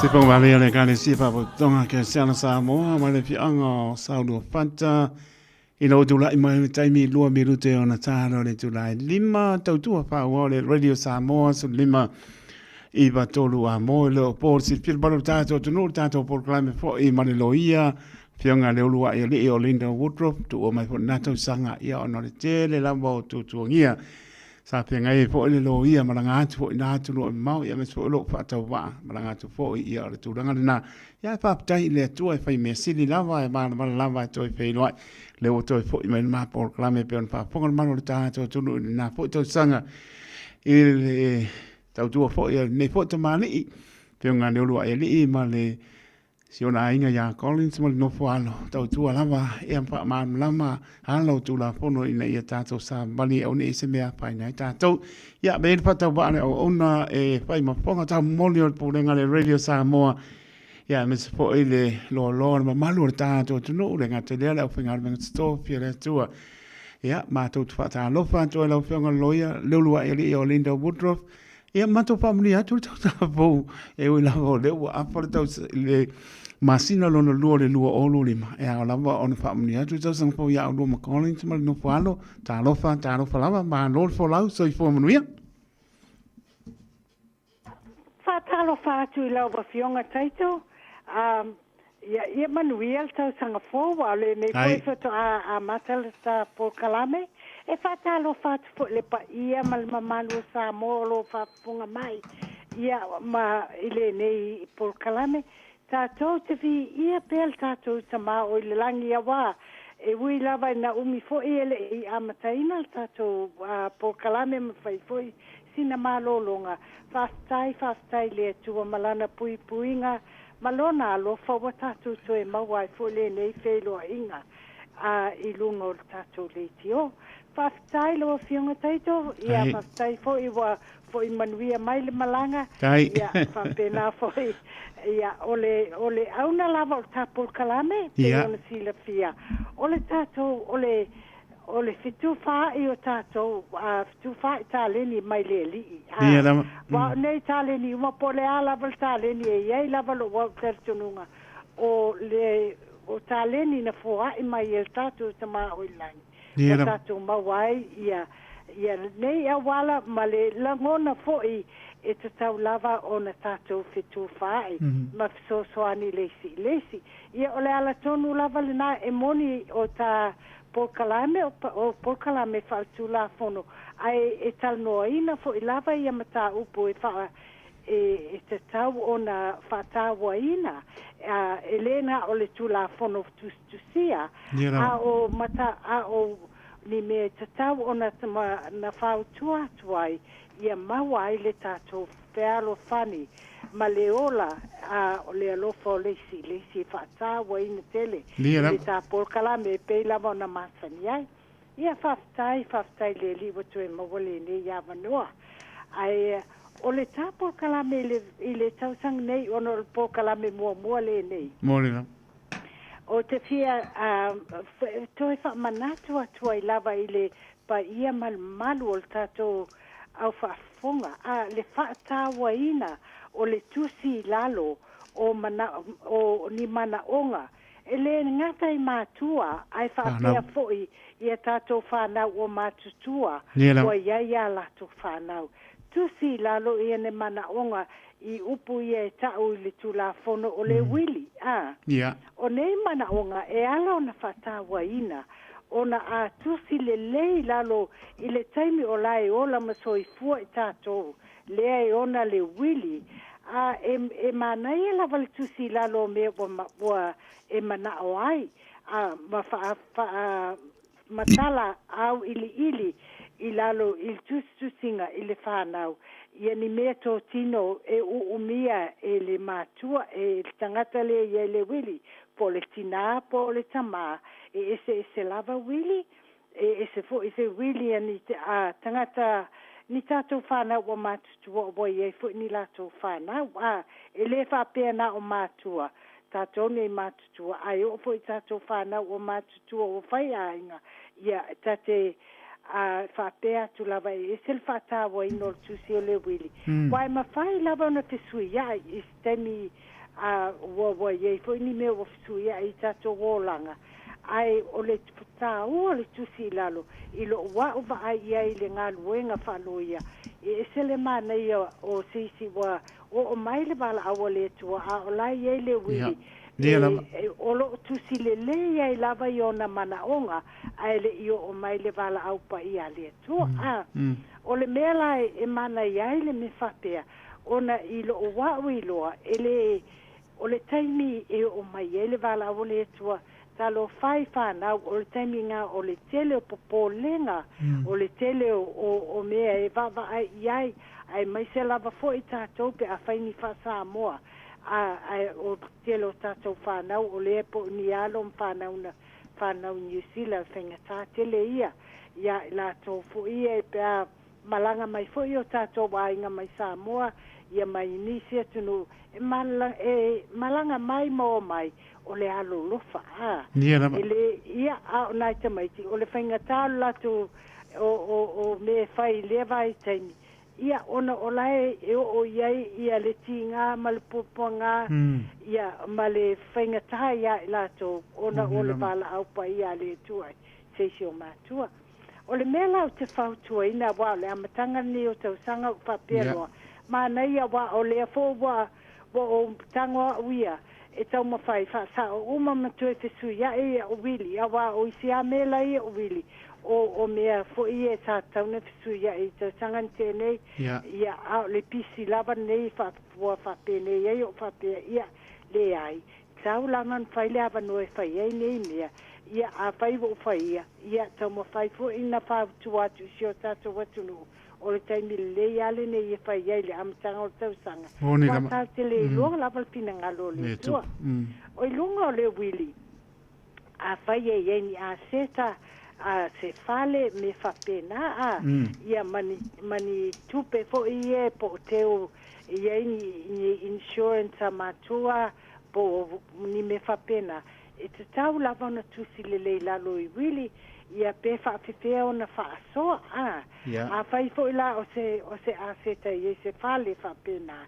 Se whakawale o le Ekalesia Faapotopotoga Kerisiano Samoa ma le afioaga o Sauluafata i lou tulai mai le taimi 2 minute ona talo le itula e 5 tautua faaauau le Radio Samoa 15 9 3 a mo i le o po silafia le malu o le tatou atunuu le tatou polokalame foi ma le loia afioga le uluai alii o Linda Woodruff tuua mai foi lena tausaga ia ona o le tele lava o tuatuagia Sa feagai ai foi le loia malaga atu foi i na atunuu e mamao, ia aemaise foi o lou faatauvaa malaga atu foi, ia o le tulaga lena. Ia ae faafetai i le Atua e fai mea sili lava, e malamalama lava e toe feiloai. O lea ua toe foi mai le ma polokalame e pei ona faafofoga le mamalu o le tatou atunuu i lena foi tausaga i le tautua foi a lenei foi tamalii, Afioga ia Leuluaialii ma le Si ona aiga ia Collins ma le nofo alo, tautua lava ia faamalamalama ala o Tulafono ina ia tatou savali aua ne i se mea afaina ai tatou. Ia, avea ia le faatauvaa le auauna e fai ma fofoga taumoli o le Pulega a le Radio Samoa, ia aemaise foi le loaloa o le mamalu o le tatou atunuu, le gata i lea le aufaigaluega totofi a le Atua. Ia, matou te faatalofa atu ai lau Afioga i le Loia Leuluaialii o Linda Woodruff, Ia matou faamanuia atu le tausaga fou e ui lava o lea ua afa le tausaga le masina lona lua o le 2025 e ao lava ona faamanuia atu le tausaga fou ia oulua ma Collins ma le nofo alo. Talofa, talofa lava, malo le folau, soifua manuia. Faatalofa atu i lau Afioga Taito. Um, ia, ia manuia le tausaga fou, aua o lenei foi faatoa amata le ta polokalame. E faatalofa atu foi i le paia ma le mamalu o Samoa o lo o faafofoga mai ia ma i lenei polokalame. Tatou te viia pea le tatou Tama o i le lagi aua e ui lava ina umi foi e le i amataina le tatou polokalame ma fai foi sina malologa. Faafetai, faafetai i le Atua ma Lana puipuiga ma Lona alofa ua tatou toe maua ai foi lenei feiloaiga a i luga o le tatou leitio. Faafetai lau Afioga Taito, ia faafetai foi ua foi manuia mai le malaga, ia faapena foi ia o le o le auna lava o le ta polokalame pei ona silafia o le tatou o le O le fetufaai o tatou, a fetufaai taleni mai le Alii. A, Ia lava. aua o nei taleni uma, po o le a lava le taleni, e i ai lava lou au talitonuga, o le, o taleni na foai mai e le tatou Tama o i le Lagi, Ia ua lava. tatou maua ai ia, ia nei auala ma le lagona foi e tatau lava ona tatou fetufaai ma fesoasoani le isi i le isi. Ia, o le ala tonu lava lena e moni o ta polokalame o polokalame faaletulafono, ae e talanoaina foi lava ia mataupu e faa e tatau ona faatauaina, e le na o le Tulafono tusitusia, a o mata a o ni mea e tatau ona na fautua atu ai ia maua ai le tatou fealofani ma le ola a o le alofa o le isi i le isi e faatauaina tele i le ta polokalame e pei lava ona masani ai. Ia, faafetai, faafetai i le Alii ua toe maua lenei avanoa. Ae o le ta polokalame i le, i le tausaga nei ona o le polokalame muamua lenei. Moni lava. Ou te fia toe faamanatu atu ai lava i le paia ma le mamalu o le tatou au faafofoga, a le faatauaina o le tusi i lalo o mana, o ni manaoga e le gata i matua ae faapea foi i a tatou fanau ua matutua ua i ai a latou fanau. Tusi i lalo ia ni manaoga i upu ia e ta'u i le Tulafono o le uili, a. O nei manaoga e ala ona faatauaina ona a tusi lelei i lalo i le taimi o la e ola ma soifua i tatou lea e ona le uili, a e, e manaia lava le tusi i lalo o mea ua, ua e mana'o ai, a ma fa'a, fa'a matala auiliili i lalo i le tusitusiga i le fanau, ia ni mea totino e uumia e le matua, e le tagata lea i ai le uili, po o le tinā po o le tamā, e eseese lava uili, e ese foi se uili a ni a tagata ni tatou fanau ua matutua ua i ai foi ni latou fanau, a e le faapea na o matua, tatou nei matutua, ae oo foi i tatou fanau ua matutua ua fai aiga, ia, ta te, A faapea atu lava e ese le faatauaina o le tusi o le uili. Aua e mafai lava ona fesuiai i se taimi a ua i ai foi ni mea ua fesuiai i tatou olaga, ae o le taua o le tusi i lalo i lou a'u vaai i ai i le galuega faaloia, e ese le manaia o se isi ua oo mai le valaau a le Atua a o la e i ai le uili e, o lo o tusi lelei ai lava i ona manaoga ae le i oo mai le valaau paia a le Atua. A o le mea la e manaia ai le mea faapea, ona i lou a'u iloa e le o le taimi e oo mai ai le valaau a le Atua, talofa e i fanau, o le taimi lena o le tele o popolega, o le tele o mea e vaavaai i ai, aemaise lava foi tatou pe afai ni faa-Samoa, ae o le tele o tatou fanau o lea po o ni alo ma fanau na fanau i Niu Sila, faigata tele ia ia i latou foi ia pe a malaga mai foi o tatou aiga mai Samoa ia mai nisi atunuu e e malaga mai ma omai o le alolofa a Ia lava. E le ia a o nai tamaiti o le faigata o le latou o mea e fai i lea vaitaimi ia ona o la e oo i ai ia le tiga ma le puapuaga ia ma le faigata ia i latou ona o le valaau paia a le Atua i se isi o matua. O le mea la ou te fautuaina, aua o le amataga lenei o tausaga ua faapea loa, manaia aua o lea foi ua ou tago a'u ia e taumafai faasao uma ma toe fesuiai a'u uili, aua o isi lava mea la i a'u uili o mea foi ia sa tatau ona fesuiai i tausaga na tea nei, ia a o le pisi lava lenei ua faapenei ai o'u faapea, ia leai, tau lava ona fai le avanoa e fai ai nei mea. Ia afai ua ou faia, ia taumafai foi na fautua atu i si o tatou atunuu o le taimi lelei lava lenei e fai ai le amataga o le tausaga. Moni Aua lava. tatou te le iloa lava le finagalo o le Le Atua. Atua. O i luga o le uili, afai e i ai ni aseta a se fale me faapena a ia ma ni tupe foi ia po o teu e i ai ni insurance a matua po o ni mea faapena, e tatau lava ona tusi lelei i lalo i uili ia pe faafefea ona faasoa a. Afai foi la o se aseta i ai se fale faapena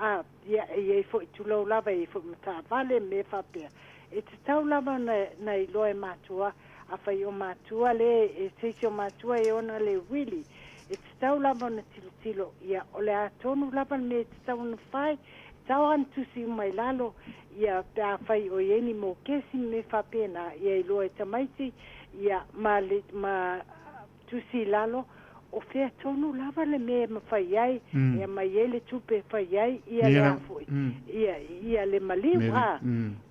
a, ia e i ai foi tulou lava e i ai foi ma taavale mea faapea, e tatau lava ona na iloa e matua. Afai o matua le e se isi o matua e ona le uili, e tatau lava ona tilotilo ia o le a tonu lava le mea e tatau ona fai, tau ona tusi uma i lalo ia pe afai o i ai ni mokesi ma mea faapena, ia iloa e tamaiti ia ma le ma tusi i lalo o fea tonu lava le mea e mafai ai e aumai ai le tupe e fai ai ia le a foi ia le maliu a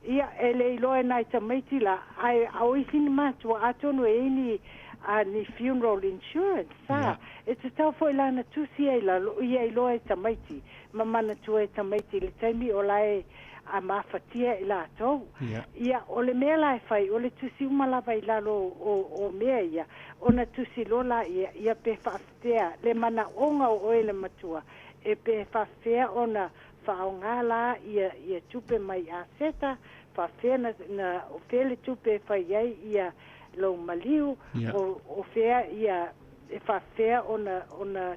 ia e le iloa e nai tamaiti la ae o isi ni matua atonu e i ai ni a ni funeral insurance sa e tatau foi la ona tusi ai lalo ia iloa e tamaiti ma manatua e tamaiti i le taimi o la e a mafatia i latou. Ia o le mea la e fai o le tusi uma lava i lalo o mea ia ona tusi loa laia ia pe faafefea le manaoga o oe le matua e pe faafefea ona faaaoga la ia tupe mai aseta faafefea na o fea le tupe e fai ai ia lou maliu o fea ia e faafefea ona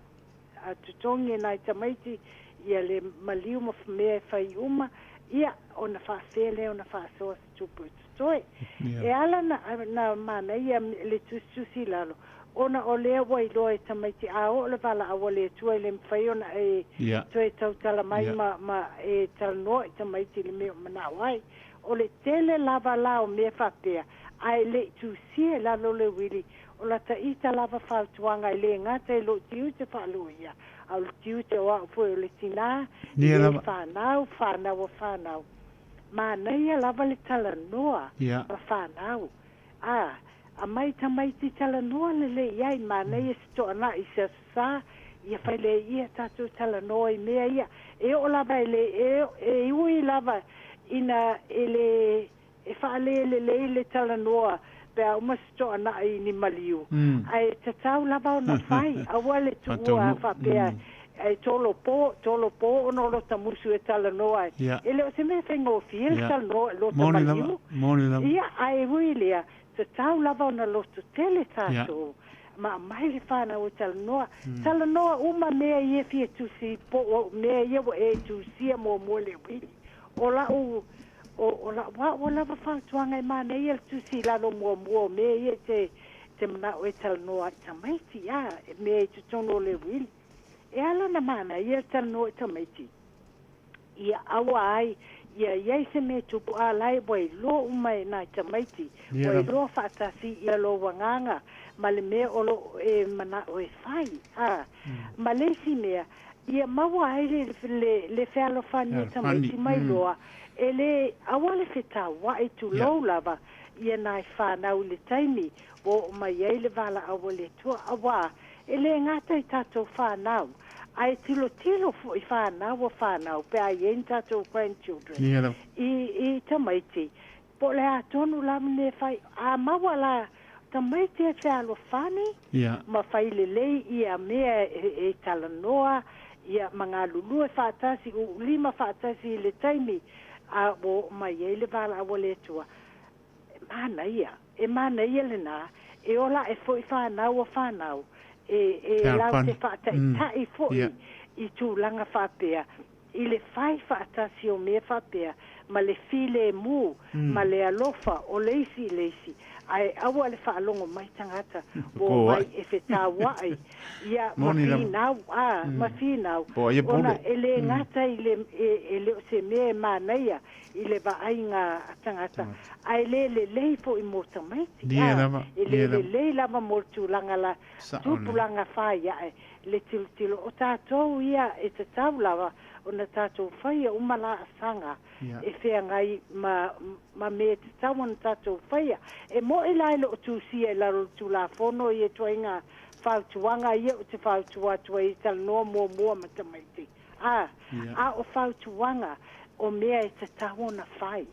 totogi e nai tamaiti ia le maliu ma mea e fai uma ia ona faafefea lea ona faasoa se tupe o totoe. E ala na manaia le tusitusi i lalo ona o lea ua iloa e tamaiti a oo le valaau a le Atua e le mafai ona e toe tautala mai ma e talanoa i tamaiti i le mea o manao ai. O le tele lava la o mea faapea ae le i tusia i lalo le uili o lata ita lava fautuaga e le gata i lou tiute faaloia a o le tiute o a'u foi o le tinā i Ia ai lava. fanau fanau a fanau manaia lava le talanoa ma fanau a aumai tamaiti talanoa lelei ai manaia se toanai i se aso Sa ia fai lea ia tatou talanoa i mea ia e oo lava e le e ui lava ina e le e faalelelei le talanoa pe a uma se toanai i ni maliu ae tatau lava ona fai aua le tuua Faataunuu. faapea e tolopo tolopo ona o lota musu e talanoa ai. E le o se mea faigofie le talanoa i lota Moni maliu lava. Moni lava. Ia ae ui lea tatau lava ona loto tele tatou. Ma aumai le fanau e talanoa. Talanoa uma mea ia e fia tusi po o mea ia ua e tusia muamua i le uili. O lau o, o lau a'u lava fautuaga e manaia le tusi i lalo muamua o mea ia e te te mana'o e talanoa ai i tamaiti, a mea i totonu o le uili. E ala ona manaia le talanoa i tamaiti, ia aua ai ia i ai se mea tupu, a la e ua iloa uma e nai tamaiti, ua iloa faatasi ia lou agaga ma le mea o lo o e mana'o e fai, a. Ma le isi mea, ia maua ai le, le, le fealofani o tamaiti ma iloa, e lē aua le fetaua'i, tulou lava, ia nai fanau i le taimi ua oo mai ai le valaau a le Atua, auā e lē gata i tatou fanau, ae tilotilo fo'i fanau a fanau pe a i ai ni tatou grandchildren i, i tamaiti po o le a tonu lava mea e fai. A maua la tamaiti e fealofani ma fai lelei ia mea e, e talanoa ia ma galulue faatasi, uulima faatasi i le taimi a ua oo mai ai le valaau a le Atua, e manaia, e manaia lenā, e ola ae foi fanau a fanau, e, e lau te faataitai foi i tulaga faapea, i le fai faatasi o mea faapea, ma le filemu, ma le alofa o le isi i le isi, ae aua le faalogo mai tagata ua omai e fetauai, ia, ma finau, a, ma finau, ona e le gata i le, e, e le o se mea e manaia i le vaaiga a tagata, ae le lelei foi mo tamaiti, a, e le lelei lava mo le tulaga la, tupulaga faiae, le tilotilo o tatou ia e tatau lava ona tatou faia uma laasaga e feagai ma, ma mea e tatau ona tatou faia. E mo'i la e le o tusia i lalo o le Tulafono ia ituaiga fautuaga ia ou te fautua atu ai e talanoa muamua ma tamaiti. A, a o fautuaga o mea e tatau ona fai.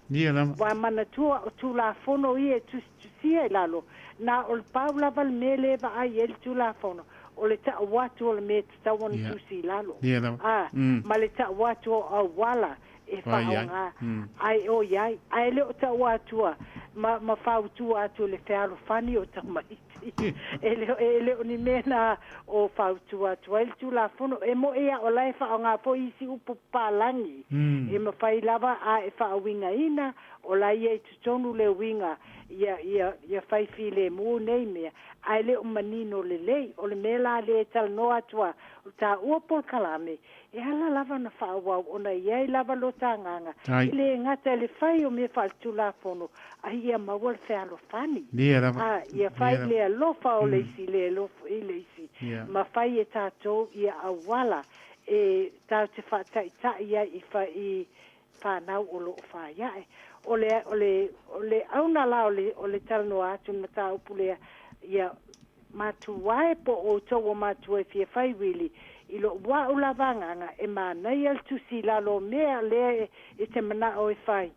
Ua manatua o Tulafono ia e tusitusia i lalo, na o le pau lava le mea lea e vaai ai le Tulafono, o le ta'u atu o le mea e tatau ona tusi i lalo, a, ma le ta'u atu o auala e faaaoga ai o i ai, ae le o ta'u atua ma, ma fautua atu i le fealofani o tamaiti. E le, e le o ni mea na o fautua atu ai le Tulafono. E mo'i a o la e faaaoga foi isi upu papalagi, e mafai lava a e faauigaina, o la ia i totonu le uiga ia, ia, ia fai filemu nei mea, ae le o manino lelei. O le mea la lea e talanoa atu a, o taua polokalame, e ala lava ona faaauau ona e i ai lava lo ta agaga, e le gata i le fai o mea faaletulafono, a ia maua le fealofani. A ia fai le alofa o le isi le alofa i le isi, ma fai e tatou ia auala e tatou te faataitai ai i, fa, i fanau o lo o faiae. O le, o le, o le auna la o le, o le talanoa atu i le mataupu lea, ia matua e po o outou o matua e fia fai uili, i lou a'u lava agaga e manaia le tusi i lalo o mea lea e, e te mana'o e fai.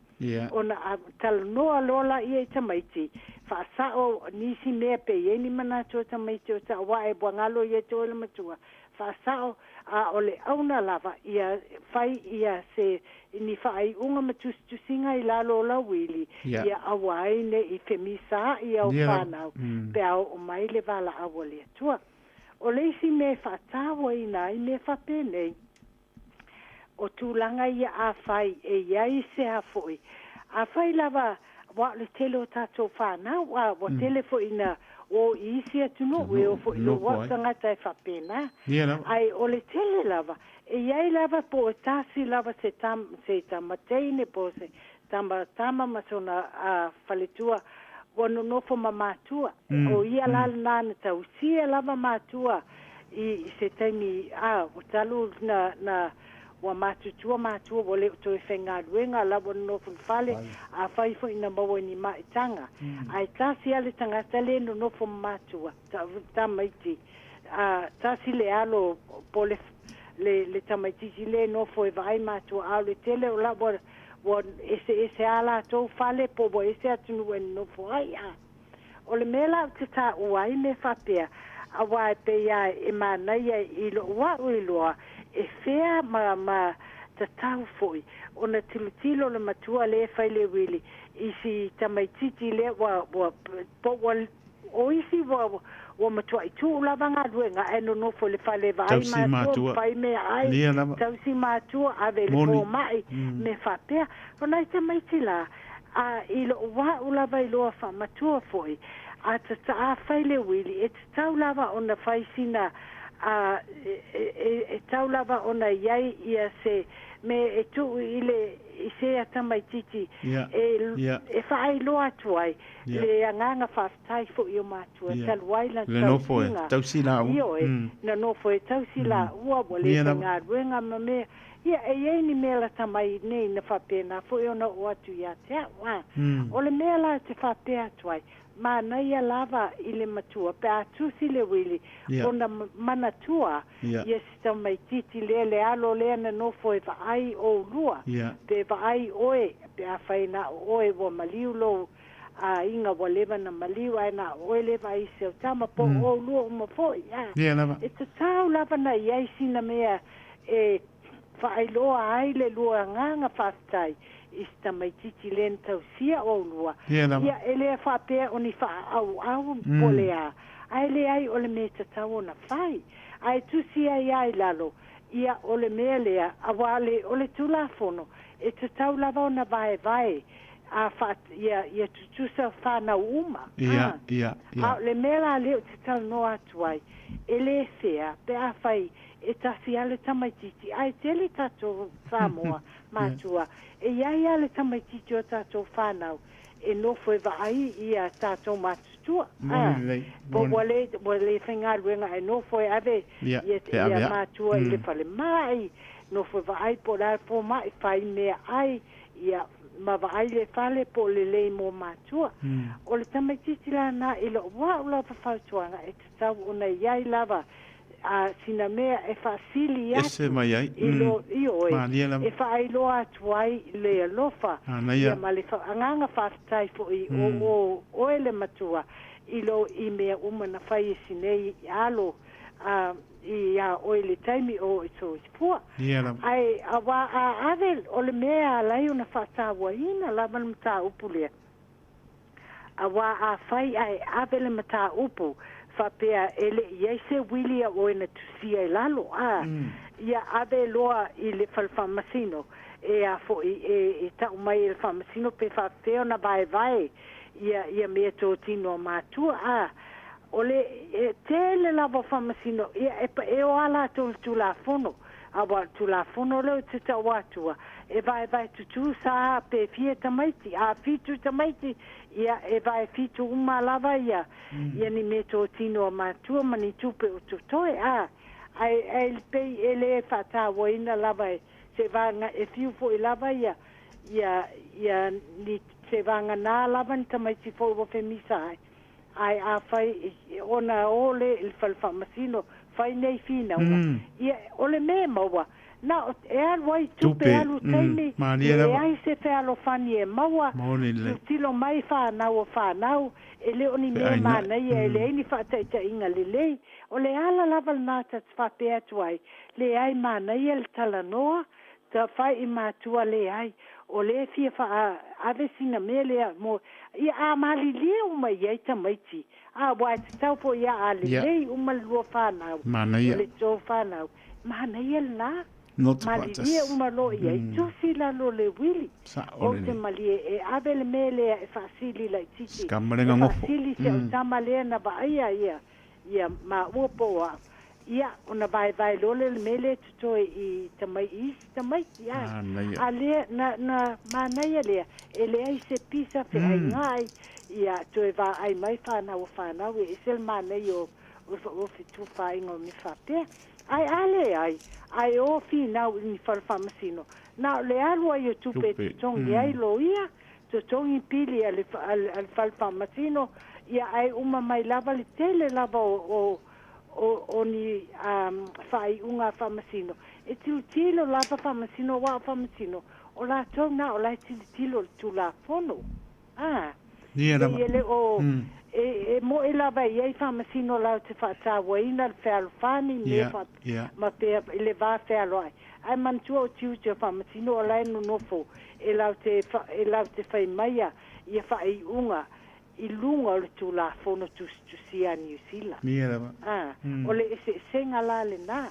Ona a talanoa loa laia i tamaiti, faasa'o nisi mea pe i ai ni manatu o tamaiti o ta'u a'e ua galo ia te oe le matua, faasa'o, a o le auna lava ia fai ia se ni faaiuga ma tusitusiga i lalo o lau uili, ia aua ai ne i femisaa'i au fanau pe a oo mai le valaau a le Atua. O le isi mea e faatauaina ai mea faapenei, o tulaga ia afai e i ai se a foi, afai lava aua o le tele o tatou fanau, a ua tele foi ina o i isi atunuu, e oo foi i lou au tagata e faapena. Ae o le tele lava, e i ai lava po o tasi lava se tama, se tama teine po o se tama tama ma sona faletua ua nonofo ma matua. O ia la lena na tausia lava matua i se taimi, a ua talu na, na ua matutua matua ua le o toe faigaluega la ua nonofo i le fale, afai foi na maua i ni maitaga, ae tasi lava le tagata lea e nonofo ma matua, tamaiti, a tasi le alo po le le, le tamaitiiti lea e nofo e vaai matua, a o le tele o la ua, ua eseese a latou fale po ua ese atunuu e nonofo ai. A o le mea la ou te taua ai mea faapea, auā e pei lava e manaia i lou a'u iloa e fea ma, ma tatau foi ona tilotilo le matua lea e fai le uili i si tamaitiiti lea ua, ua, po ua O isi ua matua'i tu'u lava galuega ae nonofo i le fale vaai Tausi matua matua. fai meaai Lia lava. tausi matua ave i le Moni. foma'i mea faapea. O nai tamaiti la a i lo'u a'u lava iloa fa'amatua fo'i a tata'a fai le uili e tatau lava ona fai sina a e tau lava ona iai ia se me e tu'u i le i se tamaititi e e fa'ailoa atu ai le agaga fa'afetai fo'i o matua talu ai lana Le nofo e tausiga tausi lāua. ioe na nofo e tausi lāua ua lē Ia lava. faigaluega ma mea ia e iai ni mea lata mai nei na fa'apena fo'i ona oo atu iā te a'u a o le mea la e te fa'apea atu ai manaia lava i le matua pe a tusi le uili ona manatua ia si tamaititi lea le alo lea na nofo e vaai oulua pe vaai oe pe afai na o oe ua maliu lou aiga ua leva na maliu ae na o oe le vaai i seu tama po o oulua uma fo'i a Ia lava. e tatau lava na iai sina mea e fa'ailoa ai le lua agaga fa'afetai i si tamaititi lea na tausia oulua Ia lava. ia e lē fa'apea o ni fa'aauau po le a ae leai o le mea tatau ona fai ae tusi ai ai lalo ia o le mea lea auā le o le tulafono e tatau lava ona vaevae a fa ia ia tutusa whānau uma. Ia, Ah. ia, A ia. o le mea la lea ou te talanoa atu ai, e lē fea, pe afai e tasi a le tamaititi, ae tele tatou Samoa matua, e iai a le tamaititi o tatou whānau, e nofo e vaai ia tatou matutua. Moni Ah. lelei. Po Moni. ua lē faigaluega e nofo e ave Ia, ia, pe ave ia a. matua i le fale mai, nofo e vaai po o le a le foma'i fai meaai, ia ma vaai le fale po o lelei mo matua. O le tamaititi lana i lo'u a'u lava fautuaga e tatau ona iai lava a sina mea e fa'asili Ese atu mai ai. i lo ioe Malie lava. e fa'ailoa atu ai le alofa Manaia. ia ma le agaga fa'afetai fo'i o oe le matua i lo i mea uma na fai e sinei alo a i a oe le taimi o i soifua Ia lava. ae auā a ave o le mea alai ona fa'atāuaina lava le matāupu lea auā afai ae ave le matāupu fa'apea e le'i ai se uili a oe na tusia i lalo a ia ave loa i le fale faamasino e a fo'i e ta'u mai e le faamasino pe fa'apea ona vaevae ia ia mea totino a matua a o le e tele lava o faamasino ia e e o a latou le tulafono auā o le tulafono lea ou te ta'u atua e vaevae tutū sa pe fia tamaiti a fitu tamaiti ia e vae fitu uma lava ia ia ni mea totino a matua ma ni tupe o totoe a ae ae pei e lē fa'atāuaina lava e se vaga e fiu fo'i lava ia ia ia ni se vaganā lava ni tamaiti fo'i ua femisa ai ae afai ona o le i le fale faamasino fai nei finauga ia o le mea maua na e alu ai tupe Tupe. alu taimi Malie lava. leai se fealofani e maua Moni lelei. tilotilo mai fanau o fanau e lē o ni mea Feaina'i. manaia e leai ni fa'ataʻitaʻiga lelei o le ala lava lenā ta fa'apea atu ai leai manaia le talanoa ta fai i matua leai o lē fia fa'a ave sina mea lea mo ia a malilie uma iai tamaiti a ua e tatau fo'i ia a lelei uma le lua fanau o Manaia. le tou fanau manaia lenā Loto malilie fa'atasi. uma lo iai tusi lalo le uili Sa'o ou te lelei. malie e ave le mea lea e fa'asili laititi Sikama le e gagofo. fa'asili se au tama lea na va'aia ia ia maua po o a'u ia ona vaevae loa le mea lea totoe i tamai isi tamaiti a Manaia. a lea na manaia lea e leai se pisa fe'aiga ai ia toe vaai mai fanau o fanau e ese le manaia o fetufaaiga o mea fa'apea ae a leai ae o finau i ni fale faamasino na o le alu ai o tupe e Tupe. totogi ai loia totogi pili a le a le fale faamasino ia ae uma mai lava le tele lava o ni fa'ai'uga a faamasino e tilotilo lava faamasino auā o faamasino o latou na o lae tilotilo i le tulafono a Ia pei lava. e lē o e mo'e lava i ai faamasino lau te fa'atāuaina le fealofani mea fa Ia. ma pea i le va fealoai ae manatua o tiute o faamasino o lae nonofo e lau te e lau te fai maia ia fa'ai'uga. i luga o le Tulafono Tusitusia a Niu Sila. Ia lava. A, o le eseesega la lenā.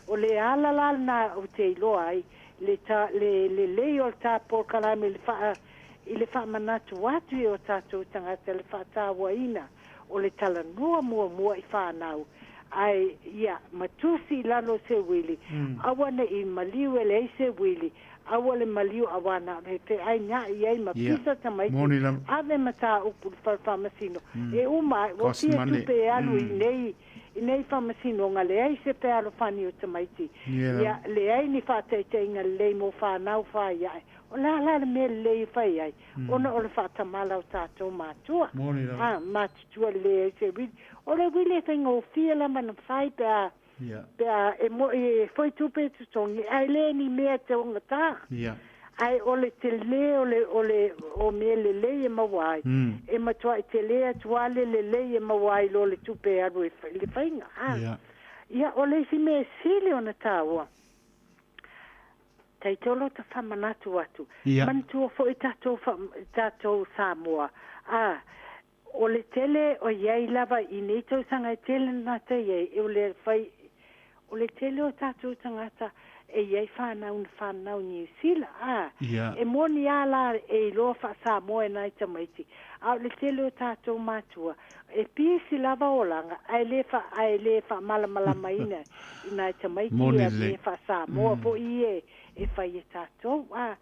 O le ala la lenā ou te iloa ai le ta, le lelei o le ta polokalame i le faa, i le faamanatu atu i o tatou tagata le faatauaina o le talanoa muamua i fanau, ae ia ma tusi i lalo o se uili, aua ne i maliu e leai se uili, aua le maliu auā na o le feaina'i ai ma pisa tamaiti, Moni lava. ave mataupu i le fale faamasino e uma ai, ua Cost fia money. tupe e alu i nei i nei faamasinoga, leai se fealofani o tamaiti, Ia ia leai ni faataitaiga lelei mo fanau faiae. O le a la le mea lelei e fai ai, ona o le faatamala o tatou matua. Moni lava. A, matutua lelei ai se uili. O le uili e faigofie lava ona fai pe a pe a e mo'i e foi tupe e totogi, ae le ni mea e taugatā. Ae o le telē o le o le o mea lelei e maua ai, e matua'i telē atu lava le lelei e maua ai i lo le tupe e alu e i le faiga. A, ia, o le isi mea e sili ona tāua, taitolo ta faamanatu atu, manatua fo'i tatou tatou Samoa, a, o le tele o i ai lava i nei tausaga e tele na gata i ai, o le fai o le tele o tatou tagata e i ai fanau na fanau i Niu Sila, a, e moni lava la e iloa faa-Samoa e nai tamaiti, a o le tele o tatou matua e pisi lava olaga ae le fa ae le faamalamalamaina i nai tamaiti Moni ia lelei. mea faa-Samoa fo'i ia e fai e tatou. A,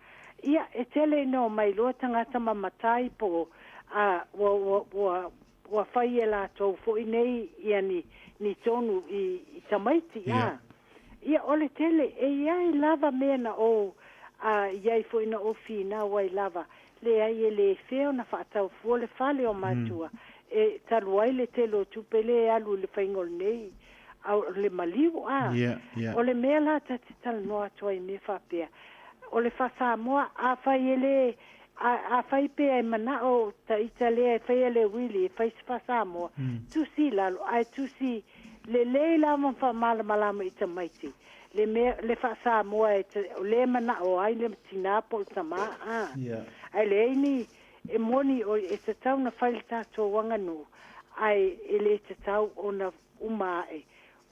ia, e tele ina omai loa tagata ma matai po o a ua ua ua ua fai e latou fo'i nei ia ni ni tonu i i tamaiti. A, ia, o le tele e i ai lava mea na ou a i ai foi na ou finau ai lava, leai e le fea ona faatau fua le fale o matua e talu ai le tele o tupe lea e alu i le faiga o lenei a o le maliu. A, o le mea la ta te talanoa atu ai i mea faapea, o le faa-Samoa, afai e lē afai pea e mana'o taita lea e faia le uili e fai se faa-Samoa, tusi i lalo, ae tusi lelei la ma faamalamalama i tamaiti le mea le faa-Samoa e o lea e mana'o ai le tinā po o le tamā. A, ae leai ni e moni o e tatau ona fai le tatou aganuu, ae e lē tatau ona uma aʻe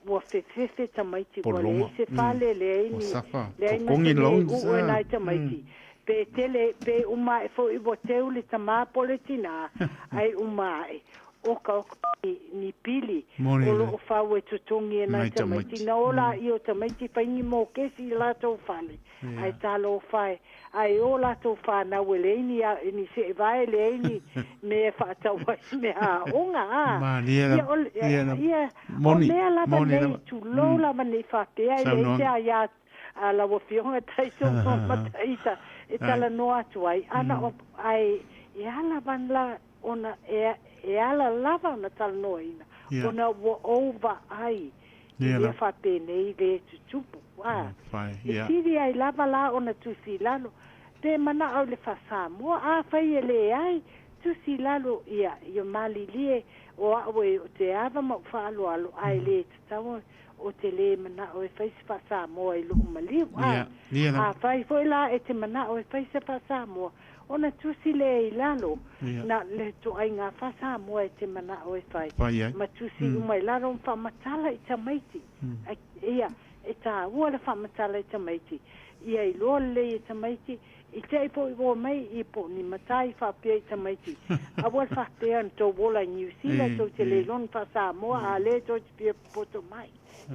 ua fefefe tamaiti ua Poloma. leai se fale, leai Ua ni suffer. leai ma Totogi se mea e loans. uu e nai tamaiti pe tele pe uma ae foi ua teu le tamā po o le tinā, ae uma ae oka oka ni, ni pili Moni o lelei. loo fau e totogi e nai Nai tamaiti tamaiti. na ola i o tamaiti fai ni mokesi i latou fale, ae talofa e, ae o latou fanau e leai ni ni seevae, leai ni mea e faatau ai mea aoga. A, Malie ia lava. o le- Ia lava. ia o Moni. mea lava Moni nei lava. tulou lava nei faapea e leai se Saunoaga. aiā a lau afioga taitogo ma taita e Ai. talanoa atu ai ana o ae e ala lava ona e e ala lava ona talanoaina ona ua ou vaai i Ia mea lava. faapenei le tutupu. A, Fai. e sili ai lava la ona tusi i lalo pe mana'o i le faasamoa. Afai e leai, tusi i lalo ia ia malilie o a'u e o te ava ma ou faaaloalo, ae lē tatau o te lē mana'o e fai se faasamoa i lo'u maliu. A, Ia lava. afai foi la e te mana'o e fai se faasamoa, ona tusi lea i lalo na le toaiga faasamoa e te mana'o e fai Fai ai. ma tusi uma i lalo ma faamatala i tamaiti. Ia e tāua le faamatala i tamaiti ia iloa lelei e tamaiti i te'i po'i ua mai i po o ni matai faapea i tamaiti, aua le faapea ona tou ola i Niu Sila tou te le iloa ona faasamoa a lē tou te fia popoto mai.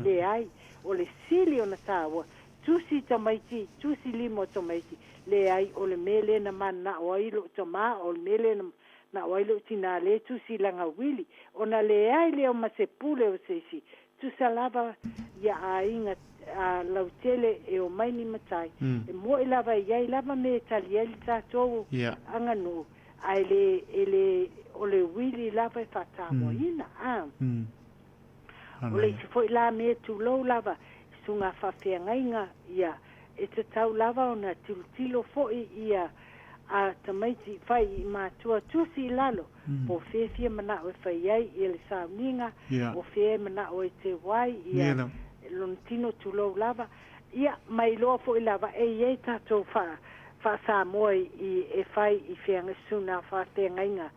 Leai, o le sili ona tāua, tusi tamaiti, tusi lima o tamaiti, leai o le mea lea na manana'o ai lo'u tamā, o le mea lea na mana'o ai lo'u tinā lea e tusi i laga uili, ona leai lea o ma se pule o se isi tusa lava ia aiga a lautele e omai ni matai e mo'i lava e i ai lava me e tali ai le tatou aganuu, ae le e le o le uili lava e faatamoaina. A, o le Manaia. isi foi la mea tulou lava susuga faafeagaiga, ia e tatau lava ona tilotilo fo'i ia a tamaiti fai i matua tusi i lalo po o fea fia mana'o e fai ai ia le sauniga o fea e mana'o e teu ai Ia ia lava. lona tino tulou lava, ia ma iloa fo'i lava e i ai tatou faa faasamoa i e fai i feaga susuga faafeagaiga.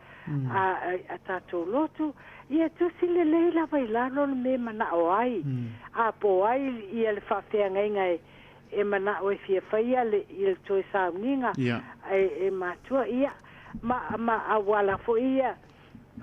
a tatou lotu, ia tusi lelei lava i lalo le mea e manao ai, a po o ai ia le faafeagaiga e manao e fia faia le, ia le toe sauniga e matua, ia, ma auala foi ia,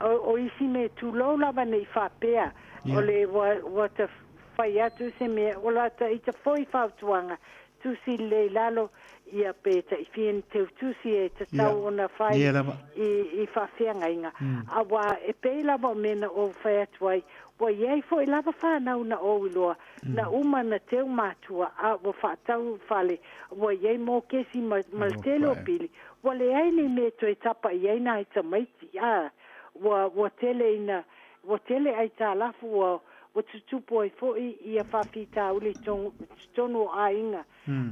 o isi mea tulou lava nei faapea, o le ua ta fai atu se mea, o la ta ita foi fautuaga, tusi lelei i lalo, ia pe taifia ni teutusi e tatau ona fai i faafeagaiga. Aua e pei lava o mea na ou fai atu ai, ua i ai foi lava fanau na ou iloa, na uma na teu matua, a ua faatau fale, ua i ai mokesi ma le tele o pili, ua leai ni mea toe tapa i ai nai tamaiti, a ua tele ina, ua tele aitalafu, ua tutupu ai foi ia faafitauli i totonu o aiga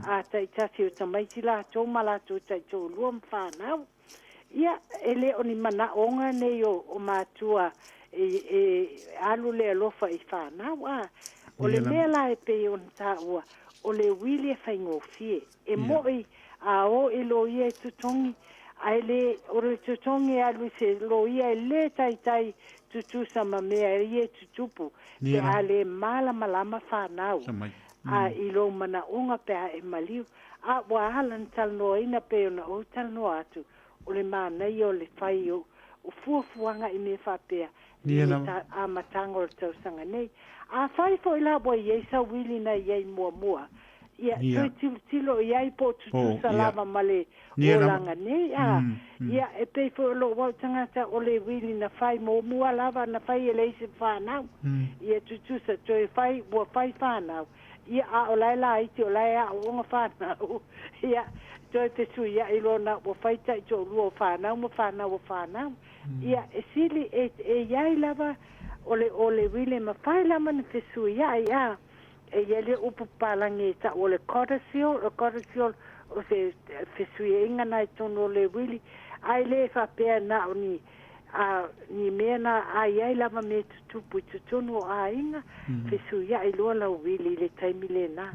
a taitasi o tamaiti latou ma latou taitoalua ma fanau. Ia, e le o ni manaoga nei o matua e alu le alofa i fanau. A o le mea la e pei ona taua, o le uili e faigofie. E mo'i a o i loia e totogi, ae le o le totogi e alu i se loia e le taitai tutusa ma mea ia e tutupu, pe a le malamalama fanau a i lou manaoga pe a e maliu. A ua ala na talanoaina pei ona ou talanoa atu, o le manaia o le fai o fuafuaga i mea faapea i le amataga o le tausaga nei. A fai foi la ua i ai sau uili na i ai muamua, ia toe tilotilo i ai po o tutusa lava ma le olaga nei. A ia e pei foi o lou au tagata, o le uili na fai muamua lava na fai e leai se fanau, ia tutusa toe fai ua fai fanau, ia a o lae laiti o lae aooga fanau, ia toe fesuiai loa na ua fai taitoalua o fanau ma fanau o fanau. Ia e sili e i ai lava o le uili e mafai lava ona fesuiai. A e i ai le upu papalagi e tau o le codicil, o le codicil o se fesuiaiga na i totonu o le uili, ae le faapea na o ni a ni mea na a i ai lava mea tutupu i totonu o aiga, fesuiai loa lau uili i le taimi lena.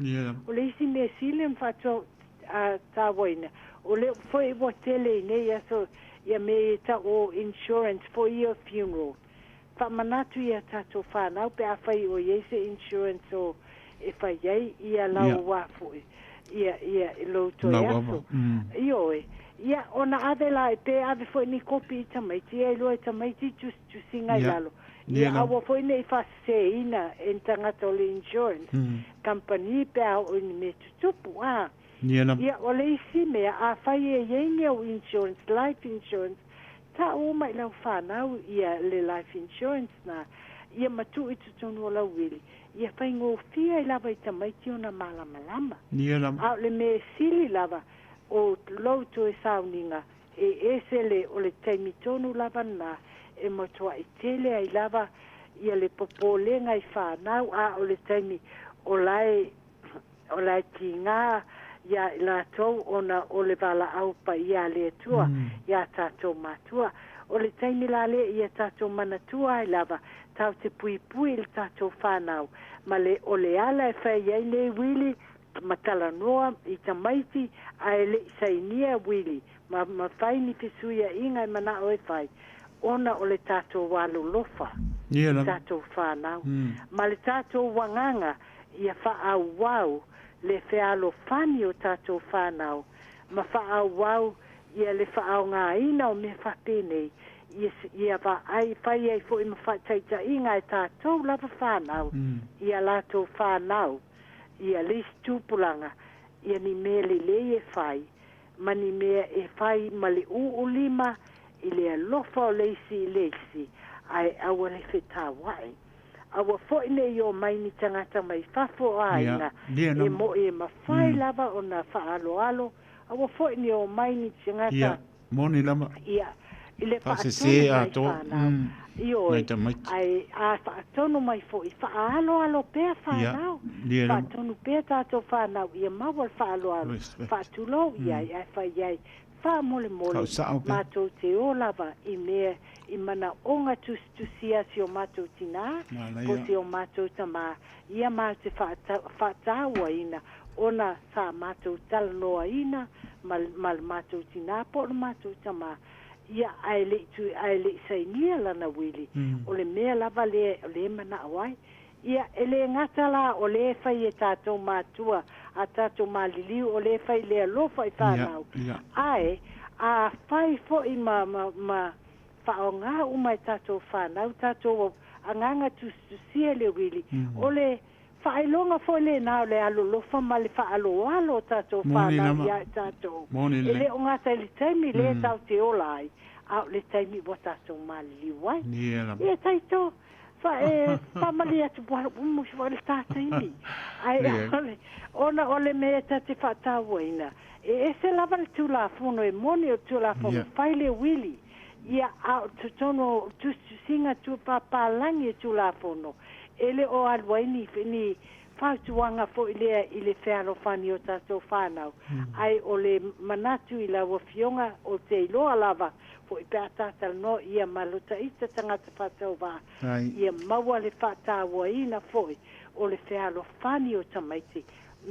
O le isi mea sili ona faatauaina, o le foi ua tele i nei aso ia mea e tau o insurance for your funeral. Faamanatu ia tatou fanau pe afai o i ai se insurance o e fai ai ia lau wā foi ia lou toe aso. Ioe. Ia ona ave la e pe ave foi ni kopi i tamaiti, ia iloa e tamaiti tusitusiga i lalo. Ia aua foi nei faaseseina e ni tagata o le insurance company pe a oo i ni mea tutupu. A. Ia o le isi mea, afai e i ai ni au insurance, life insurance, ta'u uma i lau fanau ia le life insurance na, ia matu'u i totonu o lau uili, ia faigofie ai lava i tamaiti ona malamalama. A o le mea sili lava o lou toe sauniga e ese le o le taimi tonu lava na e matua'i tele ai lava ia le popolega i fanau, a o le taimi o lae tigā ia i latou ona o le valaau paia a le Atua iā tatou matua. O le taimi la lea ia tatou manatua ai lava tatou te puipui i le tatou fanau ma le o le ala e fai ai nei uili ma talanoa i tamaiti ae le'i sainia uili ma fai ni fesuia'iga e mana'o e fai, ona o le tatou alolofa tatou fanau ma le tatou agaga ia faaauau le fealofani o tatou fanau ma faaauau ia le faaaogāina o mea faapenei, ia vaai fai ai foi ma faataita'iga e tatou lava fanau ia latou fanau ia le isi tupulaga ia ni mea lelei e fai ma ni mea e fai ma le u'ulima i le alofa o le isi i le isi, ae aua le fetaua'i, aua foi nei o mai ni tagata mai fafo o aiga e mo'i e mafai lava ona faaaloalo, aua foi nei o mai ni tagata. Ia, moni lava. Ia, i le Faasese faatonu mai atoa. Fanau. Ioe, Nai tamaiti. Ae a faatonu mai foi, faaaloalo pea fanau. Ia lava. Faatonu pea tatou fanau ia maua le faaaloalo. Respect. Faatulou i ai, ae fai ai, faamolemole, Fausa'o pea. Matou te o lava i mea i manaoga tusitusia si o matou tinā, po Manaia. si o matou tamā, ia ma te faatauaina ona sa matou talanoaina ma le matou tinā po o le matou tamā. Ia, ae le i tui, ae le i sainia lana uili, o le mea lava lea o lea e manao ai. Ia, e le gata la o lea e fai e tatou matua a tatou maliliu, o lea e fai le alofa i fanau, ae a fai foi ma, ma, ma faaaoga uma e tatou fanau tatou agaga tusitusia i le uili, o le faailoga foi lena o le alolofa ma le faaaloalo o tatou fanau ia i tatou. E le o gata i le taimi lea tatou te ola ai, a o le taimi ua tatou maliliu ai. Ia taito, e faamalie atu ua uma foi le ta taimi. Ae ona o le mea ta te faatauaina, e ese lava le Tulafono, e moni o le Tulafono fai le uili, ia, a o totonu o tusitusiga tuupapalagi e Tulafono, e le o alu ai ni, ni fautuaga foi lea i le fealofani o tatou fanau. Ae o le manatu i lau Afioga, ou te iloa lava foi pe a talanoa ia ma lo taita tagata faatauvaa, ia maua le faatauaina foi o le fealofani o tamaiti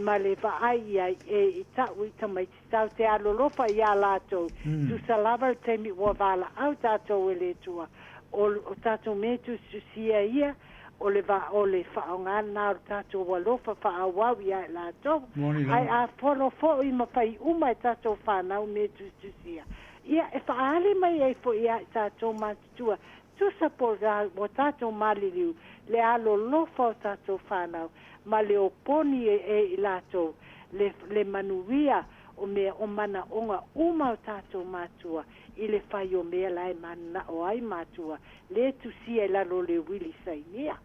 ma le vaai i ai e i ta'u i tamaiti tatou te alolofa iā latou, tusa lava le taimi ua valaau tatou e le Atua. O tatou mea tusitusia ia, o le va o le faaaoga lena o le tatou alofa faaauau iā i latou. Ae a fono foi ma fai uma e tatou fanau mea tusitusia ia, e faaali mai ai foi iā i tatou matutua, tusa po ua tatou maliliu, le alolofa o tatou fanau ma le oponi e i latou le manuia o mea o manaoga uma o tatou matua i le fai o mea la e mananao ai matua le tusia i lalo o le uili sainia.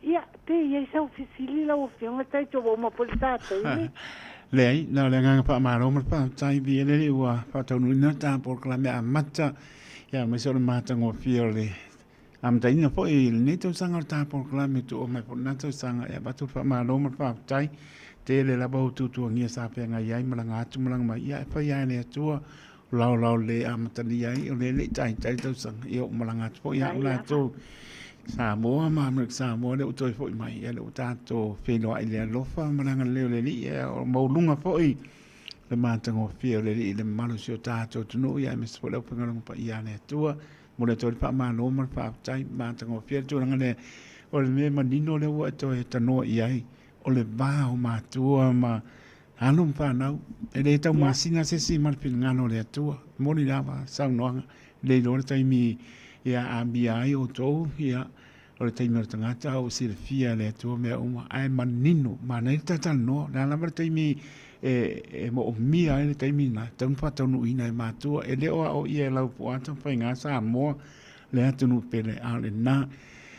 Ia, pe i ai sau fesili lau Afioga taito, ua uma foi le ta taimi. Leai, na o le agaga faamalo ma le faafetai viia le Alii ua faataunuuina le ta polokalame amata, ia aemaise o le matagofie o le amataina foi i lenei tausaga o le ta polokalame tuua mai foi lena tausaga. Ia avatu le faamalo ma le faafetai tele lava o tuatuagia sa feagai ai malaga atu malaga mai, ia e fai lava e le Atua laolao le amatalia ai o le le i taitai le tausaga, ia ua malaga atu foi au latou Samoa ma Amerika Samoa, lea ua toe foi mai, ia lea ua tatou feiloai i le alofa ma le agalelei o le Alii, ia o maualuga foi le matagofie o le Alii i le mamalu o si o tatou atunuu, ia aemaise foi le aufaigaluega paia a le Atua. Momoli atu ai le faamalo ma le faafetai, matagofie le tulaga lea. O le mea manino lea ua e toe tanoa i ai, o le va o matua ma alo ma fanau, e le taumasina se isi ma le finagalo o le Atua. E moni lava saunoaga, e le iloa le taimi ia amia ai outou, ia o le taimi o le tagata ua silafia e le Atua mea uma, ae manino, manaia le talatalanoa. O le a lava le taimi e moomia ai le taimi lena, e tatau ona faataunuuina e matua. E le o aoaia e Laupua Tamafaiga Samoa le atunuu pele, a o lena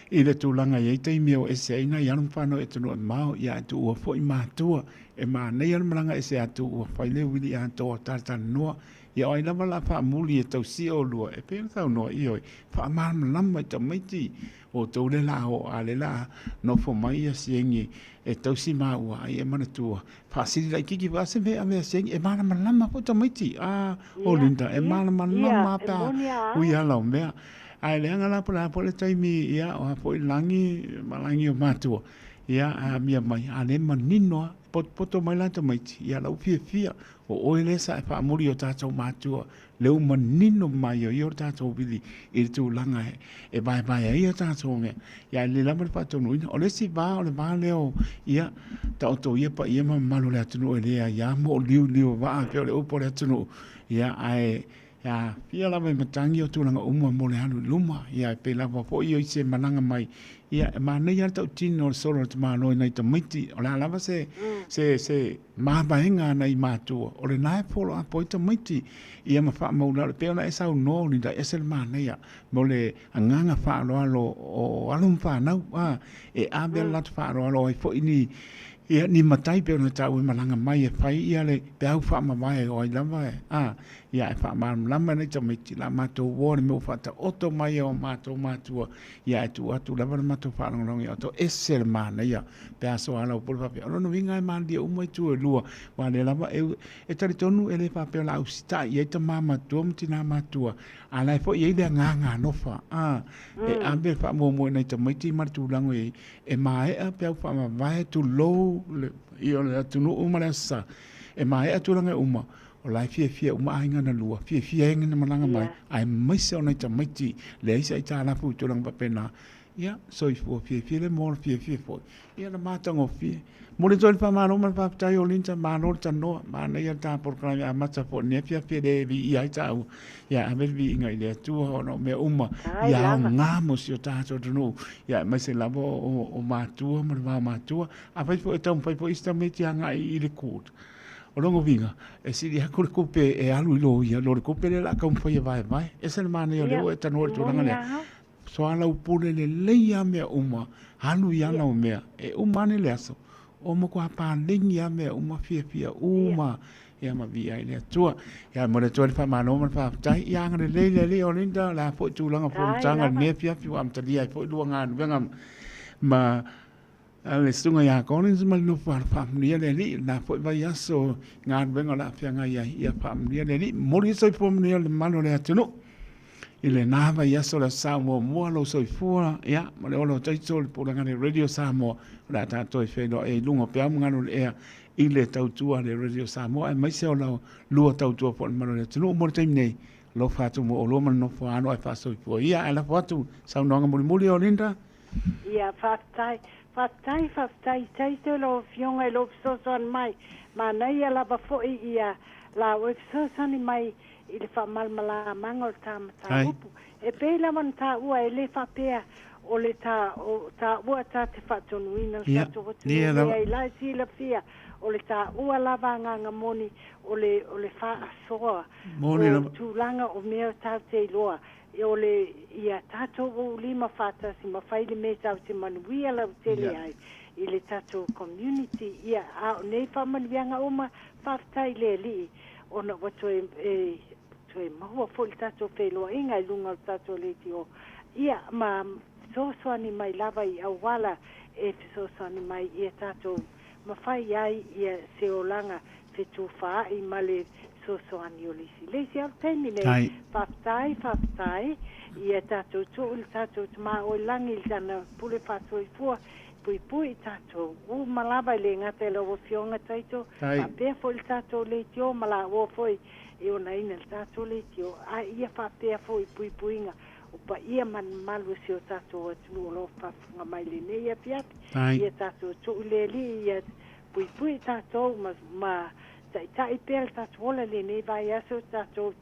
i le tulaga e i ai taimi e o ese ai nai alo ma fanau i atunuu e mamao, ia ae tuua foi matua. E manaia le malaga ese atu ua fai le uili atoa talatalanoa. Ia o ai lava la faamuli e tausia olua, e pei ona saunoa, ioe, faamalamalama i tamaiti outou le la o a le la nofo mai ia siegi e tausi maua ai e manatua faasili laititi foi a se mea ave a siegi e malamalama foi tamaiti a o Linda e malamalama pe a ui ala o mea ae leaga la po o le a foi le taimi ia o a foi lagi ma lagi o matua ia a amia mai a le manino a potopoto mai la tamaiti ia lau fiafia o oe lea sa e faamuli i o tatou matua lea ua manino mai o ia o le tatou vili i le tulaga e vaevae ai a tatou mea. Ia e lelei lava le faataunuuina. O le isi va o le va lea o ia taoto ia paia ma mamalu o le atunuu e le aia mo o liuliu vaa pei o le upu a le atunuu. Ia ae e aafia lava i matagi o tulaga uma mo le alu i luma. Ia e pei lava foi o isi e malaga mai, ia e manaia lava le tautino o le solo a le tamaloa i nai tamaiti. O le a lava se, se, se mavaega a nai matua, o lena e follow up ai tamaiti ia ma faamaulalo. E pei ona e saunoa Linda, e ese le manaia mo le agaga faaaloalo o alo ma fanau, a, e ave le latou faaaloalo ai foi ni, ia, ni matai pei ona taua e malaga mai e fai ia le peau faamavae o ai lava e, a, ia e faamalamalama nai tamaiti la matou uo le mea ua faataoto mai e o matou matua, ia e tuu atu lava le matou faalogologo ia outou, ese le manaia pe a soalaupule faapea. O lona uiga e malilie uma itu e lua, aua o lea lava e, e talitonu e le faapea o le a usitai i ai tama matua ma tina matua, a o la e foi e i ai le agaga alofa, a, e ave le faamuamua i nai tamaiti ma le tulaga o i ai, e maea peau faamavae, tulou le, ia o le atunuu ma le Aso Sa, e maea tulaga uma. O la e fiafia uma aiga na lua, fiafia ai na malaga mai, aemaise o nai tamaiti, leai se aitalafu i tulaga faapena. Ia, soifua fiafia le moa o le fiafia foi. Ia na matagofie. Momoli atu ai le faamalo ma le faafetai o Linda, malo le tanoa, manaia le ta polokalame amata foi i lenei afiafi e le viia ai taua. Ia ave le viiga i le Atua ona o mea uma ia aoga mo si o tatou atunuu, ia aemaise lava o matua ma le va o matua. Afai foi e taumafai foi isi tamaiti e agai i le court, o lona uiga, e sili atu le tupe e alu i loia, lo le tupe lea o le a taumafai e vaevae. Ese le manaia o lea ua e tanoa i le tulaga lea. Soalaupule lelei lava mea uma, alu i ala o mea, e uma ane le aso, ua matua paleni lava mea uma, fiafia uma, ia ma viia ai le Atua. Ia momoli atu ai le faamalo ma le faafetai. Ia agalelei le Alii o Linda, o le a foi tulaga o fonotaga i lenei afiafi ua amatalia ai foi lua galuega ma le Susuga ia Collins ma le nofo alo. Faamanuia le Alii i lena foi vaiaso i galuega o le a feagai ai. Ia faamanuia le Alii. Momoli le soifua manuia o le mamalu o le atunuu. I lena vaiaso o le Aso Sa muamua lou soifua, ia, ma le ola o Taito, le pulega a le Radio Samoa, o le a tatou e feiloai ai i luga o peau ma galu o le ea i le tautua a le Radio Samoa, aemaise o lau lua tautua foi i le mamalu o le atunuu. Mo le taimi nei, alofa atu mo oulua ma le nofo alo ae faasoifua ia. Ae lafo atu saunoaga mulimuli o Linda. Ia, faafetai. Faafetai, faafetai Taito i lau Afioga i lou fesoasoani mai. Manaia lava foi ia la oe fesoasoani mai i le faamalamalamaga o le ta mataupu. E pei lava ona taua, e le faapea o le ta, o taua ta te faatonuina le tatou atunuu, leai la e silafia, o le taua lava agaga moni o le, o le faasoa o tulaga o mea tatou te iloa, o le, ia tatou ou lima faatasi ma fai le mea tatou te manuia lautele ai i le tatou community. Ia, a o nei faamanuiaga uma, faafetai i le Alii. ona ua toe, e, toe maua foi le tatou feiloaiga i luga o le tatou leitio, ia, ma fesoasoani mai lava i auala e fesoasoani mai ia tatou mafai ai ia se olaga fetufaai ma le fesoasoani o le isi. Le isi lava taimi nei, faafetai, faafetai, ia tatou tuu i le tatou Tama o i lagi i lana pule faasoifua Puipui i tatou uma lava e le gata i lau Afioga Taito, faapea foi le tatou leitio ma laua foi e onaina le tatou leitio, a ia faapea foi i puipuiga o paia ma mamalu o si o tatou atunuu o lo o faafofoga mai i lenei afiafi. Ia tatou tuu i le Alii ia puipui i tatou ma, ma taitai pea le tatou ola i lenei vaiaso, tatou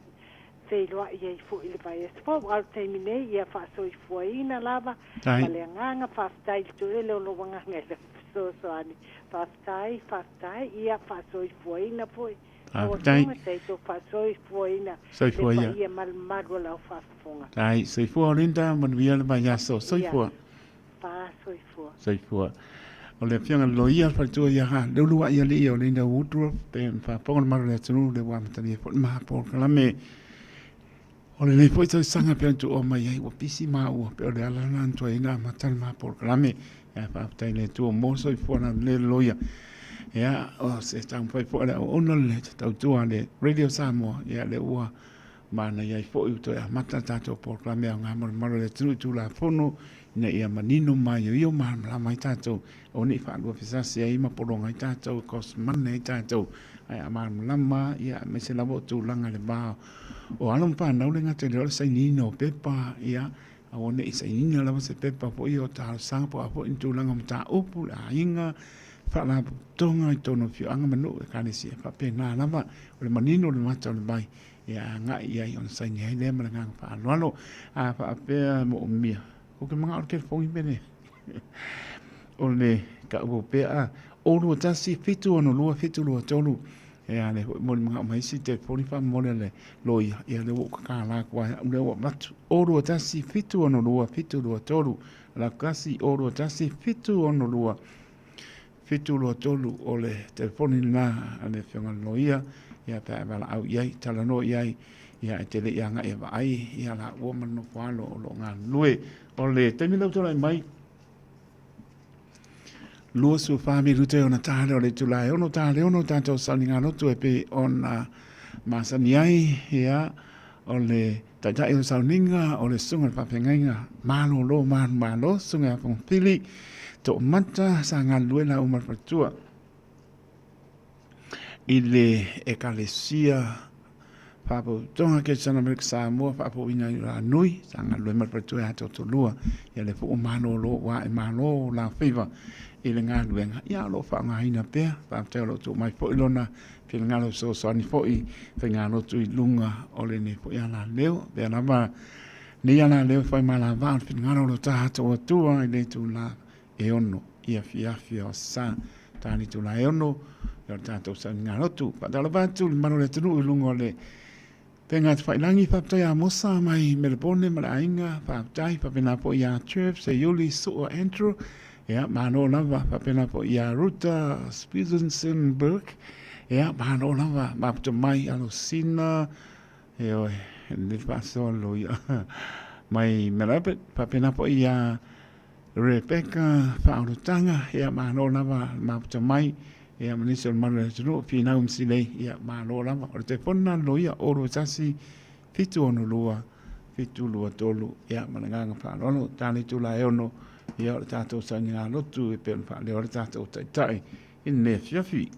feiloai ai foi i le vaiaso fou. A o le taimi nei, ia faasoifuaina lava ma le agaga faafetai i le toele o lou agaga i lau fesoasoani. Faafetai, faafetai, ia faasoifuaina foi lau Afioga, taito faasoifuaina le paia malumalu o lau faafofoga. Faafetai. Soifua Olinda, manuia le vaiaso. Soifua. Ia, faasoifua. Soifua. O le Afioga i le Loia, le Faletua ia ha, le uluai alii o Linda Woodruff, pe ona faafofoga le malu o le atunuu, le ua amatalia foi le maha polokalame. O lenei foi tausaga pe ona tuua mai ai, ua pisi maua, pe o le ala lena na tuai ai ona amata le maha polokalame. Ia, faafetai i le Atua mo soifua laulelei le loia. Ia, o se taumafai foi a le auauna le tautua a le Radio Samoa, ia, lea ua manaia ai foi ua toe amata le tatou polokalame aoga mo le mamalu o le atunuu i Tulafono ina ia manino ma maioio malamalama ai tatou, aua ne i faaluafesasi ai ma pologa ai tatou, e cost money ai tatou, ae a malamalama, ia, aemaise lava o tulaga i le va o alo ma fanau le gata i le o le sainiina o pepa, ia, aua ne i sainiina lava se pepa foi o talosaga po o a foi ni tulaga o mataupu, le aiga, faalapotopotoga i totonu o afioaga ma nuu, ekalesia, e faapena lava, o le manino o le mata o le vai e agai i ai ona saini ai lea ma le agaga faaaloalo. A faapea moomia, ou te manao i le telefoni pe le o le taua pea a o 21 762 723 e a le foi mo le manao mai isi telefoni faamolemole le loia ia lea ua ou tatala atu ai au lea ua avatu o 21 762 723 la kasi o 21 762 723 o le telefoni lena a le Afioga i le Loia, ia pe a e valaau i ai, talanoa i ai, ia e te le i agai e vaai ia laua ma le nofo alo o lo o galulue. O le taimi lea ua tulai mai, 24 minute ona ta lea o le itula e 6 ta le 6 tatou sauniga lotu e pei ona masani ai, ia, o le taitai o le sauniga o le susuga i le faafeagaiga malolo manumalo, susuga ia Fongafili, Toomata, sa galulue la uma le faletua. i le Ekalesia Faapotopotoga Kerisiano Amerika Samoa faapouina i la nui sa galulue ma le faletua ia Totolua ia le puu malolo ua ae malo la faiva i le galuega ia o lo o faaaogaina pea. Faafetai o lo o tuu mai foi lona finagalo e fesoasoani foi i faigalotu i luga o lenei foi alaleo. Pea lava nei alaleo e fai malavao le finagalo o lo tatou Atua i le itula e 6 i afiafi o sa ta le itula e 6 o le tatou sauniga lotu. Faatalofa atu le mamalu o le atunuu i luga o le Pega Tafailangi, faafetai ia Mosa mai Melebone ma le aiga, faafetai faapena foi ia Trev, Seiuli, Sua, Andrew, ia malo lava, faapena foi ia Ruta Spisensenberg, ia malo lava, mafuta mai Alosina, ioe, le faasoa loia mai Melbourne, faapena foi ia Rebecca Faaolataga, ia malo lava le mafuta mai, ia ma nisi o le malu o le atunuu, Finau ma Silei, ia malo lava. O le telefoni lena a le loia, 021 762 723, ia ma le agaga faaaloalo, ta le itula e 6, ia o le tatou sauniga lotu e pei ona faaleo ai le tatou taitai i lenei afiafi.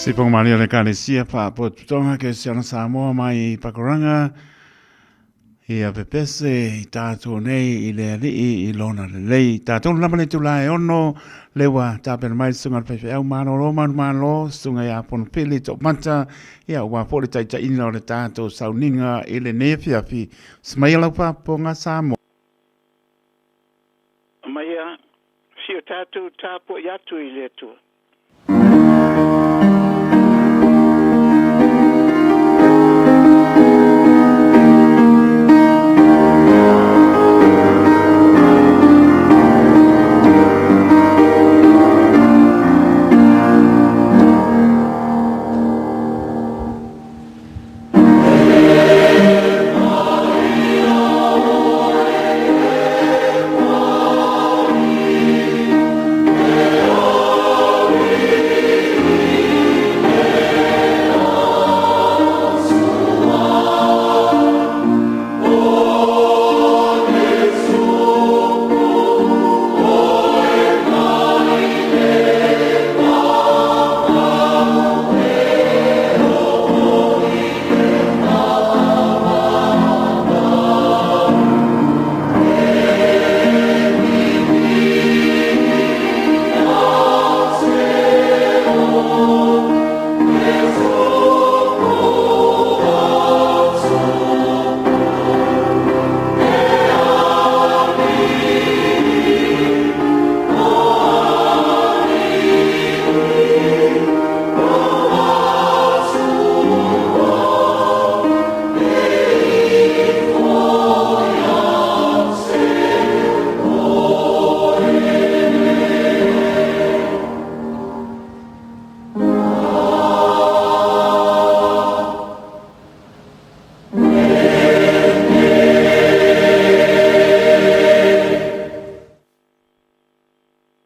Siponga Maria le Ekalesia Faapotopotoga Kerisiano Samoa mai i Pakuranga ia pepese i tātou nei i le alii i lona lelei. Tātou lava le itula e ono le ua tapena mai le susuga i le faifeau malolo manumalo, susuga ia Ponopili Toomata, ia ua foi le taitaiina o le tātou sauniga i lenei afiafi. Semaia lau faafofoga Samoa. Aumaia si o tatou tapuai atu i le Atua.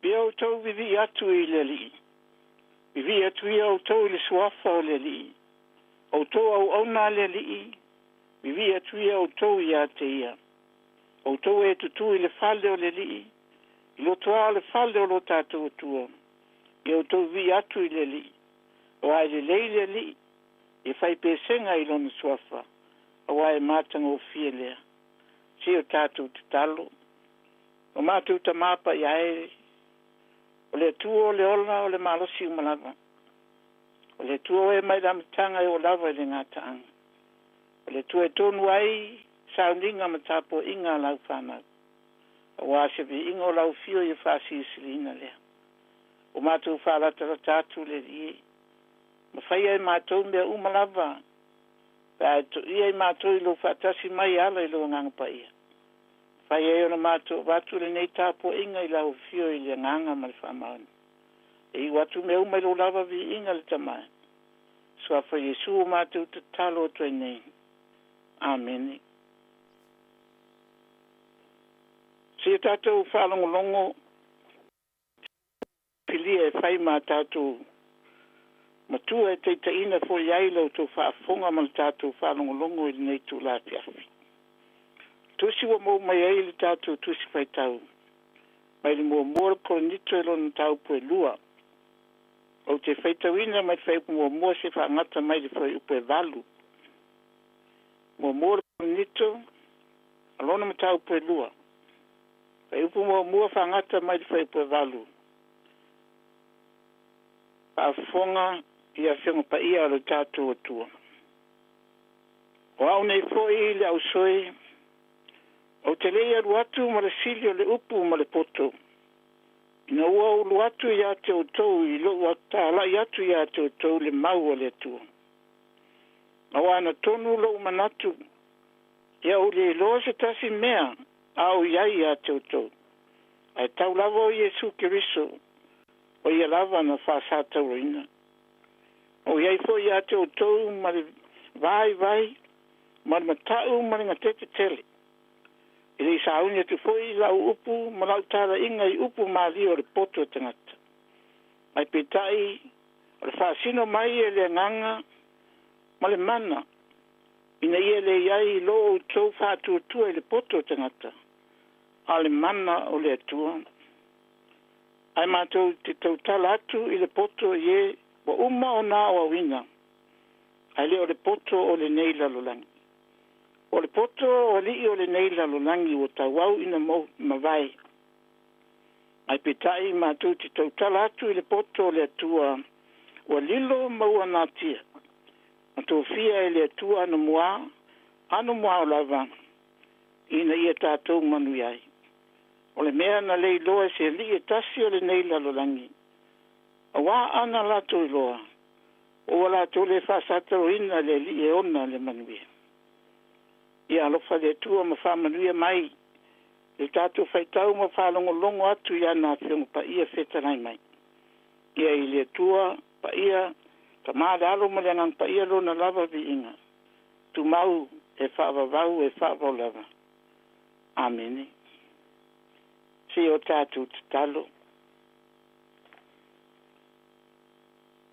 Ia outou vivii atu i le Alii. Vivii atu ia outou i le suafa o le Alii. Outou auauna a le Alii, vivii atu ia outou ia te ia. Outou e tutū i le fale o le Alii, i loto lava o le fale o lo tatou Atua, ia outou vivii atu i le Alii. Aua e lelei le Alii, e fai pesega i lona suafa, aua e matagofie lea. Se o tatou tatalo. O matou tama paia e, o le Atua o le ola o le malosi uma lava. O le Atua o e mai le amataga e oo lava i le gataaga. O le Atua e tonu ai sauniga ma tapuaiga a lau fanau, aua se viiga o lau afio ia faasilisiliina lea. O matou faalatalata atu le Alii, ma faia e matou mea uma lava. Pe a e to'ia i matou i lou faatasi mai e ala i lou Agaga Paia. Fai ai ona matou avatu lenei tapua'iga i lau Afio i le agaga ma le faamaoni. E iu atu mea uma i lou lava viiga le Tama e. Suafa Iesu ua matou tatalo atu ai nei. Amene. Seia tatou faalogologo filia e fai ma tatou matua e taitaiina foi ai la outou faafofoga ma le tatou faalogologo i lenei itula afiafi. Tusi ua mou mai ai le tatou Tusi Faitau mai le muamua o le Korinito i lona mataupu e lua. Ou te faitauina mai le fuaiupu muamua se faagata mai le fuaiupu e 8. Muamua o le Korinito, a lona mataupu e lua. Fuaiupu muamua faagata mai le fuaiupu e 8. Faafofoga i Afioga Paia a lo tatou Atua. O au nei foi le ausoe, ou te le i alu atu ma le sili o le upu ma le poto, ina ua ulu atu ia te outou i lou tala'i atu ia te outou le mau a le Atua. Auā na tonu lo'u manatu, ia ou le iloa se tasi mea a o i ai ia te outou, ae tau lava o Iesu Keriso, o ia lava na faasatauaina. O i ai foi ia te outou ma le vaivai ma le mata'u ma le gatete tele. E le i sauni atu foi la'u upu ma la'u tala'iga i upu malie o le poto o tagata. Ae peitai o le faasino mai e le agaga ma le mana, ina ia le i ai lo outou faatuatua i le poto o tagata, a o le mana o le Atua. Ae matou te tautala atu i le poto i e ua uma ona aoaoina, ae le o le poto o lenei lalolagi. O le poto o alii o lenei lalolagi ua tauau ina mavae. Ae peitai matou te tautala atu i le poto o le Atua ua lilo ma ua natia, na tofia e le Atua anamua, anamua lava, ina ia tatou manuia ai. O le mea na le iloa e se alii e tasi o lenei lalolagi, auā ana latou iloa, ua latou le faasatauaina le Alii e ona le manuia. Ia alofa le Atua ma faamanuia mai le tatou faitau ma faalogologo atu i ana Afioga Paia fetalai mai. Ia i le Atua Paia, Tama le Alo ma le Agaga Paia lona lava viiga, tumau e faavavau e faavavau lava. Amene. Se o tatou tatalo.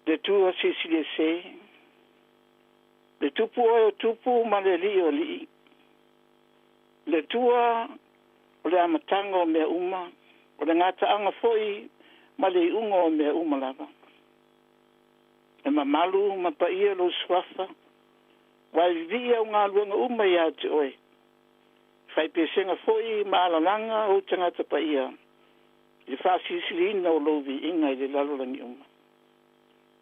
Le Atua Silisili Ese, le Tupu oe o tupu ma le Alii o alii, le Atua o le amataga o mea uma, o le gataaga foi ma le iuga o mea uma lava. E mamalu ma paia lou suafa, ua e vivii au galuega uma ia te oe. Faipesega foi ma alalaga ou tagata paia i le faasilisiliina o lou viiga i le lalolagi uma.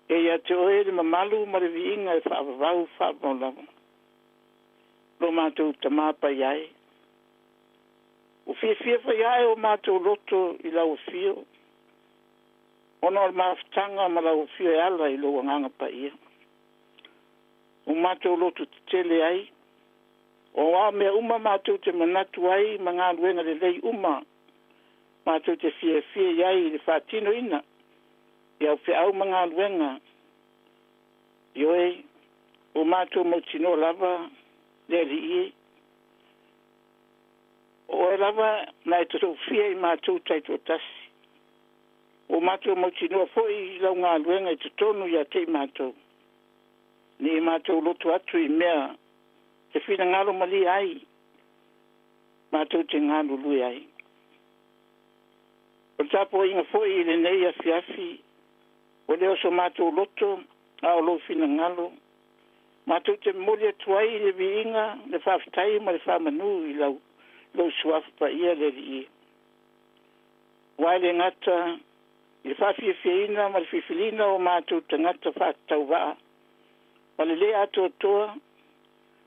E ia te oe le mamalu ma le viiga e faavavau faavavau lava. Lo matou Tamā Paia e, ua fiafia foi ae o matou loto i lau afio, ona o le mafutaga ma lau afio e ala i lou Agaga Paia. Ua matou loto tetele ai, o a mea uma matou te manatu ai ma galuega lelei uma matou te fiafia i ai i le faatinoina i au feau ma galuega. Ioe, ua matou mautinoa lava le Alii e, o oe lava na e tofia i matou taitoatasi. Ua matou mautinoa foi i lau galuega i totonu ia te i matou, ne i matou loto atu i mea e finagalo malie ai matou te galulue ai. O le tapuaiga foi i lenei afiafi, ua le o so matou loto, a o lou finagalo, matou te momoli atu ai le viiga, le faafetai ma le faamanu i lau lou Suafa Paia le Alii e. Aua e le gata i le faafiafiaina ma le filifiliina o matou tagata faatatauvaa ma le lē atoatoa,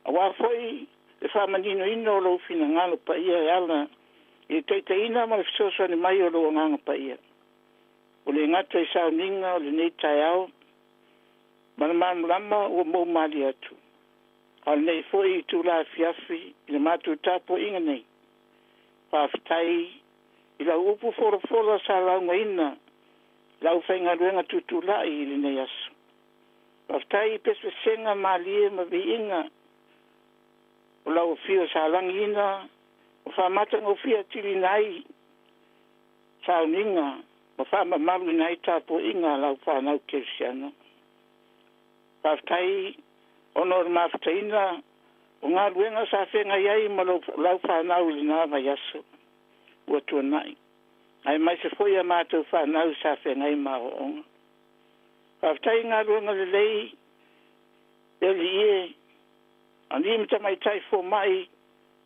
auā foi le faamaninoina o lou finagalo paia e ala i le taitaiina ma le fesoasoani mai o lou Agaga Paia. Ua le gata i sauniga o lenei taeao ma le malamalama ua mou malie atu, A o lenei foi itula afiafi i le matou tapuaiga nei, faafetai i lau upu folafola sa laugaina i le aufaigaluega tutulai i lenei aso. Faafetai i pesepesega malie ma viiga o lau afio sa lagiina ma faamatagofie atiliina ai sauniga ma faamamaluina ai tapuaiga a lau fanau kerisiano. Faafetai ona o le mafutaina o galuega sa feagai ai ma lau fanau i lena vaiaso ua tuanai, aemaise foi a matou fanau sa feagai ma aoaoga. Faafetai i galuega lelei le Alii e, alii ma tamaitai fomai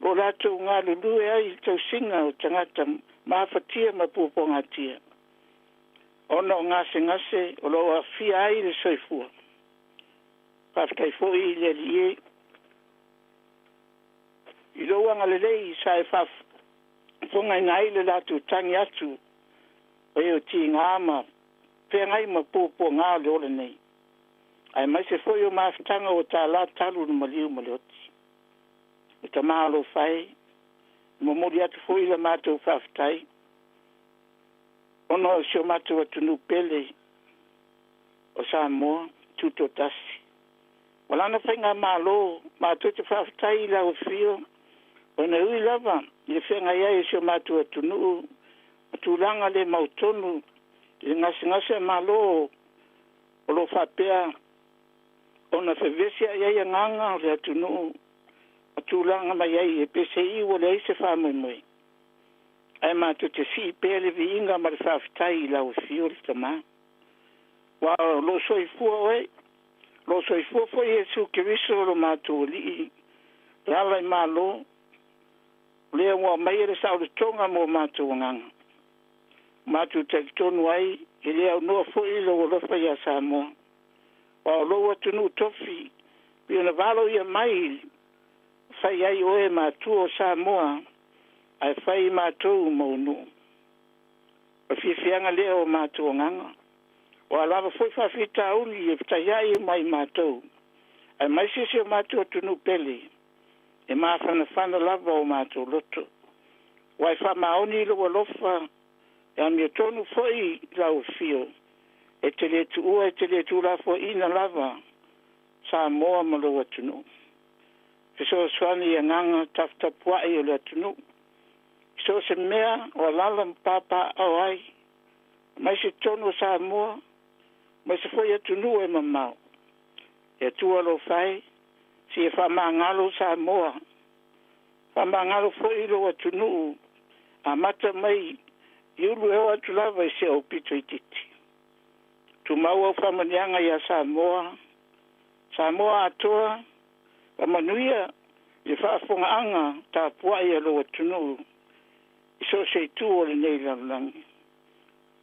o latou galulue ai i le tausiga o tagata mafatia ma puapuagatia ona o gasegase o lo o aafia ai le soifua. Faafetai foi i le Alii e i lou agalelei sa e faafofogaina ai le latou tagi atu o e o tiga ma feagai ma puapuaga o le ola nei, aemaise foi o mafutaga ua tālā talu le maliu ma le oti. E Tamā alofa e, momoli atu foi le matou faafetai ona o si o matou atunuu pele o Samoa tutoatasi ma lana faigamalo. Matou te faafetai i lau afio ona e ui lava i le feagai ai o si o matou atunuu ma tulaga le mautonu i le gasegase a Malo o lo o faapea ona fevesia'i ai agaga o le atunuu ma tulaga mai ai e pese ua leai se faamoemoe, ae matou te sii pea le viiga ma le faafetai i lau afio le Tamā, aua o loo soifua oe, o loo soifua foi Iesu Keriso lo matou Alii e ala i Malo, o lea ua aumaia le saolotoga mo matou agaga. Matou talitonu ai e le aunoa foi lou alofa iā Samoa, aua o lou atunuu tofi pei ona valoia mai fai ai oe matua o Samoa ae fai matou ma nuu. O le fiafiaga lea o matou agaga, o a lava foi faafitauli e fetaiai mai matou aemaise si o matou atunuu pele, e mafanafana lava o matou loto, ua e faamaoni i lou alofa e amiotonu foi lau afio e te le tuua e te le tuulafoaiina lava Samoa ma lou atunuu. Fesoasoani i agaga tafutapua'i o le atunuu i so o se mea o alaala ma papaaao ai, aemaise totonu o Samoa aemaise foi atunuu e mamao. E Atua alofa e, seia faamagalo Samoa, faamagalo foi lou atunuu amata mai i ulu e oo atu lava i se aupito itiiti. Tumau au faamanuiaga iā Samoa, Samoa atoa, faamanuia i le faafofogaaga tapuai a lou atunuu i so o se itu o lenei lalolagi.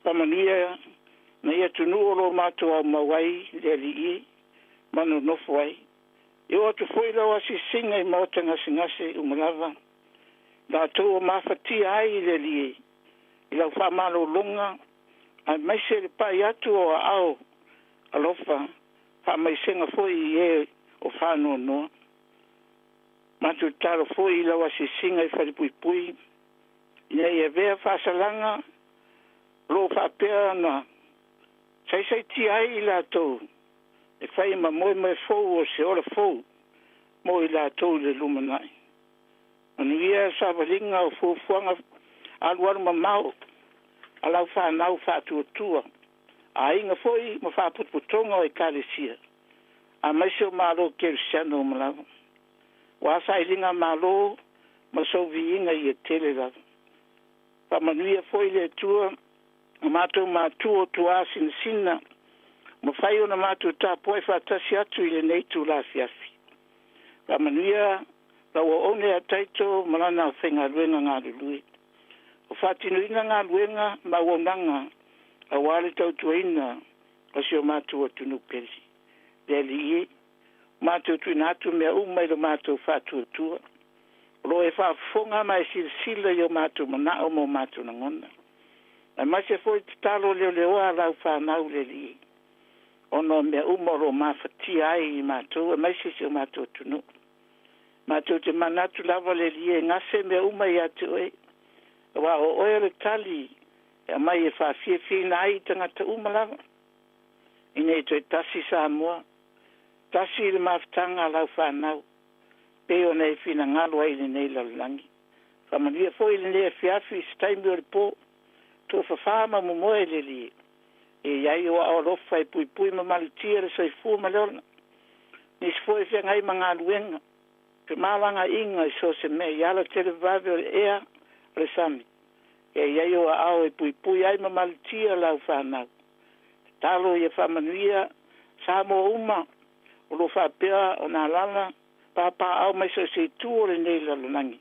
Faamanuia nai atunuu o lo matou aumau ai le Alii ma nonofo ai. E oo atu foi lau asiasiga i maota gasegase uma lava, latou o mafatia ai le Alii i lau faamalologa aemaise le pai atu o aao alofa faamaisega foi i e o faanoanoa. Matou tatalo foi i lau asiasiga i falepuipui ina ia avea faasalaga o lo o faapea ona saisaitia ai i latou e fai ma moemoe fou o se ola fou mo i latou i le lumanai. Manuia savaliga o fuafuaga alualu mamao a lau fanau faatuatua, aiga foi ma faaputuputoga o ekalesia aemaise o Malo kerisiano uma lava. Ua sailiga Malo ma sou viiga ia tele lava. Faamanuia foi le Atua o matou matua o tuā sinasina mafai ona matou tapuai faatasi atu i lenei itula afiafi. Faamanuia lau auauna ia Taito ma lana aufaigaluega galulue o faatinoina galuega ma auaunaga aua le tautuaina o si o matou atunuu pele. Le Alii e, matou tuuina atu mea uma i lo matou faatuatua, o lo o e faafofoga ma e silasila i o matou manao ma o matou lagona, aemaise foi tatalo leoleoa a lau fanau le Alii ona o mea uma o lo o mafatia ai i matou aemaise si o matou atunuu. Matou te manatu lava le Alii e gase mea uma ia te oe, auā o oe o le tali e aumai e faafiafiaina ai i tagata uma lava, ina ia toe tasi Samoa, tasi le mafutaga a lau fanau, pei ona e finagalo ai i lenei lalolagi. Faamanuia foi i lenei afiafi i se taimi o le po, tofafa ma momoe le Alii, e i ai ou aao alofa e puipui ma malutia le soifua ma le ola. Nisi foi e feagai ma galuega, femalagaaiga i so o se mea i ala televavave o le ea o le sami, e i ai ou aao e puipui ai ma malutia lau fanau. Tatalo ia faamanuia Samoa uma o lo o faapea ona alaala papaaao mai so o se itu o lenei lalolagi,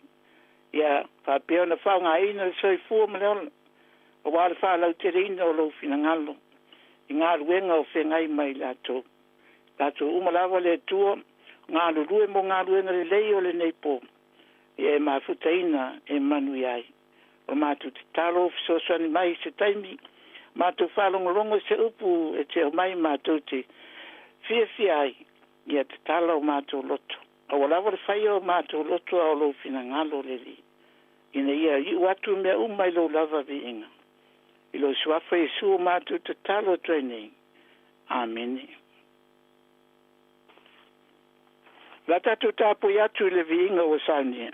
ia faapea ona faaaogaina le soifua ma le ola aua le faalauteleina o lou finagalo i galuega o feagai ma i latou. Latou uma lava le Atua galulue mo galuega lelei o lenei po, ia e mafutaina e manuia ai. O matou tatalo fesoasoani mai i se taimi, matou faalogologo i se upu e te aumai matou te fiafia ai, ia tatala o matou loto. Aua lava le faia o matou loto a o lou finagalo le Alii, ina ia iu atu mea uma i lou lava viiga. I lou suafa Iesu o matou tatalo atu ai nei. Amene. O le a tatou tapuai atu i le viiga ua saunia.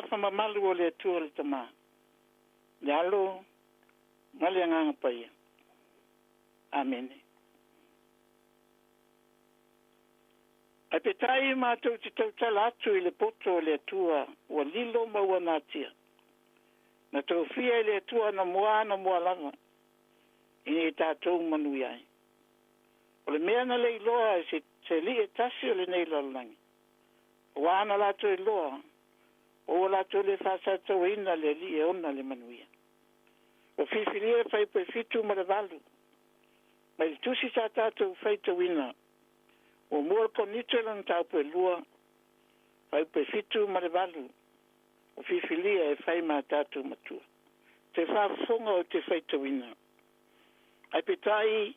Suafa mamalu o le Atua le Tamā, le Alo ma le Agaga Paia. Amene. Ae peitai matou te tautala atu i le poto o le Atua ua lilo ma ua natia. Na tofia e le Atua anamua anamua lava, ina ia tatou manuia ai. O le mea na le iloa e se se alii e tasi o lenei lalolagi, aua ana latou iloa, o ua latou le faasatauaina le Alii e ona le manuia. Ua filifilia le fuaiupu e 7 ma le 8 mai le tusi sa tatou faitauina, muamua o le Korinito i lona mataupu e 2, fuaiupu e 7 ma le 8, ua filifilia e fai ma tatou matua. Te faafofoga ou te faitauina. Ae peitai,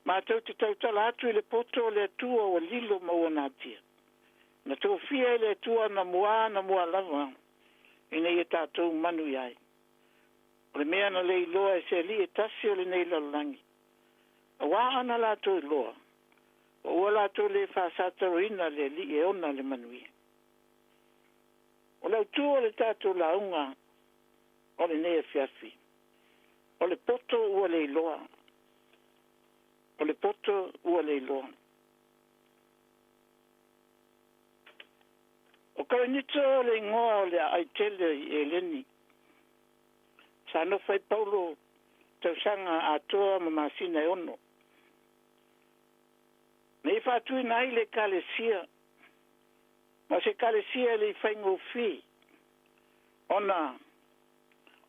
matou te tautala atu i le poto o le Atua ua lilo ma ua natia. Na tofia e le Atua anamua anamua lava, ina ia tatou manuia ai. O le mea na le iloa e se alii e tasi o lenei lalolagi, aua ana latou iloa, ua ua latou le faasatauaina le Alii e ona le manuia. O le autu o le tatou lauga o lenei afiafi, o le poto ua le iloa. O le poto ua le iloa. O Korinito o le igoa o le aai tele i Eleni. Sa nofo ai Paulo tausaga atoa ma masina e 6. Na ia faatuina ai le ekalesia, ma o se ekalesia e le i faigofie, ona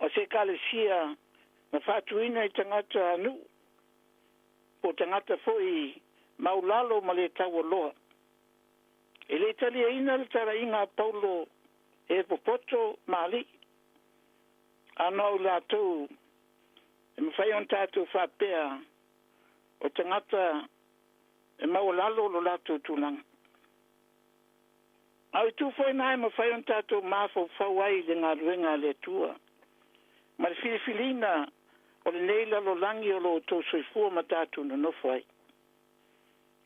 o se ekalesia na faatuina i tagata nuu, po o tagata foi maulalo ma le taualoa. E le i taliaina le talaiga a Paulo e popoto ma alii, a na o i latou e mafai ona tatou faapea o tagata e maualalo lo latou tulaga. A o itu foi na e mafai ona tatou mafaufau ai i le galuega a le Atua ma le filifiliina o lenei lalolagi o lo outou soifua ma tatou nonofo ai.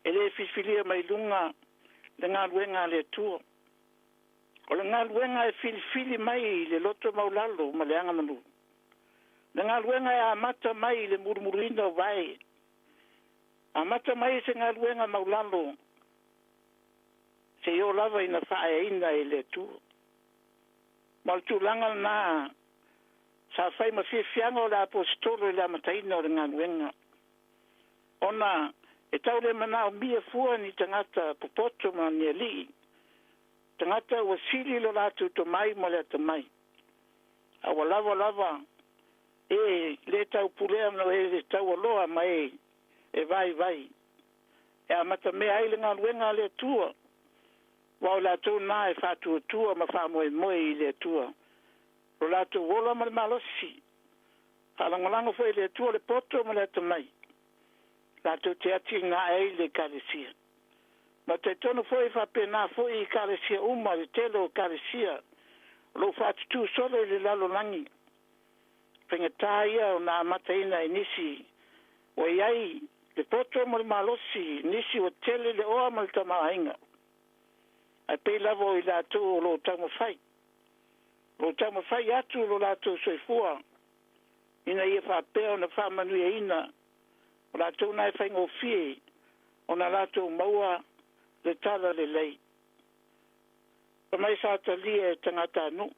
E le filifilia mai luga le galuega a le Atua. O le galuega e filifili mai i le loto maulalo ma le agamalu. Le galuega e amata mai i le mulumuluina o vae. Amata mai i se galuega maulalo, seia oo lava ina faaeaina e le Atua. Ma o le tulaga lena sa fai ma fiafiaga o le aposetolo i le amataina o le galuega, ona e tau le manaomia fua ni tagata popoto ma ni alii, tagata ua sili lo latou tomai ma le atamai, a ua lava lava e le taupulea ma e le taualoa ma e e vaivai e amatamea ai le galuega a le Atua, aua o i latou na e faatuatua ma faamoemoe i le Atua lo latou ola ma le malosi, faalagolago foi i le Atua le poto ma le atamai, latou te atinae ai le ekalesia. Ma talitonu foi e faapena foi i ekalesia uma, le tele o ekalesia o lo o faatutū solo i le lalolagi. Faigata ia ona amataina e nisi ua i ai le poto ma le malosi, nisi ua tele le oa ma le tamaoaiga, ae pei lava o i latou o lo o taumafai, o lo o taumafai atu lo latou soifua ina ia faapea ona faamanuiaina o latou na e faigofie ona latou maua le tala lelei. Fai mai sa talia e tagatanuu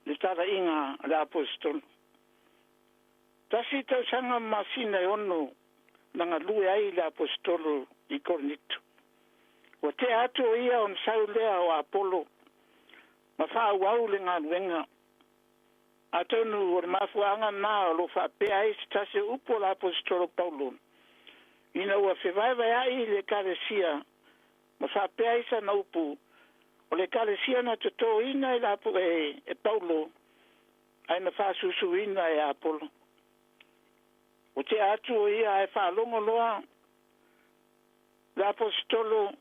le talaiga a le aposetolo. Tasi tausaga ma masina e 6 na galue ai le aposetolo i Korinito. Ua tea atu o ia ona sau lea o Apolo ma faaauau le galuega. Atonu o le mafuaaga lena o lo o faapea ai se tasi o upu o le aposetolo Paulo, ina ua fevaevaea'i le ekalesia ma faapea ai sana upu, o le ekalesia na totoina e le e, e Paulo ae na faasusuina e Apolo. Ua tea atu o ia ae faalogo loa le aposetolo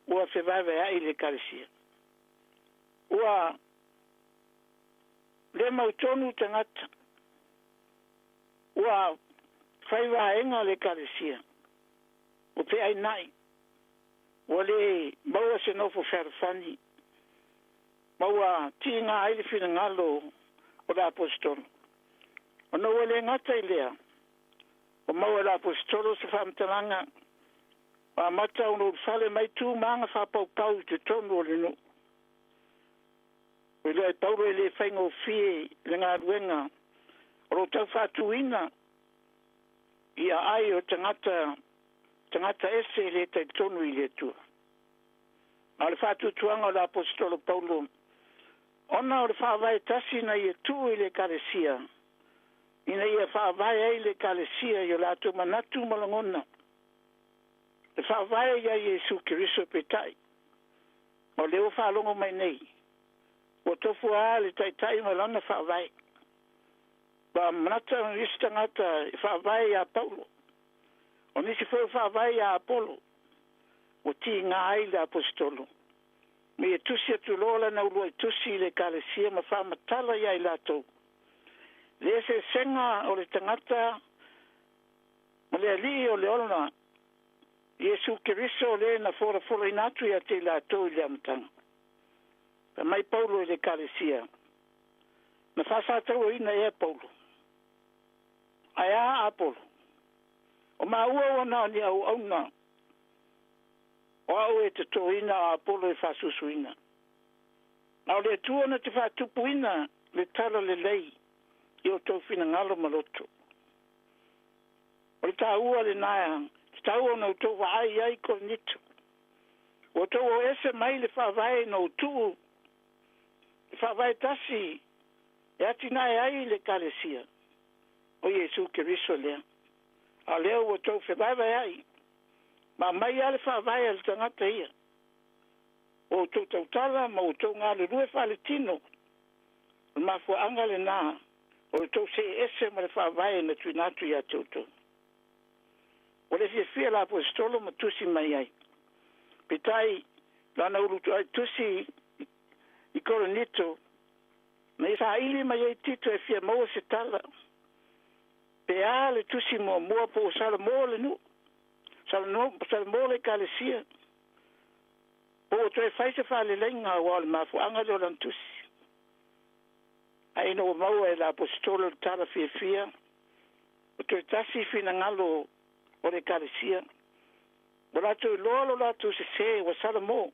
ua fevaevaea'i le ekalesia. Ua le mautonu tagata, ua fai vaega le ekalesia, ua feaina'i, ua le maua se nofo fealofani. Ma ua tiga ai le finagalo o le Aposetolo. Ona ua le gata i lea, ua maua e le Aposetolo se faamatalaga, ua amata ona ulufale mai tu ma aga faapaupau i totonu o le nuu. Ua iloa e Paulo e le faigofie le galuega o lo o tau faatuina i aai o tagata tagata ese e le talitonu i le Atua. A o le faatuatuaga o le Aposetolo Paulo, ona o le faavae tasi na ia tuu i le Ekalesia, ina ia faavae ai le Ekalesia i o latou manatu ma lagona, le faavae ia Iesu Keriso. Peitai, o lea ua faalogo mai nei, ua tofu lava le taitai ma lana faavae. Ua manata o nisi tagata e faavae ia Paulo, o nisi foi o faavae ia Apolo. Ua tiga ai le Aposetolo ma ia tusi atu loa lana uluai tusi i le Ekalesia ma faamatala ia i latou le eseesega o le tagata ma le Alii o le ola, Iesu Keriso, le na folafolaina atu ia te i latou i le amataga. Fai mai Paulo i le Ekalesia, na faasatauaina ea Paulo? Ae a Apolo? O maua ua na o ni auauna, o au e totoina, o Apolo e faasusuina. A o le Atua na te faatupuina le tala lelei i o outou finagalo ma loto. O le taua lena, te taua ona outou vaai ai Korinito. Ua outou o ese mai le faavae na ou tuu, le faavae tasi e atinae ai le Ekalesia, o Iesu Keriso lea. A o lea ua outou fevaevaeai, ma aumai lava le faavae a le tagata ia. Ua outou tautala ma outou galulue faaletino. O le mafuaaga lena o le tou see ese ma le faavae na tuuina atu ia te outou. Ua le fiafia le Aposetolo ma tusi mai ai. Peitai, lana uluai tusi i Korinito, na ia saili mai ai Tito e fia maua se tala. Pe a le tusi muamua po o salamo le nuu, salamo le Ekalesia, po ua toe fai se faaleleiga, aua o le mafuaaga lea o lana tusi. Ae ina ua maua e le Aposetolo le tala fiafia, ua toe tasi finagalo o le Ekalesia. Ua latou iloa lo latou sesē, ua salamo,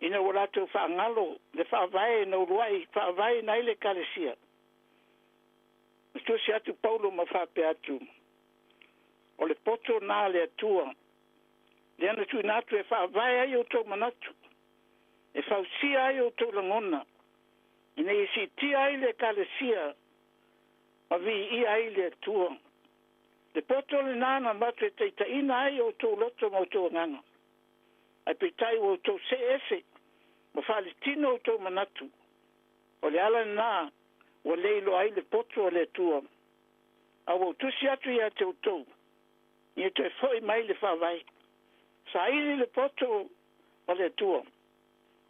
ina ua latou faagalo le faavae na uluai faavaeina ai le Ekalesia. Na tusi atu Paulo ma faapea atu, o le poto na a le Atua, lea na tuuina atu e faavae ai outou manatu, e fausia ai outou lagona, ina ia siitia ai le Ekalesia ma viia ai le Atua. Le poto lena na avatu e taitaiina ai outou loto ma outou agaga. Ae peitai ua outou see ese ma faaletino outou manatu. O le ala lena ua le iloa ai le poto o le Atua. A ua ou tusi atu ia te outou, ia toe foi mai le faavae. Saili le poto o le Atua.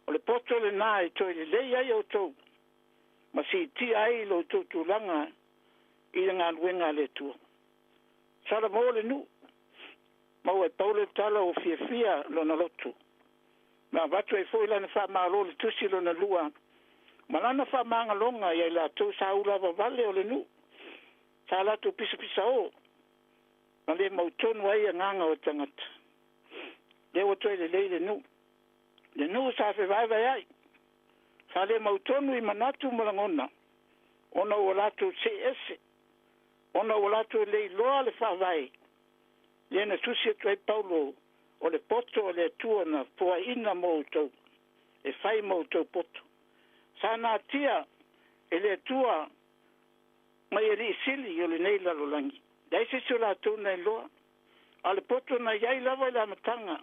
O le poto lena e toe lelei ai outou ma siitia ai lo outou tulaga i le galuega a le Atua. Salamo le nuu, maua e Paulo le tala ua fiafia lona loto. Ma avatu ai foi lana faamalo le tusi lona lua, ma lana faamagaloga ia i latou sa ulavavale o le nuu, sa latou pisapisao, ma le mautonu ai agaga o tagata. Lea ua toe lelei le nuu. Le nuu sa fevaevaeai, sa le mautonu i manatu ma lagona, ona ua latou see ese, ona ua latou le iloa le faavae, lea na tusi atu ai Paulo, o le poto o le Atua na foaiina mo outou, e fai ma outou poto. Sa natia e le Atua mai alii sili o lenei lalolagi, leai se isi o latou na iloa, a o le poto na i ai lava i le amataga,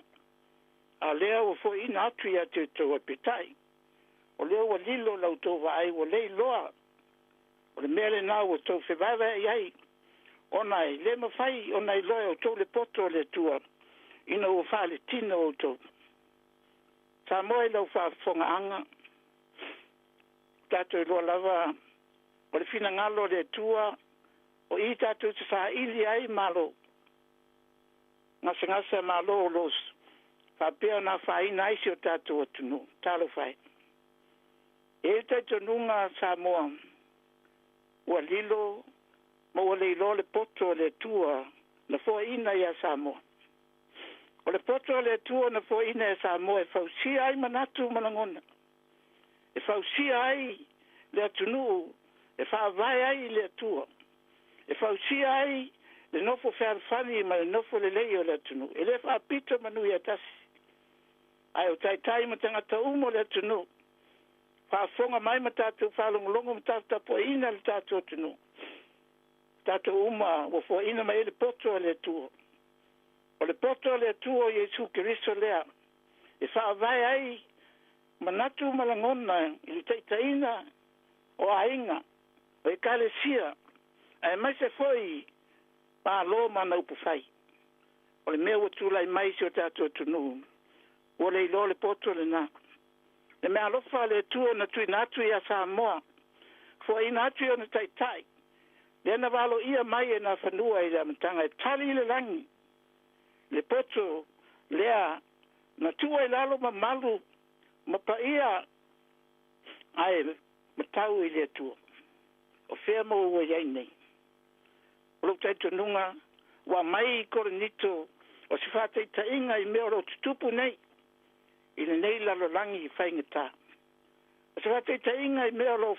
a o lea ua foaiina atu ia te outou. Ae peitai, o lea ua lilo la outou vaai, ua le iloa. O le mea lena ua outou fevaevaeai ai, ona e le mafai ona iloa e outou le poto o le Atua, ina ua faaletino outou. Samoa i lau faafofogaaga, tatou iloa lava o le finagalo o le Atua, o i tatou te saili ai malo, gasegase a malo o lo o faapea ona afaina ai si o tatou atunuu. Talofa e. E i ai le talitonuga Samoa, ua lilo ma ua le iloa le poto a le Atua na foaiina ia Samoa. O le poto a le Atua na foaiina ia Samoa e fausia ai manatu ma lagona, e fausia ai le atunuu e faavae ai i le Atua, e fausia ai le nofo fealofani ma le nofo lelei o le atunuu. E le faapito manu ia tasi, ae o taitai ma tagata uma o le atunuu, faafofoga mai ma tatou faalogologo ma taputapuaiina le tatou atunuu. Tatou uma ua foaiina mai ai le poto a le Atua. O le poto a le Atua o Iesu Keriso lea e faavae ai manatu ma lagona i le taitaiga o aiga, o ekalesia, aemaise foi Malo ma ana upufai. O le mea ua tulai mai i si o tatou atunuu, ua le iloa le poto lena. Le meaalofa a le Atua na tuuina atu ia Samoa, foaiina atu i ona taitai, lea na valoia mai e Nafanua i le amataga e tali i le lagi le poto lea na tuu ai lalo mamalu ma paia ae matau i le Atua. O fea maua ua i ai nei? O lou talitonuga ua aumai i Korinito o se faataitaiga i mea o lo o tutupu nei i lenei lalolagi faigata. O se faataitaiga i mea o lo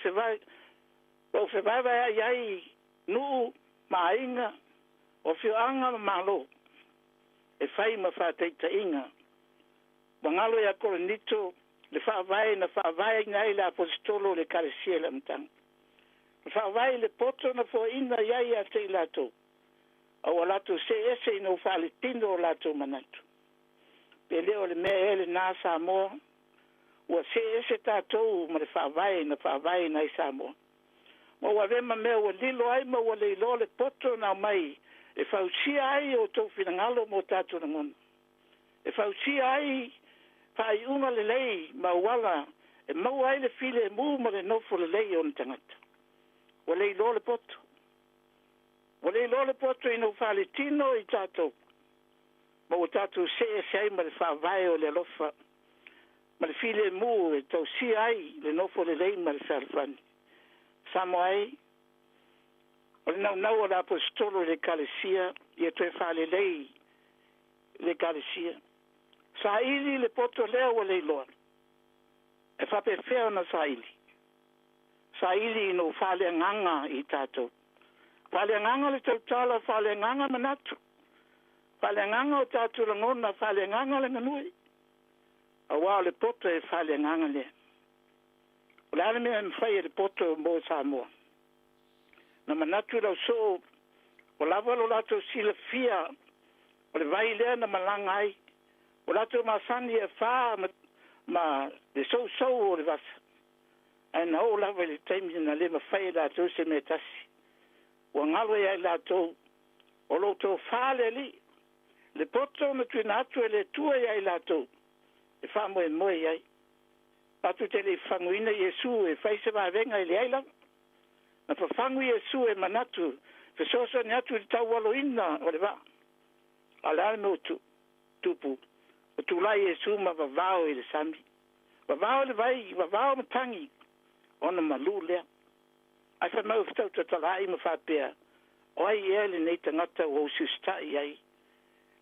o fevaevaeai ai nuu ma aiga, o afioaga ma malo, e fai ma faataitaiga. Ua galo ia Korinito le faavae na faavaeina ai le Aposetolo o le Ekalesia i le amataga. Na faavae i le poto na foaiina i ai ia te i latou, a ua latou see ese ina ua faaletino o latou manatu. Pe le o le mea ea lena Samoa, ua see ese tatou ma le faavae na faavaeina ai Samoa. Ma ua avea ma mea ua lilo ai ma ua le iloa le poto na aumai e fausia ai o outou finagalo ma o tatou lagona, e fausia ai faaiuga lelei ma auala e maua ai le filemu ma le nofo lelei o ona tagata. Ua le iloa le poto. Ua le iloa le poto ina ua faaletino i tatou ma ua tatou see ese ai ma le faavae o le alofa ma le filemu e tausia ai le nofo lelei ma le fealofani. Samoa e, o le naunau o le Aposetolo i le Ekalesia ia toe faalelei le Ekalesia. Saili le poto lea ua le iloa. E faapefea ona saili? Saili ina ua faaleagaga i tatou. Faaleagaga le tautala, faaleagaga manatu, faaleagaga o tatou lagona, faaleagaga le galue. Aua o le poto e faaleagaga lea. O le a le mea e mafai e le poto mo Samoa? Na manatu lau soo ua lava lo latou silafia o le vai lea na malaga ai, ua latou masani e afa ma, ma le sousou o le vasa. Ae na oo lava i le taimi na le mafai e latou se mea tasi. Ua galo ia i latou o lo o tofa le Alii, le poto na tuuina atu e le Atua ia i latou e faamoemoe i ai. Tatou te le i fafaguina Iesu e fai se vavega e leai lava. Na fafagu Iesu e manatu fesoasoani atu i le taualoina o le vaa. A o le a le mea ua tupu? Ua tulai Iesu ma vavao i le sami. Vavao i le vai, vavao matagi, ona malu lea. Ae fai mai ua fetautatalaai ma faapea, O ai ea lenei tagata ua usiusitai ai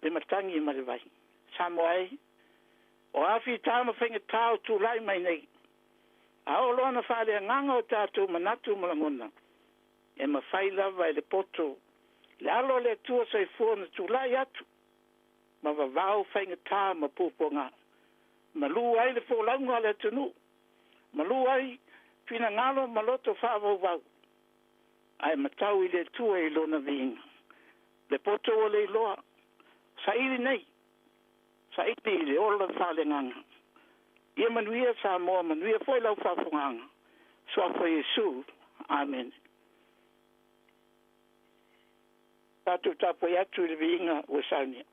le matagi ma le vai? Samoa e, o a fita ma faigata o tulai mai nei, a oo loa na faaleagaga o tatou manatu ma lagona, e mafai lava e le poto le alo o le Atua soifua ona tulai atu ma vavao faigata ma puapuaga, malu ai le folauga a le atunuu, malu ai finagalo ma loto faavauvau, ae matau i le Atua i Lona viiga. Le poto ua le iloa, saili nei, saili i le ola faaleagaga. Ia manuia Samoa, manuia foi lau faafofogaaga. Suafa Iesu. Amene. Tatou tapuai atu i le viiga ua saunia.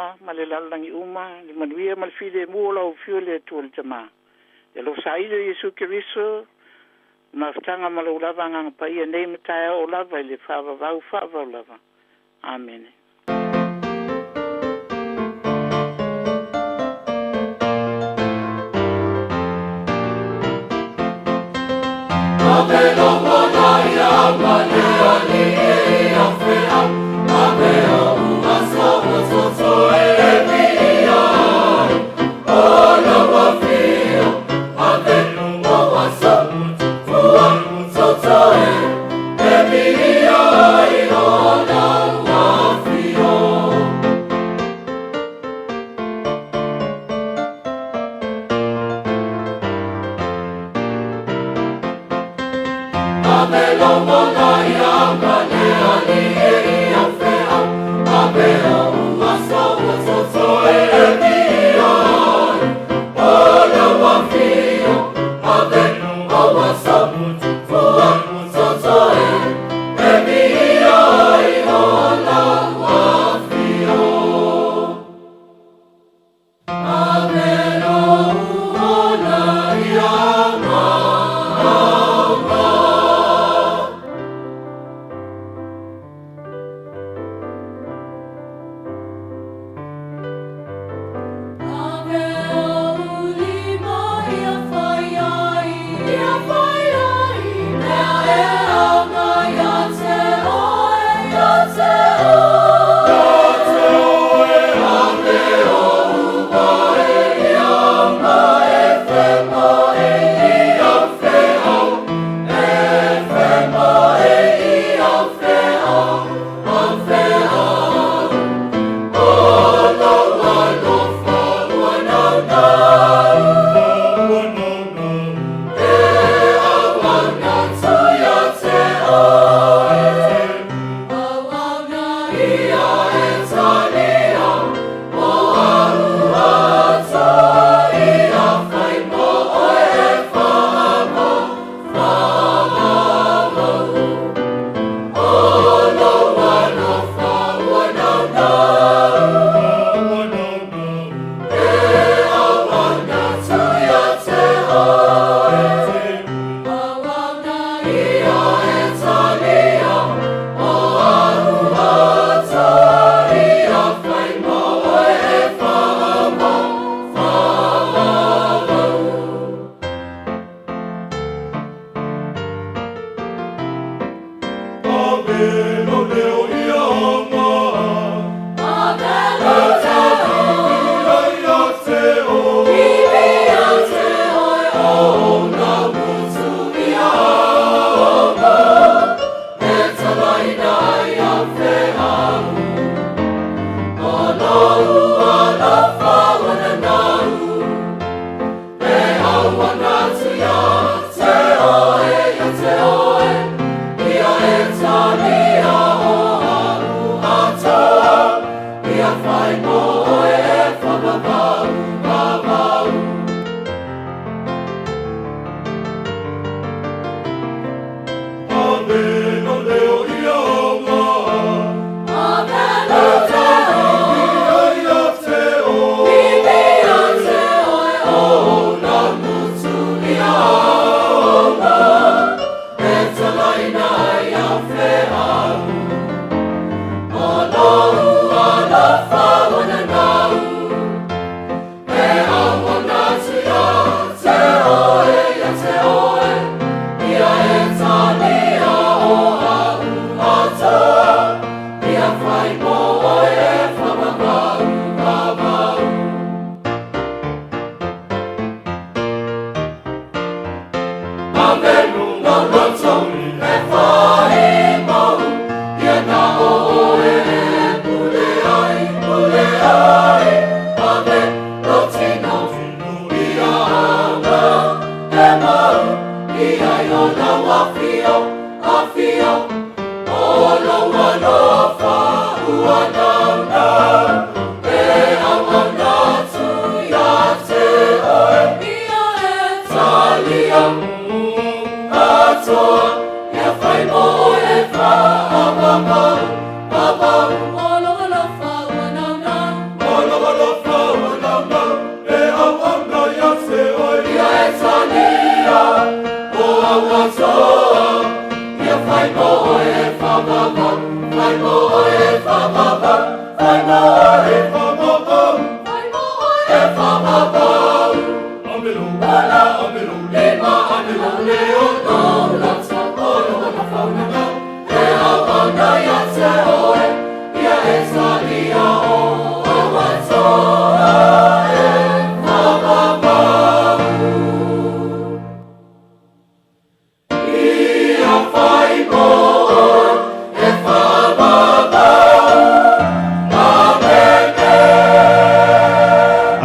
Samoa ma le lalolagi uma le manuia ma le filemu o lau Afio le Atua le Tamā. Le alofa saili o Iesu Keriso, le mafutaga ma lou lava Agaga Paia nei ma taeao oo lava i le faavavau faavavau lava. Amene.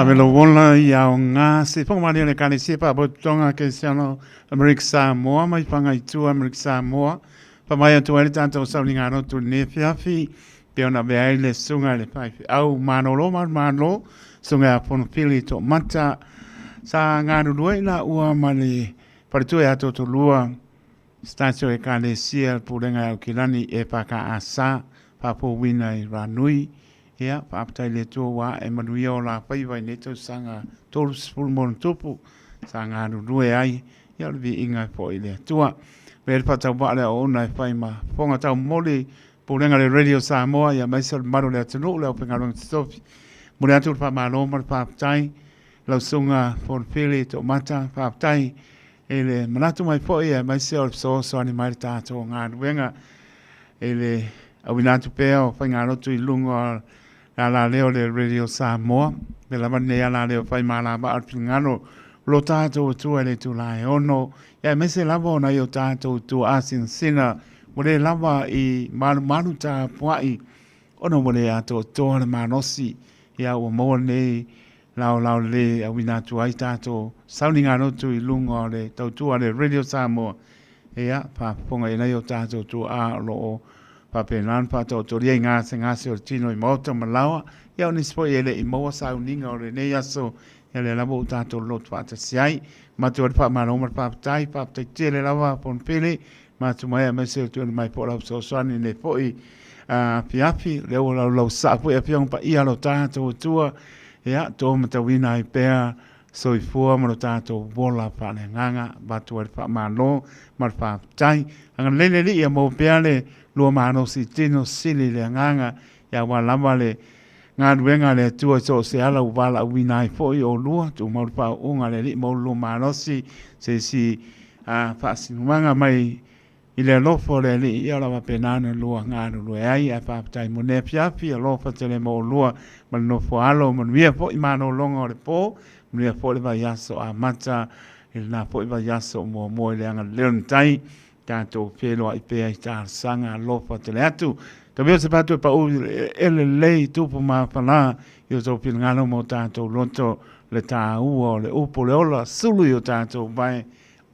Ave lo ola i ao ngā se whangamani o le Ekalesia Faapotopotoga Kerisiano Amerika Samoa mai Fagaitua Amerika Samoa. Whamai atu ai le tātou sauniga roto i lenei afiafi, pe ona avea ai le susuga i le faifeau malolo ma le malo, susuga ia Fonofili Toomata, sa galulue i laua ma le faletua ia Totolua, Stasio Ekalesia le Pulega e Aukilani EFKS faafouina i Ranui. Ia, faafetai i le Atua ua ae manuia o la faiva i nei tausaga 30 ma ona tupu sa galulue ai. Ia, o le viiga e foi i le Atua. Avea le faatauvaa le auauna e fai ma fofoga taumoli Pulega le Radio Samoa, ia aemaise o le mamalu o le atunuu, le aufaigaluega totofi. Momoli atu le faamalo ma le faafetai lau Susuga Fonofili Toomata, faafetai i le manatu mai foi aemaise o le fesoasoani mai le tatou galuega i le auina atu pea o faigalotu i luga o le alaleo o le Radio Samoa. Le lava lenei alaleo fai malavaa o le finagalo o lo tatou Atua i le itula e 6, ia aemaise lava o nai o tatou tuaasinasina ua le lava i malumalu tapuai ona ua le atoatoa le malosi, ia ua maua lenei laolao lelei e auina atu ai tatou sauniga lotu i luga o le tautua a le Radio Samoa, ia faafofoga i nai o tatou tuaa o lo o faapena ona faataotolia i gasegase o le tino i maota ma laoa, ia o nisi foi e le i maua sauniga o lenei aso, ia lea lava ua tatou lotu faatasi ai. Matou le faamalo ma le faafetai, faafetai tele lava Fonopele, matou mai aemaise o tuuina mai foi lau fesoasoani i lenei foi afiafi, lea ua laulausasaa foi afioga paia o lo tatou Atua, ia to matauina ai pea soifua ma lo tatou ola faaleagaga, avatu ai le faamalo ma le faafetai. Agalelei le Alii ia maua pea le lua malosi tino sili i le agaga, ia aua lava le galuega a le Atua i so o se ala ua valaauina ai foi oulua, tumau le faauuga a le Alii ma oulua malosi, se isi faasinomaga mai i le alofa o le Alii, ia o le a faapena ona lua galulue ai. Ae faafetai mo lenei afiafi, alofa tele mo oulua ma le nofo alo, manuia foi malologa o le po, manuia foi le vaiaso amata i lena foi vaiaso muamua i le agalelei o le Matai, tatou feiloai pea i talosaga, alofa tele atu. Tauia se patu e pau e lelei tupu ma fala i o tou finagalo ma o tatou loto le taua o le upu o le ola sulu i o tatou vae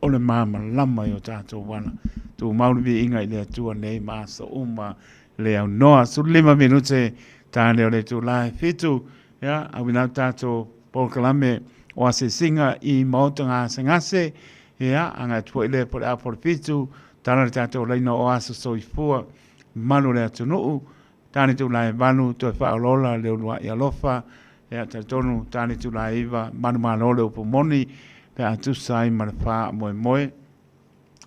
o le malamalama i o tatou ala. Tumau le viiga i le Atua nei ma aso uma le aunoa. 15 minute tane o le itula e 7, ia, auina atu tatou polokalame o asiasiga i maota gasegase, ia, agai atu foi lea po o le a po o le 7, tala le tatou laina o aso soifua malu o le atunuu, tane itula e 8, toe faaolola le uluai alofa, ia, talitonu tane itula e 9, manumalo le upu moni, pe a tusa ai ma le faamoemoe.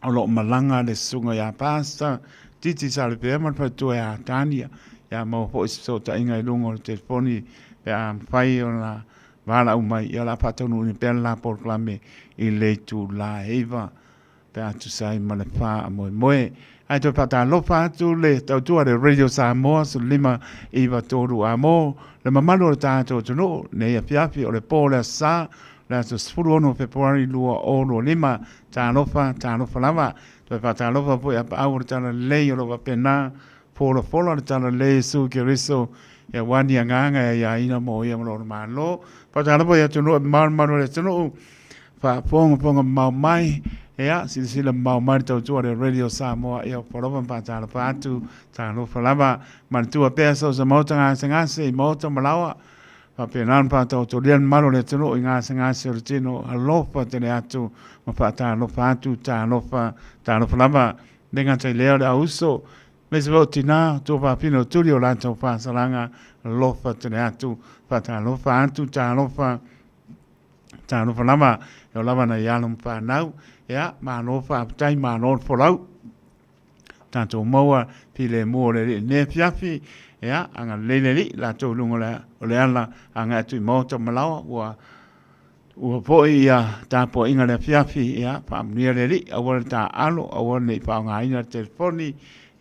O lo o malaga le susuga ia Pastor Titi Salefea ma le faletua ia Tania, ia maua foi se fesootaiga i luga o le telefoni pe a mafai ona valaau mai, ia o le a faataunuuina pea le la polokalame i le itula e 9 pe a tusa ai ma le faamoemoe. Ae toe faatalofa atu le tautua a le Radio Samoa 15 9 3 a mo le mamalu o le tatou atunuu nei afiafi o le po o le Aso Sa, le aso 16 Fepuari 2025. Talofa, talofa lava. Toe faatalofa foi a paau o le Talalelei o lo o faapena folafola le Talalelei Iesu Keriso ia aua ni agaga e aiaina mo ia ma lona Malo. Faatalofa i atunuu e mamao le mamalu o le atunuu, faafogafoga mamao mai, ia silasila mamao mai le tautua a le Radio Samoa, ia falofa ma faatalofa atu, talofa lava. Manatua pea so o se maota gasegase i maota ma laoa, Faapena ona faataotolia le mamalu o le atunuu i gasegase o le tino, alofa tele atu ma faatalofa atu, talofa, talofa lava. Le gata i lea o le auuso, aemaise foi o tina, tuafafine o tuli o latou faasalaga, alofa tele atu, faatalofa atu, talofa. Talofa lava, e o lava nai alo ma fanau, ia, malo faafetai, malo le folau. Tatou maua filemu o le Alii i lenei afiafi, ia, agalelei le Alii, latou i luga o le ala agai atu i maota ma laoa, ua Ua foi ia tapuaiga le afiafi, ia, faamanuia le Alii, aua le taaalo, aua ne i faaaogaina le telefoni,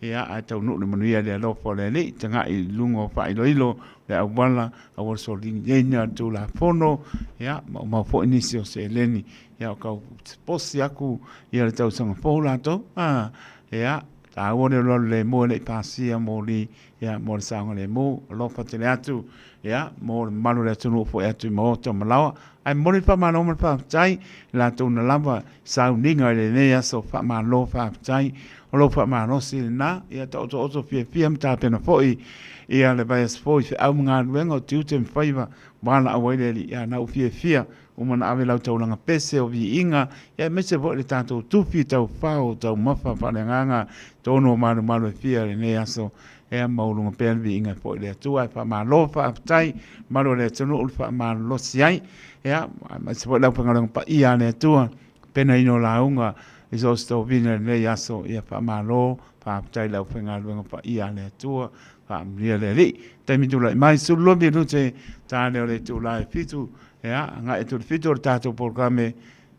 ia, ae taunuu le manuia i le alofa o le Alii, tagai i luga o faailoilo le auala, aua le soligiaina le Tulafono, ia, maumau foi nisi o seleni, ia, o tau posi aku ia le tausaga fou latou, a, ia, taua le alualu lemu e le i pasia moli, ia, mo le saogalemu, alofa tele atu, ia, mo le mamalu o le atunuu foi atu i maota ma laoa. Ae momoli le faamalo ma le faafetai i latou na lava sauniga i lenei aso faamalo faafetai. O lou faamalosi lena, ia taotooto fiafia ma tapena foi ia le vaiaso fou i feau ma galuega o tiute ma faiva valaau ai le Alii. Ia na ou fiafia uma na ave lau taulaga pese o viiga, ia aemaise foi le tatou tufi taufao taumafa faaleagaga tonu o malumalu e fia i lenei aso. Ea maualuga pea le viiga e foi i le Atua, ae faamalo faafetai malu o le atunuu le faamalolosi ai. Ea, aemaise foi le aufaigaluega paia a le Atua, penaina o lauga i so o se tovina i lenei aso. Ia faamalo faafetai i le aufaigaluega paia a le Atua, faamanuia le Alii. Taimi tulai mai, 12 minute ta lea o le itula e 7, ea, agai atu i le 7 o le tatou polokalame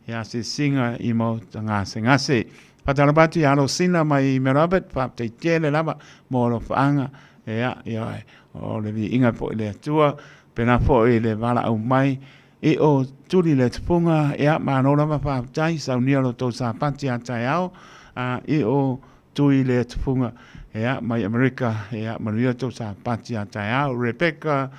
Ia asiasiga i maota gasegase. Faatalofa atu ia Alosina mai Mount Albert, faafetai tele lava mo alofaaga, ia, ia, o le viiga foi i le Atua, pena foi le valaau mai i o Tuli le Tupuga, ia, malo lava faafetai, saunia lo tou sapati a taeao, a, i o Tui le Tupuga, ia, mai Amerika, ia, manuia tou sapati a taeao. Rebecca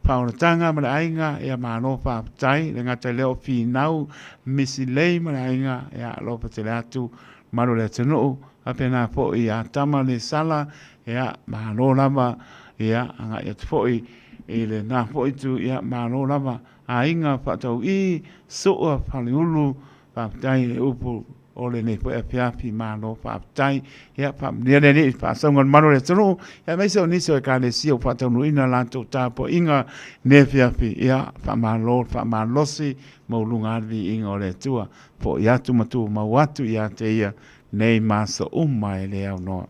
Faaolataga ma le aiga, ia, malo faafetai, le gata i lea o Finau Misi Lei ma le aiga, ia, alofa tele atu, malu o le atunuu, faapena foi ia Tama le Sala, ia, malo lava, ia, agai atu foi i lena foi itu, ia, malo lava, aiga Faatauii, Sua Faleulu, faafetai i le upu o lenei foi afiafi, malo faafetai. Ia faamanuia le Alii i le faasauga o le malu o le atunuu, aemaise o nisi o Ekalesia ua faataunuuina latou tapuaiga i lenei afiafi. Ia faamalo le faamalosi, maualuga lava le viiga o le Atua, foi atu ma tumau atu ia te Ia nei ma aso uma e le aunoa.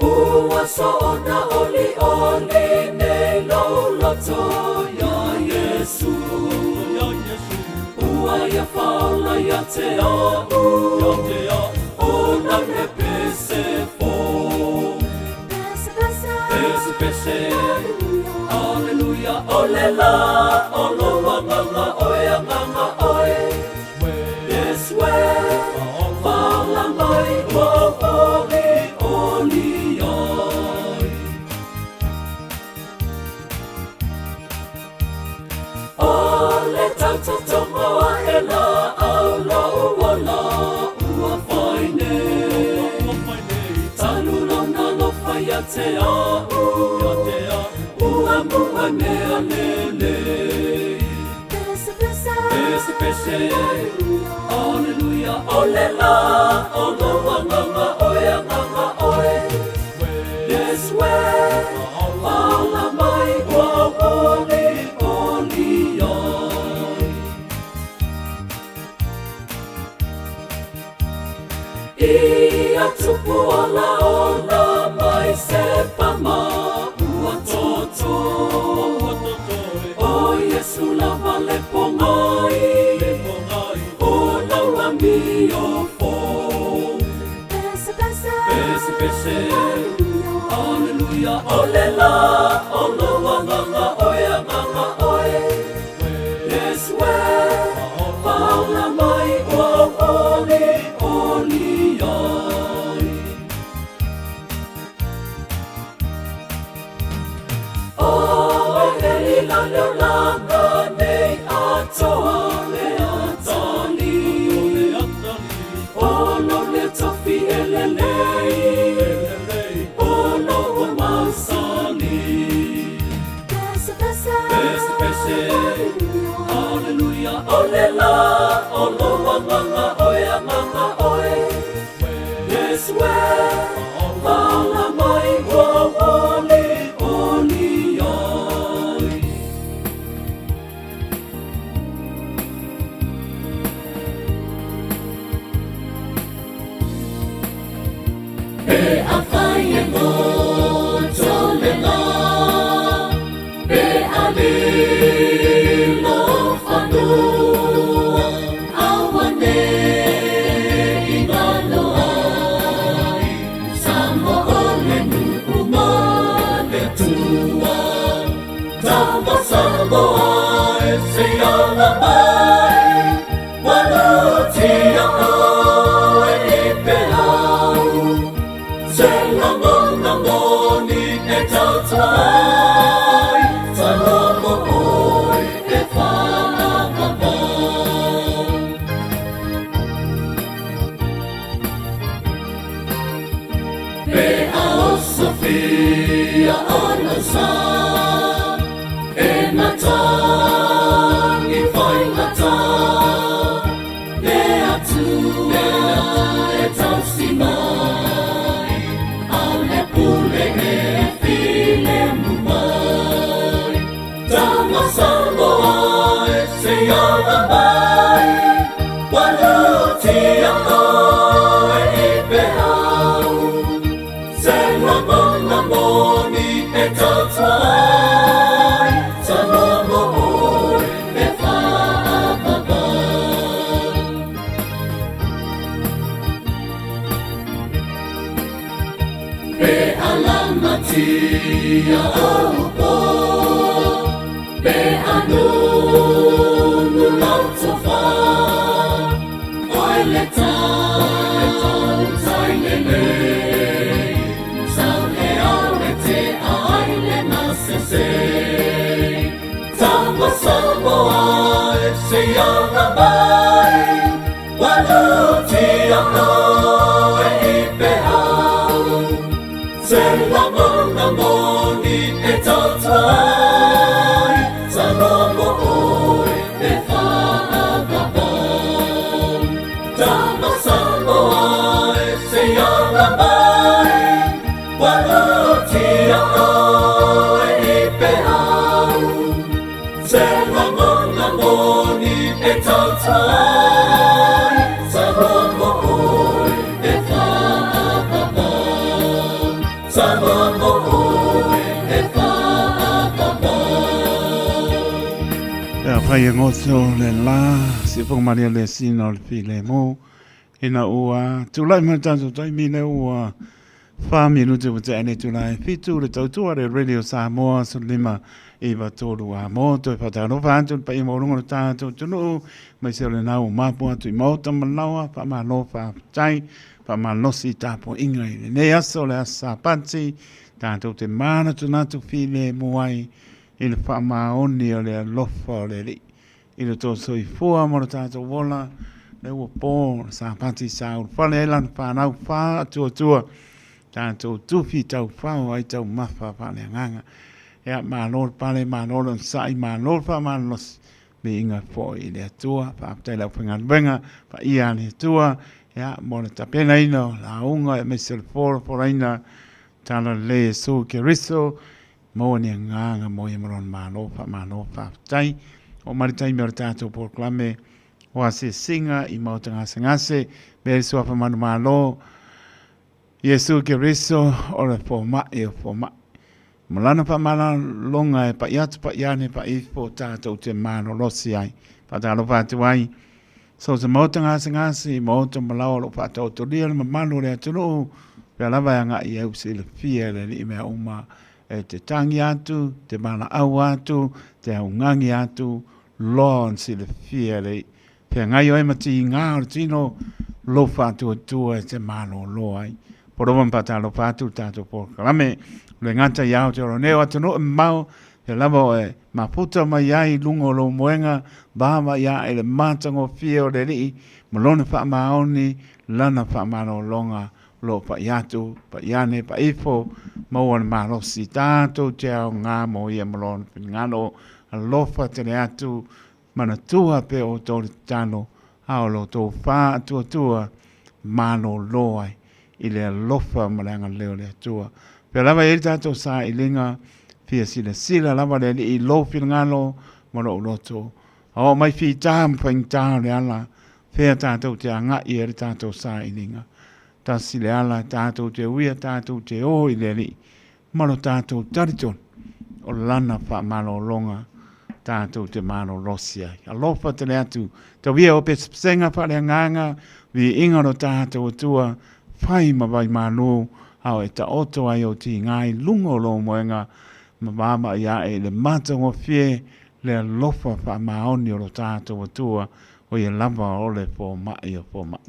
Ua soona oli oli nei lou loto ia Iesu. Ua ia faola ia te a'u, o nau le pese fo. Pese pese, Aleluia, o le la, o lo agaga oe, agaga oe. Yes, we, faola mai ua ou oli oli ai. O le tautotogo aʻe laau lou ola ua fai nei. Talu lona alofa ia te a'u, ua mua mea lelei. Pese pese, Aleluia, o le la, o lou agaga oe, agaga oe. Yes, we, faola mai ua ou oli oli ai. Ia tupu ola ola mai se pama ua toto. O Iesu lava le pogai, o lau amio fo. Pese pese, Aleluia, o le la, o lou agaga oe, agaga oe. Yes, we, faola mai ua ou oli oli ai. O e la le olaga nei atoa le atali. O lo le tofi e lelei, o lou mausali. Pese pese, Hallelujah O le la o lou agaga oe agaga oe Iesu e Valaau mai ua auoli oli ai. Pe afai e goto le la, pe a lilo fanua, auanei galo ai, Samoa o le nuu ma le Atua. Tama Samoa e se ala mai, Malutia oe i peau, Se lagona moni e tautua ai, Samoa mo oe e whaakapa. Pe a osofia o lou sa, E matangi faigata, Le Atua e tausi mai, A le pule e filemu mai. Tama Samoa e se ala mai, Malutia oe i peau, Se lagona moni e tautua ai, Samoa mo oe e whaapapa. Pe a lamatia ou po, Pe a nunu lau tofa, Oe le tautai lelei, Sau le ao e te ai le masese. Tama Samoa e se ala mai, Malutia oe i peau, Se lagona moni e tautua ai, Samoa mo oe e whaapapa. Tama Samoa e se ala mai, Malutia oe i peau, Se lagona moni e tautua ai, Samoa mo oe e whaapapa. Samoa mo oe e whaapapa. Pe afai e goto le la, se fofoga malie le sina o le filemu, ina ua tulai mai le tatou taimi lea ua 4 minute ua tea nei itula e 7 le tautua le Radio Samoa 15 93 a mo toe faatalofa atu le paia maualuga o le tatou atunuu aemaise o lena ua mapu atu i maota ma laoa faamalo faafetai faamalosi tapuaiga i lenei aso le aso Sapati tatou te manatunatu filemu ai i le faamaoni o le alofa o le Alii i le tou soifua ma lo tatou ola, lea ua po le Sapati sa ulufale ai lana fanau faatuatua, tatou tufi taufao ai taumafa faaleagaga. Ia, malo le pale, malo le onosai, malo le faamalolosi, viiga foi i le Atua. Faafetai i le aufaigaluega paia a le Atua, ia, mo le tapenaina o lauga aemaise o le folafolaina Talalelei Iesu Keriso. Maua ni agaga mo ia ma lona Malo, faamalo, faafetai. Oo mai le taimi o le tatou polokalame o asiasiga i maota gasegase, mea le suafa manumalo, Iesu Keriso o le fomai o fomai. Ma lana faamalaloga e pai atu pai ane pai ifo tatou te malolosi ai. Faatalofa atu ai So se maota gasegase i maota malaoa o lo o faataotolia le mamalu o le atunuu, pea lava e agai i ai ua silafia e le Alii mea uma e te tagi atu, te valaau atu, te augagi atu, loa ona silafia e le feagai oe ma tiga o le tino, lou faatuatua e te malolo ai. Poloa ma faatalofa atu le tatou polokalame. O le gata i Aotearoa nei o atunuu e mamao, Ia lava oe, mafuta mai ai i luga o lou moega, vaavaai ae i le matagofie o le Alii ma lona faamaoni, lana faamalologa, o lo o pai atu, pai ane, pai ifo, maua le malosi, tatou te aoga mo ia ma lona finagalo. Alofa tele atu, manatua pea outou le tatalo, a o lo outou faatuatua malōlō ai i le alofa ma le agalelei o le Atua. Pea lava e i ai le tatou sailiga, fia silasila lava le Alii i lou finagalo ma lou loto. A oo mai fita ma faigata o le ala, fea tatou te agai ai le tatou sailiga. Tasi le ala tatou te uia tatou te o i le Alii ma lo tatou talitonu o lana faamalologa tatou te malolosi ai. Alofa tele atu, tauia o pesepesega faaleagaga, viiga o lo tatou Atua, fai ma vai malu, a o e taoto ai ou tiga i luga o lou moega, ma vaavaai ae i le matagofie le alofa faamaoni o lo tatou Atua, o ia lava o le fomai o fomai.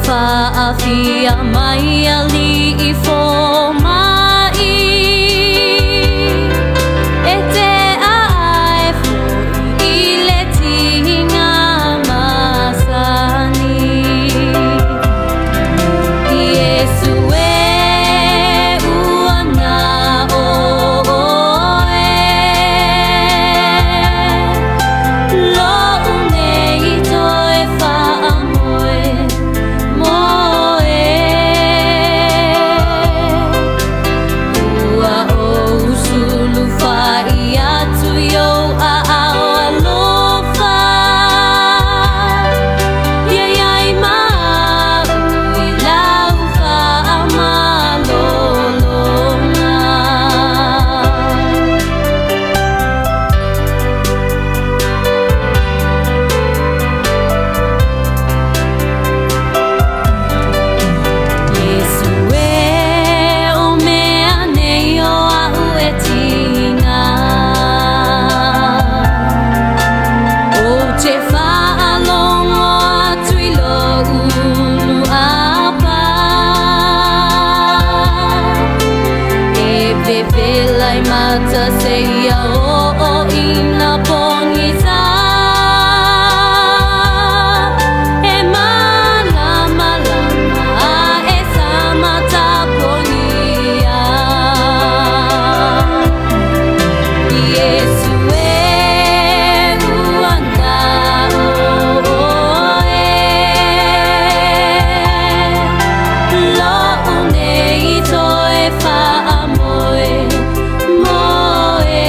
Faafia mai alii fomai E te aae foi i le tiga masani Iesu e ua na o oe Lo'u nei toe faamoe moe Ua ou sulufa'i atu i ou aao alofa Ia i ai ma a'u i lau faamalologa. Iesu e, o mea nei o a'u e tiga Ou te faalogo atu i lo'u luapa E vevela i mata seia oo ina pogisa E malamalama ae sama tapogia Iesu e ua na oe Lo'u nei toe faamoe moe.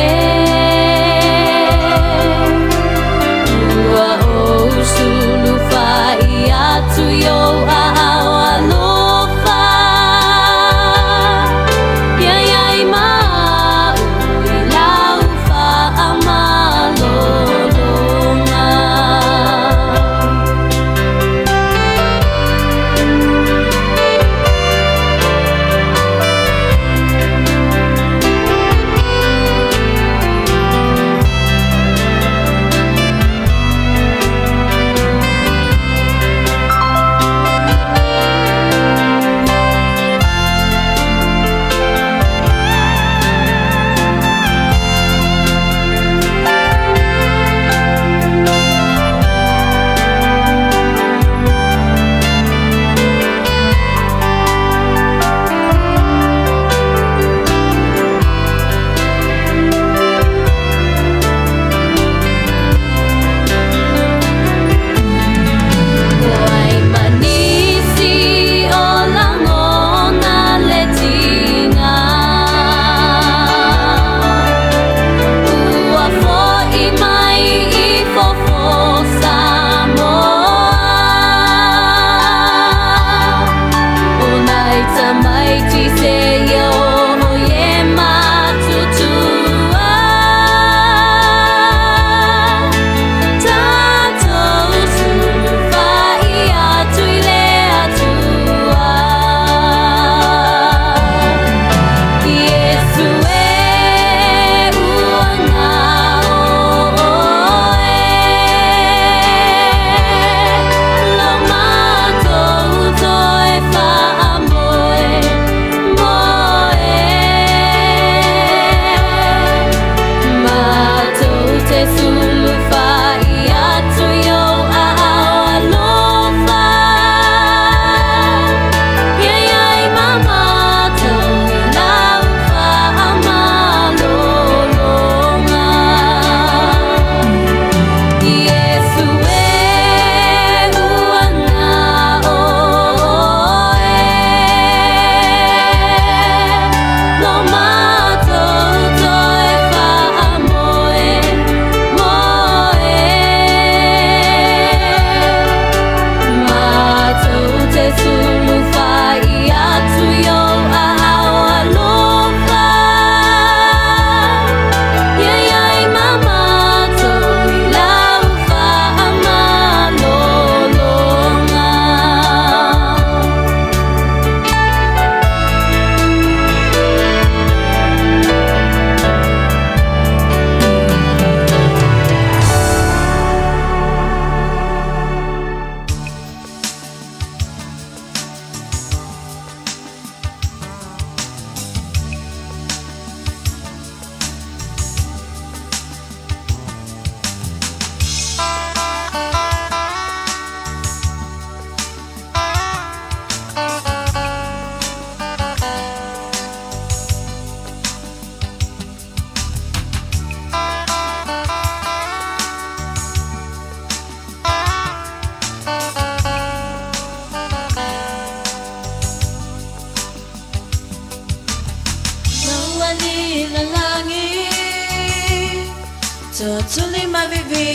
Tuli mavivi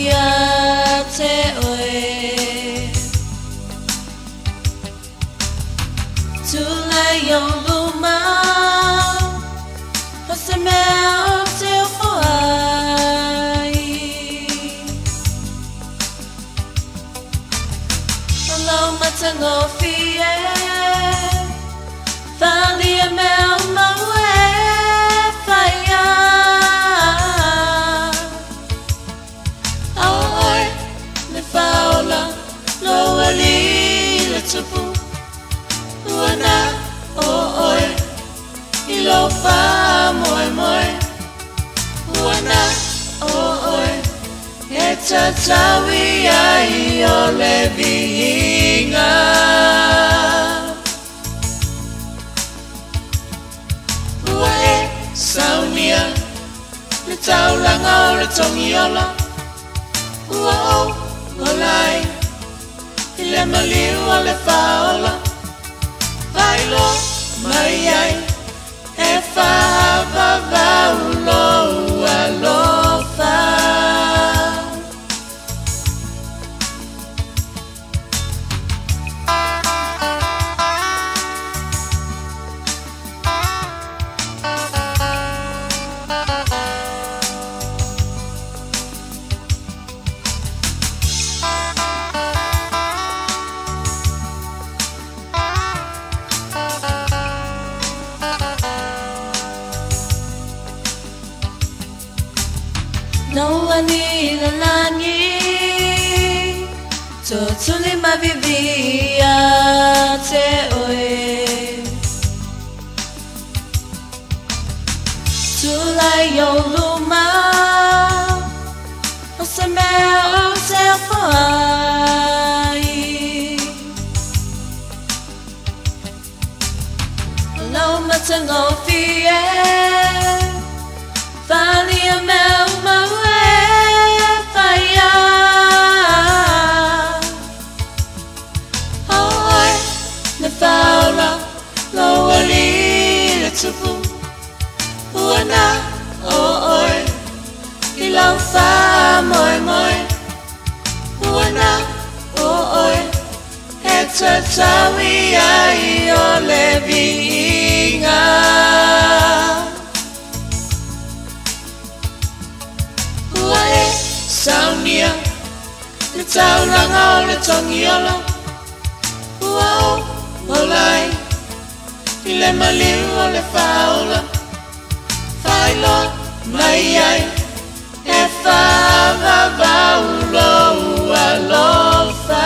ia te oe. Tulai o luma o se mea o te ofo ai. O lau matagofie, falia mea uma ua e faia. A ʻo ʻoe le Faaola, lou Alii le Tupu, ua na o ʻoe i lou faamoemoe, ua na o ʻoe e tatau i ai o le viiga. Ua e saunia le taulaga o le Togiola, ua ou ola ai i le maliu o le Faaola, faailoa mai ai e faavavau lou alofa. Lou Alii i le lagi, Tootuli mavivi ia te oe. Tulai i ou luma, o se mea ou te ofo ai. O lau matagofie, falia mea uma ua e faia. A ʻo ʻoe le Faaola, lou Alii le Tupu, ua na o ʻoe i lou faamoemoe, ua na o ʻoe e tatau i ai o le viiga. Ua e saunia le taulaga o le Togiola, ua ou ola ai i le maliu o le Faaola, faailoa mai ai e faavavau lou alofa.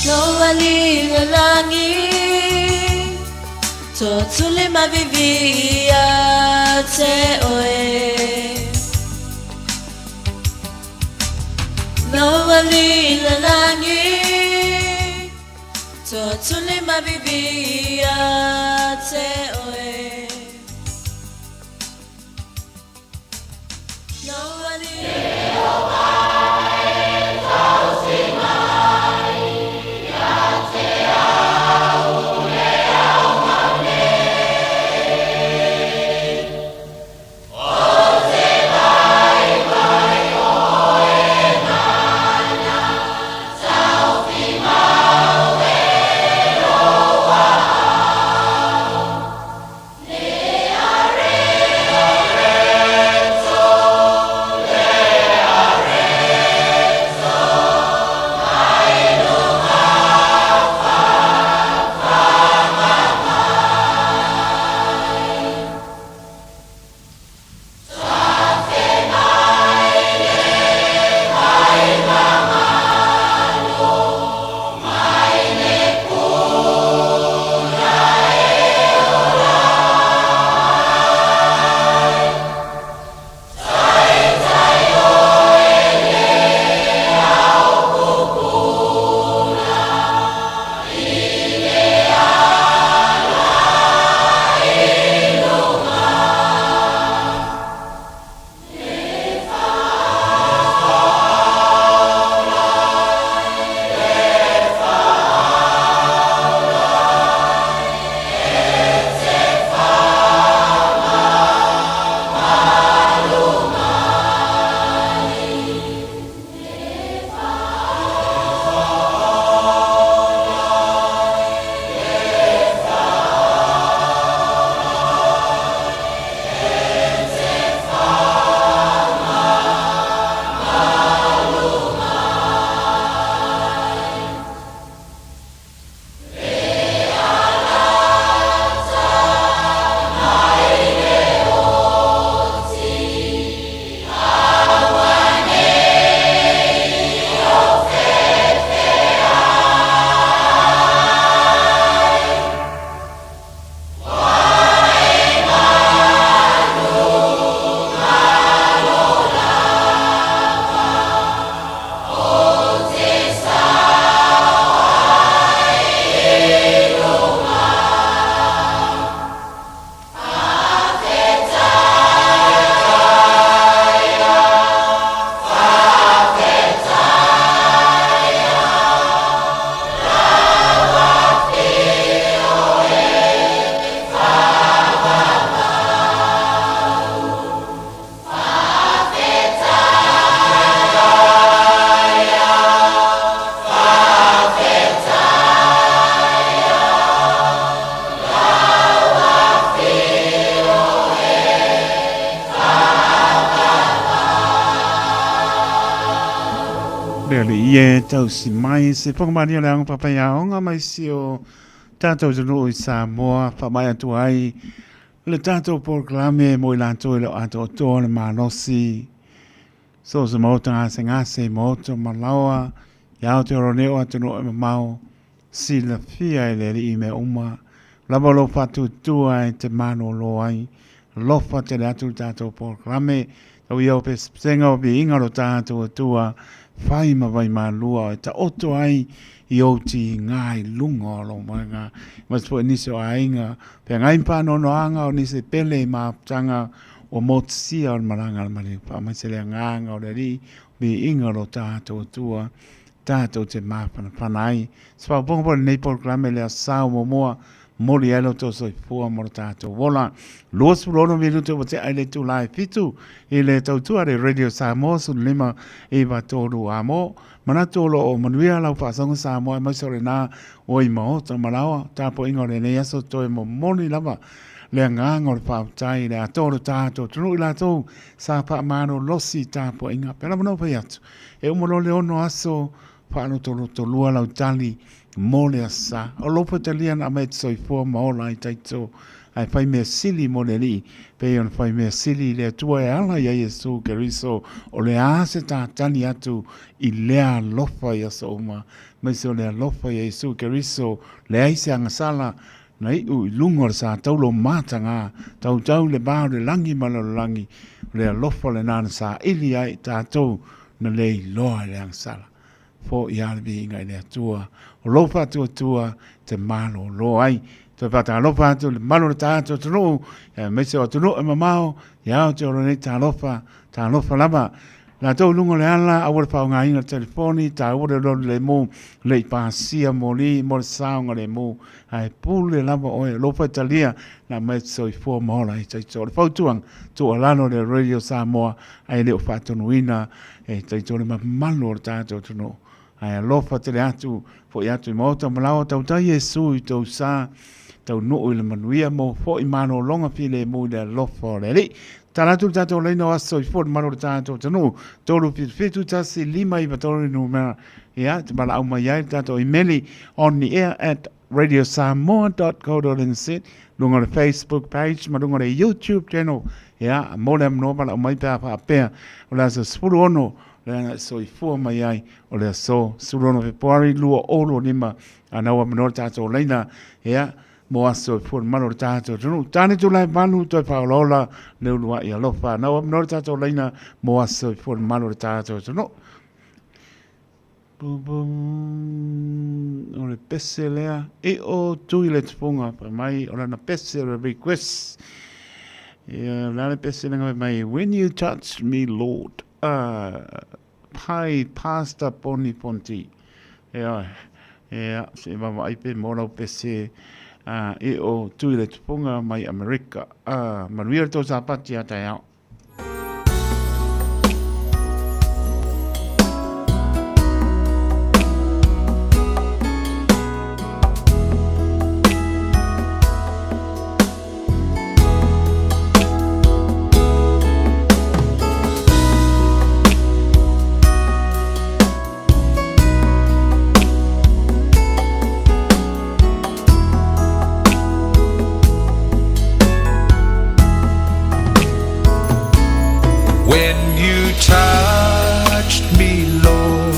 Lou Alii i le lagi, Tootuli mavivi ia te oe. Lou Alii i le lagi, Tootuli mavivi ia te oe. Lou Alii. Viia e tausi mai se whakamaria le aoga papai aoga mai si o tātou atunuu i Samoa whaamai atu ai le tātou polokalame mo i latou e le o atoatoa le malosi so se maota gasegase maota malaoa i Aotearoa nei o atunuu e mamao silafia e le Alii mea uma lava o lou faatuatua e te malolo ai. Alofa tele atu le tatou polokalame. Tau ia o pesepesega o viiga o lo tatou Atua, fai ma vaimalua e taoto ai i ou tiga i luga o lou moega. Aemaise foi nisi o aiga, feagai ma faanoanoaga o nisi pele i mafutaga ua motusia o le malaga a le maliu. Faamaise le agaga o le Alii, viiga o lo tatou Atua, tatou te mafanafana ai. Se faaopoopoga foi o lenei polokalame le Aso Sa o muamua, momoli ai lo outou soifua ma lo tatou ola. 26 minute ua tea i le itula e 7 i le tautua le Radio Samoa 15 9 3 a mo. Manatu o lo o manuia lau faasoga Samoa aemaise o lena ua i maota ma laoa tapuaiga o lenei aso toe momoli lava le agaga o le faafetai i le atoa o lo tatou atunuu i latou sa faamalolosi i tapuaiga. Pea lava na ou fai atu, e uma loa le ono aso faalotolotolua lau tali mo le Aso Sa. O lou faitalia na aumai e te soifua ma ola ai taito, ae fai mea sili mo le Alii, pei ona fai mea sili i le Atua e ala ia Iesu Keriso, o le a se tatali atu i lea alofa i aso uma, aemaise o le alofa ia Iesu Keriso, leai se agasala na iu i luga o le sa taulo mataga, tautau le va o le lagi ma le lalolagi, o le alofa lena na saili ai i tatou na le iloa i le agasala. Fo'i lava le viiga i le Atua, o lou faatuatua te malōlō ai. Toe faatalofa atu i le mamalu o le tatou atunuu, aemaise o atunuu e mamao, ia Aotearoa nei, talofa, talofa lava. Latou i luga o le ala, aua le faaaogaina le telefoni, taua le loli lemu, le i pasia moli mo le saogalemu, ae pule lava oe, o lou faitalia, na aumai e te soifua ma ola ai taito. O le fautuaga, tuualalo le Radio Samoa, ae le o faatonuina e taito le mamalu o le tatou atunuu. Ae alofa tele atu, foi atu i maota ma laoa tautai Iesu i tou sa, taunuu i le manuia mo foi malologa filemu i le alofa o le Alii. Tala atu le tatou laina o aso soifua le mamalu o le tatou atunuu, 377 1 5 3 le numera, ia, te valaau mai ai le tatou imeli on the air at radiosamoa.co.nz, luga o le Facebook page ma luga o le YouTube channel, ia, mo le avanoa valaau mai pe a faapea o le aso 16 le soifua mai ai o le aso 16 Fepuari 2025 a nau avanoa le tatou laina, ia, mo aso e fua le mamalu o le tatou atunuu. Tane tulae valu toe faaolaola le uluai alofa. Nau avanoa le tatou laina mo aso e fua le mamalu o le tatou atunuu. Bum, bum, o le pese lea. I o tui le tupunga fai mai o lana pese o le request. Ia, la le pese lenga fai mai, When you touch me, Lord. Pai Pastor Poni Ponti. Ia, ia, se i vaavaai pe mo lau pese i o tui le tupunga mai Amerika. Manuia le tou Sapati a taeao. When you touched me, Lord,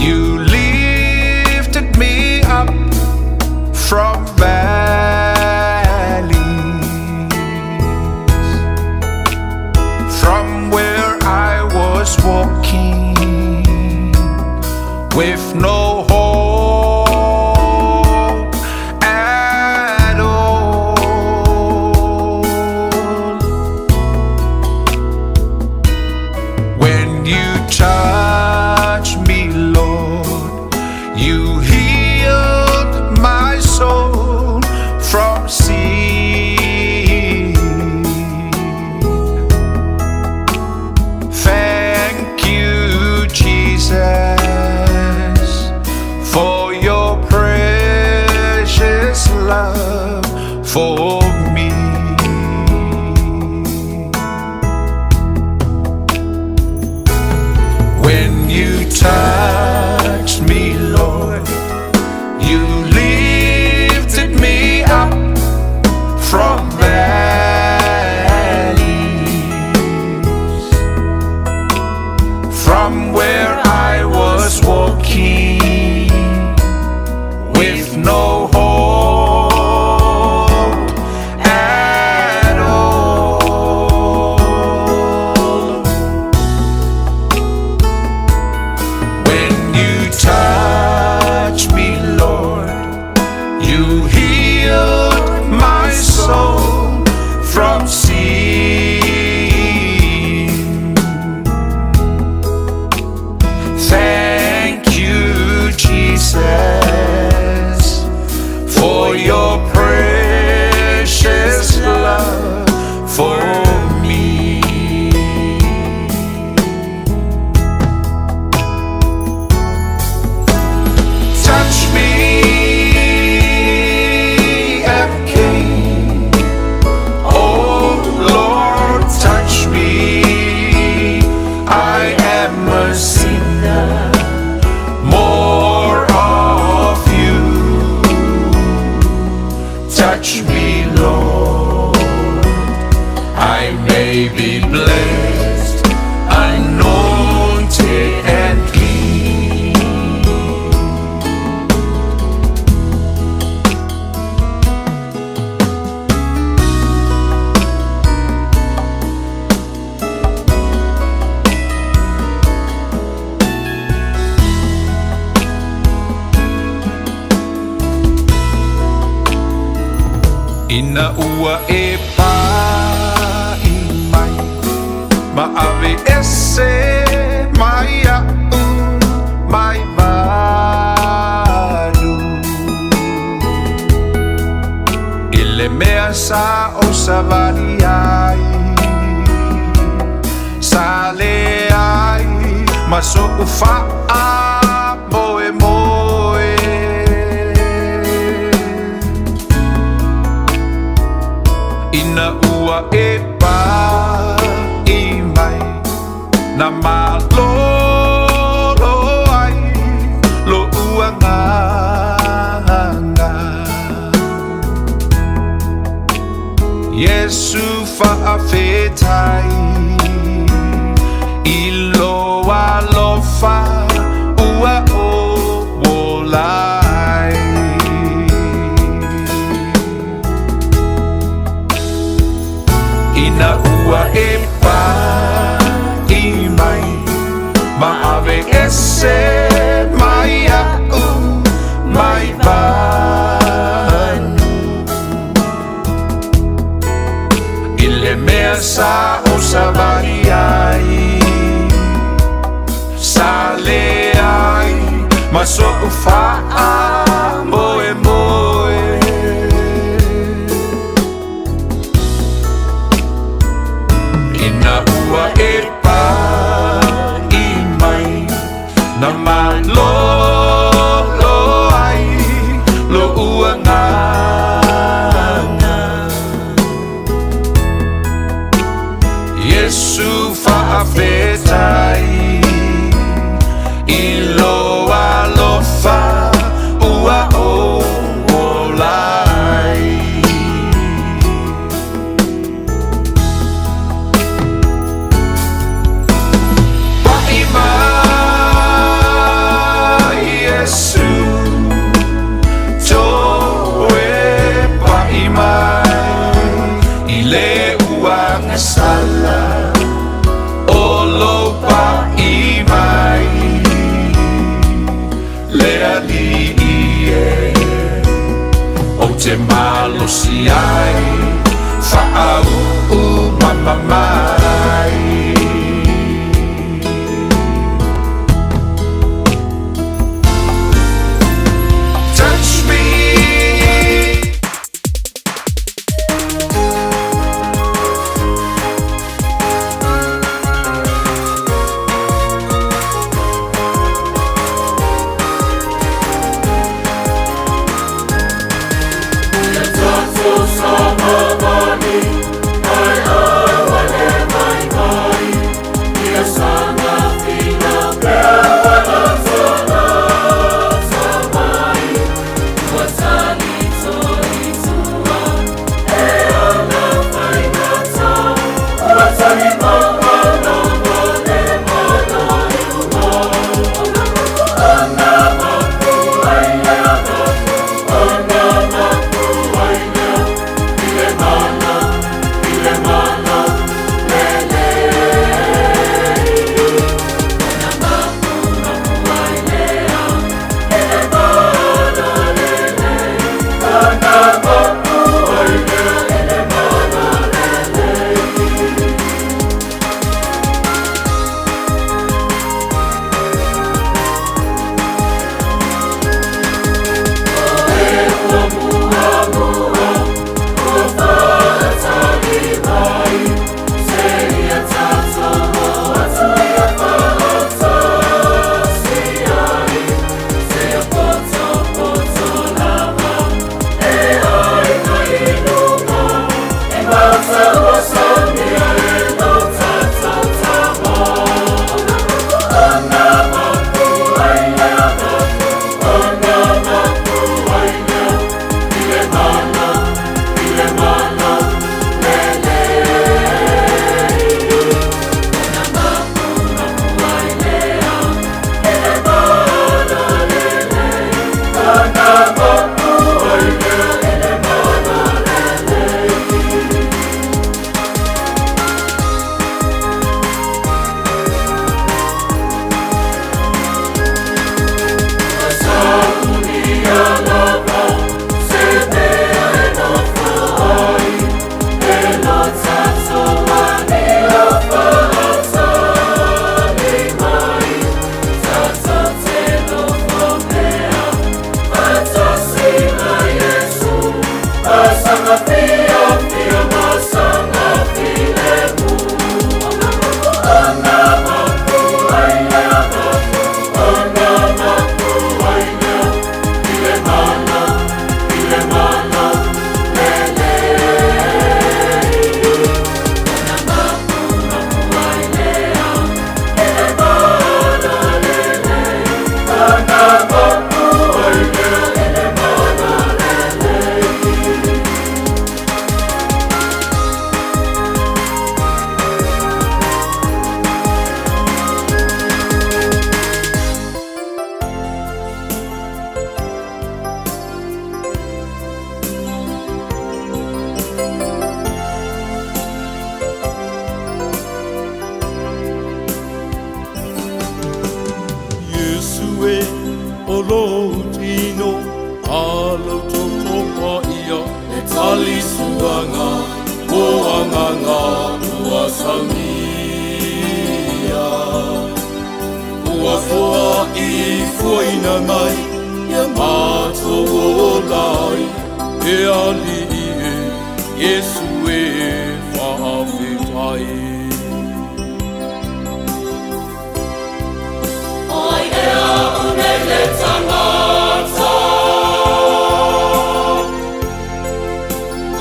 you lifted me up from valleys, from where I was walking with no hope at all. When you touch me, Lord, you healed my soul from sin. Thank you, Jesus, for your precious love for me. When you touch Touch me, Lord. I may be blessed, anointed and clean. Ina ua e pai mai Ma ave ese mai a'u mai valu I le mea sa o savali ai Sa le ai ma so'u fa'a moe moe. Ina ua e pa'i mai na malolo ai lo'u agaga. Iesu fa'afetai i lo alofa ua ou ola ai. Ina ua e pa'i mai ma ave ese mai a'u mai vanu I le mea sa o savali ai Sa leai ma so'u fa'amoemoe. Ina ua e pa'i mai na malolo ai lo'u agaga. Iesu fa'afetai i lo alofa ua ou ola ai. Pa'i mai Iesu toe pa'i mai i le uagasala o lou pa'i mai le Alii e ou te malosi ai fa'auu mama mai. Touch me. Ia tatou savavali, ai ai ua leva. toa i fuaina mai ia matou ola ai e Alii e Iesu e faafetai. Oi ea unei le tangata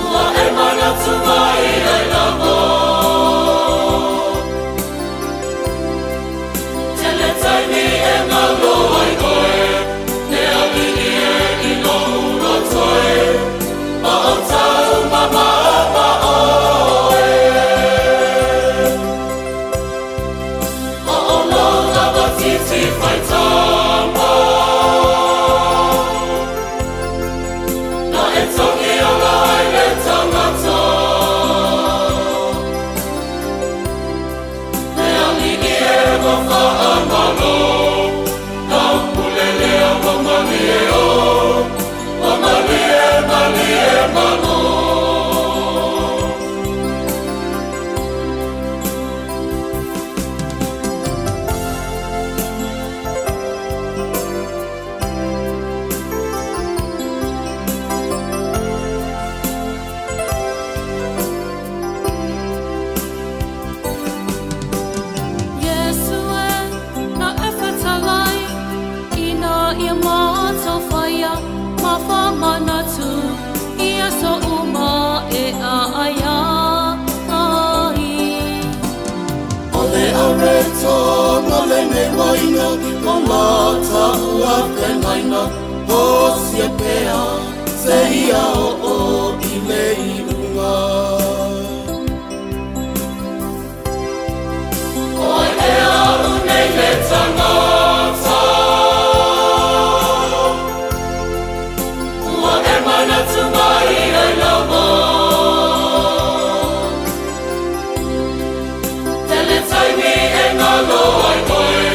Ua e manatu mai ai lava Tele taimi e ngalo ai oe Le alii e i lou loto e Ma o tau mamao ma oe Ma o lou lava titi faitama Na e togi ola ai le tangata Le alii e ua faamalo Lau pule lea ua malie o Ua malie, malie malo. Iesu e, na e whatalai, ina ia mātou whaia, ma whamanatu, i aso uma e a ai ai. O le areto ma lenei waina o lata ua fenaina o sia pea se ia o o i le iuga. Oi ea unei le tangata Ua e manatu mai ai lava Tele taimi e ngalo ai oe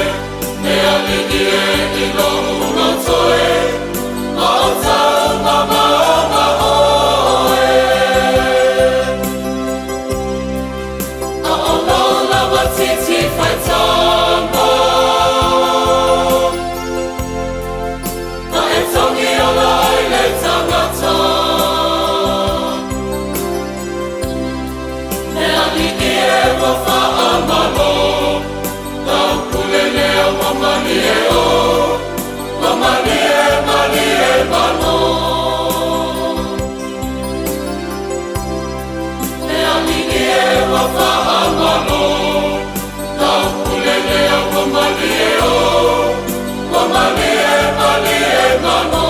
Le alii e i lou loto e Ma o tau mamao ma oe A o lou lava titi faitama Na e togi ola ai le tangata Le alii e ua faamalo Lau pule lea ua malie o Ua malie, malie malo Le alii e ua faamalo Lau pule lea ua malie o Ua malie, malie malo.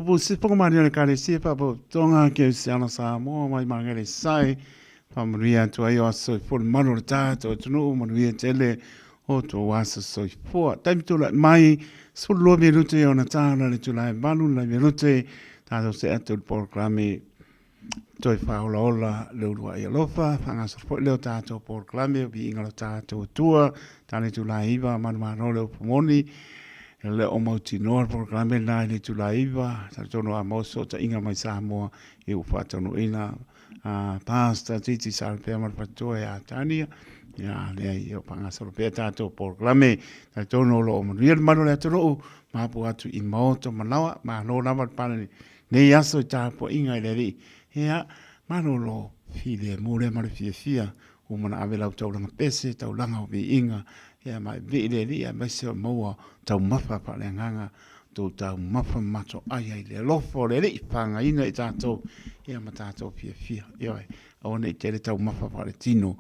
Tupu Sipoga Maria o le Ekalesia Faapotopotoga Kerisiano Samoa mai Magele Sae, faamanuia atu ai o aso soifua le malu o le tatou atunuu, manuia tele o tou aso soifua. Taimi tulai mai, 12 minute ona ta o le itula e 8 le minute, tatou see atu i le polokalame toe faaolaola le uluai alofa, faagasolo foi lea o tatou polokalame o viiga o le tatou Atua, ta le itula e 9 manumalo le upu moni, e le o mautinoa le polokalame lena i le itula e 9, talitonu a maua fesootaiga mai Samoa i ua faataunuuina a Pastor Titi Salapea ma le faletua ia Tania, ia leai o faagasolo pea tatou polokalame, talitonu o lo o manuia le mamalu o le atunuu, mapu atu i maota manawa, malo lava le paleni Nei aso i tapuaiga i le Alii, ea, malolo filemu lea ma le fiafia, ua mana ave lau taulaga pese, taulaga o viiga, ea, ma e vii le Alii aemaise o maua taumafa faaleagaga, tou taumafa matoai ai le alofa o le Alii, pagaina i tatou, ea, ma tatou fiafia, ioe, aua ne i tele taumafa faaletino,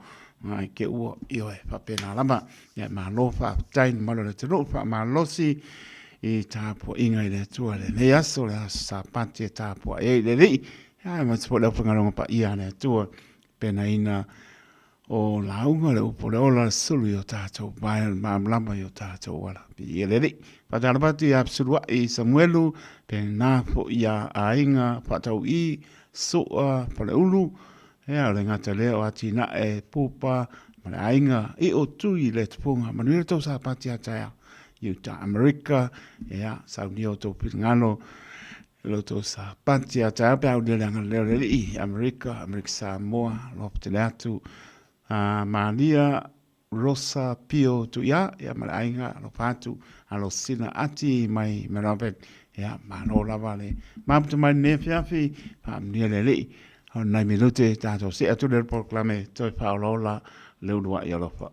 ai te ua, ioe, faapena lava. Ia, malo faafetai i le mamalu o le atunuu, faamalosi i tapuaiga i le Atua i lenei aso, le aso Sapati e tapuai ai i le Alii, ia, aemaise foi le aufaigaluega paia a le Atua, penaina o lauga le upu o le ola le sulu i o tatou vae o le malamalama i o tatou ala. Viia le Alii. Faatalofa atu ia Fesuluai Samuelu, pena foi ia Aiga Faatau'i Sua Faleulu, Ea, o le gata lea o atinae pupa ma le aiga i o tui le tupuga. Manuia le tou Sapati a taeao i uta Amerika. Ea, saunia o tou finagalo i lo tou Sapati a taeao pe a ulia le agalelei o le Alii Amerika, Amerika Samoa, alofa tele atu. Malia Rosa Pio Tuia, ia ma le aiga, alofa atu, Alosina Ati mai Melbourne, ia, malo lava le maputa mai lenei afiafi, faamanuia le Alii. O nai minute tatou see atu lea i le polokalame toe faaolaola le uluai alofa.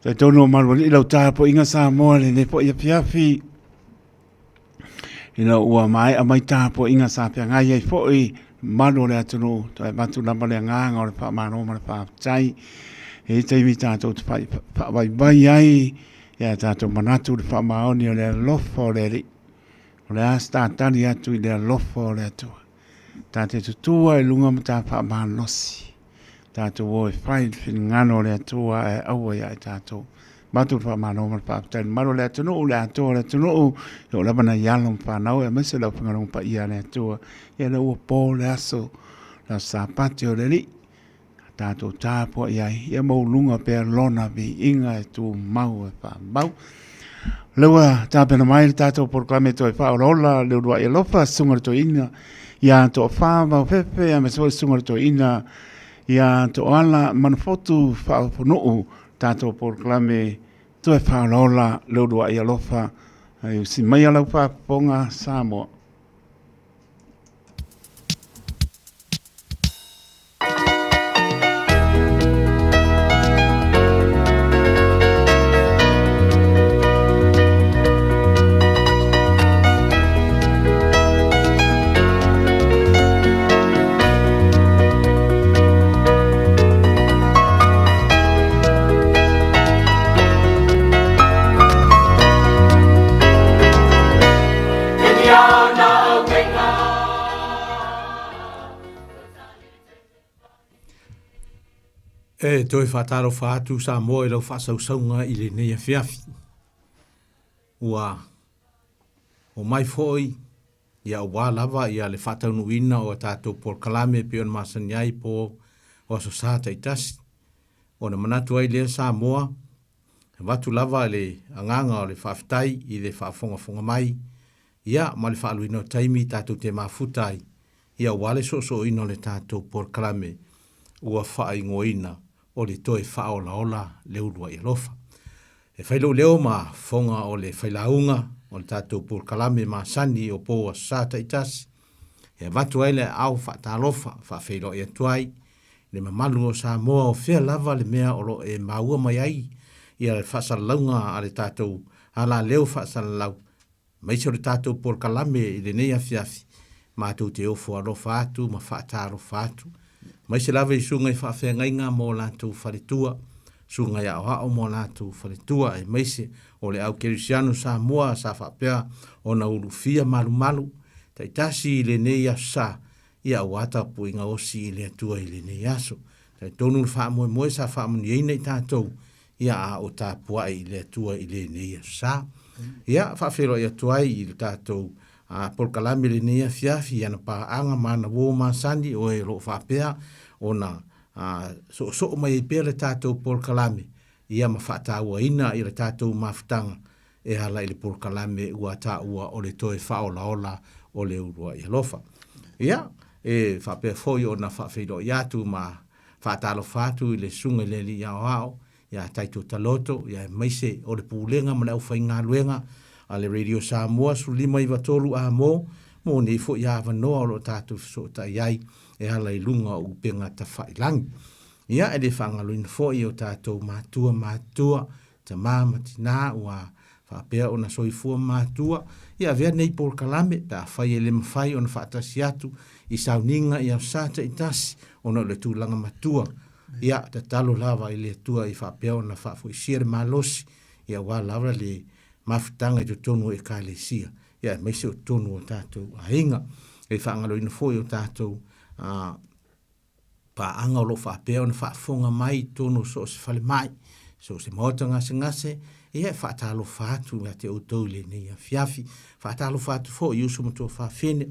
Talitonu o Malualii lau tapuaiga Samoa lenei foi afiafi ina ua maea mai tapuaiga sa feagai ai foi malu o le atunuu toe avatu lava le agaga o le faamalo ma le faafetai. E i ai taimi tatou te faavaivai ai ia tatou manatu i le faamaoni o le alofa o le Alii. O le a se tatali atu i le alofa o le Atua. Ta te tutua i luga ma ta faamalosi. Tatou o e fai le finagalo o le Atua ae aua ia i tatou. Avatu le faamalo ma le faafetai i le mamalu o le atunuu, le atoa o le atunuu, e oo lava nai alo ma fanau aemaise le aufaigaluega paia a le Atua. Ia lea ua po le aso, le aso Sapati o le Alii, tatou tapuai ai, ia maualuga pea Lona viiga e tumau e faamau. O lea ua tapena mai le tatou polokalame toe faaolaola le uluai alofa, Susuga i le Toeaina ia Toafa Vaofefe, aemaise foi le Susuga i le Toeaina ia Toala Manufotu Faaofonuu, tatou polokalame toe faaolaola le uluai alofa. Ai usi maia lau faafofoga Samoa. E toe faatalofa atu Samoa i lau faasausauga i lenei afiafi. Ua omai foi ia aua lava ia le faataunuuina o a tatou polokalame e pei ona masani ai po o Aso Sa taitasi. Ona manatu ai lea Samoa, e avatu lava le agaga o le faafetai i le faafogafoga mai, ia ma le faaluina o taimi tatou te mafuta ai, ia aua le soosooina o le tatou polokalame ua faaigoaina o le toe faaolaola le uluai alofa. E fai lou leo ma fofoga o le failauga o le tatou polokalame masani o po Aso Sa taitasi, e avatu ai le aao faatalofa faafeiloai atu ai le mamalu o Samoa o fea lava le mea o lo o e maua mai ai ia le faasalalauga a le tatou alaleo faasalalau aemaise o le tatou polokalame i lenei afiafi, matou te ofo alofa atu ma faatalofa atu, aemaise lava i susuga i faafeagaiga ma o latou faletua, susuga i aoao ma o latou faletua, aemaise o le au kerisiano Samoa sa faapea ona ulufia malumalu taitasi i lenei aso sa, ia aua tapuaiga osi i le Atua i lenei aso. Talitonu le faamoemoe sa faamanuiaina i tatou, ia a o tapuai i le Atua i lenei aso sa. Ia, faafeiloai atu ai i le tatou polokalame i lenei afiafi i ana paaga ma ana uo masani o e o lo o faapea ona soosoo mai ai pea le tatou polokalame, ia ma faatauaina i le tatou mafutaga e ala i le polokalame ua taua o le toe faaolaola o le uluai alofa. Ia, e faapea foi ona faafeiloai atu ma faatalofa atu i le Susuga i le Alii Aoao ia Taito Taloto, ia aemaise o le Pulega ma le aufaigaluega a le Radio Samoa 1593 Amo mo nei foi avanoa o lo o tatou fesootai ai e ala i luga o upega tafailagi. Ia, e le faagaloina foi o tatou matua matutua, tama ma tina ua faapea ona soifua matua, ia avea nei polokalame pe afai e le mafai ona faatasi atu i sauniga i aso Sa taitasi ona o le tulaga matua. Ia, tatalo lava i le Atua i faapea ona faafoisia le malosi, ia aua lava le mafutaga i totonu o Ekalesia, ia aemaise o totonu o tatou aiga. E faagaloina foi o tatou paaga o lo o faapea ona faafofoga mai i totonu o so o se falemai, so o se maota gasegase, ia e faatalofa atu ia te outou i lenei afiafi. Faatalofa atu foi i uso ma tuafafine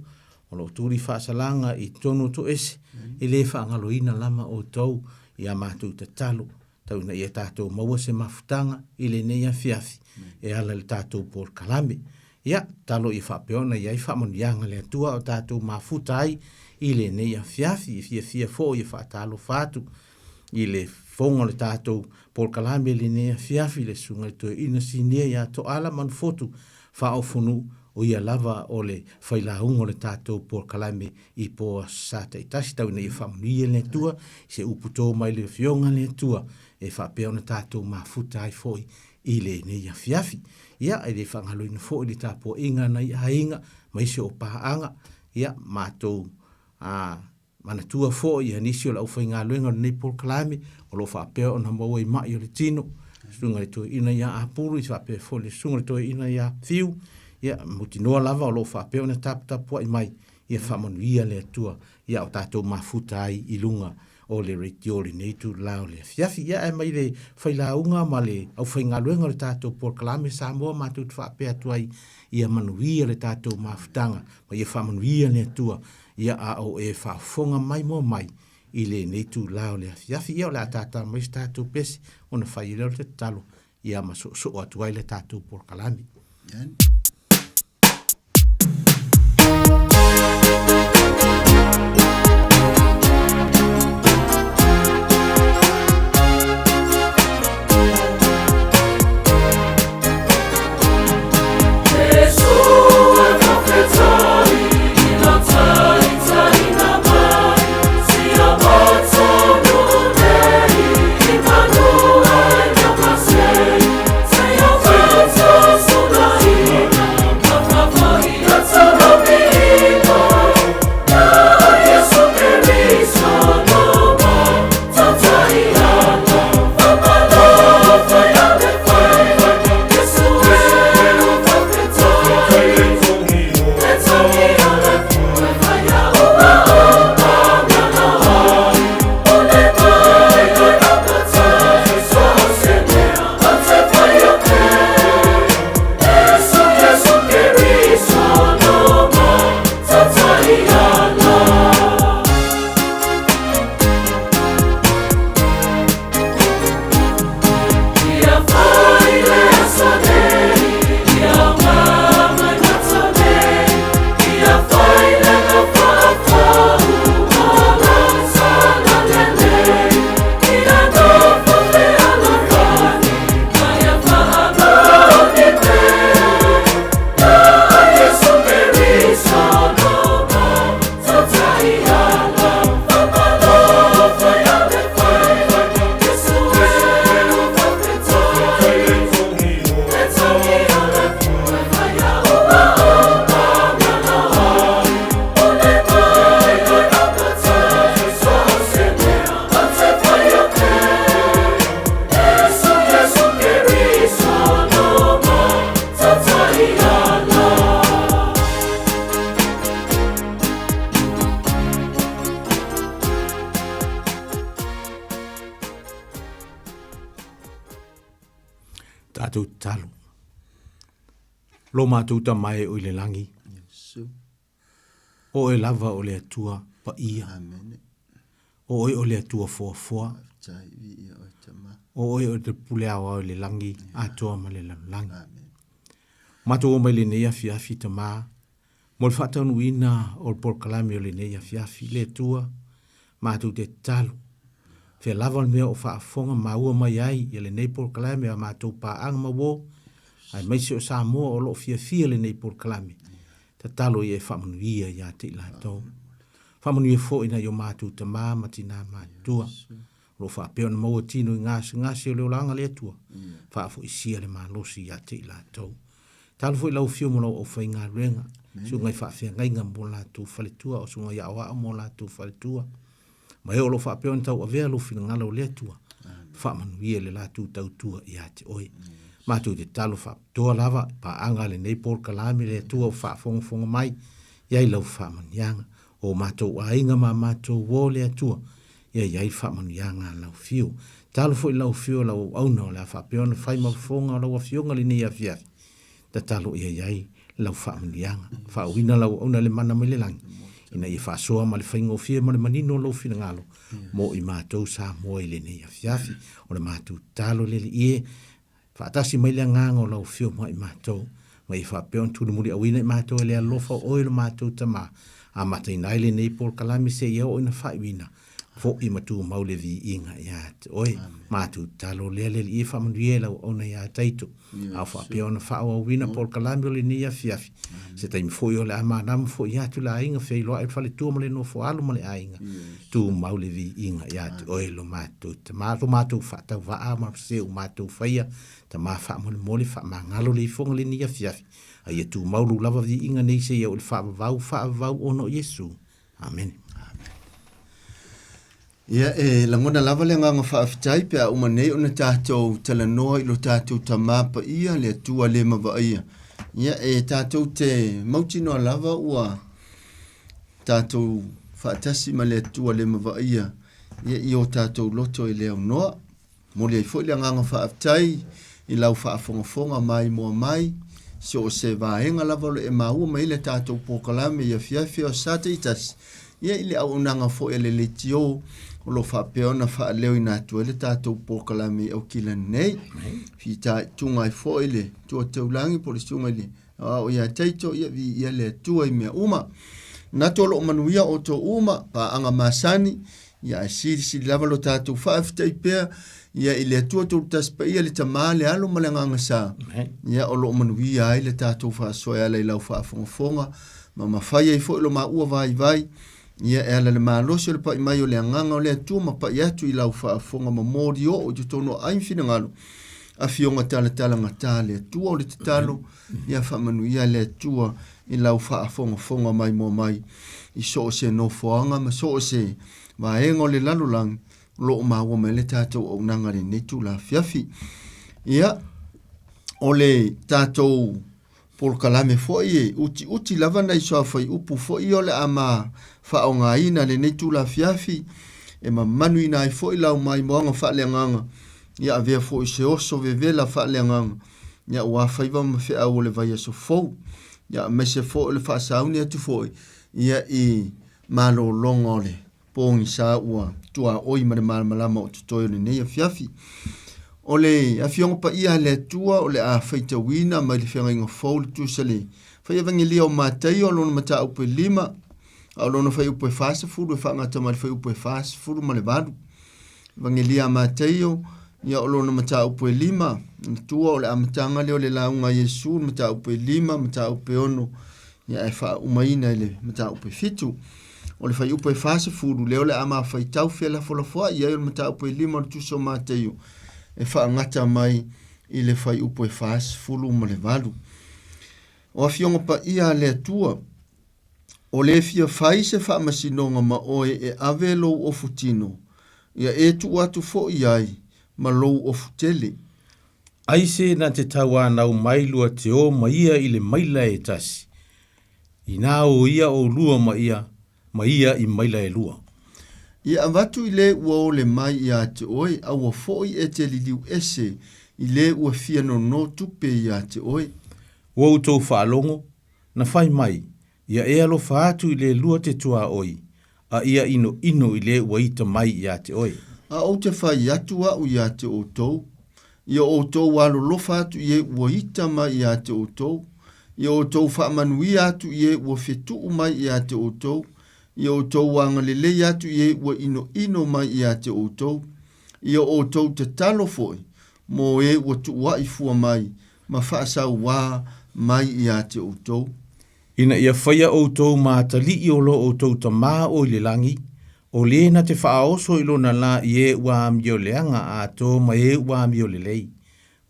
o lo o tuli faasalaga i totonu o toese, e le faagaloina lava outou i a matou tatalo, tau ina ia tatou maua se mafutaga i lenei afiafi e ala i le tatou polokalame. Ia, tatalo ia faapea ona i ai faamanuiaga a le Atua o tatou mafuta ai i lenei afiafi. E fiafia foi e faatalofa atu i le fofoga o le tatou polokalame i lenei afiafi, le Susuga i le Toeaina Sinia ia Toala Manufotu Faaofonuu. O ia lava o le failauga o le tatou polokalame i po Aso Sa taitasi, tau ina ia faamanuia le Atua i se upu to mai le Afioga a le Atua e faapea ona tatou mafuta ai foi i lenei afiafi. Ia, e le faagaloina foi le tapuaiga a nai aiga ma isi o paaga, ia, matou a manatua foi ia nisi o le aufaigaluega o lenei polokalame o lo o faapea ona maua i mai o le tino, susuga i le toeaina ia Apulu, faapea foi le susuga i le toeaina ia Fiu, ia, mautinoa lava o lo o faapea ona taputapuai mai, ia faamanuia le Atua ia o tatou mafuta ai i luga o le radio i lenei itula o le afiafi. Ia, ae mai le failauga ma le aufaigaluega o le tatou polokalame Samoa matou te faapea atu ai, ia manuia le tatou mafutaga ma ia faamanuia le Atua ia a o e faafofoga mai moa mai i lenei itula o le afiafi. Ia, o le a tātā mai se tatou pese ona fai ai lea o le tatalo ia ma soosoo atu ai le tatou polokalame. Amen. Tatou tatalo. Lo matou tama e o i le lagi. O oe lava o le Atua paia. O oe o le Atua foafoa. O oe o te pule aoao i le lagi atoa ma le lalolagi. Matou o mai lenei afiafi Tama, mo le faataunuuina o le polokalame o lenei afiafi, le Atua, matou te tatalo, fea lava le mea o faafofoga maua mai ai ia lenei polokalame a matou paaga ma uo, aemaise o Samoa o lo o fiafia lenei polokalame, tatalo ia e faamanuia ia te i latou. Faamanuia foi nai o matou tama ma tinā matutua, o lo o faapea ona maua tino i gasegase o le olaga le Atua, faafoisia le malosi ia te i latou. Talo foi lau afio mo lau aufaigaluega, susuga i faafeagaiga mo latou faletua, o susuga i aoao mo latou faletua, ma e o lo o faapea ona tauavea lou finagalo o le Atua, faamanuia le latou tautua ia te oe. Matou te talo faapitoa lava i paaga a lenei polokalame le Atua o faafogafoga mai i ai lau faamanuiaga. O matou aiga ma matou uo le Atua, ia i ai faamanuiaga a lau afio. Talo foi lau afio lau auauna o le a faapea ona fai ma fofoga o lau afioga lenei afiafi, tatalo ia i ai lau faamanuiaga. Faauuina lau auauna le mana mai le lagi, ina ia faasoa ma le faigofie ma le manino o lou finagalo mo i matou Samoa i lenei afiafi. O le matou tatalo le Alii e, Faatasi mai le Agaga o lau Afio ma i matou, ma ia faapea ona tulimuliauina i matou e le alofa o oe lo matou Tama, amataina ai lenei polokalame seia oo ina faaiuina. Foʻi ma tumau le viiga iā te oe. Matou tatalo lea le Alii e faamanuia i lau auauna iā Taito, a o faapea ona faaauauina polokalame o lenei afiafi. Se taimi foi o le a malamalama foi atu le aiga feiloai le faletua ma le nofo alo ma le aiga, tumau le viiga iā te oe lo matou Tama, lo matou faatauvaa ma se ua matou faia, Tama faamolemole faamagalo le ifoga lenei afiafi, a ia tumau lou lava viiga nei seia oo i le faavavau, faavavau ona o Iesu. Amene. Ia, e lagona lava le agaga faafetai pe a uma nei ona tatou talanoa i lo tatou Tama Paia, le Atua le mavaia. Ia, e tatou te mautinoa lava ua tatou faatasi ma le Atua le mavaia ia, i o tatou loto e le aunoa. Momoli ai foi le agaga faafetai i lau faafogafoga maimoa mai, so o se vaega lava o lo o e maua mai ai le tatou polokalame i afiafi o sa taitasi, ia i le auaunaga foi a le leitio o lo o faapea ona faaleoina atu ai le tatou polokalame i Aukila nei. Fitaituga ai foi le Tua Taulagi po o le Susuga i le Aoao ia Taito, ia viia le Atua i mea uma. Manatu o lo o manuia outou uma, paaga masani, ia ae silisili lava lo tatou faafetai pea ia i le Atua Tolu Tasi Paia, le Tama, le Alo ma le Agaga Sa, ia o lo o manuia ai le tatou faasoa e ala i lau faafogafoga ma mafai ai foi lo maua vaivai ia e ala le malosi o le pai mai o le Agaga o le Atua ma pai atu i lau faafofoga ma moli oo i totonu o ai ma finagalo Afioga talatalagata le Atua o le tatalo, ia faamanuia le Atua i lau faafogafoga maimoa mai i so o se nofoaga ma so o se vaega o le lalolagi o lo o maua mai le tatou auaunaga i lenei itula afiafi. Ia, o le tatou polokalame foi e utiuti lava nai suafuaiupu foi ia o le a ma faaaogaina i lenei itula afiafi e mamanuina ai foi lau maimoaga faaleagaga, ia avea foi se oso vevela faaleagaga, ia aua faiva ma feau o le vaiaso fou, ia aemaise foi o le faasauni atu foi ia i malologa o le pogisa ua tuaoi ma le malamalama o totoe o lenei afiafi. O le Afioga Paia a le Atua o le a faitauina mai le Feagaiga Fou le tusa le Fai Evangelia o Mataio lona mataupu e 5, a o lona fuaiupu e 40 e faagata mai le fuaiupu e 48. Evangelia a Mataio, ia o lona mataupu e 5, matua o le amataga lea o le lauga a Iesu, le mataupu e 5, mataupu e 6, ia ae faaumaina i le mataupu e 7. O le fuaiupu e 40, lea o le a ma faitau felafolafoai ai o le mataupu e 5 o le Tusi o Mataio, e faagata mai i le fuaiupu e 48. O Afioga Paia a le Atua, o le fia fai se faamasinoga ma oe e ave lou ofu tino, ia e tuu atu foi ai ma lou ofu tele. Aise na te tauanau mai lua te o ma ia i le maila e tasi, Inā o ia ʻolua ma ia, ma ia i maila ʻelua. Ia avatu i le ua ole mai iā te oe, a ua foʻi e te liliu ese i le ua fia nono tupe iā te oe. Ua outou faalogo, na fai mai, ia e alofa atu i le lua te tuaoi, a ia ʻinoʻino i le ua ita mai iā te oe. A ou te fai atu aʻu iā te outou, ia outou alolofa atu i e ua ita mai iā te outou, ia outou faamanuia atu i e ua fetuu mai iā te outou, ia outou agalelei atu i e ua ʻinoʻino mai iā te outou, ia outou tatalo foi mo e ua tuuaʻi fua mai ma faasauā mai iā te outou. Ina ia faia outou ma atalii o lo outou Tamā o i le lagi, o lē na te faaoso i lona lā i e ua amioleaga atoa ma e ua amiolelei.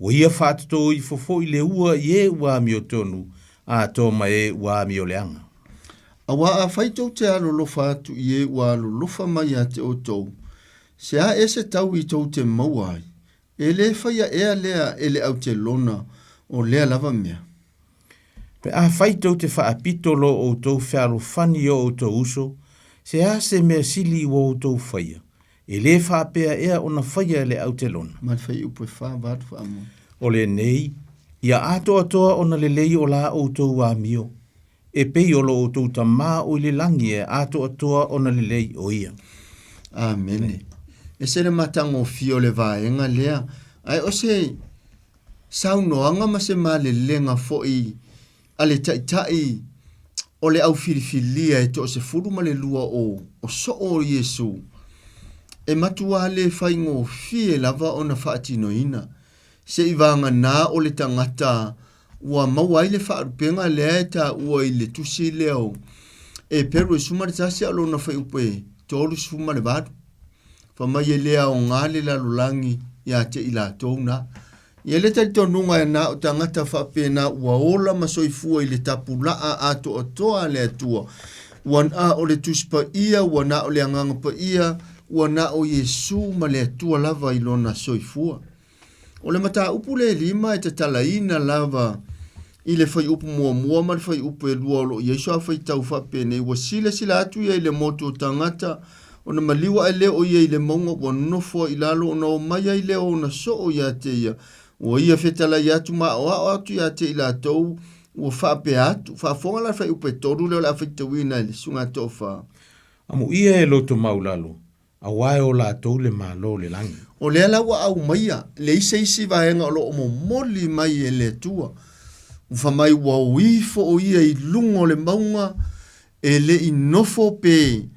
Ua ia faatotō ifo foi le ua i e ua amiotonu atoa ma e ua amioleaga. Auā afai tou te alolofa atu i e ua alolofa mai ia te outou, se a ea se taui tou te maua ai? E lē faia ea lea e le autelona o lea lava mea? Pe afai tou te faapito lo outou fealofani i o outou uso, se a se mea sili ua outou faia, e lē faapea ea ona faia e le autelona? Ma le fuaiupu e 48 faamoe. O lenei, ia atoatoa ona lelei o la outou amio, E pei o lo outou Tama o i le lagi e atoatoa ona lelei o ia. Amene. Ese le matagofie o le vaega lea, ae o se saunoaga ma se malelega foi a le Taitai o le au filifilia e toasefulu ma le lua o, o soo o Iesu. e matuā le faigofie lava ona faatinoina, seivaganā o le tagata ua maua ai le faalupega lea e taua i le tusi lea o Eperu e 11 a o lona fuaiupu e 38. Fai mai e le aoga le lalolagi ia te i latou na. E i ai le talitonuga e na o tagata faapena ua ola ma soifua i le tapulaa atoatoa a le Atua, ua na o le Tusi Paia, ua na o le Agaga Paia, ua na o Iesu ma le Atua lava i lona soifua. O le mataupu le lima e tatalaina lava i le fuaiupu muamua ma le fuaiupu e lua o lo o i ai suafaitau faapenei, ua silasila atu ia i le motu o tagata, ona maliu ae lea o ia i le mauga ua nofo ai i lalo, ona omai ai lea o ona soo ia te ia, ua ia fetalai atu ma aoao atu ia te i latou, ua faapea atu. Faafofoga la le fuaiupu e tolu lea o le a faitauina e le Susuga Toafa. Amuia e loto maulalo, Auā e o latou le Malo o le lagi. O lea la ua aumaia le ise isi vaega o lo o momoli mai e le Atua. Ua fai mai ua o ifo o ia i luga o le mauga e le i nofo pe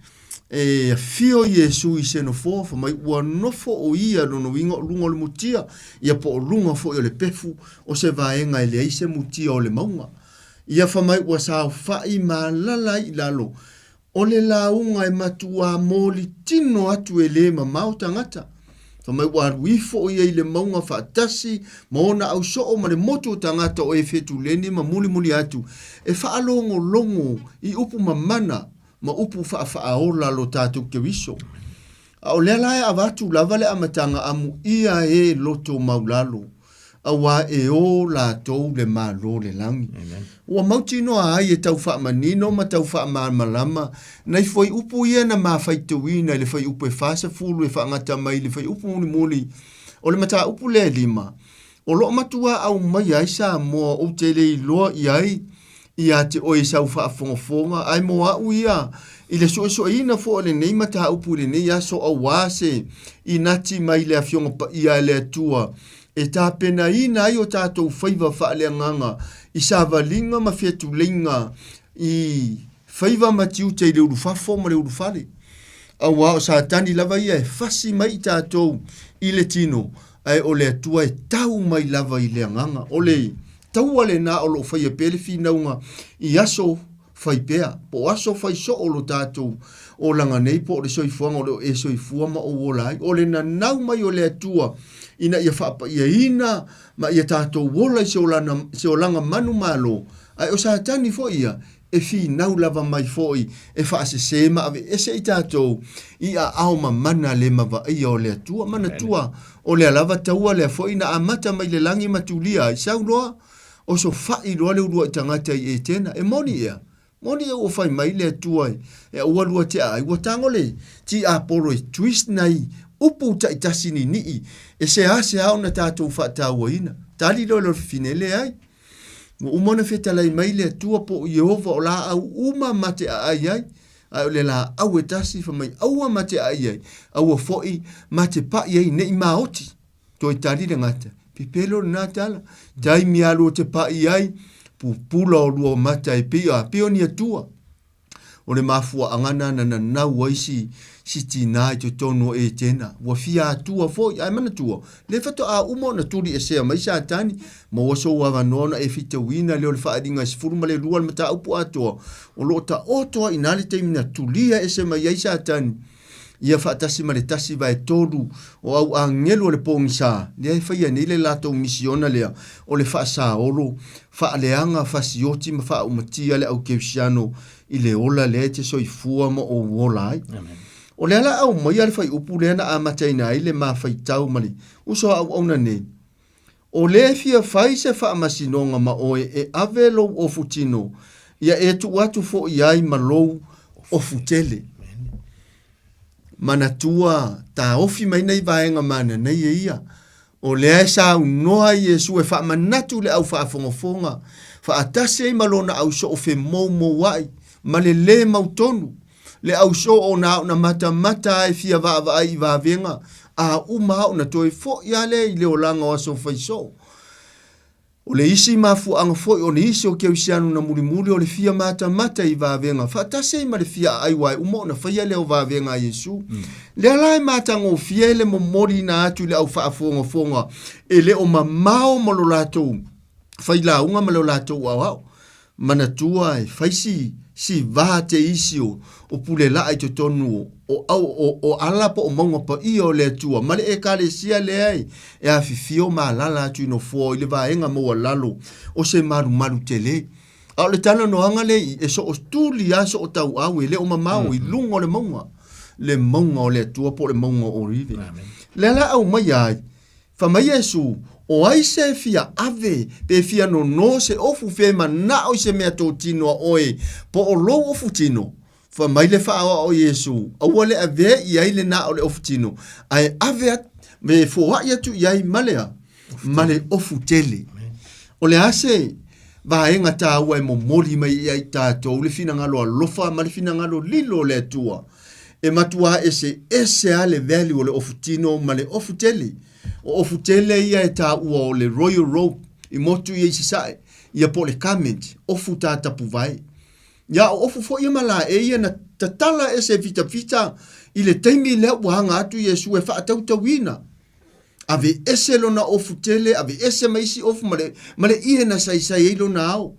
e afio Iesu i se nofoa, fai mai ua nofo o ia, lona uiga o luga o le mutia, ia po o luga foi o le pefu o se vaega e leai se mutia o le mauga. Ia fai mai ua saofai ma alala ai i lalo O le lauga e matuā moli tino atu e lē mamao tagata. Fai mai ua alu ifo o ia i le mauga faatasi ma ona ausoo ma le motu o tagata o Efetuleni ma mulimuli atu e faalogologo i upu mamana ma upu faafaaola lo tatou Keriso. A o lea la e avatu lava le amataga amuia e loto maulalo, auā e o latou le Malo o le lagi. Ua mautinoa ai e tau faamanino ma tau faamalamalama nai fuaiupu ia na mafaitauina i le fuaiupu e 40 e faagata mai i le fuaiupu mulimuli o le mataupu lea e lima, o lo o matuā aumaia ai Samoa ou te le iloa i ai ia te oe i sau faafogafoga, ae mo a'u ia, i le suesueina foi o lenei mataupu i lenei aso auā se inati mai le Afioga Paia a le Atua e tapenaina ai o tatou faiva faaleagaga i savaliga ma fetuleiga i faiva ma tiute i le ulufafo ma le ulufale. Auā o Satani lava ia e fasi mai i tatou i le tino, ae o le Atua e tau mai lava i le agaga. O le taua lena o lo o faia pea le finauga i aso fai pea, po o aso fai soo o lo tatou olaga nei, po o le soifuaga o lo o e soifua ma ou ola ai. O le nanau mai o le Atua ina ia faapaiaina ma ia tatou ola i se olana, se olaga manumalo, ae o Satani foi ia, e finau lava mai foi e faasese ma aveese i tatou i aao mamana le mavaia o le Atua. Manatua, o lea lava taua lea foi na amata mai le lagi ma tulia ai sau loa, osofa'i loa le uluai tagata i Etena. E moni ea? Moni ea ua fai mai le Atua e aua lua tea ai? Ua tago le tiapolo e twist nai upu taitasi nini'i e seasea ona tatou faatauaina. Tali loa le fafine, Leai. Ua uma ona fetalai mai le Atua po o Ieova o laau uma ma te aai ai, ae o le laau e tasi fai mai aua ma te aai ai, aua foi ma te paʻi ai ne i maoti. Toe tali le gata, pepelo lena tala, taimi alu o te paʻi ai, pupula o lua mata e pei a pei o ni atua. O le mafuaaga na na nanau ai si, si tinā i totonu o Etena. Ua fia atua foi, ae manatua, le faatoa uma ona tuliesea mai Satani, maua sou avanoa ona e fitauina lea o le faaaliga e 12 le mataupu atoa, o lo o taoto ai i ina le taimi na tulia ese mai ai Satani, ia faatasi ma le tasi vae tolu o au agelu o le pogisa, lea e faia nei le latou misiona lea o le faasaolo, faaleaga, fasioti ma faaumatia le au kerisiano i le ola lea e te soifua ma ou ola ai. Amen. O lea la aumaia le fuaiupu lea na amataina ai le ma faitau ma le uso a auauna nei, O lea e fia fai se faamasinoga ma oe e ave lou ofu tino, ia e tuu atu foi ai ma lou ofu tele. Manatua, taofi mai nei vaega mananaia ia. O lea e saunoa Iesu e faamanatu i le au faafogafoga, faatasi ai ma lona au soo femoumouai, ma le lē mautonu, le au soo na ona matamata a e fia vaavaai i vavega, a uma a ona toe foi a lea i le olaga o aso fai soo. O le isi mafuaaga foi o nisi o kerisiano na mulimuli o le fia matamata i vavega faatasi ai ma le fia aai aua e uma ona faia lea o vavega a Iesu. Lea la e matagofie ai le momoliina atu i le au faafogafoga e le o mamao ma lo latou failauga ma lo latou aoao. Manatua e fai si si va te isi o o pule laa i totonu o o au o o ala po o mauga paia o le Atua ma le Ekalesia lea e e afifio ma alala atu i nofoa o i le vaega maualalo o se malumalu tele. A o le talanoaga lea i e so o tuli a so o tauau e le o mamao i luga o le mauga, le mauga o le Atua po o le mauga o Orive. Lea la aumaia ai Fai mai Iesu, O ai se fia ave, pe fia nono se ofu fe manao i se mea totino a oe, po o lou ofu tino? Fai mai le faaoao o Iesu, Aua le avea i ai le na o le ofu tino, ae ave atu, me foai atu i ai ma le a? Ma le ofu tele. O le a se vaega taua e momoli mai ia i tatou le finagalo alofa ma le finagalo lilo o le Atua? E matuā eseese lava le value o le ofu tino ma le ofu tele. O ofu tele ia e taua o le Royal Robe i motu ia i Sasae, ia po o le garment, ofu tā tapuvae. Ia o ofu foi ia ma laei ia na tatala ese fitafita i le taimi lea ua aga atu Iesu e faatautauina. Aveese lona ofu tele, aveese ma isi ofu ma le, ma le ie na saisai ai lona ao.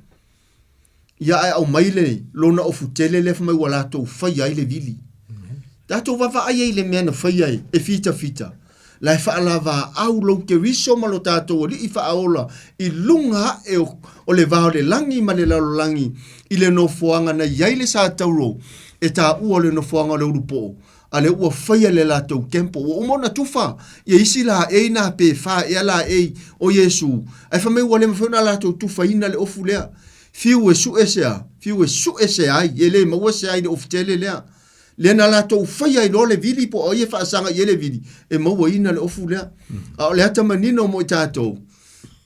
Ia ae aumai le lona ofu tele lea fai mai ua latou faia ai le vili. Tatou vaavaai ai i le mea na faia e, e fitafita. La e faalavaau lou Keriso ma lo tatou Alii faaola i luga ae o, o le va o le lagi ma le lalolagi i le nofoaga na i ai le satauro e taua o le nofoaga o le ulupoo a lea ua faia le latou temple, ua uma ona tufa ia isi laei na pe fa ea laei o Iesu, ae fai mai ua le mafai ona latou tufaina le ofu lea. Fiu e sue se a? Fiu e sue se ai, e le maua se ai i le ofu tele lea. Lea na latou faia ai loa le vili po o ai e faasaga i ai le vili, e mauaina le ofu lea. A o le ata manino mo i tatou,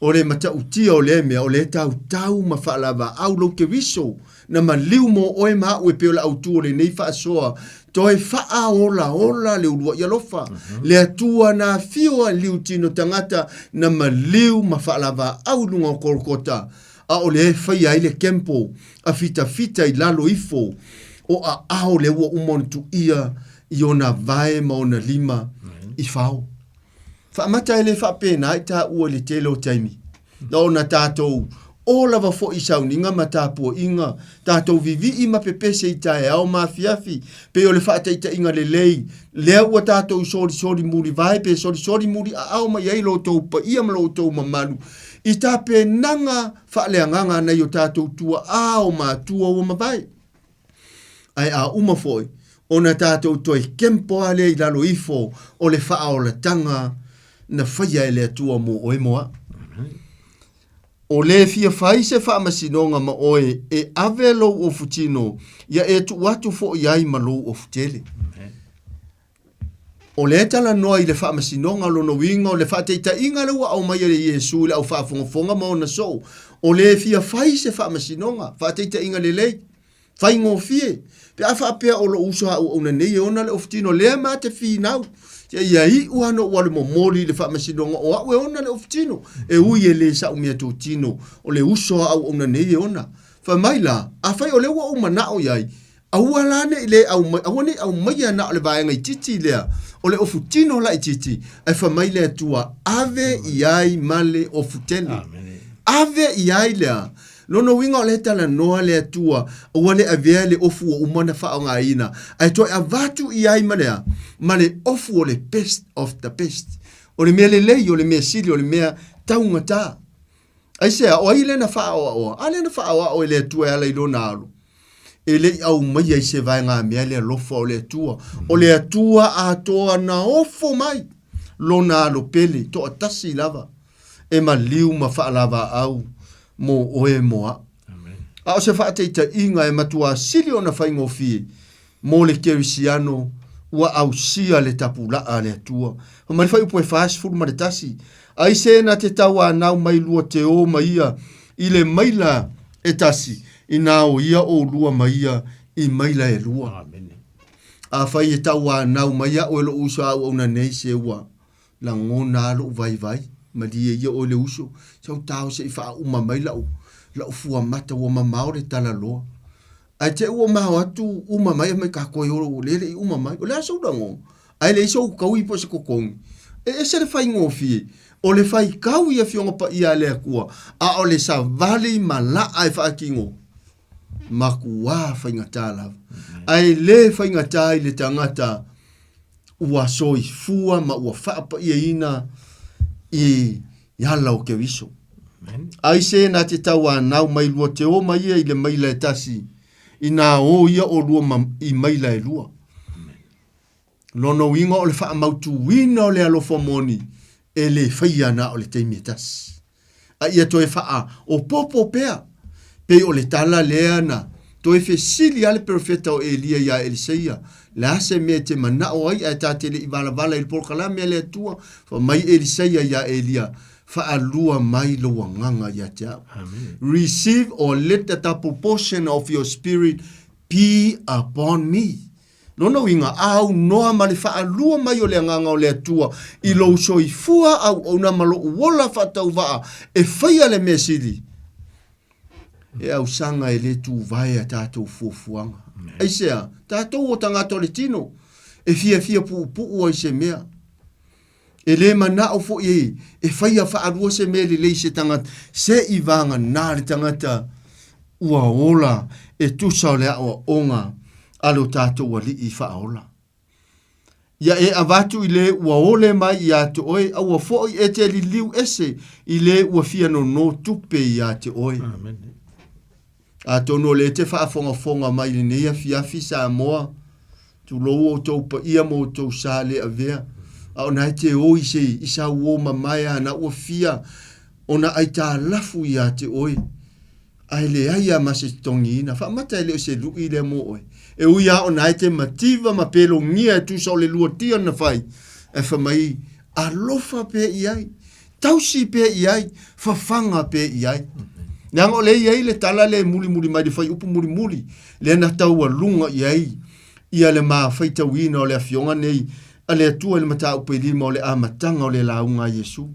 O le matautia o lea mea, o lea e tautau ma faalavaau lou Keriso, na maliu mo oe ma a'u e pei o le autu o lenei faasoa, toe faaolaola le ulua'i alofa. Le Atua na afio a liutino tagata na maliu ma faalavaau i luga o Kolokota, a o lea e faia ai le temple a fitafita i lalo ifo o aao lea ua uma ona tuia i ona vae ma ona lima i fao. Faamata e le faapena i taua i le tele o taimi. Na ona tatou o lava foi i sauniga ma tapuaiga, tatou vivii ma pepese i taeao ma afiafi, pei o le faataitaiga lelei lea ua tatou solisoli mulivae pe solisoli muliaao mai ai lo outou paia ma lo outou mamalu i tapenaga faaleagaga a nai o tatou tuaa o matua ua mavae. Ae a uma foi, ona tatou toe kempo lava lea i lalo ifo o le faaolataga na faia e le Atua mo oe mo a'u. O le fia fai se faamasinoga ma oe e ave lou ofutino, ia e tuu atu foi ai ma lou ofutele. O lea e talanoa i le faamasinoga, o lona uiga o le faataitaiga lea ua aumaia e Iesu i le au faafogafoga ma ona soo, o le fia fai se faamasinoga, faataitaiga lelei, faigofie, pe a faapea o lou uso a auauna nei e ona le ofutino, lea ma te finau, seia iu lava ona ou alu momoli i le faamasinoga o au e ona le ofutino, e ui e le sa'u mea totino, o le uso a auauna nei e ona. Fai mai la, afai o lea ua ou manao i ai, Aua la ne i le aumai, aua ne i aumaia na o le vaega itiiti lea, o le ofu tino laitiiti, ae fai mai le Atua, ave i ai ma le ofu tele. Ave i ai lea. Lona uiga o lea e talanoa le Atua, aua le avea le ofu ua uma ona faaaogaina, ae toe avatu i ai ma le a? Ma le ofu o le best of the best. O le mea lelei, o le mea sili, o le mea taugata. Aisea, o ai lea na faaoaoa? A lea na faaoao e le Atua e ala i lona alo. E le i aumaia i se vaegamea le alofa o le Atua. O le Atua atoa na ofo mai lona alo pele, toatasi lava, e maliu ma faalavaau mo oe mo a'u. A o se faataitaiga e matuā sili ona faigofie mo le kerisiano ua ausia le tapulaa a le Atua. Fai mai le fuaiupu e 41, Aisē na te tauanau mai lua te ō ma ia i le maila e tasi, inā o ia ʻolua ma ia i maila e lua. Afai e tauanau mai aʻu e loʻu uso a auauna nei se ua lagona lava loʻu vaivai. Malie ia oe le uso, sau tao se i faauma mai lau, lau fuamata ua mamao le talaloa. Ae te i ua mao atu uma mai aumai ka koe o lea e le i uma mai. O le a sou lagona? Ae leai sou kaui po o se totogi. E ese le faigofie o le faitau i Afioga Paia a le Atua, a o le savali ma laa e faatino, matua faigata lava. Ae le faigata i le tagata ua soifua ma ua faapaiaina i ala o Keriso. Aise na te tauanau mai lua te o mai ia i le maila e tasi, inā o ia o lua ma, i maila e lua. Lona uiga o le faamautuina o le alofa moni e le faia na o le taimi e tasi. A ia toe faaopoopo pea, pei o le tala lea na toe fesili a le perofeta o Elia iā Eliseia, Le a se mea e te manao ai ae ta te le i valavala i le polokalame a le Atua? Fai mai Eliseia iā Elia, Faalua mai lou agaga ia te au. Receive or let the double portion of your spirit be upon me. Lona uiga, a aunoa ma le faalua mai o le Agaga o le Atua i lou soifua auauna ma lou ola faatauvaa e faia le mea sili, e ausaga e le tuvae a tatou fuafuaga. Aisea? Tatou o tagata o le tino, e fiafia puupuu ai se mea. E le manao foi e faia faalua se mea lelei i se tagata, se i vagana le tagata ua ola e tusa o le aoaoga a lo tatou Alii faaola. Ia e avatu i le ua ole mai ia te oe, aua foi e te liliu ese i le ua fia nono tupe ia te oe. Amen. Atonu o lea e te faafogafoga mai i lenei afiafi Samoa, tulou outou paia ma outou sa le avea, a o na e te o i se i sau uo mamae a na ua fia ona aitalafu ia te oe, ae leai a ma se totogiina. Faamata e le o se lui lea mo oe. E ui a o na e te mativa ma pelogia e tusa o le luatia na fai, ae fai mai, alofa pea i ai. Tausi pea i ai, fafaga pea i ai. Leaga o lea e i ai le tala lea e mulimuli mai le fuaiupu mulimuli, lea na taualuga i ai ia le ma faitauina o le Afioga nei a le Atua i le mataupu e lima o le amataga o le lauga a Iesu.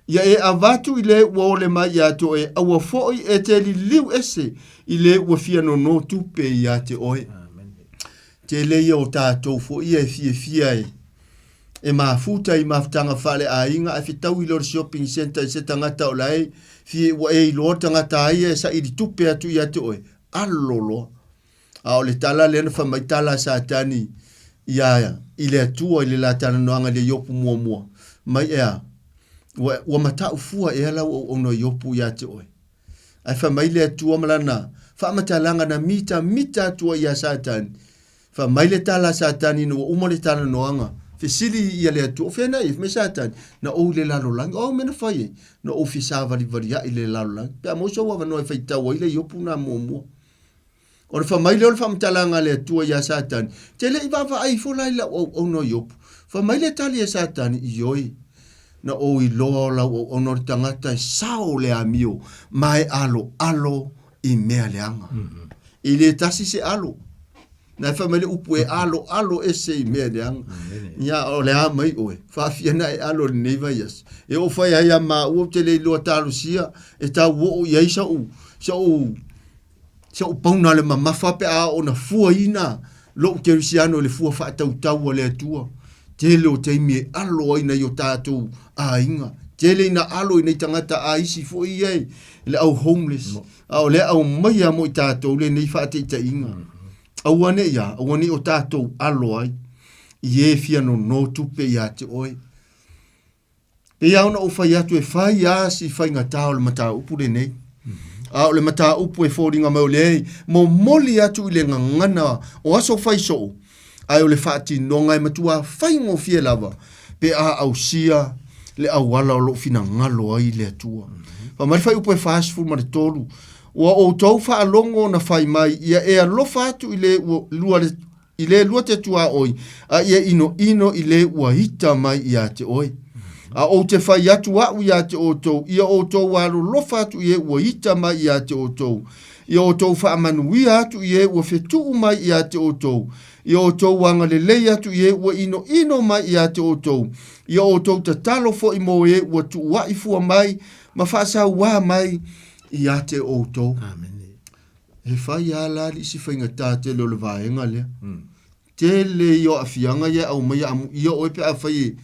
Ia e avatu i le ua ole mai ia te oe, aua foi e te liliu ese i le ua fia nono tupe ia te oe. Tele ia o tatou foi ia e fiafia e E mafuta i mafutaga faaleaiga ae fetaui loa le shopping centre i se tagata o lae fia ua e iloa le tagata a ia e saili tupe atu ia te oe, alo loa. A o le tala lea na fai mai tala a Satani ia i le Atua i le la talanoaga i le Iopu muamua, mai ea, ua, ua matau fua ea lau auauna o Iopu ia te oe? Ae fai mai le Atua ma lana faamatalaga na mitamita atu ai ia Satani, Fai mai le tala a Satani ina ua uma le talanoaga, fesili ia le Atua, O fea na ia? Fai mai Satani, Na ou i le lalolagi. O au mea na fai ai? Na ou fesavalivaliai i le lalolagi. Pe a maua sou avanoa e faitau ai le Iopu na muamua. Ona fai mai lea o le faamatalaga a le Atua ia Satani, Te le i vaavaai ifo la i lau auauna o Iopu? Fai mai le tali a Satani, Ioe, na ou iloa o lau auauna o le tagata e sao le amio ma e aloalo i mea leaga. E le tasi se alo. Na e fai mai le upu e alo alo ese i mea leaga. Ia o le a mai oe. Faafia na e alo i lenei vaiaso. E oo fai ai a maua ou te le iloa talosia e tau oo i ai sa'u sa'u sa'u pauna le mamafa pe a oo na fuaina lo'u kerisiano i le fua faatautau a le Atua. Tele o taimi e alo ai nai o tatou aiga. Tele ina alo i nai tagata a isi foi ia e le au homeless. A o lea aumaia mo i tatou lenei faataitaiga. Aua ne i a, aua ne i o tatou alo ai i e fia nono tupe ia te oe. Pei lava ona ou fai atu e fai lava si faigata o le mataupu lenei. A o le mataupu e foliga mai o lea e momoli atu i le gagana o aso fai soo, ae o le faatinoga e matua faigofie lava pe a ausia le auala o lo o finagalo ai le Atua. Fai mai le fuaiupu e 43, Ua outou faalogo ona fai mai, ia e alofa atu i le ua lua le i le lua te tuaoi, a ia inoino i le ua ita mai ia te oe. A ou te fai atu a'u iā te outou, ia outou alolofa atu i e ua ita mai iā te outou, ia outou faamanuia atu i e ua fetuu mai iā te outou, ia outou agalelei atu i e ua inoino mai iā te outou, ia outou tatalo foʻi mo e ua tuuaʻi fua mai ma faasauā mai iā te outou. Amene. E fai lava la alii si faigata tele o le vaega lea. Tele ia o aafiaga ia e aumaia amuia oe pe afai e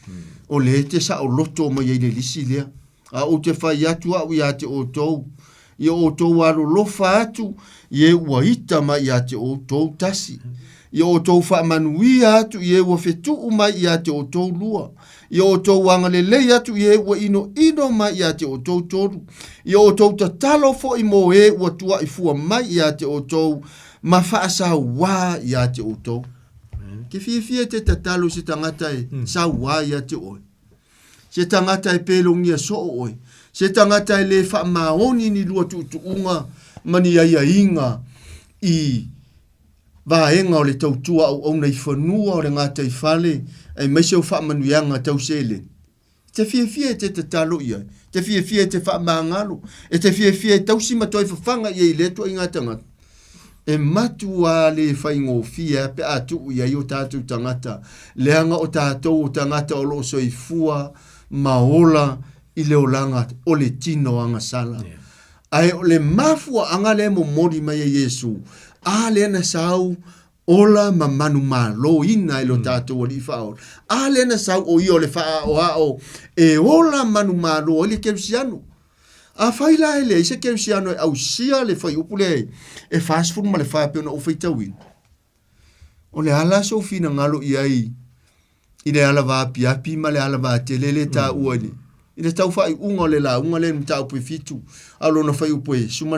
o lea e te saoloto mai ai i le lisi lea. A ou te fai atu au ia te outou, ia outou alolofa atu i e ua ita mai ia te outou tasi. Ia outou faamanuia atu i e ua fetuu mai ia te outou lua. Ia outou agalelei atu i e ua inoino mai ia te outou tolu. Ia outou tatalo foi mo e ua tuaʻi fua mai ia te outou ma faasauā ia te outou. Ke fiafia e te tatalo i se tagata e sauā ia te oe. Se tagata e pelogia soo oe. Se tagata e le faamaoni ni lua tuutuuga ma ni aiaiga i vaega o le tautua auauna i fanua o le gataifale aemaise o faamanuiaga tau seleni. Te fiafia e te tatalo i ai, te fiafia e te faamagalo, e te fiafia e tausi ma toe fafaga i ai i lea ituaiga tagata. E matuā le faigofie a pe a tuu i ai o tātou tagata, leaga o tātou o tagata o lo o soifua ma ola i le olaga o le tino agasala. Yeah. Ae o le mafuaaga lea e momoli mai e Iesu, a lea na sau Ola ma manumaloina e lo tatou Alii Faaola. A lea na sau o ia o le faaaoao e ola manumalo ai le kerisiano. Afai la e leai se kerisiano e ausia le fuaiupu lea e 44 e pei ona ou faitauina, o le a la sou finagalo i ai i le ala vaapiapi ma le ala vatele lea e taua i le i le tau faaiuga o le lauga lea i le mataupu e fitu, a o lona fuaiupu e 13 ma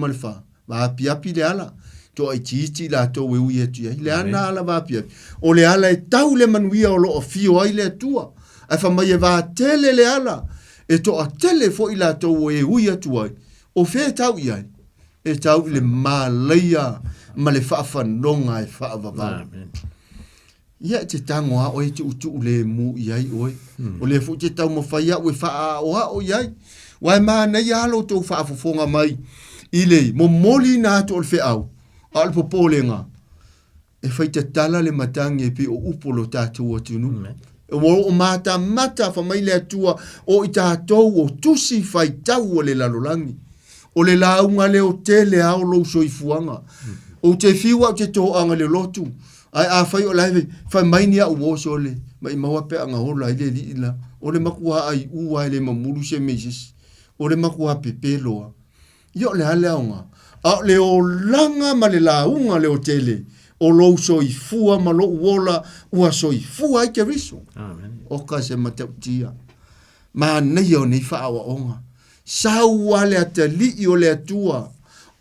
le 14, vaapiapi le ala, toaitiiti i latou e ui atu i ai. Le a na ala vaapiapi? O le ala e tau le manuia o lo o afio ai le Atua. Ae fai mai e vatele le ala, e toatele foi i latou e ui atu ai. O fea e tau i ai? E tau i le malaia ma le faafanoga e faavavau. Amen. Ia e te tago a oe e tuutuu lemu i ai oe. O lea foi te taumafai au e faaaoao i ai. Ua e manaia lava lo outou faafofoga mai i le momoliina atu o le feau, a o le popolega, e faitatala le matagi e pei o upu o lo tatou atunuu. Ua oo matamata fai mai le Atua o i tatou o tusi faitau o le lalolagi. O le lauga leotele a o lou soifuaga. Ou te fiu au te toaga i le lotu, Ae afai o la e fai mai ni a'u uo sole, maʻimau a pe a gaola ai le alii la, o le makuā aiʻu a e le mamulu se mea i se isi. O le makuā pepelo a. Ia o le a le aoga? A o le olaga ma le lauga leotele o lou soifua ma loʻu ola ua soifua ai Keriso. Oka se matautia. Manaia o nei faaoaoga. Sau a le atalii o le Atua,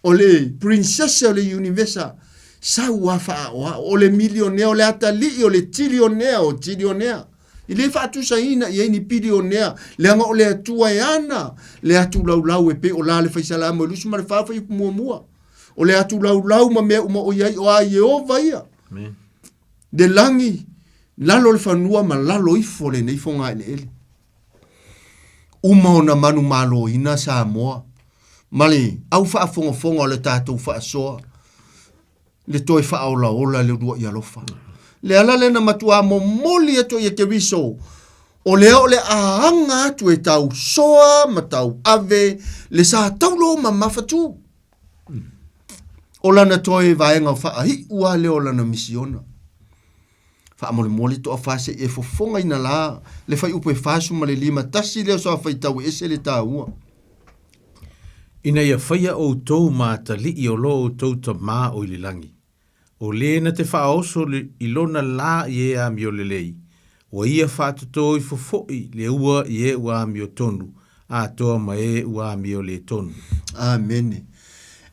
o le princese o le univesa, sau a faaoao, o le milionea, o le atalii o le tilionea o tilionea. E le faatusaina i ai ni pilionea, leaga o le Atua e ana le atu laulau e pei o la le Faisalamo e 24 fuaiupu muamua. O le atu laulau ma mea uma o i ai, o a Ieova ia. Amen. Le lagi, lalo le fanua ma lalo ifo lenei fogaeleele. Uma ona manumaloina Samoa ma le au faafogafoga o le tatou faasoa le toe faaolaola le uluai alofa. Le ala lea na matuā momoli atu ai e Keriso, o lea o le a aga atu e tau soa ma tau ave le sa taulo ma mafatū. O lana toe vaega faaiu lava lea o lana misiona. Faamolemole toafa se i e fofogaina la le fuaiupu e 45 lea o sa faitau e ese le taua. Ina ia faia outou ma atalii o lo outou Tamā o i le lagi, o le na te faaoso i lona lā i e amiolelei, ua ia faatotō ifo foʻi le ua i e ua amiotonu, atoa ma e ua amioletonu. Amene.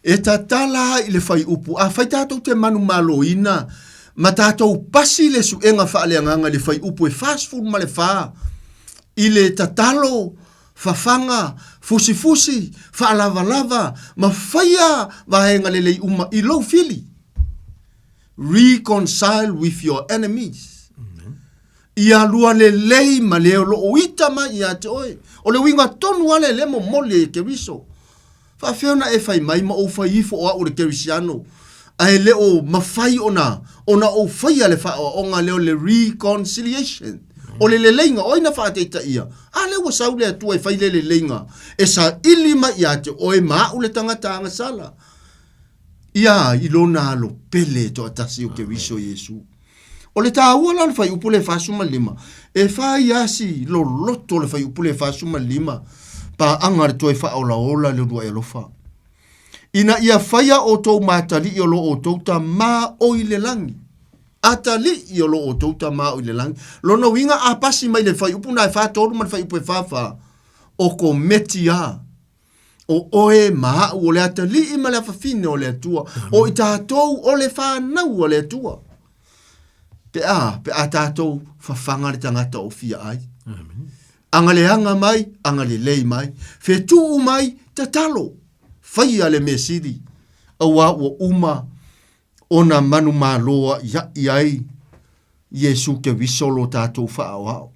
E tatala ai i le fuaiupu, afai tatou te manumaloina ma tatou pasi le suega faaleagaga i le fuaiupu e 44 i le tatalo, fafaga, fusifusi, faalavalava ma faia vaega lelei uma i lou fili. Reconcile with your enemies. Ia lua lelei ma le o loo ita mai ia te oe. O le uiga tonu lava lea lea e momoli e Keriso. Faafefea ona e fai mai ma ou fai ifo o au o le Kerisiano, ae le o mafai ona ona ou faia le faaoaoga lea o le reconciliation, o le leleiga, o ai na faataitaia? A lea ua sau le Atua e fai le leleiga, e saili mai ia te oe ma au le tagata agasala, ia i lona alo pele toatasi o Keriso Iesu. O le taua la o le fuaiupu lea e 45, e fai lava si loloto le fuaiupu lea e 45, paaga le toe faaolaola le uluai alofa. Ina ia faia outou ma atalii o lo outou Tama o i le lagi. Atalii o lo outou Tama o i le lagi. Lona uiga a pasi mai le fuaiupu na e 43 ma le fuaiupu e 44, o kometi a. O oe ma a'u o le atalii ma le afafine o le Atua, o i tatou o le fanau a le Atua. Pe a, pe a tatou fafaga le tagata o fia ai. Agaleaga mai, agalelei mai, fetuu mai, tatalo, faia le mea sili, auā ua uma ona manumalo a'ia'i ai Iesu Keriso lo tatou faaoao.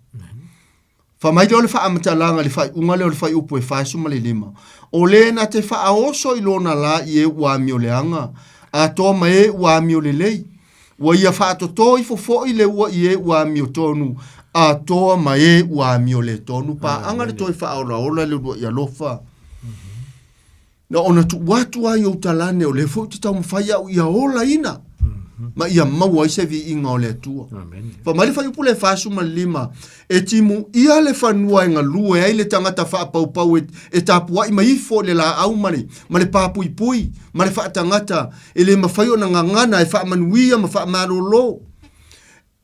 Fai mai lea o le faamatalaga i le faaiuga lea o le fuaiupu e 45, O le na te faaoso i lona la i e ua amioleaga, atoa ma e ua amiolelei, ua ia faatoto ifo foi le ua i e ua amiotonu, atoa ma e ua amioletonu. Paaga le toe faaolaola le uluai alofa. Na ona tuu atu lava i ou talane, o lea foi ou te taumafai au ia olaina ma ia maua ai se viiga o le Atua. Fai mai le fuaiupu lea e 45, e timuia le fanua e galue ai le tagata faapaupau e, e tapuai mai ifo i le laau ma le, ma le papuipui ma le faatagata e le mafai ona gagana e faamanuia ma faamalolo.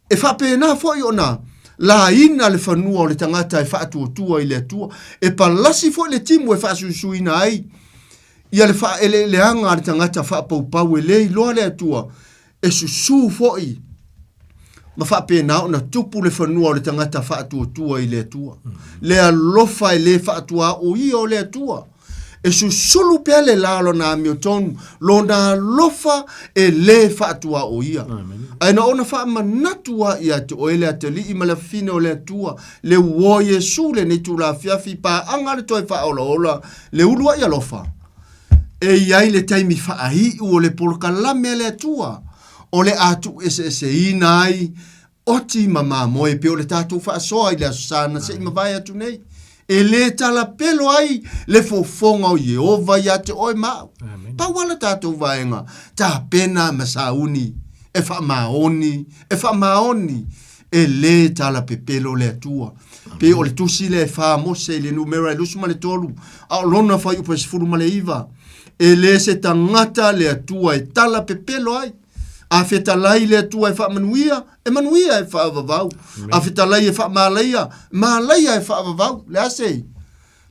E faapena foi ona laina le fanua o le tagata e faatuatua i le Atua, e palasi foi le timu e faasuisuina ai ia le faaeleeleaga a le tagata faapaupau e le iloa le Atua, e susu foi ma faapena ona tupu le fanua o le tagata faatuatua i le Atua. Le alofa e le faatuaoia o le Atua. E susulu pea le la o lona amiotonu, lona alofa e lē faatuaoia. Ae na ona faamanatu lava ia te oe le atalii ma le afafine o le Atua, le uo Iesu lenei itula afiafi, paaga le toe faaolaola, le uluai alofa. E i ai le taimi faaiu o le polokalame a le Atua, o le a tuueseeseina ai oti ma mamoe e pei o le tatou faasoa i le Aso Sa na se i mavae atu nei. E lē talapelo ai le fofoga o Ieova iā te oe ma au. Pau lava la tatou vaega, tapena ma sauni, e faamaoni, e faamaoni, e lē talapepelo le Atua. Pei o le tusi lea e fa Mose i le numera e 23, a o lona fuaiupu e 19, E lē se tagata le Atua e talapepelo ai. A fetalai le Atua e faamanuia, e manuia e faavavau. A fetalai e faamalaia, malaia e faavavau. Le a se,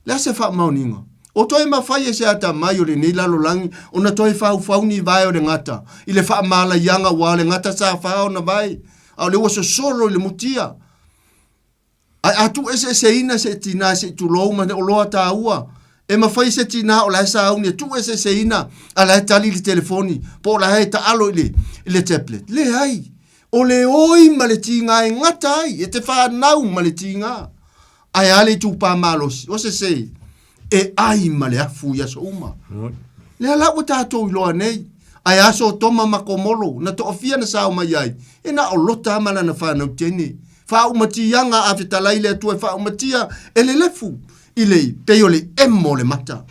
le a se faamaoniga? O toe mafai e se atamai o lenei lalolagi ona toe faufau ni vae o le gata i le faamalaiaga aua o le gata sa fa ona vae, a o lea ua sosolo i le mutia. Ae a tuueseeseina se tinā se i tulou ma le oloa taua, e mafai se tinā o la e sauni e tuueseeseina a la e tali i le telefoni po o la e taalo i le, i le tablet. Leai, o le oi ma le tiga e gata ai, e te fanau ma le tiga. Ae a le itupa malosi, o se se e ai ma le afu i aso uma. Lea la ua tatou iloa nei, ae a Sotoma ma Komolo, na toafia na sao mai ai, e na o Lota ma lana fanau teine. Faaumatiaga a fetalai le Atua e faaumatia e lelefu i le pei o le emo o le mata.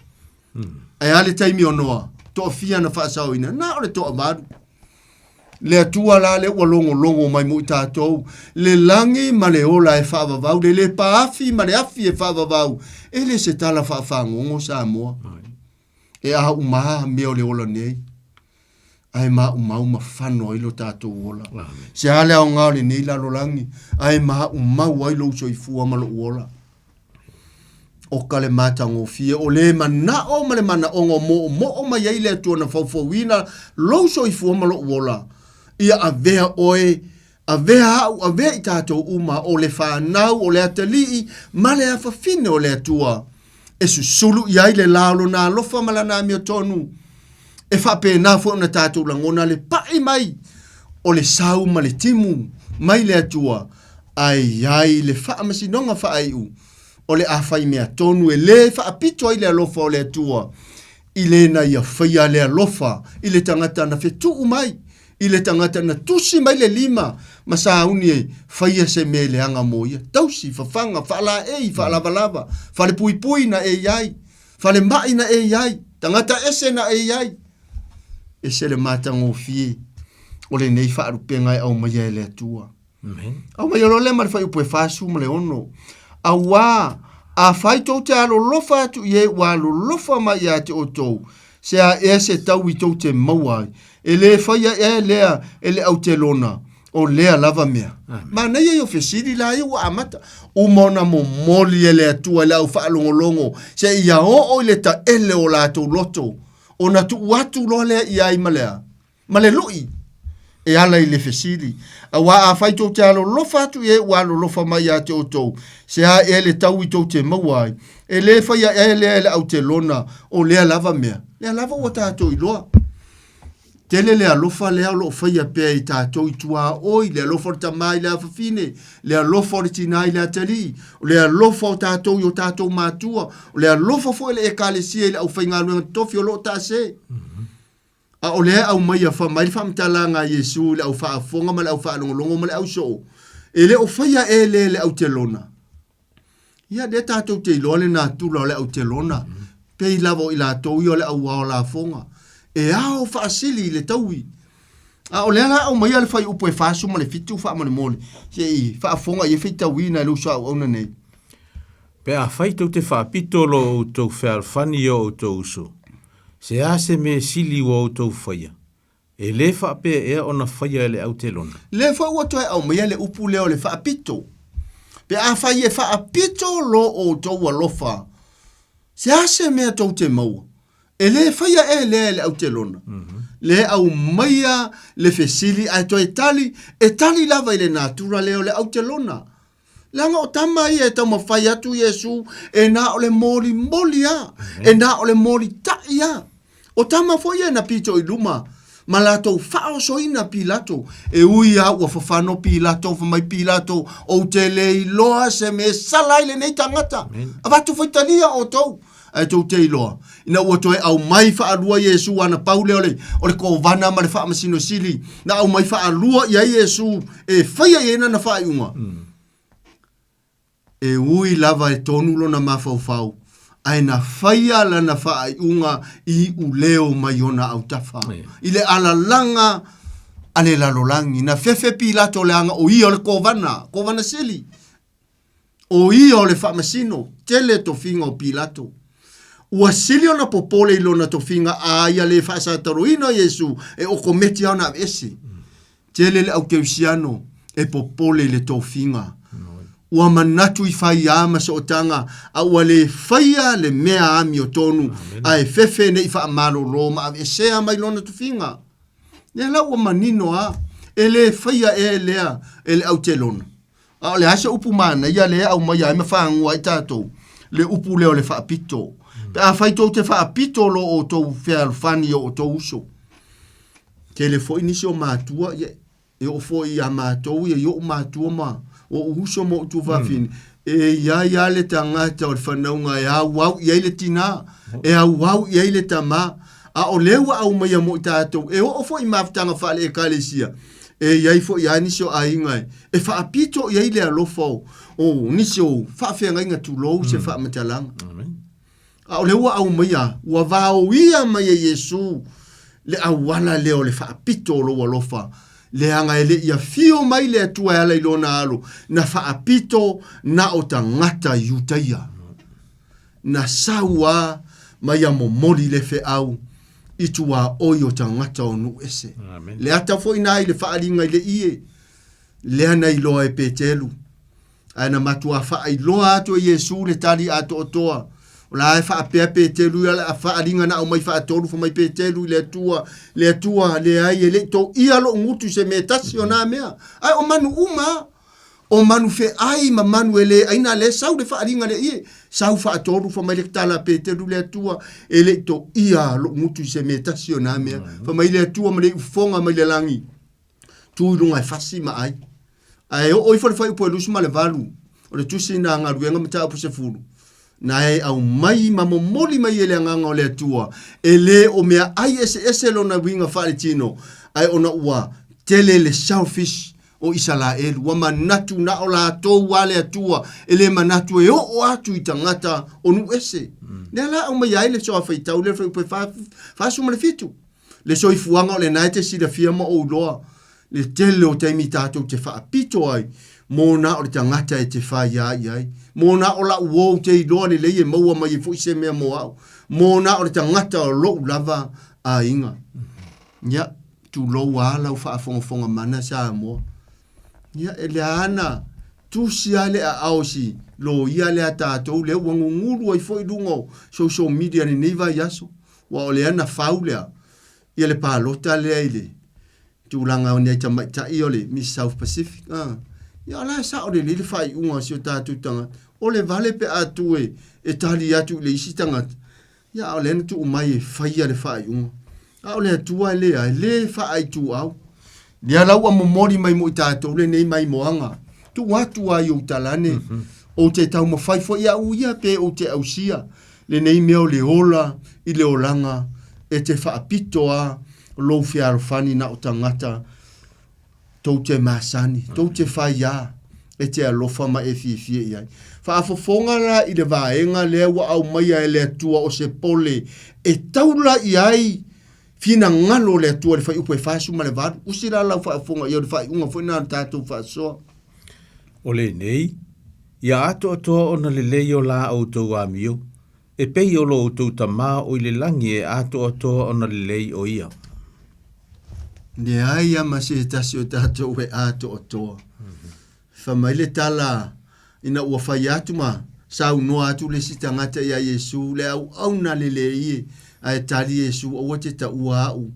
Ae a le taimi o Noa, toafia na faasaoina, na o le toavalu. Le Atua la lea ua logologo mai mo i tatou, le lagi ma le ola e faavavau, le lepa afi ma le afi e faavavau, e le se tala faafagogo Samoa. E auma mea o le ola nei, ae maumau ma fano ai lo tatou ola. Se a le aoga o lenei lalolagi, ae maumau ai lou soifua ma lou ola. O ka le matagofie, o le manao ma le manaoga o moomoo mai ai le Atua na faufauina lou soifua ma lou ola, ia avea oe, avea au, avea i tatou uma, o le fanau, o le atalii, ma le afafine o le Atua, e susulu i ai le la o lona alofa ma lana amiotonu, e faapena foi ona tatou lagona le pai mai o le sau ma le timu mai le Atua. Ae i ai le faamasinoga faaiu o le a fai mea tonu e lē faapito ai le alofa o le Atua i le na ia faia le alofa i le tagata na fetuu mai, i le tagata na tusi mai le lima ma sauni e faia se mea leaga mo ia. Tausi, fafaga, faalaei, faalavalava, falepuipui na e i ai, falemai na e i ai, tagata ese na e i ai. Ese le matagofie o lenei faalupega e aumaia e le Atua. Aumaia loa lea ma le fuaiupu e 46. Auā, afai tou te alolofa atu i e ua alolofa mai ia te outou, se a ea se taui tou te maua ai? E lē faia ea lea e le autelona o lea lava mea? Manaia ia o fesili la ia ua amata. Uma ona momoli e le Atua i le aufaalogologo seia oo i le taele o latou loto, ona tuu atu loa lea i ai ma le a? Ma le lu'i e ala i le fesili, Auā afai tou te alolofa atu i e ua alolofa mai ia te outou, se a ea le taui tou te maua ai? E lē faia ea lea e le autelona o lea lava mea? Lea lava ua tatou iloa. Tele le alofa lea o lo o faia pea i tatou i tuaoi, le alofa o le tamā i le afafine, le alofa o le tinā i le atalii, o le alofa o tatou i o tatou matua, o le alofa foi o le Ekalesia i le aufaigaluega totofi o lo o taase. A o lea e aumaia fa mai le faamatalaga a Iesu i le au faafofoga ma le au faalogologo ma le au soo, e le o faia ē lea e le autelona. Ia, lea tatou te iloa le natura o le autelona, pei lava o i latou ia o le au ao lafoga, e ao faasili i le taui. A o lea la aumaia le fuaiupu e 47 faamolemole, se i faafofoga i ai faitauina e le uso auauna nei. Pe afai tou te faapito lo outou fealofani i o outou uso, Se a se mea sili ua outou faia, e lē faapea ea ona faia e le autelona? Lea foi ua toe aumaia le upu lea o le faapito. Pe afai e faapito lo outou alofa, se a se mea tou te maua? E lē faia ea lea e le autelona? Lea e aumaia le fesili ae toe tali, e tali lava i le natura lea o le autelona. Leaga o tama ia e taumafai atu Iesu e na o le molimoli a, e na o le molitai a. O tama foi ia na pito i luma ma latou faaosoina Pilato. E ui a ua fafano Pilato, fai mai Pilato, ou te le iloa se mea e sala ai lenei tagata. Avatu faitalia outou. Ae tou te iloa, ina ua toe aumai faalua Iesu ana pau lea o le, o le kovana ma le faamasino sili, na aumai faalua i ai Iesu e faia i ai lana faaiuga. E ui lava e tonu lona mafaufau, ae na faia lana faaiuga i iuleo mai ona autafa, i le alalaga a le lalolagi. Na fefe Pilato leaga o ia o le kovana, kovana sili. O ia o le faamasino, tele tofiga o Pilato. Ua sili ona popole i lona tofiga a ia le faasataloina o Iesu e okometi a ona aveese. Tele le aukerisiano e popole i le tofiga. Ua manatu i faiā ma sootaga a ua le faia le mea amiotonu ae fefe ne i faamalolo ma aveesea mai lona tofiga. Lea la ua manino a, e le faia ea lea e le autelona. A o le a se upu manaia lea e aumaia ai ma fagua ai tatou? Le upu lea o le faapito. Pe afai tou te faapito lo outou fealofani i o outou uso. Tele foi nisi o matua, ia, e oo foi ia matou, ia i o'u matua ma o'u uso ma o'u tuafafine, e i ai lava le tagata o le fanauga e auau i ai le tinā, e auau i ai le tamā. A o lea ua aumaia mo i tatou, e oo foi i mafutaga faale-Ekalesia, e i ai foi lava nisi o aiga e faapito i ai le alofa o, o nisi o faafeagaiga tulou se faamatalaga. A o lea ua aumaia, ua vaoia mai e Iesu le auala lea o le faapito o lou alofa, leaga e le i afio mai le Atua e ala i lona Alo, na faapito na o tagata Iutaia. Na sau a ma ia momoli le feau i tuaoi o tagata o nuu ese. Le ata foi na i le faaliga i le ie, lea na iloa e Petelu. Ae na matuā faailoa atu e Iesu le tali atoatoa. O la e faapea Petelu ia le faaliga na aumai faatolu, fai mai Petelu i le Atua, Le Atua, leai, e le i toia lo'u gutu i se mea e tasi o na mea. Ae o manu uma a. O manu feai ma manu e le aina lea sau le faaliga le ie. Sau faatolu fai mai le tala a Petelu le Atua, e le i toia lo'u gutu i se mea e tasi o na mea. Fai mai le Atua ma le iufofoga mai le lagi, tu i luga e fasi ma ai. Ae oo ifo le fuaiupu e 28 o le Tusi na Galuega Mataupu 10, na e aumai ma momoli mai e le Agaga o le Atua, e lē o mea ai eseese lona uiga faaletino, ae ona ua tele le selfish o Isalaelu, ua manatu na o latou a le Atua, e lē manatu e oo atu i tagata o nuu ese. Lea la aumaia ai le soafaitau lea le fuaiupu e 47. Le soifuaga o lena e te silafia ma ou iloa le tele o taimi tatou te faapito ai mō na o le tagata e te whaiā i ai, mō na o la'u ou te iloa lelei e maua mai ai foi se mea mō a'u, mō na o le tagata o lo'u lava aiga. Ia, tulou a lau faafogafoga mana Samoa. Ia, e lea na tusi a le aao si loia lea tatou lea ua gugulu ai foi luga o social media lenei vaiaso. Ua o lea na fau lea ia le palota lea i le tulaga o nai tamaitai o le Miss South Pacific. Ah. Ia o la e sao lelei le faaiuga a si o tatou tagata. O le vale pe a tu e, e tali atu i le isi tagata. Ia a o lea na tuu mai e faia le faaiuga. A o le Atua e lea, e lē faaituau. Lea la ua momoli mai mo i tatou lenei maimoaga. Tuu atu a i ou talane, ou te taumafai foi au ia pe ou te ausia lenei mea o le ola i le olaga e te faapito a lou fealofani na o tagata tou te masani, tou te faiā e te alofa ma e fiafia i ai. Faafofoga la i le vaega lea ua aumaia e le Atua o se pole e taula i ai finagalo o le Atua i le fuaiupu e 48. Usi la lau faafofoga i ai o le faaiuga foi lena o le tatou faasoa. O lenei, ia atoatoa ona lelei o la outou amio, e pei o lo outou Tama o i le lagi e atoatoa ona lelei o ia. Leai a ma se tasi o tatou e atoatoa. Fai mai le tala ina ua fai atu ma saunoa atu le isi tagata iā Iesu, le auauna lelei e, ae tali Iesu, aua te taua a'u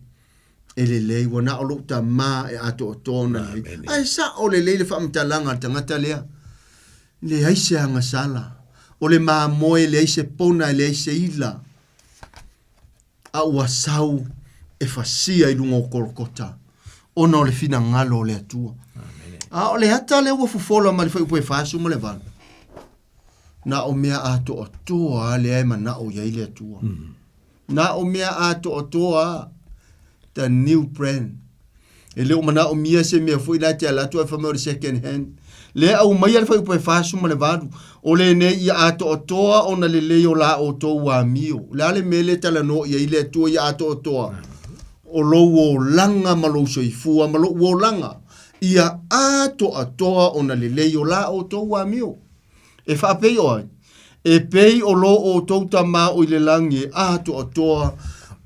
e lelei, ua na o lo'u Tama e atoatoa ona lelei. Ae sa'o lelei le faamatalaga a le tagata lea. Leai se agasala. O le mamoe e leai se pona e leai se ila. A ua sau e fasia i luga o Kolokota, ona o le finagalo o le Atua. A o le ata lea ua fofola ma le fuaiupu e 48, na o mea atoatoa a lea e manao i ai le Atua. Na o mea atoatoa a, the new brand. E le o manaomia se mea foi la e te ala atu ae fai mai o le second hand. Lea aumaia le fuaiupu e 48, o lenei ia atoatoa ona lelei o la outou amio. O le a le mea lea e talanoa i ai le Atua ia atoatoa? O lou olaga ma lou soifua ma lou olaga ia atoatoa ona lelei o la outou amio. E faapei o ai? E pei o lo outou Tama o i le lagi e atoatoa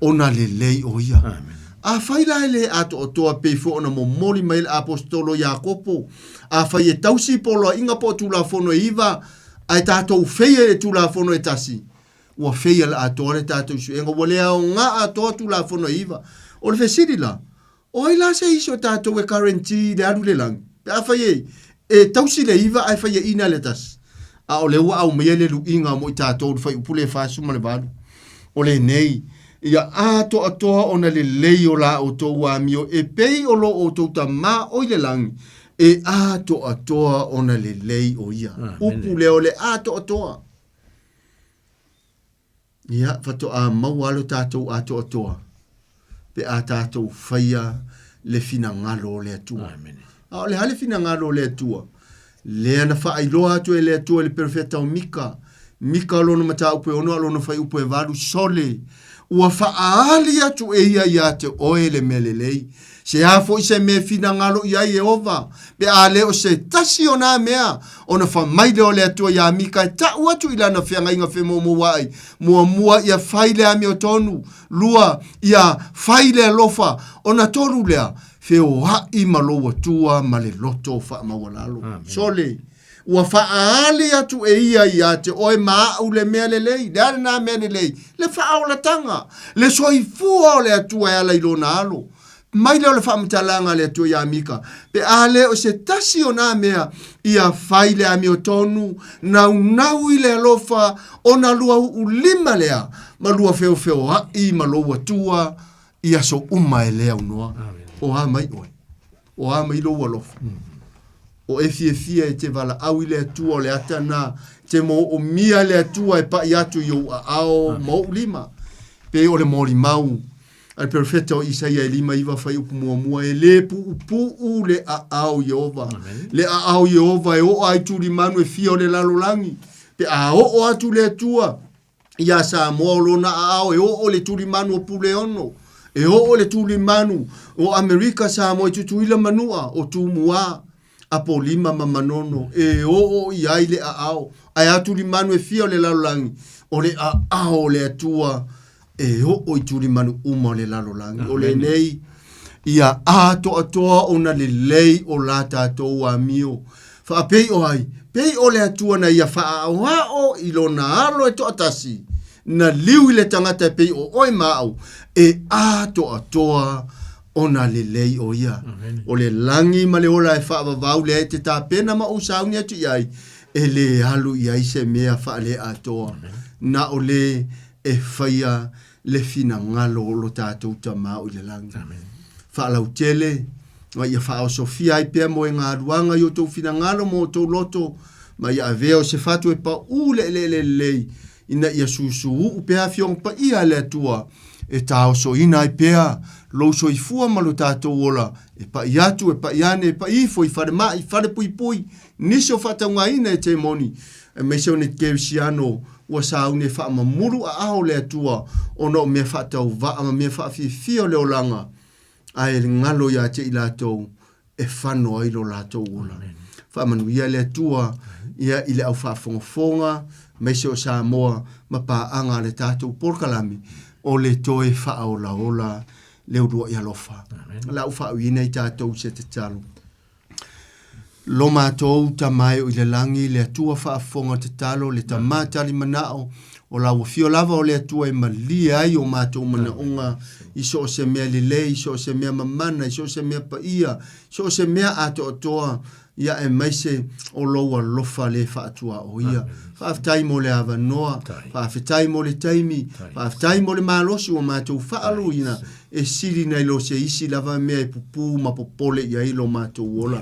ona lelei o ia. Afai la e le atoatoa pei foi ona momoli mai le Aposetolo Iakopo, afai e tausi poloaiga po o Tulafono e iva, ae tatou feia i le Tulafono e tasi, ua feia le atoa le tatou suega, ua le aoga atoa Tulafono e iva. O le fesili la, O ai la se isi o tatou e guarantee le alu i le lagi? Pe afai e, e tausi le iva ae faiaina le tasi. A o lea ua aumaia le luiga mo i tatou le fuaiupu lea e 48. O lenei, ia atoatoa ona lelei o la outou amio e pei o lo outou Tama o i le lagi e atoatoa ona lelei o ia. Upu lea o le atoatoa. Ia, faatoa maua lo tatou atoatoa pe a tatou faia le finagalo o le Atua. Amene. A o le a le finagalo o le Atua? Lea na faailoa atu e le Atua i le perofeta o Mika, Mika lona mataupu e ono a lona fuaiupu e valu, Sole, ua faaali atu e ia iā te oe le mea lelei. Se a foi se mea e finagalo i ai Ieova, pe a le o se tasi o nā mea, ona fai mai lea o le Atua iā Mika e taʻu atu i lana feagaiga femoumouaʻi, muamua ia fai le amiotonu, lua, ia fai le alofa, ona tolu lea, feoaʻi ma lou Atua ma le loto faamaualalo. Sole, Ua faaali atu e ia iā te oe ma aʻu le mea lelei. Le a lenā mea lelei? Le faaolatanga, le soifua o le Atua e ala i lona alo. Mai lea o le faamatalaga a le Atua iā Mika, pe a le o se tasi o nā mea, ia fai le amiotonu, naunau i le alofa, ona lua uu lima lea, ma lua feofeoaʻi ma lou Atua i aso uma e le aunoa. O a mai oe? O a mai lou alofa? O e fiafia e te valaau i le Atua o le ata na te moomia le Atua e pai atu i ou aao ma ou lima. Pei o le molimau a le perofeta o Isaia e 59 fuaiupu muamua, e lē puupuu le aao o Ieova. Le aao o Ieova e oo ai tulimanu e fia o le lalolagi. Pe a oo atu le Atua iā Samoa o lona aao e oo i le tulimanu o Puleono, e oo i le tulimanu o Amerika Samoa i Tutuila Manua o Tumua, Apolima ma Manono, e oo i ai le aao. Ae a tulimanu e fia o le lalolagi, o le aao o le Atua e oo i tulimanu uma o le lalolagi. O lenei ia atoatoa ona lelei o la tatou amio. Faapei o ai? Pei o le Atua na ia faaaoao i lona alo e toatasi, na liu i le tagata e pei o oe ma au, e atoatoa ona lelei o ia. O le lagi ma le ola e faavavau lea e te tapena ma ou sauni atu i ai, e lē alu i ai se mea faaleatoa, na o le e faia le finagalo o lo tatou Tama o i le lagi. Faalautele, ma ia faaosofia ai pea moegaluaga i outou finagalo ma outou loto, ma ia avea o se fatu e paʻū le eleele lelei, ina ia susuuu pea Afioga Paia a le Atua, e taosoina ai pea lou soifua ma lo tatou ola, e paʻi atu, e paʻi ane, e paʻi ifo i falemai, falepuipui, nisi o faataugaina e temoni, aemaise o ni kerisiano ua sauni e faamamulu aao le Atua ona o mea faatauvaa ma mea faafiafia o le olaga, ae galo ia te i latou e fano ai lo latou ola. Faamanuia le Atua ia i le au faafogafoga, aemaise o Samoa ma paaga a le tatou polokalame o le toe faaolaola le uluai alofa. O le a ou faauiina i tatou i se tatalo. Lo matou Tama e o i le lagi, le Atua faafofoga tatalo, le Tama tali manao, o lau afio lava o le Atua e malie ai o matou manaoga i so o se mea lelei, i so o se mea mamana, i so o se mea paia, i so o se mea atoatoa, ia aemaise o lou alofa le faatuaoia. Faafetai mo le avanoa, faafetai mo le taimi, faafetai mo le malosi ua matou faaluina e sili nai lo se isi lava mea e pupū ma popole i ai lo matou ola.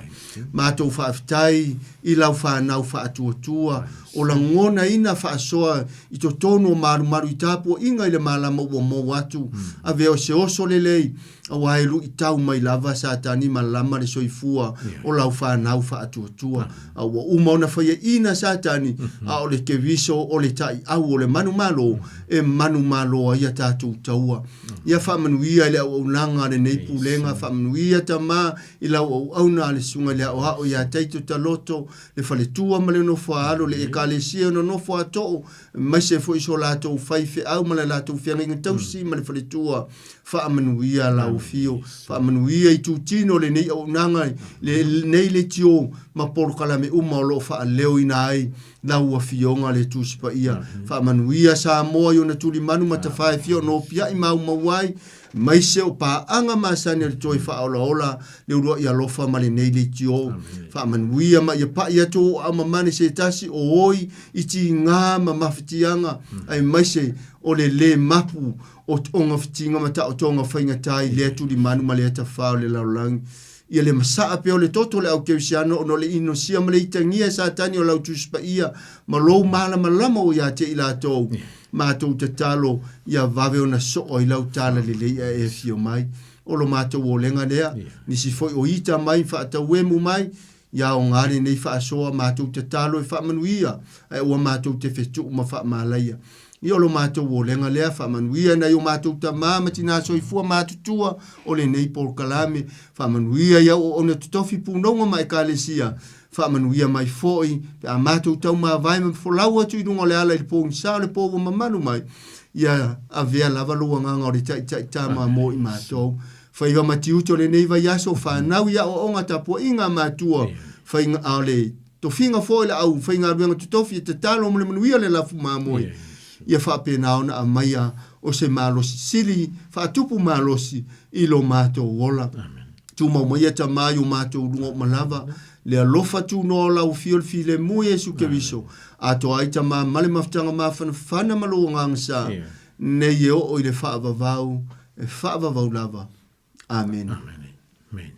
Matou faafetai i lau fanau faatuatua o lagonaina faasoa i totonu o malumalu i tapuaiga i le malama ua mou atu. Avea o se oso lelei aua e luitau mai lava Satani ma lama le soifua o lau fanau faatuatua. A ua uma ona faiaina Satani, a o le Keriso o le taiau o le manumalo e manumalo ai a tatou taua. Ia faamanuia i le auaunaga a lenei pulega, faamanuia Tama i lau auauna a le Susuga i le Aoao ia Taito Taloto, le faletua ma le nofoaalo, le Ekalesia o nonofo a too, aemaise foi so latou faifeau ma le latou feagaiga tausi ma le faletua. Faamanuia lau afio, faamanuia itutino o lenei auaunaga, lenei leitio ma polokalame uma o lo o faaleoina ai lau Afioga le Tusi Paia. Faamanuia Samoa i ona tulimanu ma tafae fia o nopiai maumau ai, aemaise o paaga masani o le toe faaolaola le uluai alofa ma lenei leitio. Faamanuia ma ia pai atu ou aao mamane se tasi o oi i tiga ma mafatiaga, aemaise o le le mapu o togafitiga ma taotoga faigata i lea tulimanu ma lea tafā o le lalolagi. Ia le masaa pea o le toto o le au kerisiano ona o le inosia ma le itagia e Satani o lau Tusi Paia ma lou malamalama ua ia te i latou. Matou tatalo ia vave ona soo ai lau tala lelei ae e afio mai. O lo matou olega lea, nisi foi o ita mai faatauemu mai, ia aoga lenei faasoa, matou tatalo e faamanuia ae ua matou te fetuu ma faamalaia. Ia o lo matou olega lea, faamanuia nai o matou tamā ma tinā soifua matutua o lenei polokalame, faamanuia i au auauna totofi punouga ma ekalesia, faamanuia mai foi pe a matou taumavae ma folau atu i luga o le ala i le pogisa o le po ua mamalu mai, ia avea lava lou agaga o le taitai tama mo i matou. Faiva ma tiute o lenei vaiaso, fanau i aoaoga tapuaiga a matua, faiga a o le Tofiga foi le au faigaluega totofi e tatalo mo le manuia o le lafu mamoe, ia faapena ona aumaia o se malosi sili faatupu malosi i lo matou ola. Tumau maia Tama i o matou luga uma lava, le alofa tunoa o lau Afio le Filemu Iesu Keriso, atoa ai Tama ma le mafutaga mafanafana ma lou Agaga Sa, nei e oo i le faavavau, e faavavau lava. Amene. Amen.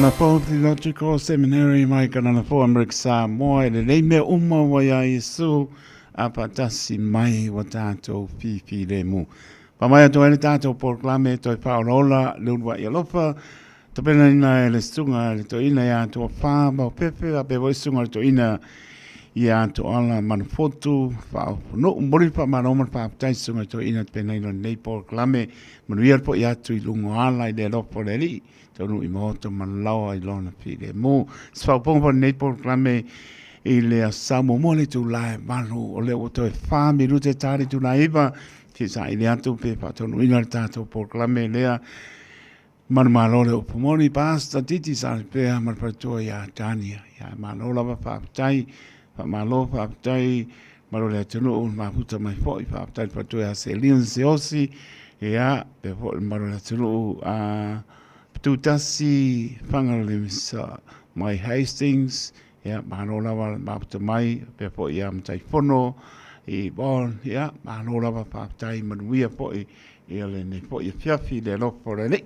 Kanapou Theological Seminary mai Kanapou Amerika Samoa e lelei mea uma ua iā Iesu a faatasi mai ua tatou fifilemu. Faamaea atu ai le tatou polokalame toe faaolaola le uluai alofa tapenaina e le susuga i le toeaina ia Toafa Maopepe faapea foi le susuga i le toeaina ia Toala Manufotu Faaofonuu. Momoli le faamalo ma le faafetai i susuga i toeaina tapenaina o lenei polokalame. Manuia le foi atu i luga o ala i le alofa o le Alii. Taunuu i maota ma laoa i lona filemu. Se faaopoopoga foi o lenei polokalame i le Aso Sa muamua le itula e 8, o lea ua toe 4 minute ta le itula e 9, se i saili atu pe faataunuuina le tatou polokalame lea. Manumalo le upu moni, Pastor Titi Salipea ma le faletua ia Tania. Ia malo lava faafetai, faamalo faafetai malo le atunuu na mafuta mai foi, faafetai le faletua ia Celine Seosi, ia pea foi le mamalu o le atunuu a Pitutasi Fagalemisa mai Hastings, ia malo lava le mafuta mai, pea foi ia Mataifono i Vaughan, ia malo lava faafetai manuia foi ia lenei foi afiafi i le alofa o le Alii.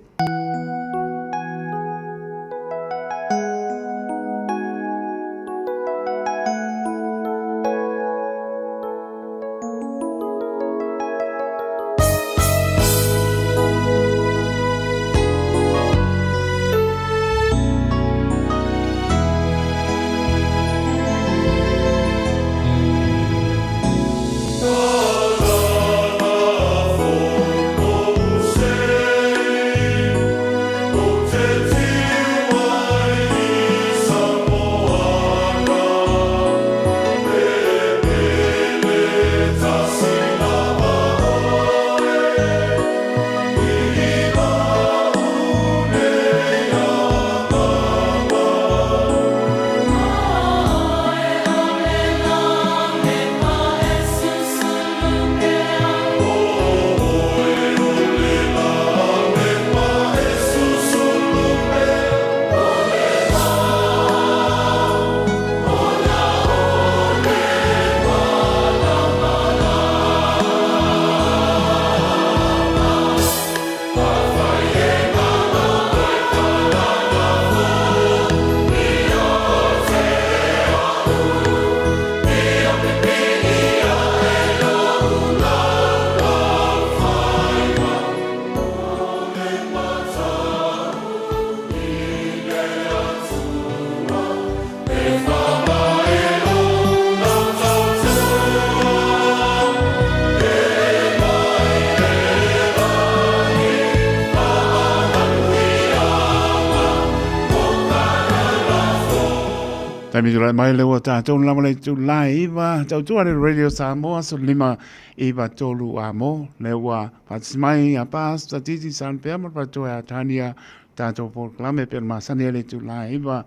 Taimi tulai mai le ua tātou lava le itula e iva, tautua le Radio Samoa, so lima iva tolu a mo, le ua faatasi mai a Pastor Titi Sanpea ma le faletua ia Tania, tātou polokalame pe o le masani ai le itula e iva,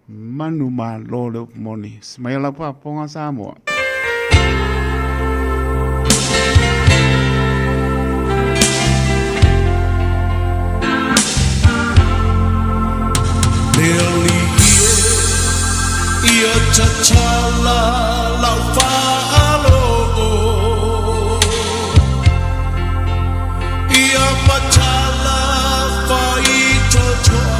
Manu malo le upu moni. Semaia lau faafofoga Samoa. Le alii e ia tatala lau faalogo Ia matala faitotoa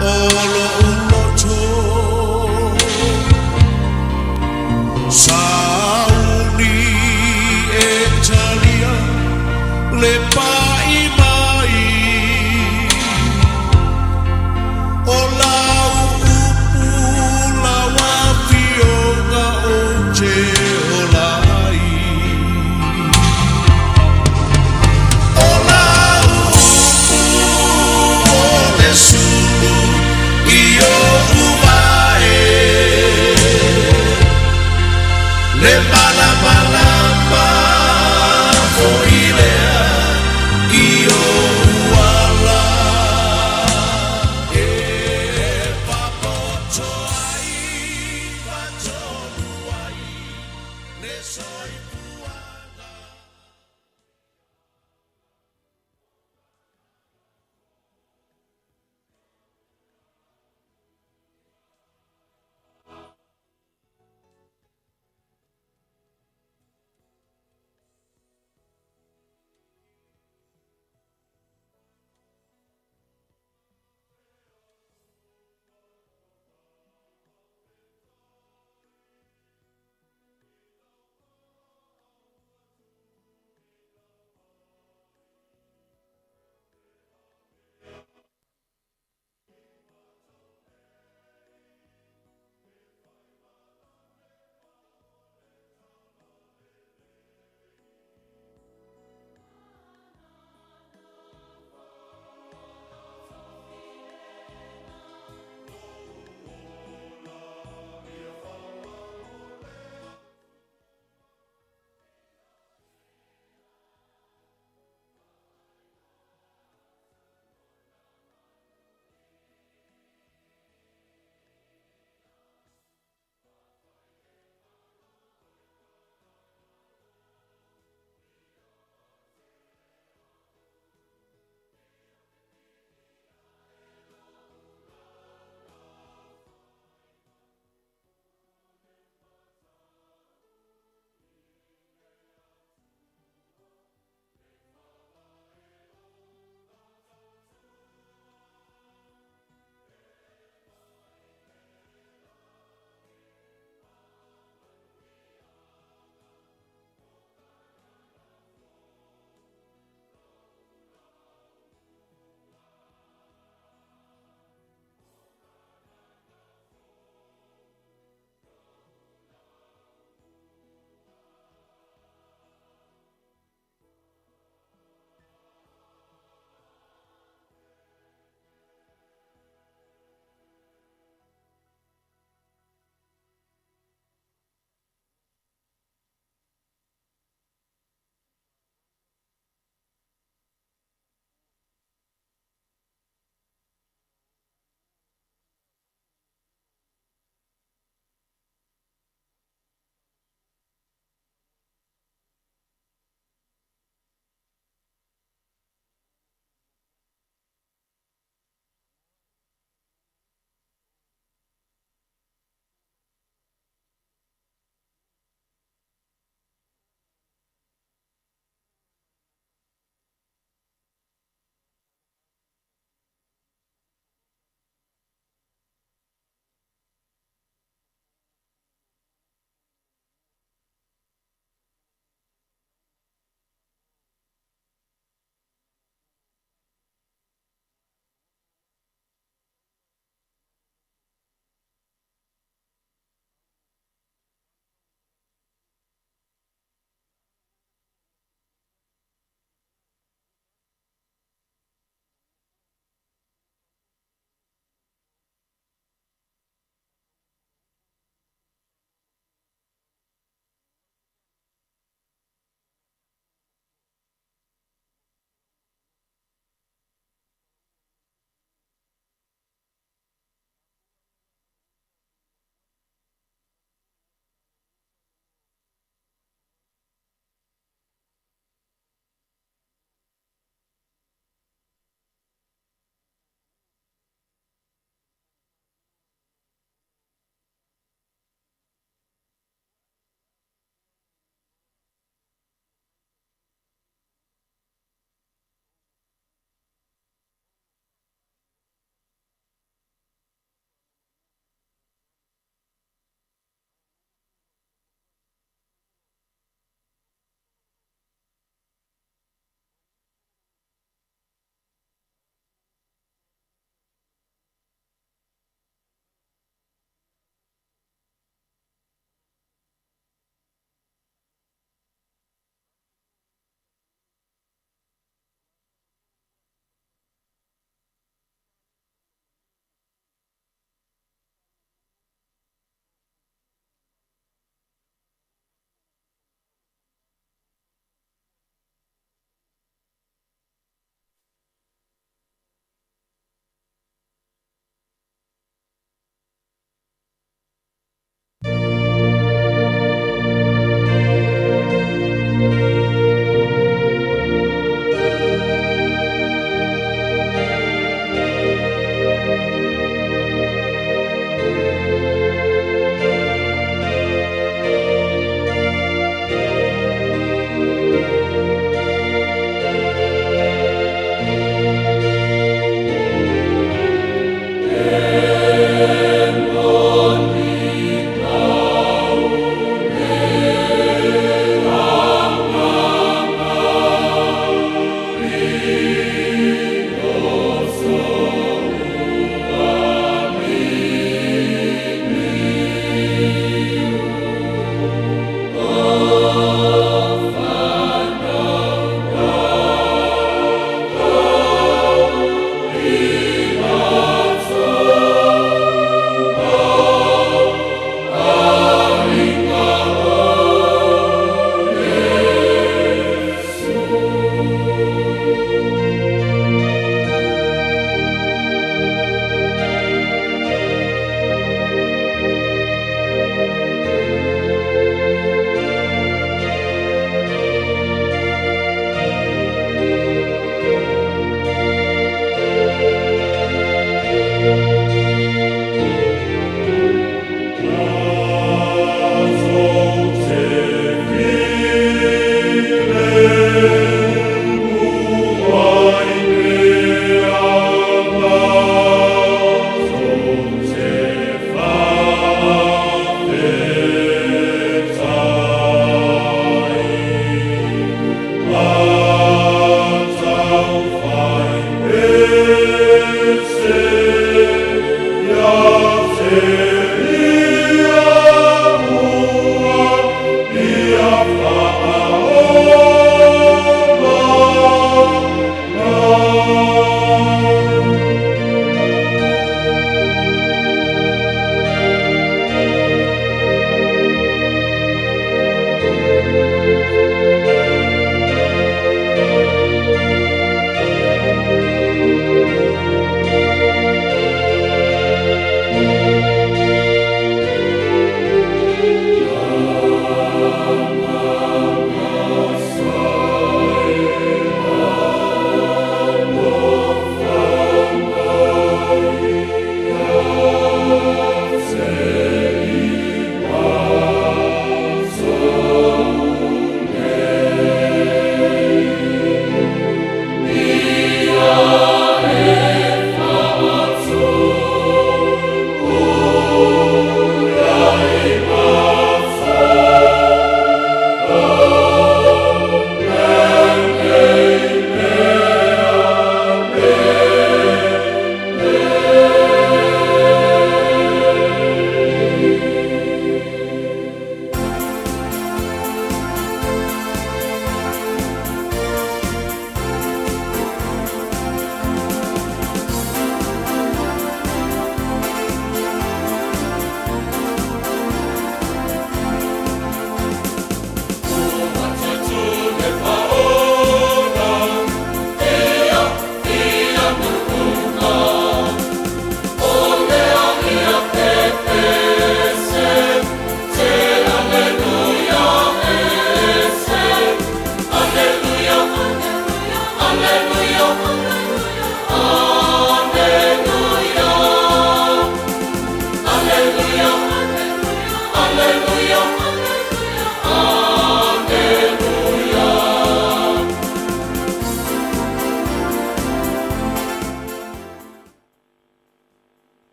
o lo'u loto Sauni e talia le pa'i mai O lau upu lau afioga ou te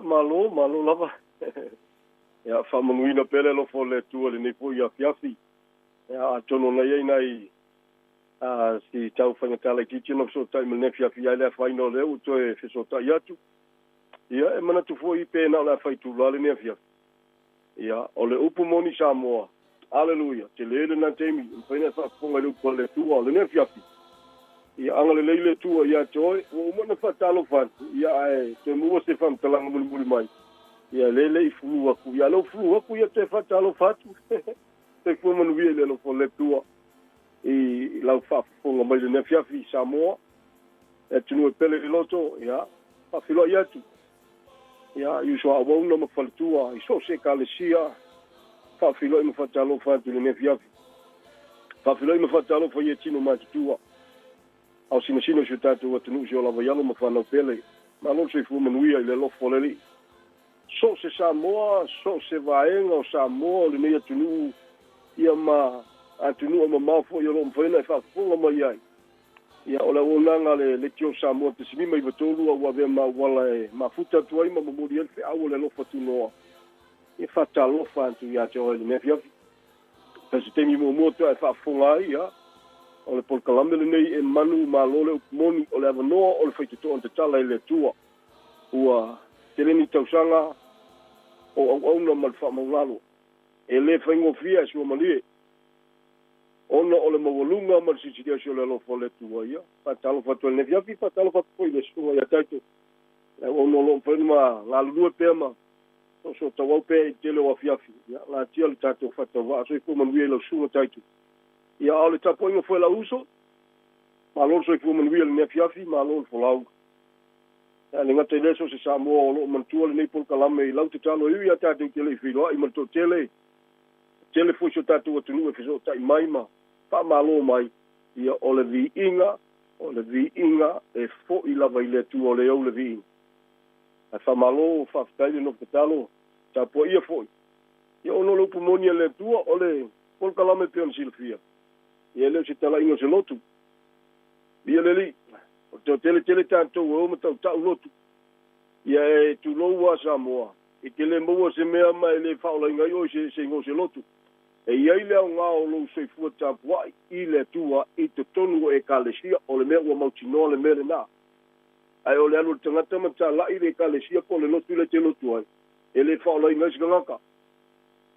Ia, malo, malo lava. Ia, faamanuina pea le alofa o le Atua i lenei foi afiafi. Ia, atonu ona i ai nai a, si tau faigata laitiiti ona fesootai ma lenei afiafi ai le afaina o lea ua toe fesootai atu. Ia, e manatu foi pe na o le afa itula lenei afiafi. Ia, o le upu moni Samoa, Aleluia, tele lena taimi, e mafai ona e faafofoga i le upu a le Atua o lenei afiafi. Ia agalelei le Atua ia te oe, ua uma ona faatalofa atu, ia ae toe maua se faamatalaga mulimuli mai. Ia lea le i fulu atu, ia lea ua fulu atu, ia toe faatalofa atu. Soifua manuia i le alofa o le Atua i lau faafofoga mai lenei afiafi i Samoa, le atunuu e pele i le loto, ia faafeiloai atu. Ia, i uso auauna ma faletua i so o se ekalesia, faafeiloai ma faatalofa atu i lenei afiafi. Faafeiloai ma faatalofa i e tino matutua, ao sinasina o si o tatou atunuu si o lava i alo ma fanau pele. Malo le soifua manuia i le alofa o le Alii. So o se Samoa, so o se vaega o Samoa o lenei atunuu, ia ma atunuu e mamao foi o lo o mafai ona e faafofoga mai ai. Ia, o le auaunaga a le Leitio Samoa 0.93 a ua avea ma auala e mafuta atu ai ma momoli ai le feau o le alofa tunoa. Ia faatalofa atu ia te oe i lenei afiafi. Pei se taimi muamua toe e faafofoga ai, ia, o le polokalame lenei e manu malo le upu moni, o le avanoa o le faitotoa na tatala e le Atua. Ua tele ni tausaga o auauna ma le faamaulalo. E le faigofie ae suamalie. Ona o le maualuga ma le silisili ese o le alofa o le Atua, ia, faatalofa atu ai i lenei afiafi, faatalofa atu foi i le susuga ia Taito, le auauna o lo o mafai ona ma galulue pea ma soosootauau pea i le tele o afiafi. Ia, latia le tatou faatauvaa. Soifua manuia i lau susuga Taito. Ia, a o le tapuaiga foi a lau uso, malo le soifua manuia i lenei afiafi, malo le folau. Ia, le gata i lea, so o se Samoa o lo o manatua lenei polokalame i lau tatalo e ui ia tatou te le i feiloai ma le toatele, tele foi si o tatou atunuu e fesootai mai ma faamalo mai, ia o le viiga, o le viiga e foi lava i le Atua o le ou le viiga. Ae faamalo, faafetai le nofo tatalo, tapuaia foi. Ia ona o le upu moni a le Atua, o le polokalame e pei ona silafia, ia e le o se talaiga o se lotu. Ia le Alii, o le toatele tele tatou e o ma tautau lotu. Ia e tulou lava Samoa, E te le maua se mea ma e le faaolaina ai oe i se igoa o se lotu. E i ai le aoga o lou soifua tapuai i le Atua i totonu o Ekalesia, o le mea ua mautinoa le mea lena. Ae o le alu o le tagata ma talai i le Ekalesia po o le lotu lea e te lotu ai, e le faaolaina ai se tagata.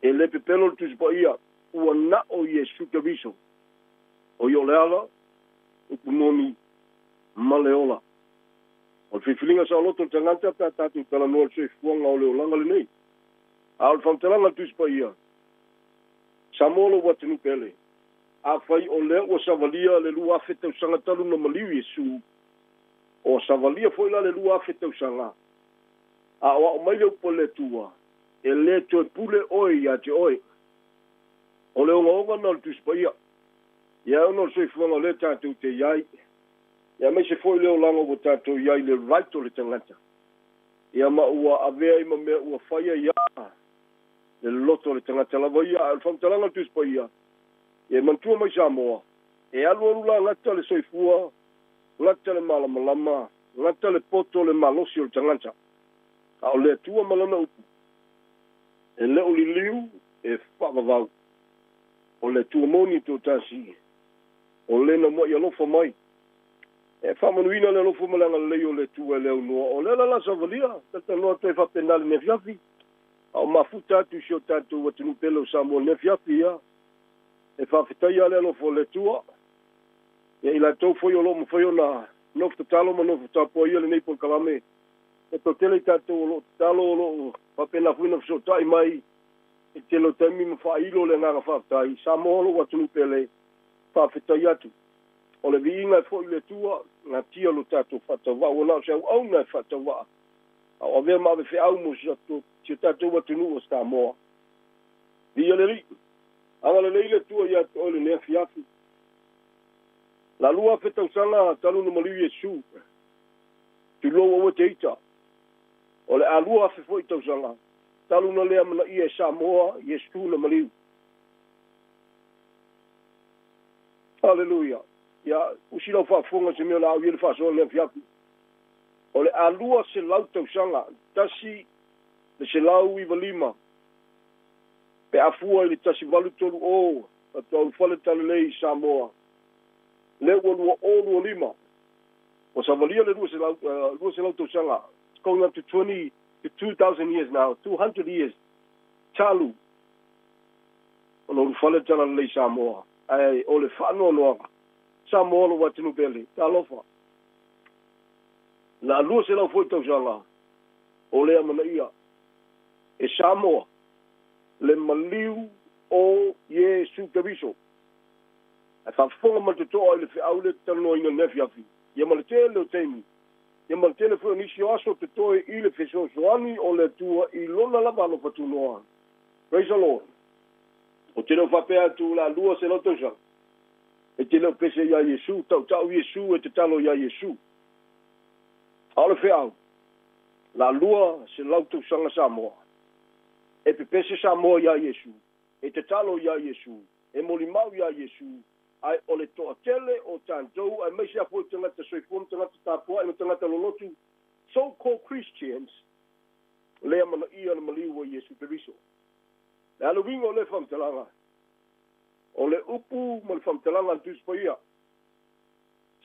E le pepelo le Tusi Paia, ua na o Iesu Keriso, o ia o le ala, upu moni, ma le ola. O le filifiliga saoloto o le tagata pe a tatou talanoa i le soifuaga o le olaga lenei. A o le faamatalaga a le Tusi Paia, Samoa lou atunuu pele, afai o lea ua savalia le 2000 tausaga talu ona maliu Iesu, o savalia foi la le 2000 tausaga, a o ao mai le upu a le Atua, e le toe pule oe ia te oe. O le ogaoga lena o le Tusi Paia. Ia ona o le soifuaga o lea tatou te i ai, Ia aemaise foi le olaga ua tatou i ai i le right o le tagata, ia ma ua avea ai ma mea ua faia ia le loto o le tagata lava ia. Ae o le faamatalaga a le Tusi Paia, ia e manatua mai Samoa, e alualu la gata le soifua, gata le malamalama, gata le poto le malosi o le tagata. A o le Atua ma Lana upu, e le o liliu, e faavavau. O le Atua moni toatasi. O le na mua'i alofa mai. E faamanuina le alofa ma le agalelei o le Atua e le aunoa. O lea la la savalia, talanoa atu ai faapena i lenei afiafi, a o mafuta atu i si o tatou atunuu pele o Samoa i lenei afiafi, ia, e faafetaia le alofa o le Atua, ia i latou foi o lo o mafai ona nofo tatalo ma nofo tapuaia lenei polokalame. E toatele i tatou o lo o tatalo, o lo o faapena foi ona fesootai mai i le tele o taimi ma faailo le agaga faafetai. Samoa lou atunuu pele, faafetai atu. O le viiga e foi i le Atua, natia lo tatou faatauvaa, ua na o se auauna e faatauvaa, a o avea ma ave feau mo si o tatou atunuu o Samoa. Viia le Alii, agalelei le Atua ia te oe lenei afiafi. La 2000 tausaga talu na maliu Iesu, tulou aua te ita, o le a 2000 foi tausaga talu na le amanaia e Samoa Iesu na maliu. Aleluia. Ia, usi lau faafofoga se mea o le a au i ai le faasoa i lenei afiafi. O le a 200 tausaga, 1, Le 195 pe afua i le 1830 faatoa ulufale talalei i Samoa, lea ua 2025, ua savalia le 200 tausaga. It's going up to 20 to 2000 years now, 200 years talu ona ulufale le talalelei i Samoa. Ae o le faanoanoaga, Samoa lou atunuu pele, talofa, la 200 foi tausaga o lea amanaia e Samoa le maliu o Iesu Keriso. Ae faafofoga ma le totoa i le feau lea e talanoaina i lenei afiafi, ia ma le tele o taimi, ia ma le tele foi o nisi o aso totoe i le fesoasoani o le Atua i Lona lava alofa tunoa. Praise the Lord. Ou te le o faapea atu o le a 200 tausaga, e te le o pese iā Iesu, tautau Iesu, e tatalo iā Iesu. A o le feau, la 200 tausaga Samoa, e pepese Samoa iā Iesu, e tatalo iā Iesu, e molimau iā Iesu, ae o le toatele o tatou, aemaise lava foi tagata soifua ma tagata tapuai ma tagata lolotu, so called Christians, lea amanaia le maliu o Iesu Keriso. Le a le uiga o lea faamatalaga? O le upu ma le faamatalaga a le Tusi Paia.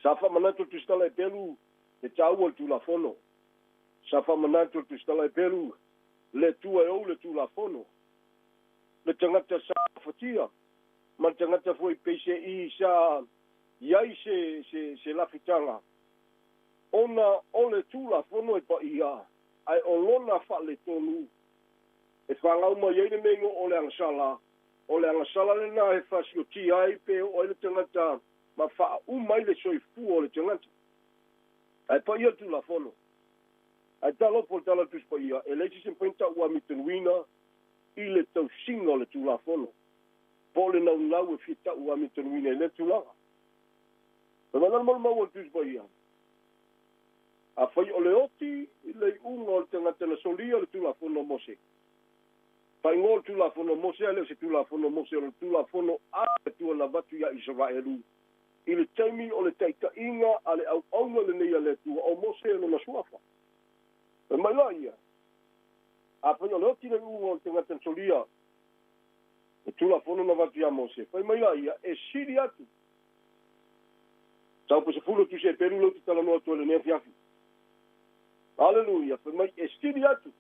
Sa faamanatu le Tusitala e Pelu le taua o le Tulafono. Sa faamanatu le Tusitala e Pelu le Atua e ou le Tulafono. Le tagata sa afatia ma le tagata foi peiseai sa i ai se, se, se lafitaga ona o le Tulafono e paia, ae o lona faaletonu e fanau mai ai le mea o le agasala. O le agasala lena e fasiotia ai pe oo ai le tagata ma faauma ai le soifua o le tagata. Ae paia le Tulafono. Ae talofa o le Tala o le Tusi Paia, e leai se isi e mafai ona tau amitonuina i le tausiga o le Tulafono, po o le naunau e fia tau amitonuina i lea tulaga. Fai mai la le maumau o le Tusi Paia, Afai o le oti le iuga o le tagata na solia le Tulafono a Mose, faaigoa o le Tulafono a Mose, ae le o se Tulafono a Mose, o le Tulafono a le Atua na avatu iā Isaraelu i le taimi o le taitaiga a le auauna lenei a le Atua, o Mose lona suafa. Fai mai la ia, Afai o le oti le iuga o le tagata na solia le Tulafono na avatu iā Mose, fai mai la ia, e sili atu. Taupe 10 o Tusi Eperu lea ou te talanoa atu ai i lenei afiafi. Aleluia! Fai mai, e sili atu.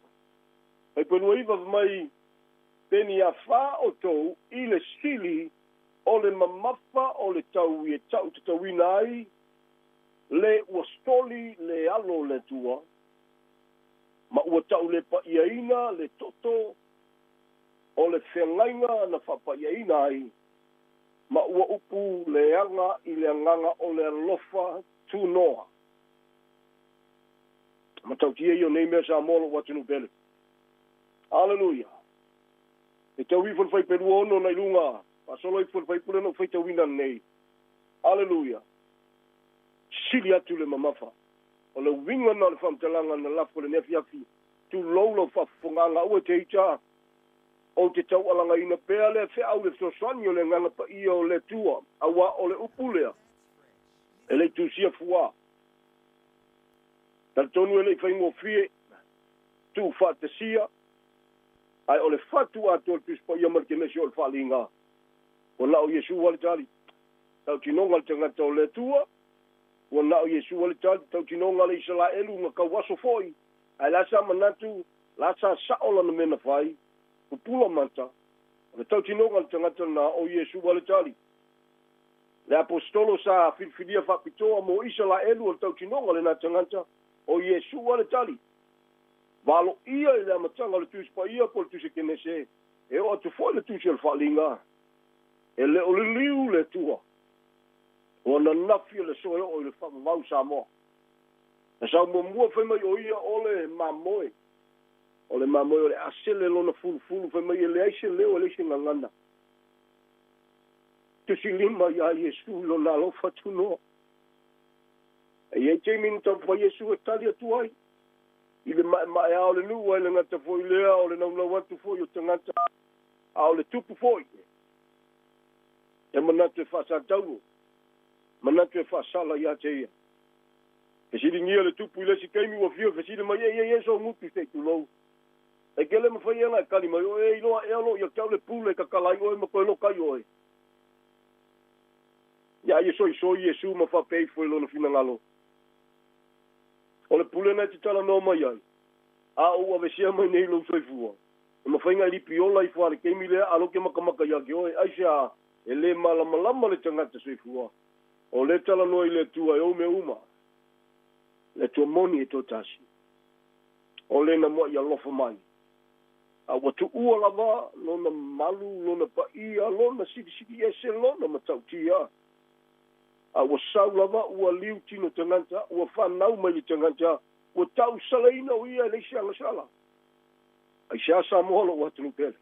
Fai 29 fai mai, Peni a fā outou i le sili o le mamafa o le taui e tau tatauina ai le ua soli le alo o le Atua, ma ua tau le pa'iaina le toto o le feagaiga na faapa'iaina ai, ma ua upu leaga i le agaga o le alofa tunoa. Matautia ia o nei mea Samoa lou atunuu pele. Aleluia! E tau ifo le fuaiupu 26 na i luga, faasolo ifo le fuaiupu lea na ou faitauina nei. Aleluia! Sili atu le mamafa. O le uiga lena o le faamatalaga na lafo i lenei afiafi, tulou lau faafofogaaga, aua e te ita, ou te taualagaina pea lea feau i le fesoasoani o le Agaga Paia o le Atua, auā o le upu lea e le i tusia fuā. Talitonu e le i faigofie tuufaatasia, ae o le fatu atoa o le Tusi Paia ma le Kenese o le Faaliga, ua na o Iesu lava le tali. Tautinoga a le tagata o le Atua, ua na o Iesu lava le tali. Tautinoga a le Isalaelu na tauaso foi, ae la sa manatu, la sa sao lana mea na fai, pupula mata, o le tautinoga a le tagata lena, o Iesu lava le tali. Le aposetolo sa filifilia faapitoa mo Isalaelu o le tautinoga lena tagata, o Iesu lava le tali. Valoia i le amataga o le Tusi Paia po o le Tusi Kenese, e oo atu foi le Tusi o le Faaliga, e le o liliu le Atua. Ua nanafi o le aso e oo i le faavavau Samoa. Na sau muamua fai mai o ia o le mamoe. O le mamoe o le asele lona fulufulu fai mai e leai se leo e leai se gagana. Tusi lima iā Iesu i lona alofa tunoa. E i ai taimi na taumafai Iesu e tali atu ai i le maemaea o le nuu ae le gata foi lea o le naunau atu foi o tagata a o le tupu foi e manatu e faasatauo, manatu e faasala ia te ia. Fesiligia le tupu i le isi taimi ua fia fesili mai, Ei, ei, e sou gutu se i tulou. E ke le mawhai e kali mai o e iloa e alo ia te le pule ka kalai oe ma koe loka i oe. Ia ia soi soi Iesu ma whapei fo i lona finangalo. O le pule na te tala no mai ai. A o ua vesia mai nei lou soifua. E mawhainga i lipi ola i whare keimi lea alo ke makamaka ia ke oe. Ai se a e le malamalama le tangata soifua. O le tala noa i le tua e o me uma. Le tua moni e tō tasi. O le na mua i alofa mai. A ua tuua lava lona malu, lona paia, lona silisili ese, lona matautia. A ua sau lava ua liu tino tangata, ua whanau mai le tangata, ua tau salaina o ia e leisi agasala. Ai se asa moa lo ua pele.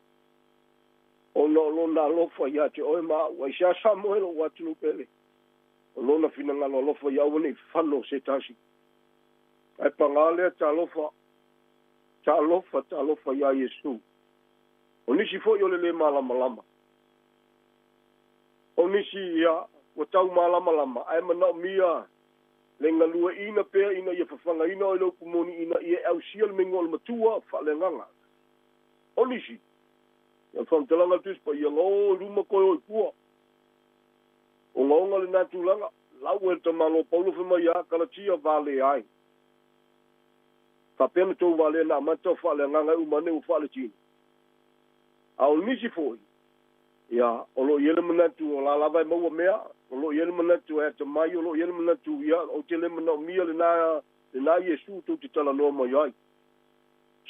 O no lona alofa ia te oe ma au. Ai se asa moa lo ua pele. O lona finangalo alofa ia ua nei whano se tasi. Ai pangalea talofa, talofa, talofa ia Iesu. O nisi foi o le le malamalama. O nisi ia ua tau malamalama. Ai manao mia le ngalua ina pea ina ia whawhanga ina o le upu ina ia au sia le mengo o le matua whaaleanganga. O nisi, ia whantalanga tuspa ia ngao ruma koe o i pua. O ngaonga le nātulanga, lau e tamalo paulo whema ia kalatia vale ai. Whapena tō vale nā mata o whaaleanganga umane o whaaletini. A o nisi foi, ia, o lo iele manatu o la lava e maua mea, o lo iele manatu e ata mai, o lo iele manatu ia, o te le manau mia le nā Iesu tō te tala noa mai ai.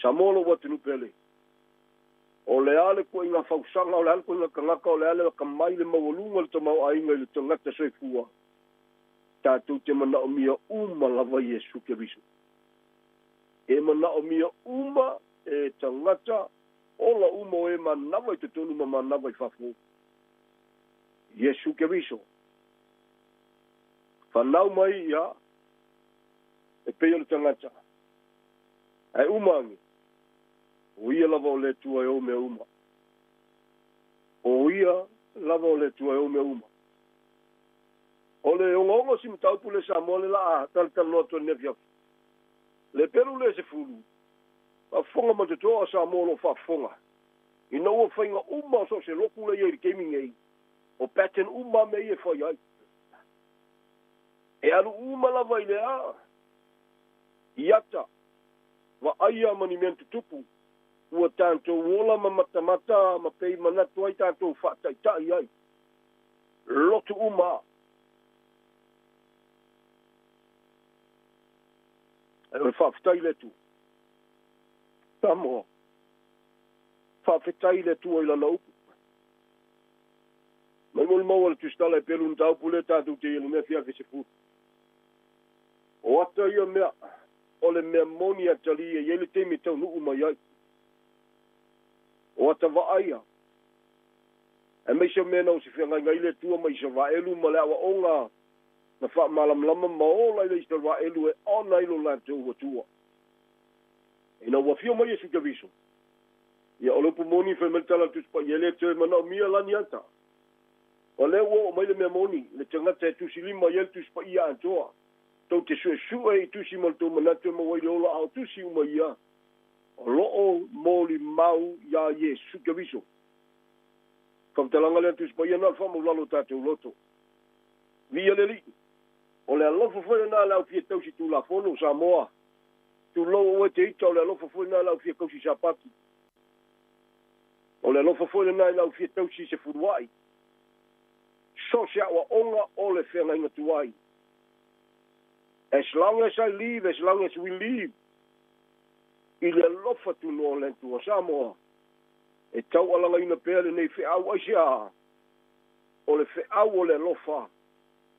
Samoa lo watu pele. O le ale ko inga fausanga, o le ale ko inga kangaka, o le ale ka mai le maualunga le tamau ainga i le tangata soifua. Tātou te manao mia uma lava Iesu Keriso. E manao mia uma e tangata, ola uma o e manawa i te tonu ma manawa i fafo. Iesu Keriso. Whanau mai ia, e pei o le tangata. Ai uma angi. O ia lava o le tua e o mea uma. O ia lava o le tua e o mea uma. O le ongaonga si mataupu le Samoa le laa talatala noa tua nefia. Le peru le se fulu. Whafonga ma te toa Samoa lo whafonga. Ina ua whainga uma o so se loku le ia i le keimi ngei. O pattern uma me ia whai ai. E alu uma lava i le a. Iata. Wa aia mani mea tutupu. Ua tātou ola ma matamata ma pei manatu ai tātou whaataitai ai. Lotu uma. E o whaafetai le tu. Samoa. Whaafetai le tu ai lana upu. Mai moli maua le tustala e pelu ntaupu le tātou te ielu mea fia se futu. O ata ia mea, o le mea moni a tali e iele te me tau nuu mai ai. O ata vaaia. E meisa mea nau se whiangai ngai le tua mai sa vaelu ma le awa onga na wha malamlama ma ola i le isa vaelu e ona ilo la te ua tua. Ina ua fio mai Iesu Keriso. Ia o le upu moni whai meltala tuspa ia le te manao mia lani ata. O le ua o mai le mea moni le tangata e tusilima ia le tuspa ia antoa. Tau te sue sue i tusi ma le tō manatu e mawai le ola ao tusi uma ia. O loo moli mau ia Iesu Keriso. Whamtalanga lea tuspa ia nā le whamau lalo tātou loto. Via le li. O le alofa foi nā lau fia tausi tū la fono Samoa. Tū lau oe te ita o le alofa foi nā lau fia kausi sapati. O le alofa foi nā lau fia tausi se furuai. So se awa onga o le whengainga tuai. As long as I live, as long as we live, i le alofa tu noa le tua Samoa. E tau alanga ina pea le nei wheau ai se a. O le wheau o le alofa.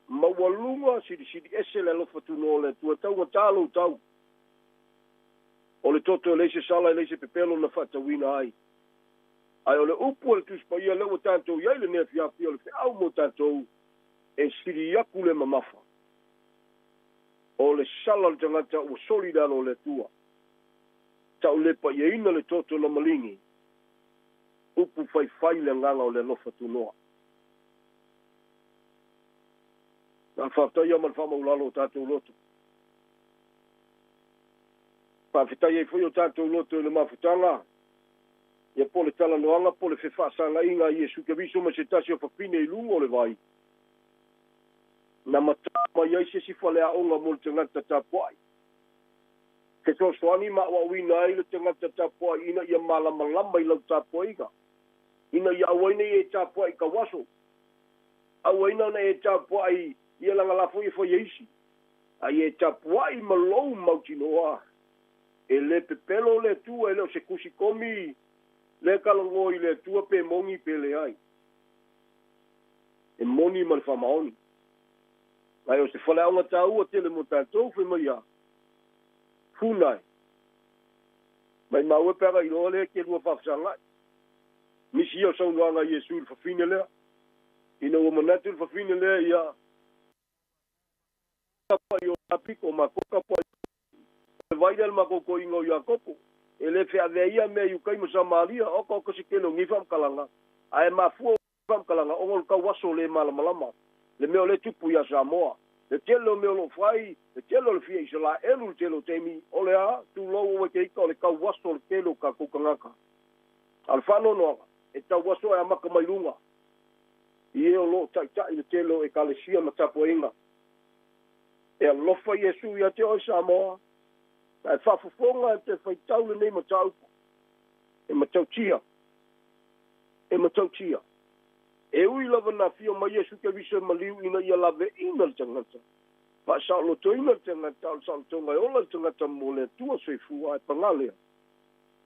Maualunga silisili ese le alofa tu noa le tua tau ngā tau. O le toto e leise sala e leise pepelo na whaatawina ai. Ai o le upu o le tuspa ia lewa tātou iai le nea fiafi o le wheau mo tātou e siri aku le mamafa. O le sala le tangata ua soli lalo le tua. Tau lepa ia ina le toto na malingi. Upu whai whai le nganga o le alofa tu noa. Nā whātai ma le whamaulalo o tātou loto. Whawhetai e whai o tātou loto i le mafutanga. Ia po o le talanoaga po o le fefaasagaiga a Iesu Keriso ma se tasi o fafine i luga o le vai, na matā mai ai se isi faleaoga mo le tagata tapuai. Fesoasoani ma aoaoina ai le tagata tapuai ina ia malamalama i lau tapuaiga, ina ia aua ai ne i e tapuai i tauaso, aua ai na e tapuai i alaga lafo e fai e isi, a ia e tapuai ma lou mautinoa. E le pepelo le Atua, e le o se kusi komi le talanoa i le Atua pe moni pe leai. E moni ma le faamaoni. Ae o se faleaoga taua tele mo tatou, fai mai a Funai. Maimau e pe aga iloa lea e te lua faafesagai. Nisi ia o saunoaga a Iesu i le fafine lea. Ina ua manatu le fafine lea ia tapuai o la pito, matou tapuai o le vai lea le matou toeaina o Iakopo. E le feavea ia mea i Utai ma Samaria, oka oka se tele o nei faamatalaga, ae mafua faamatalaga ona o le tauaso le malamalama, le mea o lea e tupu ia Samoa. Le tele o mea o lo o fai, le tele o le fia Isalaelu, le tele o taimi, o le a, tulou ua te ita o le tauaso o le tele o tatou tagata. A o le faanoanoaga, e tauaso e amata mai luga, i e o lo o taitai le tele o Ekalesia ma tapuaiga. E alofa Iesu ia te oe Samoa, na e faafofoga e te faitau lenei mataupu, e matautia, e matautia. E ui lava na afio mai Iesu Keriso e maliu ina ia laveina le tagata, faasaolotoina le tagata, a o le saolotoga e ola le tagata mo le Atua soifua, ae paga lea,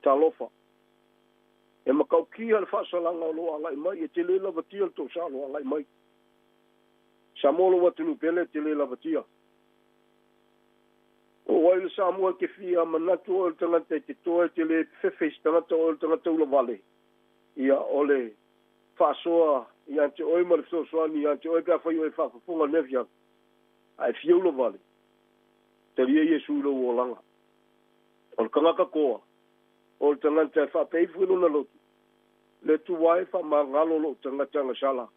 talofa. E matautia le faasalaga o lo o agai mai, e te le lavatia le tosa o lo o agai mai. Samoa lou atunuu pele, e te le lavatia. O ai le Samoa e te fia manatu oe o le tagata e te toa, e te le fefe i se tagata, oe o le tagata ulavale, ia o le faasoa ia te oe ma le fesoasoani ia te oe pe afai oe e faafofoga i lenei afiafi, ae fia ulavale, talia Iesu i lou olaga. O le tagata toa, o le tagata e faapea ifo i lona loto, le Atua e faamagalo lou tagata agasala,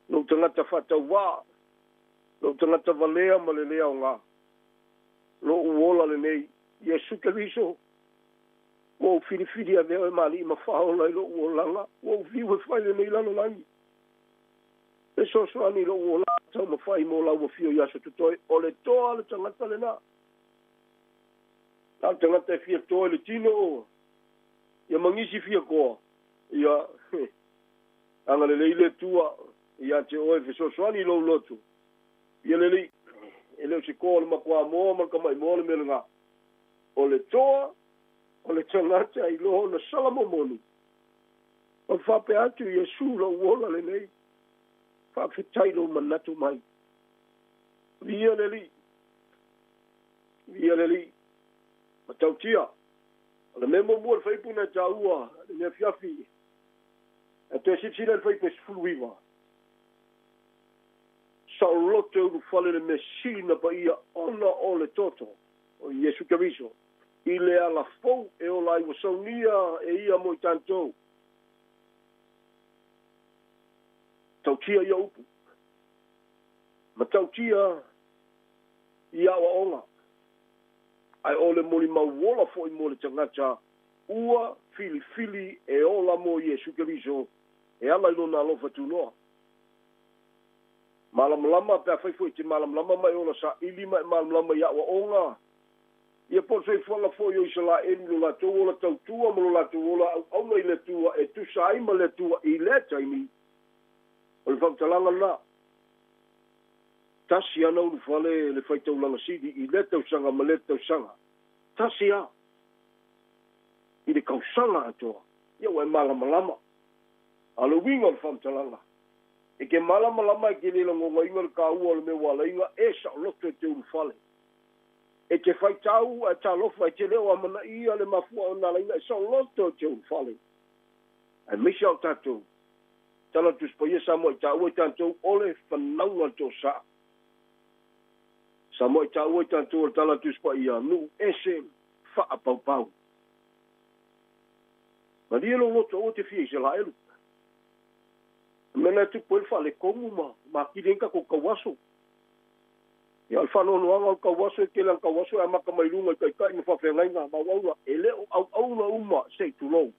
lou tagata faatauvaa, lou tagata valea ma le le aoga, lou ola lenei, Iesu Keriso, ua ou filifili avea oe ma alii ma faaola i lou olaga, ua ou fiu e fai lenei lalolagi. Fesoasoani i lou olaga taumafai mo lau afio i aso totoe, o le toa le tagata lena. Na o le tagata e fia toa i le tino, ia ma nisi fia toa, ia agalelei le Atua ia te oe fesoasoani i lou loto. Ia lelei, e le o se toa o le matuamoa ma le tamaimoa le mea lena. O le toa, o le tagata i loa ona sala momoli, o le faapea atu, Iesu lou ola lenei, faafetai lou manatu mai. Viia le Alii, viia le Alii. Matautia, o le mea muamua le fuaiupu na e taua i lenei afiafi, e toe silasila i le fuaiupu e 19, saoloto e ulufale le Mea Sili na paia ona o le toto o Iesu Keriso i le ala fou e ola ai ua saunia e ia mo i tatou. Tautia ia upu, matautia ia aoaoga, ae o le molimau ola foi mo le tagata ua filifili e ola mo Iesu Keriso e ala i lona alofa tunoa. Malamalama, pe afai foi e te malamalama ma e ola saili ma e malamalama i aoaoga, ia po o le soifuaga foi o Isalaelu i lo latou ola tautua ma lo latou ola auauna i le Atua e tusa ai ma le Atua i lea taimi, o le faamatalaga lena. Tasi lava na ulufale le faitaulaga sili i lea tausaga ma lea tausaga. Tasi lava i le tausaga atoa. Ia ua e malamalama. A o le uiga o le faamatalaga, e te malamalama e te le lagonaina le taua o le mea ua alaina e saoloto e te ulufale. E te faitau ae talofa e te le o amanaia le mafuaaga na alaina e saoloto e te ulufale. Aemaise a o tatou, Tala o le Tusi Paia Samoa i taua i tatou o le fanauga o le toasaa. Samoa i taua i tatou o le Tala o le Tusi Paia, nuu ese faapaupau. Malie lou loto aua te fia Isalaelu. O le mea lena e tupu ai le faaletonu ma atili ai ni tatou tauaso. Ia o le faanoanoaga o le tauaso e tele lava ina tauaso e amata mai luga i taitai ma faafeagaiga ma auauna. E le o auauna uma se i tulou.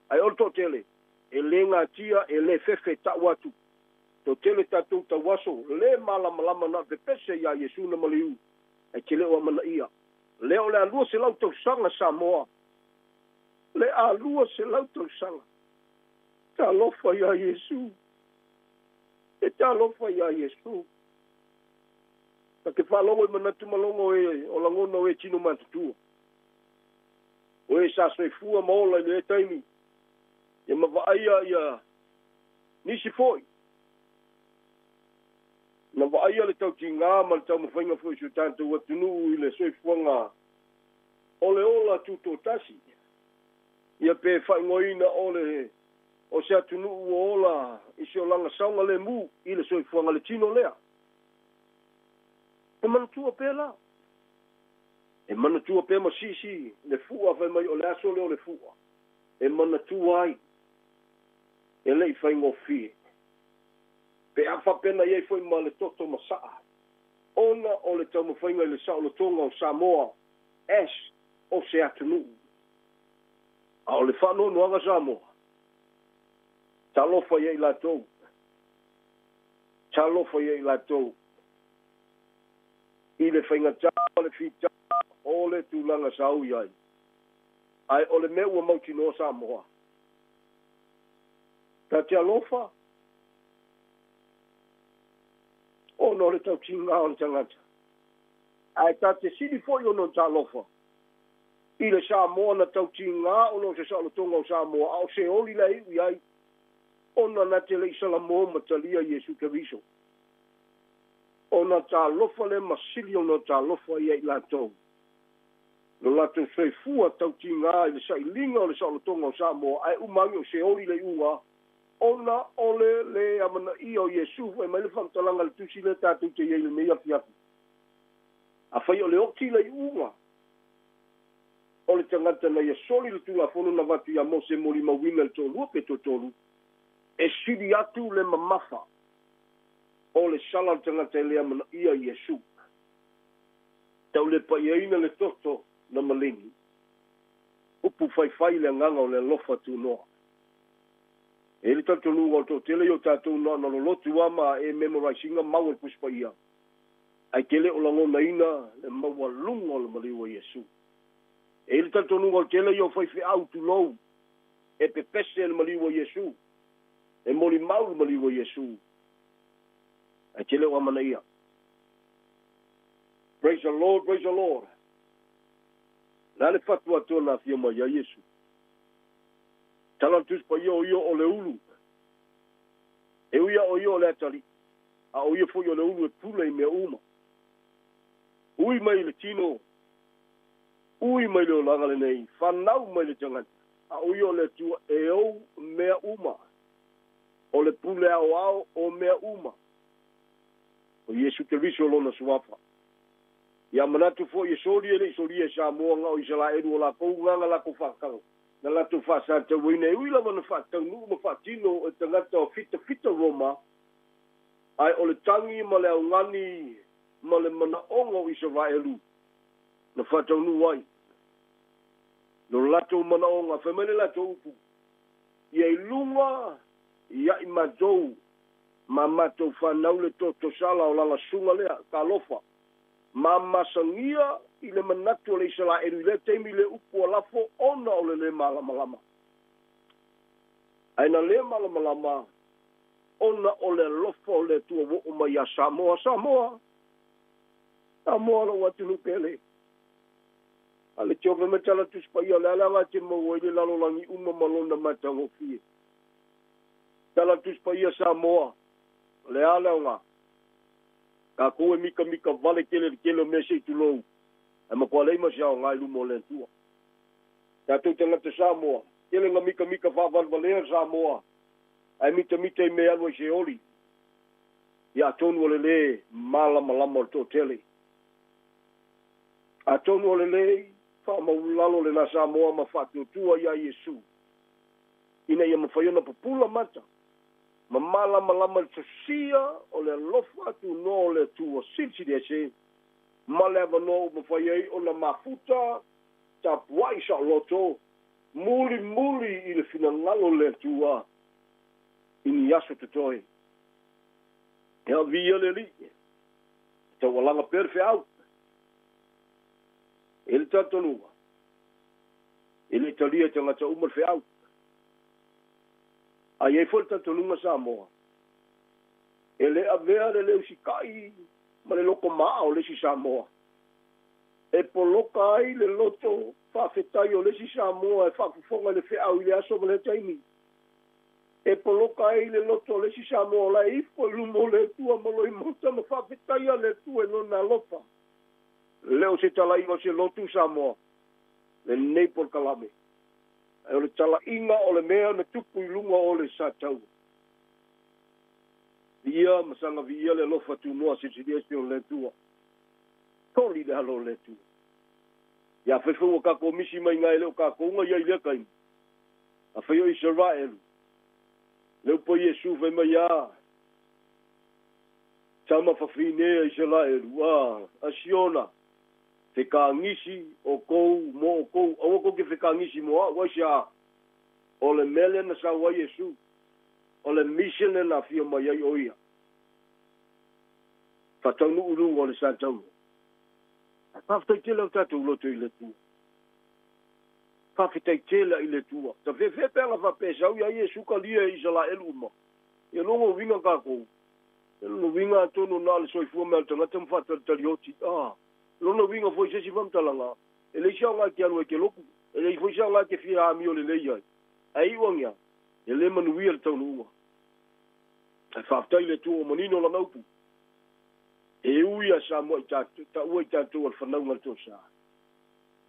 Ae o le toatele, e le natia, e le fefe e ta'u atu. Toatele tatou tauaso, le malamalama na o le pepese iā Iesu na maliu, ae te le o amanaia. Lea o le a 200 tausaga Samoa, le a 200 tausaga. Talofa iā Iesu. E talofa iā Iesu. Ta te faalogo i manatu ma logo e o lagona o e tino matutua. O e sa soifua ma ola i lea taimi, ia ma vaaia ia nisi foi. Na vaaia le tautigā ma le taumafaiga foi o si o tatou atunuu i le soifuaga o le ola tutotasi, ia pe faaigoaina o le o se atunuu ua ola i se olaga saogalemu i le soifuaga le tino lea. E manatua pea la. E manatua pea ma sisi le fua fai mai o le aso lea o le fua e manatua ai e le i faigofie. Pe a faapea na i ai foi ma le toto masaa ona o le taumafaiga i le saolotoga o Samoa as o se atunuu. A o le faanoanoaga Samoa, talofa ia i latou, talofa ia i latou i le faigata ma le fita o le tulaga sa ui ai. Ae o le mea ua mautinoa Samoa, ta te alofa ona o le tautiga o le tagata, ae ta te sili foi ona o talofa i le Samoa na tautiga ona o se saolotoga o Samoa, a o se oli la e iu i ai ona na te le i salamo ma talia Iesu Keriso. Ona talofa lea ma sili ona talofa ia i latou lo latou soifua tautiga i le sailiga o le saolotoga o Samoa, ae uma ane o se oli le iuga ona o le le amanaia o Iesu. Fai mai le faamatalaga i le tusi lea tatou te i ai i lenei afiafi, afai o le oti le iuga o le tagata na ia soli le Tulafono na avatu ia Mose molimauina i le toalua pe toatolu, e sili atu le mamafa o le sala o le tagata e le amanaia Iesu. Taulepaiaina le toto na maligi, upu faifai le agaga o le alofa tunoa. E i ai le talitonuga o le toatele ia o tatou na ona lolotu lava ma e memorize ina mau o le Tusi Paia, ae te le o lagonaina le maualuga o le maliu o Iesu. E i ai le talitonuga o le tele ia o faifeau tulou e pepese le maliu o Iesu, e molimau le maliu o Iesu, ae te le o amanaia. Praise the Lord, praise the Lord. O le a le fatu atoa na afio mai ai Iesu? Tala o le Tusi Paia o ia o le ulu. E ui a o ia o le atalii, a o ia foi o le ulu e pule i mea uma. Ui mai i le tino, ui mai le olaga lenei, fanau mai le tagata, a o ia o le Atua e ou mea uma. O le pule aoao o mea uma. O Iesu Keriso lona suafa. Ia manatu foi e soli e le i solia e Samoa na o Isalaelu o lakou gaga lakou faataga na latou faasatauaina e ui lava na faataunuu ma faatino e tagata o fitafita Roma, ae o le tagi ma le augani ma le manaoga o Isaraelu na faataunuu ai lo latou manaoga. Fai mai le latou upu, Ia i luga iaʻi matou ma matou fanau le toto sala o lana suga lea, talofa, ma masagia i le manatu o le Isalaelu i lea taimi le upu a lafo ona o le lē malamalama. Ae na lē malamalama ona o le alofa o le Atua ua oo mai iā Samoa. Samoa! Samoa lou atunuu pele. A le tiofe mai tala Tusi Paia, o le a le aga e te maua ai le lalolagi uma ma lona matagofie? Tala Tusi Paia Samoa, o le a le aoga? Tatou e mikamika vale tele le tele o mea se i tulou, ae matua leai ma se aoga i luma o le Atua. Tatou tagata Samoa, tele na mikamika faavalevalea Samoa, ae mitamita i mea e alu ai se oli. Ia atonu o le lē malamalama o le toatele. Atonu o le lē faamaulalo lena Samoa ma faatuatua iā Iesu, ina ia mafai ona pupula mata ma malamalama i le tosia o le alofa tunoa o le Atua Silisili Ese. Ma le avanoa ua mafai ai ona mafuta tapuai saoloto mulimuli i le finagalo o le Atua i ni aso totoe. Ia viia le Alii, e taualaga pea le feau. E i ai le talitonuga, e le talia e tagata uma le feau. Ae i ai foi le talitonuga Samoa, e le avea le le usitai ma le lotomaa o le isi Samoa e poloka ai le loto faafetai o le isi Samoa e faafofoga i le feau i le aso ma lea taimi. E poloka ai le loto o le isi Samoa o la e ifo i luma o le Atua ma loimata ma faafetaia le Atua i Lona alofa. Le o se talaiga o se lotu Samoa lenei polokalame, ae o le talaiga o le mea na tupu i luga o le Sataua. Viia ma saga viia le alofa tunoa silisili ese o le Atua. Toli le alo o le Atua. Ia afai foi ua tatou misi mai iina e le o tatou na i ai i lea taimi. Afai o Isaraelu, le upu a Iesu fai mai a, Tama fafine a Isaraelu, a, a Siona, fekagisi outou mo outou, aua tou te fekagisi mo a'u, aisea? O le mea lea na sau ai Iesu, o le mission lea na afio mai ai o ia, faataunuu i luga o le Sataua. Ae faafetai tele au tatou loto i le Atua. Faafetai tele i le Atua. Ta fefe pe ana faapea e sau ia Iesu talia e Isaraelu uma. Ia lona uiga tatou, ia lona uiga atonu na o le soifua mai o le tagata ma faatalitali oti. Ah, lona uiga foi se isi faamatalaga, e leai se aoga e te alu ai e te lotu, e leai foi se aoga e te fia amio lelei ai. Ae iu agia, e le manuia le taunuuga. Ae faafetai i le Atua ua manino lana upu. E ui a Samoa i tatou, taua i tatou o le fanauga a le toesa.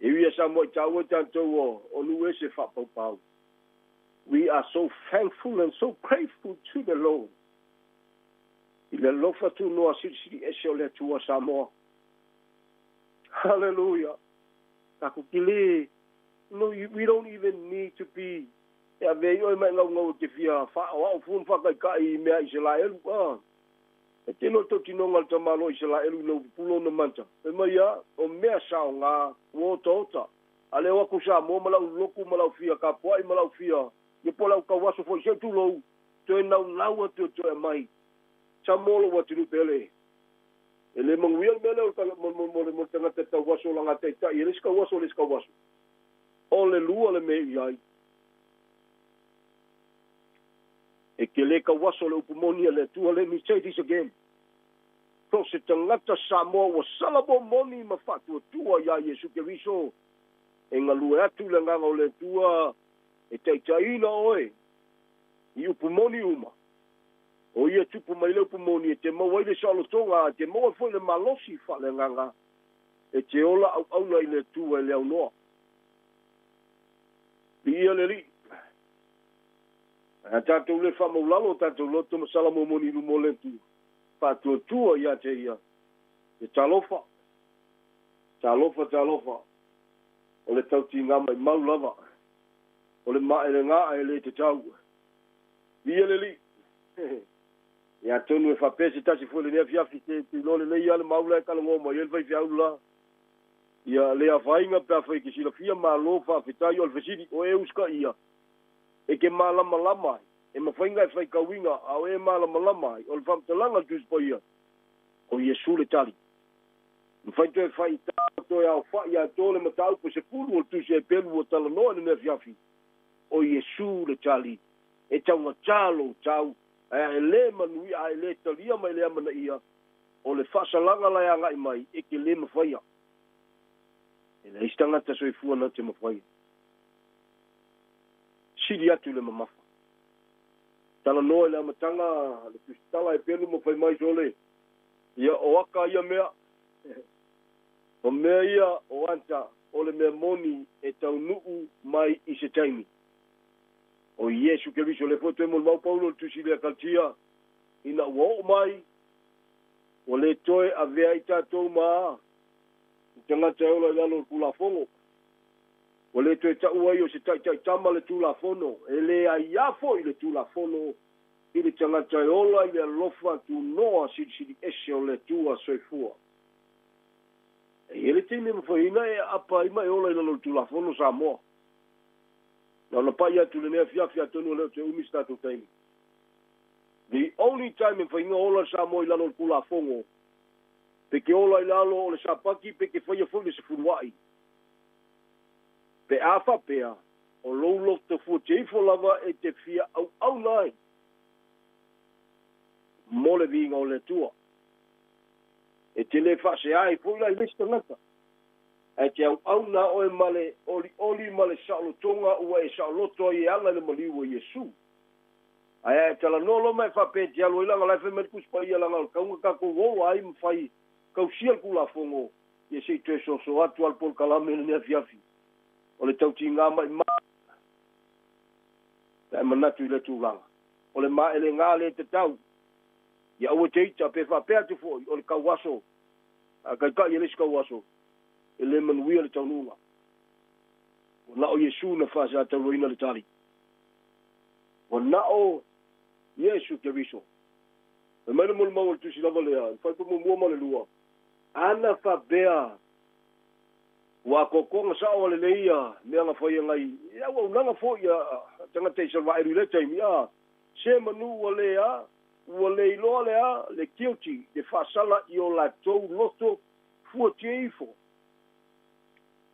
E ui a Samoa i taua i tatou o, o nuu ese faapaupau. We are so thankful and so grateful to the Lord i le alofa tunoa silisili ese o le Atua Samoa. Hallelujah. Tatou te le, no, we don't even need to be e ave ai oe ma e gaugau e te fia faaoao fua ma faataitai i mea a Iselaelu. Ah. E tele o le tautinoga a le tamaloa Iselaelu ina ua pupula ona manta. Fai mai a, o mea saoga, ua otaota. A le o atu Samoa ma lau lotu ma lau fia tapuai ma lau fia, ia po o lau tauaso foi se i tulou, toe naunau atu e toe aumai. Samoa lou atunuu pele. E le manuia le mea lea o le, mo le, mo le tagata tauaso o lana taitai, e le isi tauaso, le isi tauaso. O le lua le mea i ai. E te le tauaso le upu moni a le Atua, let me say this again. So se tagata Samoa ua sala moni ma faatuatua iā Iesu Keriso, e galue atu le agaga o le Atua e taitaiina oe i upu moni uma. O ia tupu mai le upu moni e te maua ai le saolotoga, e te maua foi le malosi faaleagaga e te ola auauna i le Atua e le aunoa. Viia le Alii. Ae a tatou le faamaulalo o tatou loto ma sala momoni i luma o le Atua, faatuatua ia te Ia, ia talofa, talofa, talofa, o le tautiga maimau lava, o le maelega e le tatau. Viia le Alii. Ia atonu e faapea se tasi foi i lenei afiafi, te te iloa lelei lava le mau la e talanoa mai ai le faifeau la. Ia le afaina pe afai e te silafia, malo faafetai. O le fesili, o e usitaia e te malamalama ai, e mafai ona e faitauina, a o e malamalama ai, o le faamatalaga a le Tusi Paia, o Iesu le tali. Mafai toe faita toe aofa'i atoa le mataupu e 10 o le Tusi a Epelu ua talanoa i lenei afiafi, o Iesu le tali. E taugatā lou tau, ae a e le manuia, a e le talia ma e le amanaia, o le faasalaga la e aga'i mai, e te le mafaia. E leai se tagata soifua na te mafaia. Sili atu le mamafa. Talanoa i le amataga le Tusitala e pelu ma fai mai sole, ia o aka ia mea. O mea ia o anta o le mea moni e taunuu mai i se taimi. O Iesu Keriso lea foi toe molimau Paulo i le tusi lea Kalatia, ina ua oo mai, ua le toe avea ai tatou ma ni tagata e ola i lalo o le Tulafono. Ua le toe taua ai o se taitaitama le Tulafono, e le aiā foi le Tulafono i le tagata e ola i le alofa tunoa silisili ese o le Atua soifua. E i ai le taimi e mafai ai ona e aapa ai ma e ola i lalo o le Tulafono Samoa. Na ona pai atu i lenei afiafi atonu e le o toe umi se tatou taimi. The only time e mafai ai ona ola le Samoa i lalo o le Tulafono, pe te ola i lalo o le Sapati pe te faia foi le Sefuluai. Pe a faapea, o lou loto fuatia ifo lava e te fia auauna ai mo le viiga o le Atua. E te le faasea ai foi la i le isi tagata, ae te auauna oe ma le olioli ma le saolotoga ua e saoloto ai e ala i le maliu o Iesu. Ae a e talanoa loa ma e faapea e te alu ai laga o la e fai mai le Tusi Paia laga o le tauga tatou ola ai ma fai tausia le Tulafono, ia se i toe soso atu lava le polokalame i lenei afiafi o le tautiga maimau pe a e manatu i lea tulaga. O le maelega le tatau, ia aua e te ita pe faapea atu foi o le tauaso a taitai e le isi tauaso, e le manuia le taunuuga. Ua na o Iesu na faasatauaina le tali. Ua na o Iesu Keriso. Fai mai le molimau o le Tusi lava lea, i le fuaiupu muamua ma le lua, Ana faapea ua atoatoa sa'o a lelei ia mea na fai e nai auaunaga foi a tagata Isaraelu i lea taimi, a se manu ua le a ua le iloa le a le guilty le faasala i o latou loto fuatia ifo.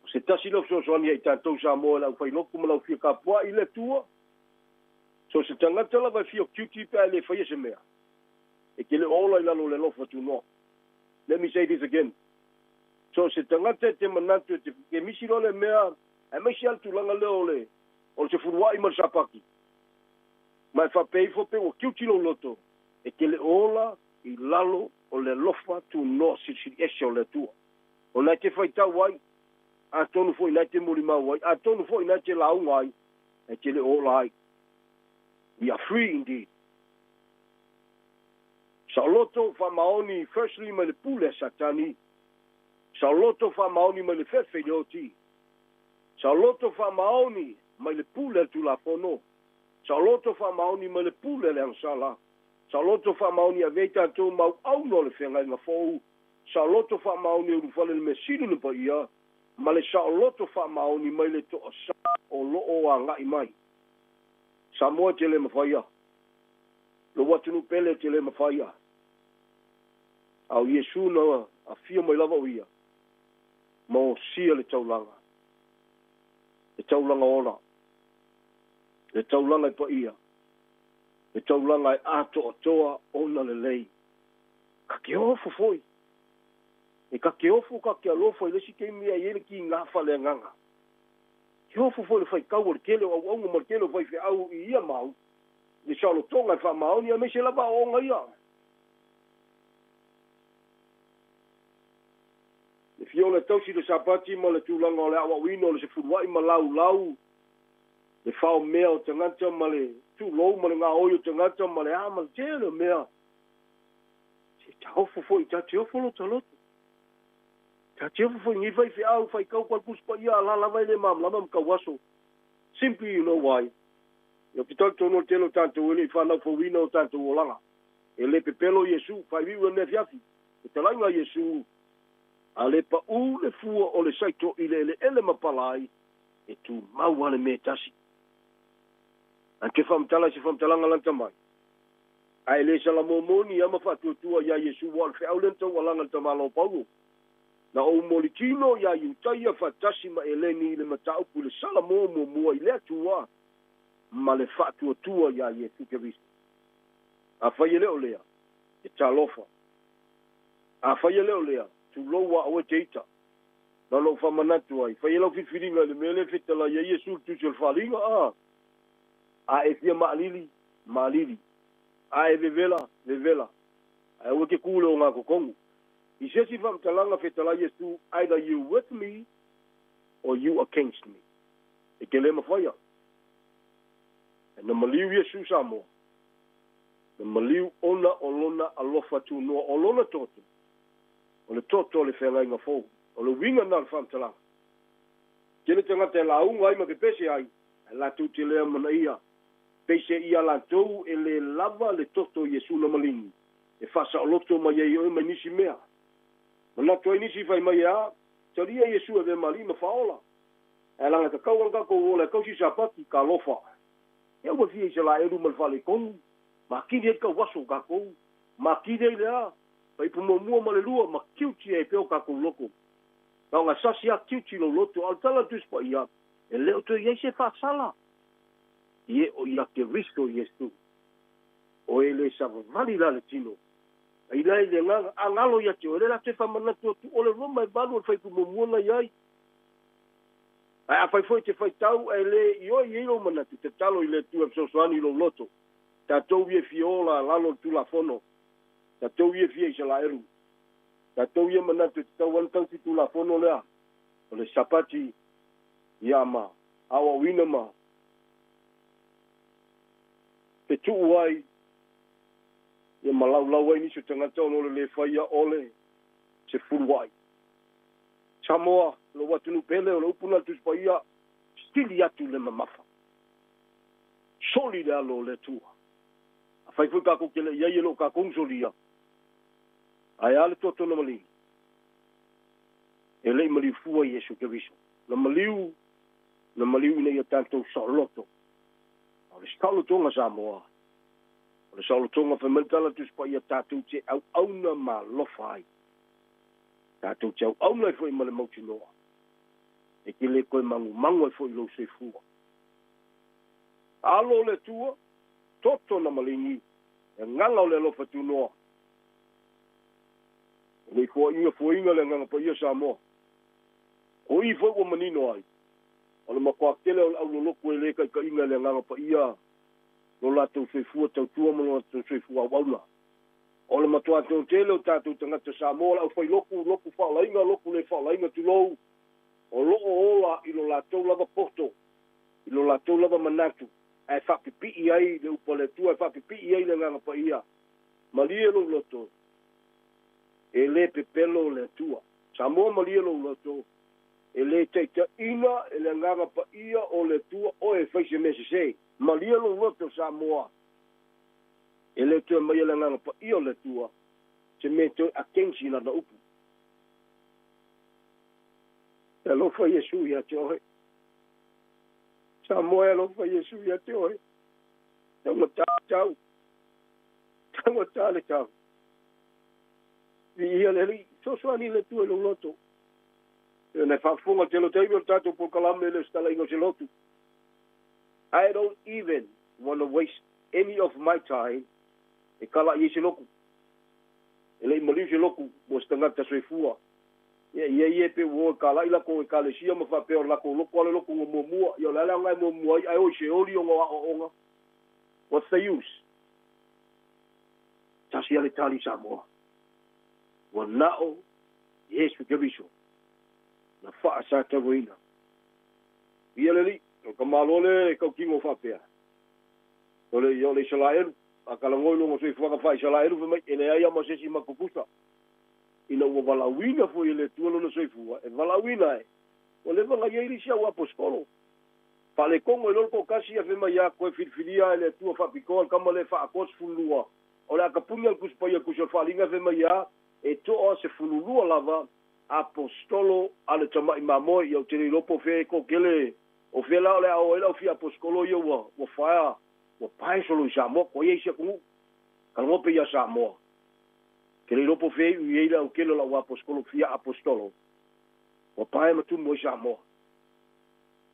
O se tasi lea o fesoasoani ia i tatou Samoa e le aufailotu ma le aufia tapua'i i le Atua. So o se tagata lava e fia guilty pe a e le faia se mea, e te le o ola i lalo o le alofa tunoa. Let me say this again. So o se tagata e te manatu e te kemisi loa le mea, aemaise lava le tulaga lea o le o le sefulua'i ma le sapati, ma e faapea ifo pe ua guilty lou loto, e te le o ola i lalo o le alofa tunoa silisili ese o le Atua. O lena e te faitau ai, atonu foi o lena e te molimau ai, atonu foi o lena e te lauga ai, ae te le o ola ai. We are free indeed. Saoloto faamaoni firstly mai le pule a Satani, saoloto faamaoni mai le fefe i le oti, saoloto faamaoni mai le pule a le Tulafono, saoloto faamaoni mai le pule a le agasala, saoloto faamaoni e ave ai tatou ma auauna o le feagaiga fou, saoloto faamaoni e ulufale le mea sili ona paia, ma le saoloto faamaoni mai le toasa o lo o agai mai. Samoa e te le mafaia. Lou atunuu pele e te le mafaia. A o Iesu na afio mai lava o Ia ma osia le taulaga, le taulaga ola, le taulaga e paia, le taulaga e atoatoa ona lelei. Ka te ofo foi. E ka te ofo ka te alofa i le isi taimi a i ai le kiga faaleagaga. Te ofo foi i le faitau o le tele o auauna ma le tele o faifeau i ia mau, i le saolotoga e faamaoni aemaise lava aoaoga ia. Le fiola e tausi le Sapati ma le tulaga o le aoaoina o le sefulua'i ma laulau le fao mea o tagata ma le tulou ma le gaoi o tagata ma le a ma le tele o mea. Se taofo foi, ta te ofo lota loto. Ta te ofo foi i nei faifeau faitau palupusi paia a la lava e le malamalama ma tauaso. Simply you know why. Ou te talitonu o le tele o tatou e le i fanau fouina o tatou olaga. E le pepelo Iesu, faaiuiu e le afiafi, e talaiga Iesu, a le paʻū le fua o le saito i le eleele ma pala ai, e tumau lava le mea e tasi. Ae ke faamatala i se faamatalaga lata mai, a e le salamomoni ia ma faatuatua iā Iesu ua o le feau lea na taualaga i le tamaloa Paulo. Na ou molitino iā Iutaia faatasi ma Eleni i le mataupu i le Salamo muamua i le Atua ma le faatuatua iā Iesu Keriso. Afai e le o lea, e talofa. Afai e le o lea, tulou a oe te ita. Na ona ou faamanatu ai, fai e lau filifiliga i le mea lea e fetalai ai Iesu i le Tusi o le Faaaliga, a, a e fia maalili, maalili. A e vevela, vevela. Ae aua e te ku i le ogatotonu. I se isi faamatalaga, fetalai Iesu, either you with me or you against me. E te le mafaia. Ae na maliu Iesu Samoa. Na maliu ona o Lona alofa tunoa, o Lona toto, o le toto o le feagaiga fou. O le uiga lena o le faamatalaga. Tele tagata e lauga ai ma pepese ai, ae latou te le amanaia. Peiseai ia latou e le lava le toto o Iesu na maligi e faasaoloto mai ai oe mai nisi mea. Manatu ai nisi fai mai e a, Talia Iesu e avea ma Alii ma Faaola. Ae laga tatau lava ona tatou ola e tausi Sapati, talofa. Ia ua fia Isalaelu ma le faaletonu, ma atili ai le tauaso o tatou, ma atili ai le a? Faipu muamua ma le lua, ma tiuti ai pea o tatou loto. Na ona sasi lava tiuti lou loto, a o le tala a le Tusi Paia, e le o toe i ai se faasala i e o ia Keriso Iesu. O e le savavali la le tino, a i la i le agaga, a galo ia te oe, lea la toe faamanatu atu, o le Roma e valu o le faipu muamua na i ai. Ae afai foi e te faitau ae le ioe i ai lou manatu, tatalo i le Atua e fesoasoani i lou loto. Tatou ia e fia ola lalo o le Tulafono, tatou ia e fia Isalaelu, tatou ia e manatu e tatau lava ona tausi Tulafono lea, o le Sapati, ia ma aoaoina ma fetuu ai, ia ma laulau ai nisi o tagata ona o le le faia o le sefuluai. Samoa, lou atunuu pele, o le upu lena a le Tusi Paia, sili atu le mamafa. Soli le alo o le Atua. Afai foi tatou te le i ai e le o tatou na solia, ae a le toto na maliu? E le i maliu fua Iesu Keriso. Na maliu, na maliu ina ia tatou saoloto. A o le saolotoga Samoa, o le saolotoga fai mai le tala a le Tusi Paia, tatou te auauna ma alofa ai. Tatou te auauna ai foi ma le mautinoa, e te le toe magumagu ai foi i lou soifua. Alo o le Atua, toto na maligi, le agaga o le alofa tunoa. E le i foaiina fuaina le Agaga Paia Samoa. O i foi ua manino ai, o le matua tele o le aulolotu e le taitaiina e le Agaga Paia lo latou soifua tautua ma lo latou soifua auauna. O le matua toatele o tatou tagata Samoa o le aufailotu, lotu faaolaina, lotu le faaolaina, tulou, o lo o ola i lo latou lava poto, i lo latou lava manatu, ae faapipii ai le upu a le Atua, ae faapipii ai le Agaga Paia. Malie lou loto, e le pepelo le Atua. Samoa malie lou loto, e le taitaiina e le Agaga Paia o le Atua oe e fai se mea sese. Malie lou loto, Samoa, E le toe maia le Agaga Paia o le Atua se mea e toe against i Lana upu. E alofa Iesu ia te oe. Samoa e alofa Iesu ia te oe. Taugata le tau. Taugata le tau. Viia le Alii. Fesoasoani le Atua i lou loto. E ona e faafofoga tele o taimi o le tatou polokalame le setalaina o se lotu. I don't even wanna waste any of my time e kalaʻi ai se lotu. E le i maliu se lotu mo se tagata soifua. Ia, ia ia pe ua o e kalaʻi latou ekalesia ma faapea o le latou lotu a le lotu na muamua. Ia o le a le aoga e muamua ai ae o i se oli ona o aoaoga? What's the use? Tasi a le tali Samoa. Ua nao Iesu Keriso na faasatauaina. Ia le Alii, o le tamaloa lea e tautino faapea, O le ia o le Isalaelu, a talanoa i lona soifuaga faa-Isalaelu, fai mai, E leai lava ma se isi matupusa. Ina ua valaauina foi e le Atua lona soifua, e valaauina ai, ua leva ona i ai le isi au aposetolo. Faaletonu ai loa le toatasi, ia fai mai, Ia toe filifilia e le Atua faapitoa le tama lea e faaatoa 12. O le a tapuni a le Tusi Paia Tusi o le Faaaliga, fai mai, Ia, e toa 12 lava aposetolo a le tamai mamoe. Ia ou te le iloa po o fea e toatele O fea la o le a o ai le au fia aposetolo ia ua ua faea ua pae solo i Samoa koa ia isi atunuu. Talanoa pea ia Samoa. Ke le iloa po o fea e iu i ai le au tele o lau aposetolo fia aposetolo ua pae ma tumu ai Samoa.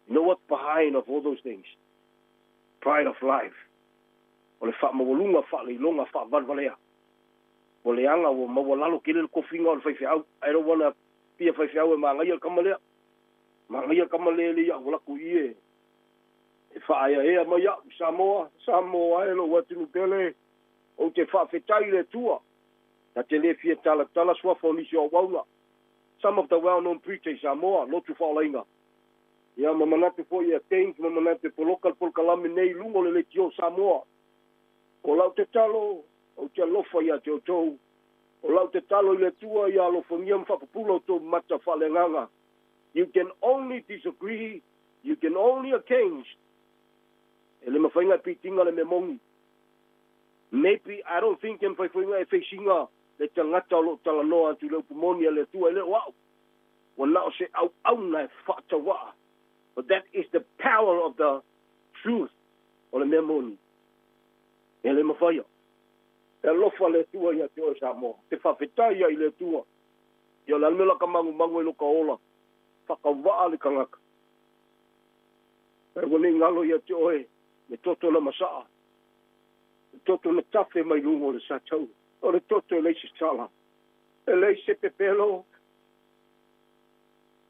You know what's behind of all those things? Pride of life. O le faamaualuga, faaleiloga, faavalevalea. Ua leaga, ua maualalo tele le tofiga o le faifeau. I don't wanna be a faifeau e magaia le tama lea. Manaia tama lele ia ua laku i e e faaeaea mai au Samoa, Samoa e lou atunuu pele, ou te faafetai i le Atua, ta te le fia talatala suafa o nisi o auauna. Some of the well known preacher i Samoa, lotu faaolaina. Ia ma manatu foi e against ma manatu e poloka le polokalame nei i luga o le leitio o Samoa. O lau tatalo, ou te alofa ia te outou. O lau tatalo i le Atua ia alofagia ma faapupula outou mata faaleagaga. You can only disagree, you can only against. E le mafai ona e pitinga le mea moni. Maybe, I don't think e mafai foi ona e face ina le tagata o lo o talanoa atu i le upu moni a le Atua, e le o au. Ua na o se auauna e faatauaa. But that is the power of the truth. O le mea moni. E le mafaia. E alofa le Atua ia te oe Samoa. Te faafetai ai i le Atua. Ia o le a le mea o le a ka magumagu ai lo ka ola. Whakawaa le kangaka. E ua nei ngalo ia te oe, le toto na masaa. Le toto na tafe mai luga o le sataua. O le toto e leai se tala. E leai se pepelo.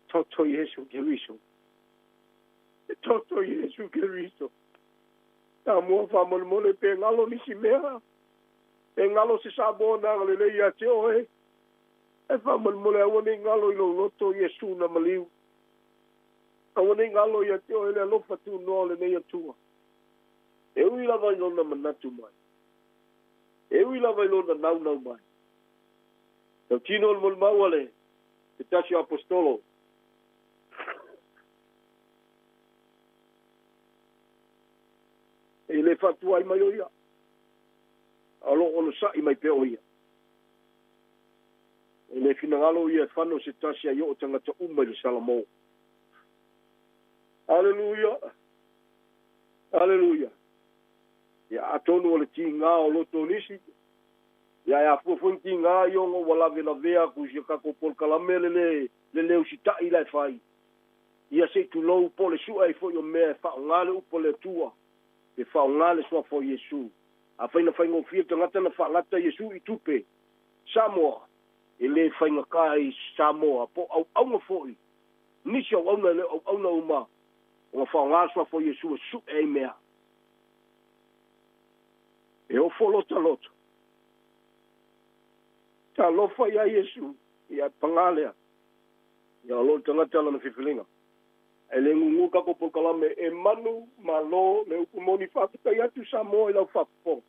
Toto Iesu Keriso. Le toto Iesu Keriso. Samoa faamolemole pe galo nisi mea. Pe galo se Samoa na agalelei ia te oe. Ae faamolemole aua nei galo i lou loto Iesu na maliu. Aua nei galo ia te oe le alofa tunoa o lenei Atua. E ui lava i lona manatu mai. E ui lava i lona naunau mai. Tautino le molimau a le se tasi o aposetolo. E le faatuai mai o ia, a o lo o onosai mai pea o ia. E le finagalo ia e fano se tasi ai oo tagata uma i le Salamo. Aleluia! Aleluia! Ia, atonu o le tigā o loto o nisi, ia e afua foi ni tigā ia ona ua lavelavea atu i si a tatou polokalame le le le le usita'i la e fai. Ia se i tulou po o le su'e ai foi o mea e faaaogā le upu a le Atua, pe faaaogā le Suafa o Iesu. Afai na faigofie tagata na faalata Iesu i tupe, Samoa, e le faigata i Samoa po o auauna foi, nisi auauna e le o auauna uma ona faaaogā le Suafa o Iesu e su'e ai mea. E ofo lota loto. Talofa ia Iesu, ia pagā lea, ia o lo o le tagata lana filifiliga. Ae le gugu tatou polokalame e manu malo le upu moni faafetai atu Samoa i lau faafofoga.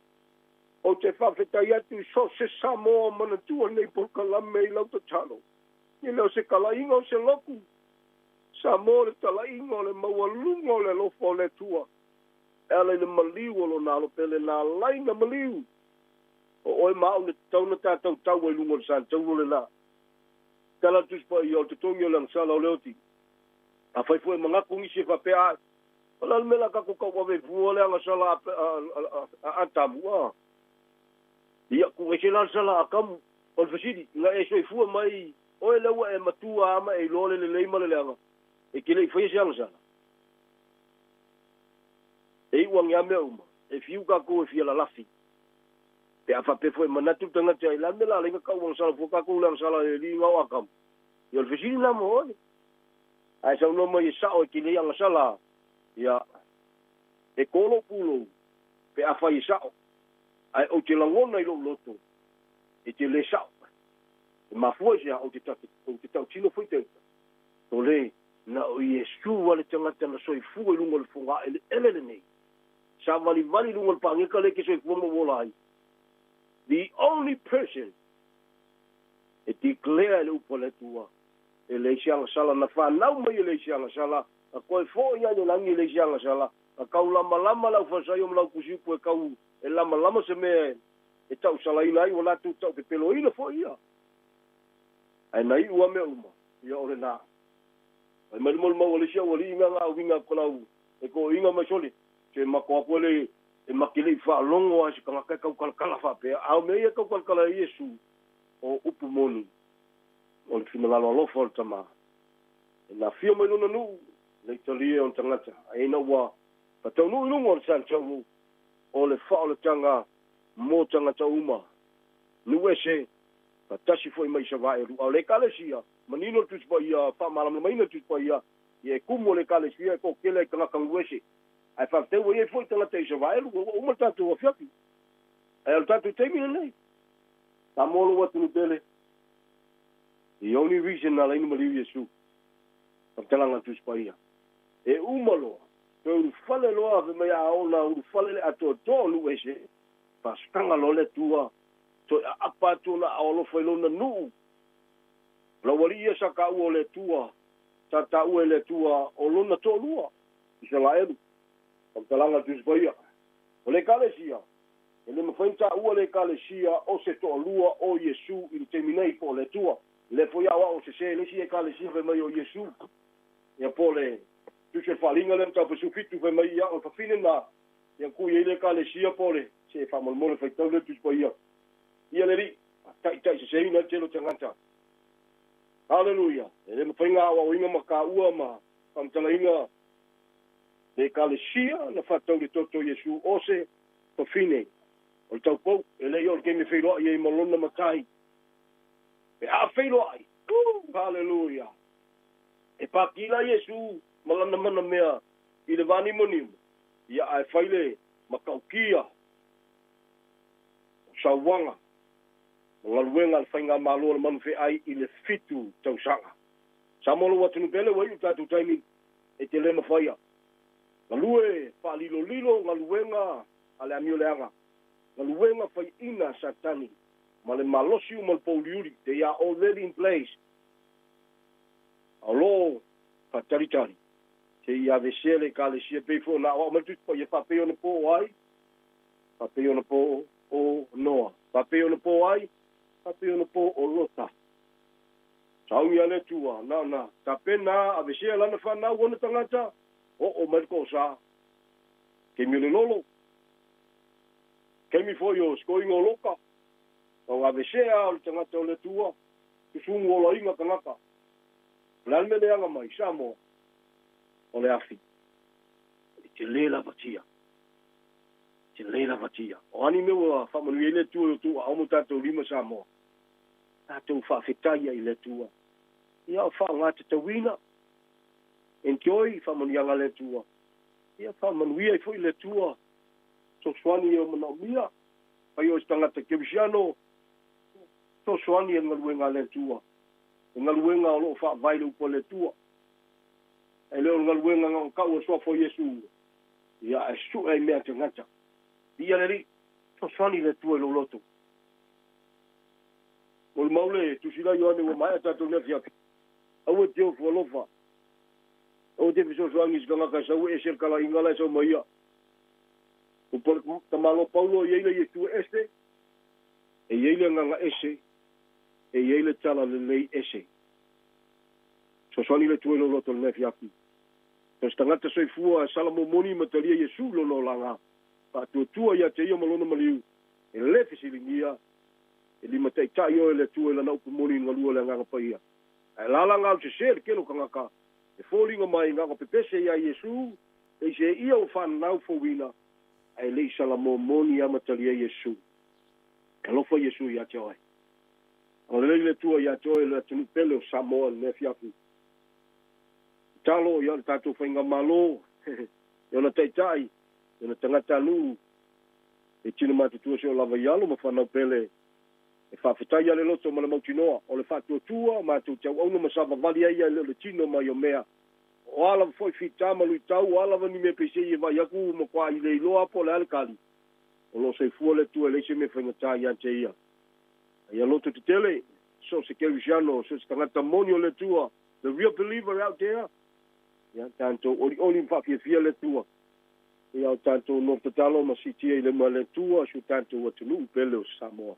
Ou te faafetai atu i so o se Samoa o manatua lenei polokalame i lau tatalo. E le o se talaiga o se lotu Samoa o le talaiga o le maualuga o le alofa o le Atua e ala i le maliu o Lona Alo Pele na alai na maliu. O oe ma au na tatau ona tatou taua i luga o le sātaua lena. Tala le Tusi Paia, o le totogi o le agasala o le oti. Afai foi e manatu nisi e faapea ae, o le a le mea o le a tatou tauave ai fua le agasala a Atamu, a? Ia, tuu ese la le sala a Atamu. O le fesili, ina e soifua mai oe lea ua e matua a ma e iloa le lelei ma le leaga, e te le i faia se agasala? E iu ane a mea uma, e fiu tatou e fia lalafi. Pe a faapea foi e manatu le tagata, e le a le mea o le a ala ai ona tau agasala fua tatou i le agasala e alii na o Atamu? Ia, o le fesili lena mo oe. Ae saunoa mai e sao e te le agasala, ia, e kō lou pulou, pe afai e sao, ae ou te lagona i lou loto, e te le sao. E mafua i se aha, ou te, ou te tautino foi te uta. Tole, na o Iesu a le tagata na soifua i luga o le fogaeleele lenei. Savalivali i luga o le pageka lea e te soifua ma ua ola ai. The only person e declare e le upu a le Atua, e leai se agasala, na fanau mai e leai se agasala, na toe foi ai le lagi e leai se agasala, na tau lamalama le aufalesaio ma laupusiupu e tau e lamalama se mea e tausalaina ai, ua latou taupepeloina foi ia. Ae na iu a mea uma, ia o lena. Fai mai le molimau a le isi aualii na na uiga atu lau e toeaiina mai sole, se mato atu ele e make le i faalogo a se tagata e taukalakala faapea. A o mea ia e taukalakala ai Iesu, o upu moni, o le finagalo alofa o le Tama. E nafia mai lona nuu, le italia e ona tagata, ae ina ua faataunuu i luga o le santaulu o le faaolataga mo tagata uma, nuu ese, faatasi foi ma Isavaelu. A o le Ekalesia, manino le Tusi Paia, faamalamalamaina le Tusi Paia, ia e kumu o le Ekalesia e toatele ai tagata nuu ese. Ae faafetai ua i ai foi tagata Isavaelu, ua uma le tatou afiafi. Ae o le tatou taimi lenei, Samoa lou atunuu pele, the only reason na ala ai ona maliu Iesu, faamatalaga a le Tusi Paia, e uma loa, toe ulufale loa, fai mai a oo ina ulufale le atoatoa o nuu ese, faasitaga loa le Atua, toe aapa atu ona aao alofa i lona nuu. O lau alii ia sa taua o le Atua, sa taua e le Atua o lona toalua, Isalaelu, faamatalaga a le Tusi Paia. O le Ekalesia, e le mafai ona taua le Ekalesia o se toalua o Iesu i le taimi nei po o le Atua. Le foi aoao sesē i le isi Ekalesia fai mai o Iesu. Ia po o le tusi o le Faaaliga lea mataupu 17 fai mai ia o le fafine lena ia na tuu i ai le Ekalesia po o le se faamolemole faitau lea Tusi Paia. Ia le Alii, taitaiseseina ai le tele o tagata. Haleluia! E le mafai ona aoaoina ma taua ma faamatalaina le Ekalesia na faatau i le toto o Iesu o se fafine o le taupou. E le i oo i le taimi e feiloai ai ma lona Matai. Pe a feiloai, Woo! Haleluia! E pakila Iesu ma lana mana mea i le vanimonimo, ia ae fai le matautia o sauaga ma galuega a le Faigamalo a le Manufeai i le 7 tausaga. Samoa lou atunuu pele ua iu le tatou taimi e te le mafaia. Galue faalilolilo galuega a le amioleaga, galuega faiaina a Satani ma le malosi uma o le pouliuli, they are already in place, a o lo o faatalitali se i avesea le Ekalesia pei foi ona aoao mai le Tusi Paia, faapei ona po o ai? Faapei ona po o Noa. Faapei ona po ai? Faapei ona po o Lota. Sauni a le Atua, na ona tapena avesea lana fanau ona tagata, oo mai le toasa. Taimi o le lolo, taimi foi o sikoiga o Lota, na ona avesea o le tagata o le Atua, susugu olaina tagata. O le a le mea leaga mai Samoa? O le afi. E te le lavatia. E te le lavatia. O a ni mea ua faamanuia ai le Atua i o outou aao ma o tatou lima Samoa, tatou faafetai ai i le Atua. Ia o faaaoga tatauina. Enjoy faamanuiaga a le Atua. Ia faamanuia ai foi le Atua. Fesoasoani e o manaomia. Fai oe se tagata kerisiano, fesoasoani i le galuega a le Atua. Le galuega o lo o faavae i le upu a le Atua. E le o le galuega na ona tau o le suafa o Iesu, ia ae sue ai mea a tagata. Viia le Alii, fesoasoani le Atua i lou loto. Molimau le Tusi la Ioane ua maea tatou nei afiafi. Aua e te ofo alofa. Aua e te fesoasoani i se tagata e sau e ese le talaiga la e sau mai ia. Upu a le tamaloa Paulo e i ai le Iesu e ese, e i ai le agaga ese, e i ai le talalelei ese. Fesoasoani le Atua i lou loto i lenei afiafi. So o se tagata soifua e sala momoni ma talia Iesu i lona olaga, faatuatua ia te ia ma lona maliu, e le fesiligia, e limataitai oe e le Atua i lana upu moni i le galue o le Agaga Paia. Ae lala gau sese le tele o tagata e foliga mai na ona pepese ia Iesu, e se ia ua fananau fouina, ae le i sala momoni ia ma talia Iesu. E alofa Iesu ia te oe. Agalelei le Atua ia te oe le atunuu pele o Samoa i lenei afiafi. Tatalo ia le tatou faigamalo, i ona taitai, i ona tagatanuu, e tino matutua si o lava i alo ma fanau pele, e faafetai ia le loto ma le mautinoa, o le faatuatua matou te auauna ma savavali ai ia e le o le tino mai o mea. O a lava foi fita ma luitau, o a lava ni mea peisei e vaai atu ua matua i le iloa po o le a le tali, o lo o soifua le Atua e leai se mea faigata ia te ia. A ia loto tetele, so o se kerisiano, so o se tagata moni o le Atua, the real believer out there, ia tatou olioli ma faafiafia le Atua. Ia o tatou nofo tatalo ma siitia i lima le Atua si o tatou atunuu pele o Samoa.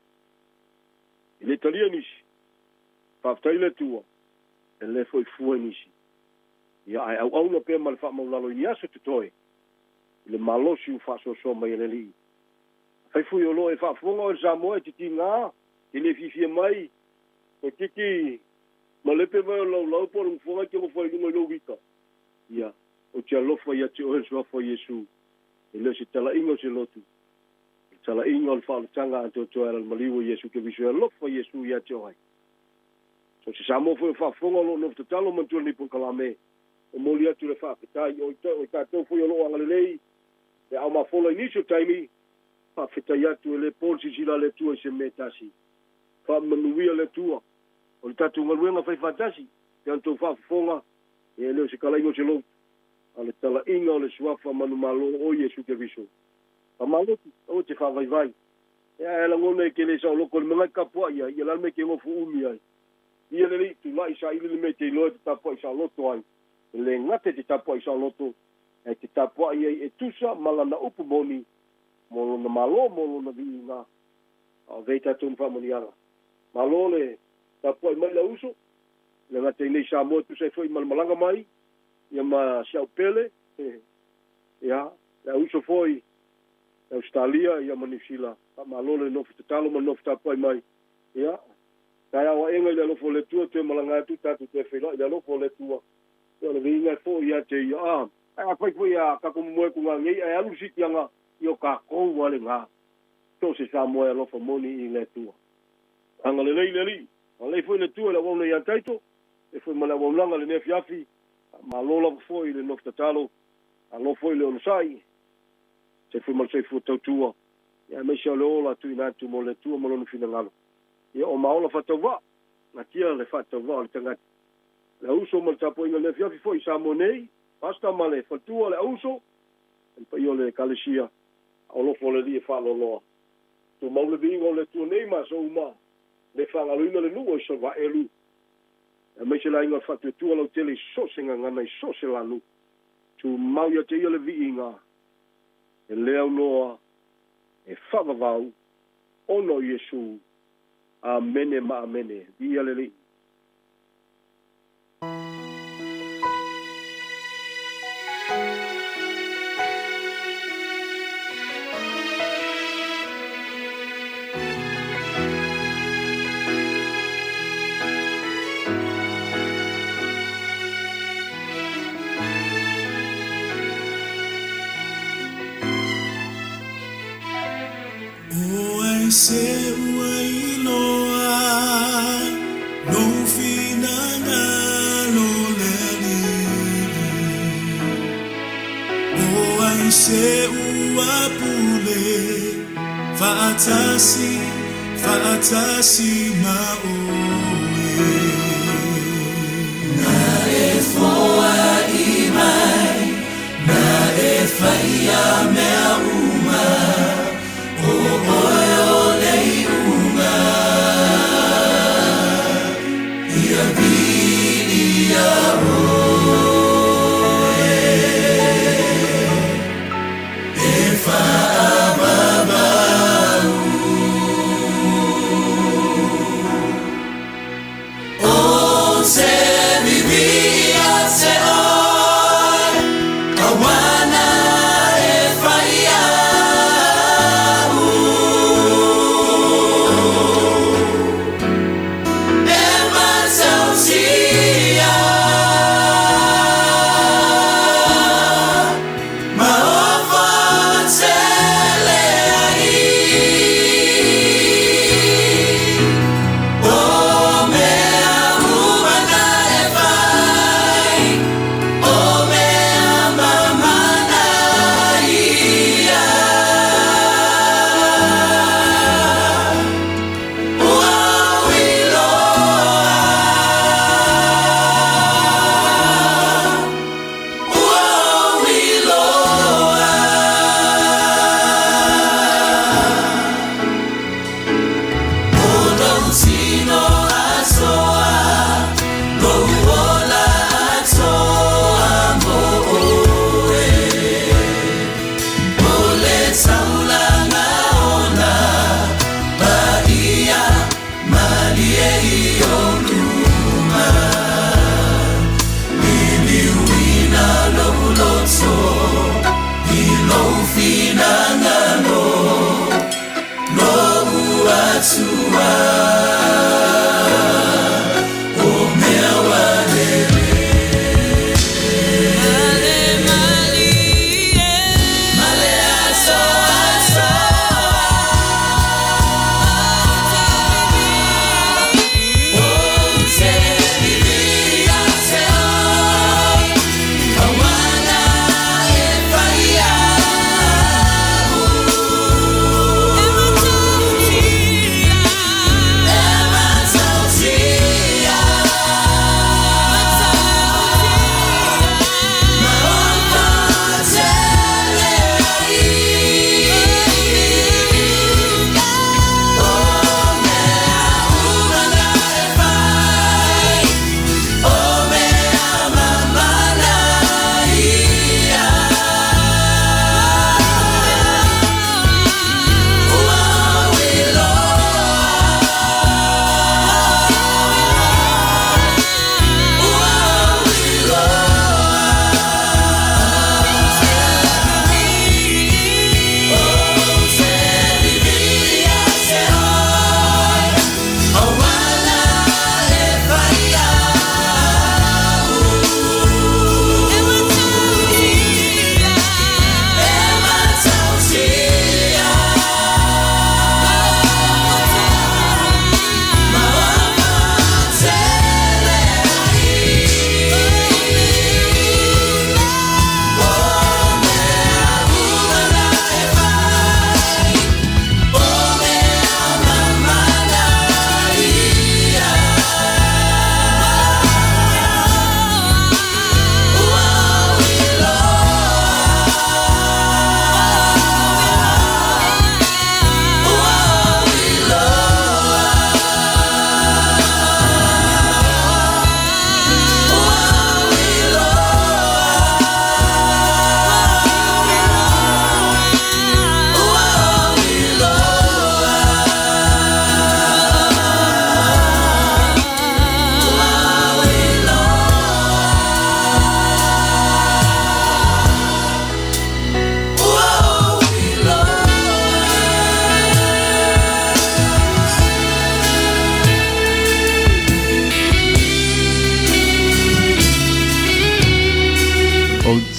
E le talia nisi, faafetai le Atua, e le foi fua i nisi. Ia ae auauna pea ma le faamaulalo i ni aso totoe i le malosi ua faasoasoa mai e le Alii. Afai foi o lo o e faafofoga oe le Samoa e te tiga, te le fiafia mai, toeitiiti malepe mai o le laulau po o le nofoaga e te nofo ai i luga i lou ita, ia, ou te alofa ia te oe le suafa o Iesu, e le o se talaiga o se lotu, o le talaiga o le faaolataga atoatoa e ala i le maliu o Iesu Keriso e alofa Iesu ia te oe. So o se Samoa foi o faafofoga o lo o nofo tatalo manatua lenei polokalame, momoli atu le faafetai o i tatou foi o lo o agalelei le ao mafola i nisi o taimi, faafetai atu e le po le silasila a le Atua i se mea e tasi. Faamanuia le Atua o le tatou galuega faifaatasi, pe ana tou faafofoga, e le o se talaiga o se lotu, a o le talaiga o le suafa manumalo o Iesu Keriso. Faamalotu, aua e te faavaivai. E ae lagona e te le saoloto i le mea na e tapuai ai, ia le a le mea e te nofo umi ai. Ia lelei, tulai saili le mea e te iloa e te tapuai saoloto ai. E le gata e te tapuai saoloto, ae te tapuai ai e tusa ma lana upu moni, mo lona malo, mo lona viiga, a o vei tatou ma faamanuiaga. Malo le. Tapuai mai le uso, le gata i nei Samoa tusa ai foi ma le malaga mai, ia ma si au pele, ia, le auso foi i Ausetalia ia ma Niusila, faamalo le nofo tatalo ma le nofo tapuai mai, ia, taeao aega i le alofa o le Atua, toe malaga atu tatou toe feiloai i le alofa o le Atua, ia o le viiga e foi ia te ia. A, ae afai foi a tatou momoe atu ngagei ae alu le siitiaga, ia o tatou lava lena, so o se Samoa e alofa moni i le Atua. Agalelei le Alii, agalelei foi le Atua i le auauna ia Taito, e foi ma le auaunaga i lenei afiafi, faamalo lava foi i le nofo tatalo, malo foi le onosai, se foi ma le soifua tautua, ia aemaise o le ola tuuina atu mo le Atua ma Lona finagalo. Ia o maola faatauvaa, natia le faatauvaa o le tagata. Le auso ma le tapuaiga i le afiafi foi i Samoa nei, Pastor ma le faletua, le auso, le paia o le Ekalesia, alofa o le Alii e faaloaloa. Tumau le viiga o le Atua nei ma aso uma, le faagaloina le nuu o Isavaelu, aemaise le aiga o le Faatuatua lautele i so o se gagana i so o se lanu. Tumau ia te ia le viiga, e le aunoa, e faavavau, ona o Iesu. Amene ma amene. Viia le Alii. O ai se ua iloa ai lou finagalo le Alii? O ai se ua pule faatasi, faatasi ma oe? Na e foai mai, na e faia mea uma, o oe o le iuga, ia viia oe, e faavavau. O te vivii ia te oe, auana e whai au. E matautia, ma ofo tele ai. O mea uma na e fai, o mea mamana ia. Ua ou iloa, ua ou iloa. O lou tino atoa, lou ola atoa mo oe. O le taulaga ola, paia malie i ou luma. Liliuina lou loto, i lou finagalo, lou Atua, o mea ua lelei. Male malie, male aso aso, o te vivii ia te oe, auana e fai au. E matautia, e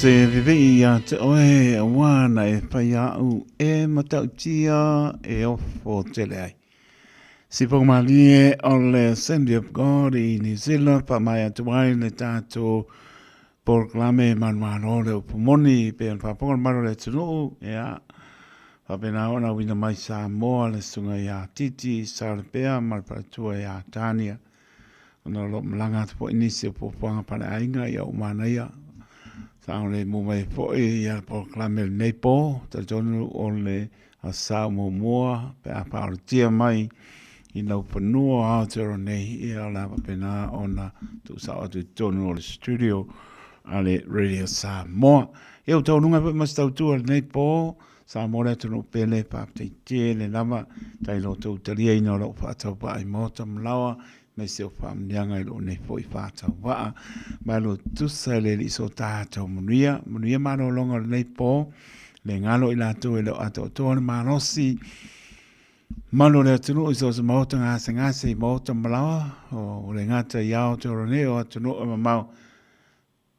te vivii ia te oe auā na e whai au e matautia e ofo tele ai. Sipomalie o le Assembly of God i New Zealand whaamai atu ai le tātou polokalame manumalo le upu moni pe ona faafofoga le mamalu o le atunuu, ia, faapena ona auina mai Samoa le susuga ia Titi Saolepea ma le faletua ia Tania. Ona o lo o malaga atu foi nisi o puapuaga paleaiga ia ua manaia saogalemu mai foi ia le polokalame i lenei po. Talitonu o le Aso Sa muamua pe a faaolatia mai i laufanua o Aotearoa nei, ia o le a faapena ona tuusao atu i totonu o le studio a le Radio Samoa. Ia ua taualuga ai foi ma se tautua i lenei po, Samoa le atunuu pele, faafetai tele lava, tai lo outou taliaina o lau faatauvaa i maota ma laoa, aemaise o faamanuiaga i lou nei foi faatauvaa. Malo tusa i le Alii so tatou manuia, manuia malologa o lenei po, le galo i latou e le o atoatoa le malosi, malu o le atunuu i so o se maota gasegase i maota ma laoa, o le gata i Aotearoa nei o atunuu e mamao,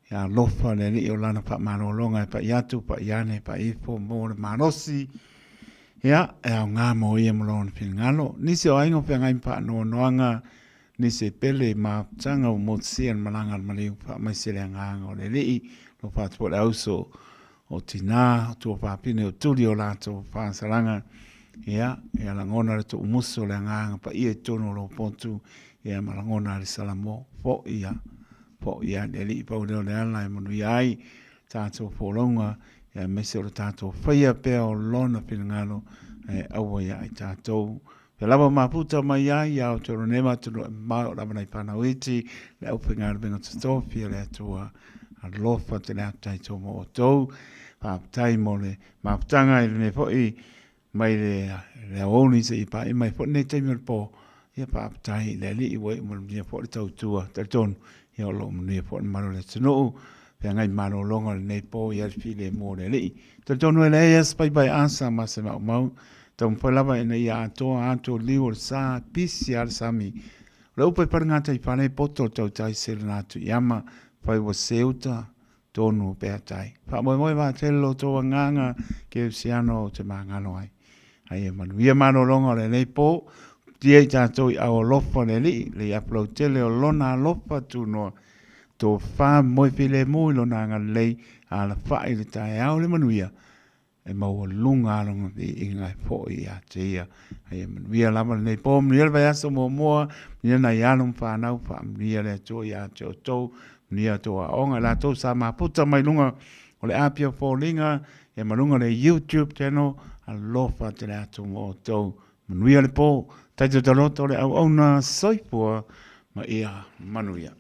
Ia alofa le Alii o lana faamalologa e pai atu, pai ane, pai ifo mo le malosi, ia, e aoga mo ia ma lona finagalo. Nisi o aiga o feagai ma faanoanoaga, nisi e pele i mafutaga ua motusia i le malaga a le maliu, faamaise le agaga o le Alii, alofa atu foi le auso o tina, o tuafafine, o tuli o latou faasalaga, ia, ia lagona le tuumusu o le agaga paia i totonu o lou potu, ia ma lagona le Salamo, foi ia. Foi ia le Alii pau lea o le ala e manuia ai tatou folauga, ia aemaise o le tatou faia pea o Lona finagalo e aua ia i tatou. Pea lava mafuta mai ai ia Aotearoa nei ma atunuu e mamao o lava nai fanau iti le aufaigaluega totofi a le Atua. Alofa tele atu tatou mo outou. Faafetai mo le mafutaga i lenei foi mai le aoauli seia paia mai foi lenei taimi o le po. Ia faafetai i le Alii ua iu manuia foi le tautua. Talitonu, ia o lo o manuia foi le mamalu o le atunuu, feagai malologa o lenei po i le filemu o le Alii. Talitonu e leai lava se paipai asa ma se maumau, taumafai lava ina ia atoa atu o liu o le sa, pisi lava le sami. O le upu e falegata i fale, poto le tautai selena atu i ama, fai ua seuta, tonu o peatai. Faamoemoe vaatele lo outou agaga kerisiano ou te magalo ai. A ia manuia malologa o lenei po, tia i tatou i au alofa o le Alii, le iapu lautele o Lona alofa tunoa, tofa moe filemu i Lona agalelei, alafai le taeao le manuia, e maualuga lona viiga e foi ia te ia. A ia manuia lava lenei po, manuia le vaiaso muamua, manuia nai alo ma fanau, faamanuia le Atua ia te outou, manuia a outou aoga, i latou sa mafuta mai luga o le api o foliga, ia ma luga o le YouTube channel, alofa tele atu mo outou. Manuia le po, taito taloto le auauna, soifua ma ia manuia.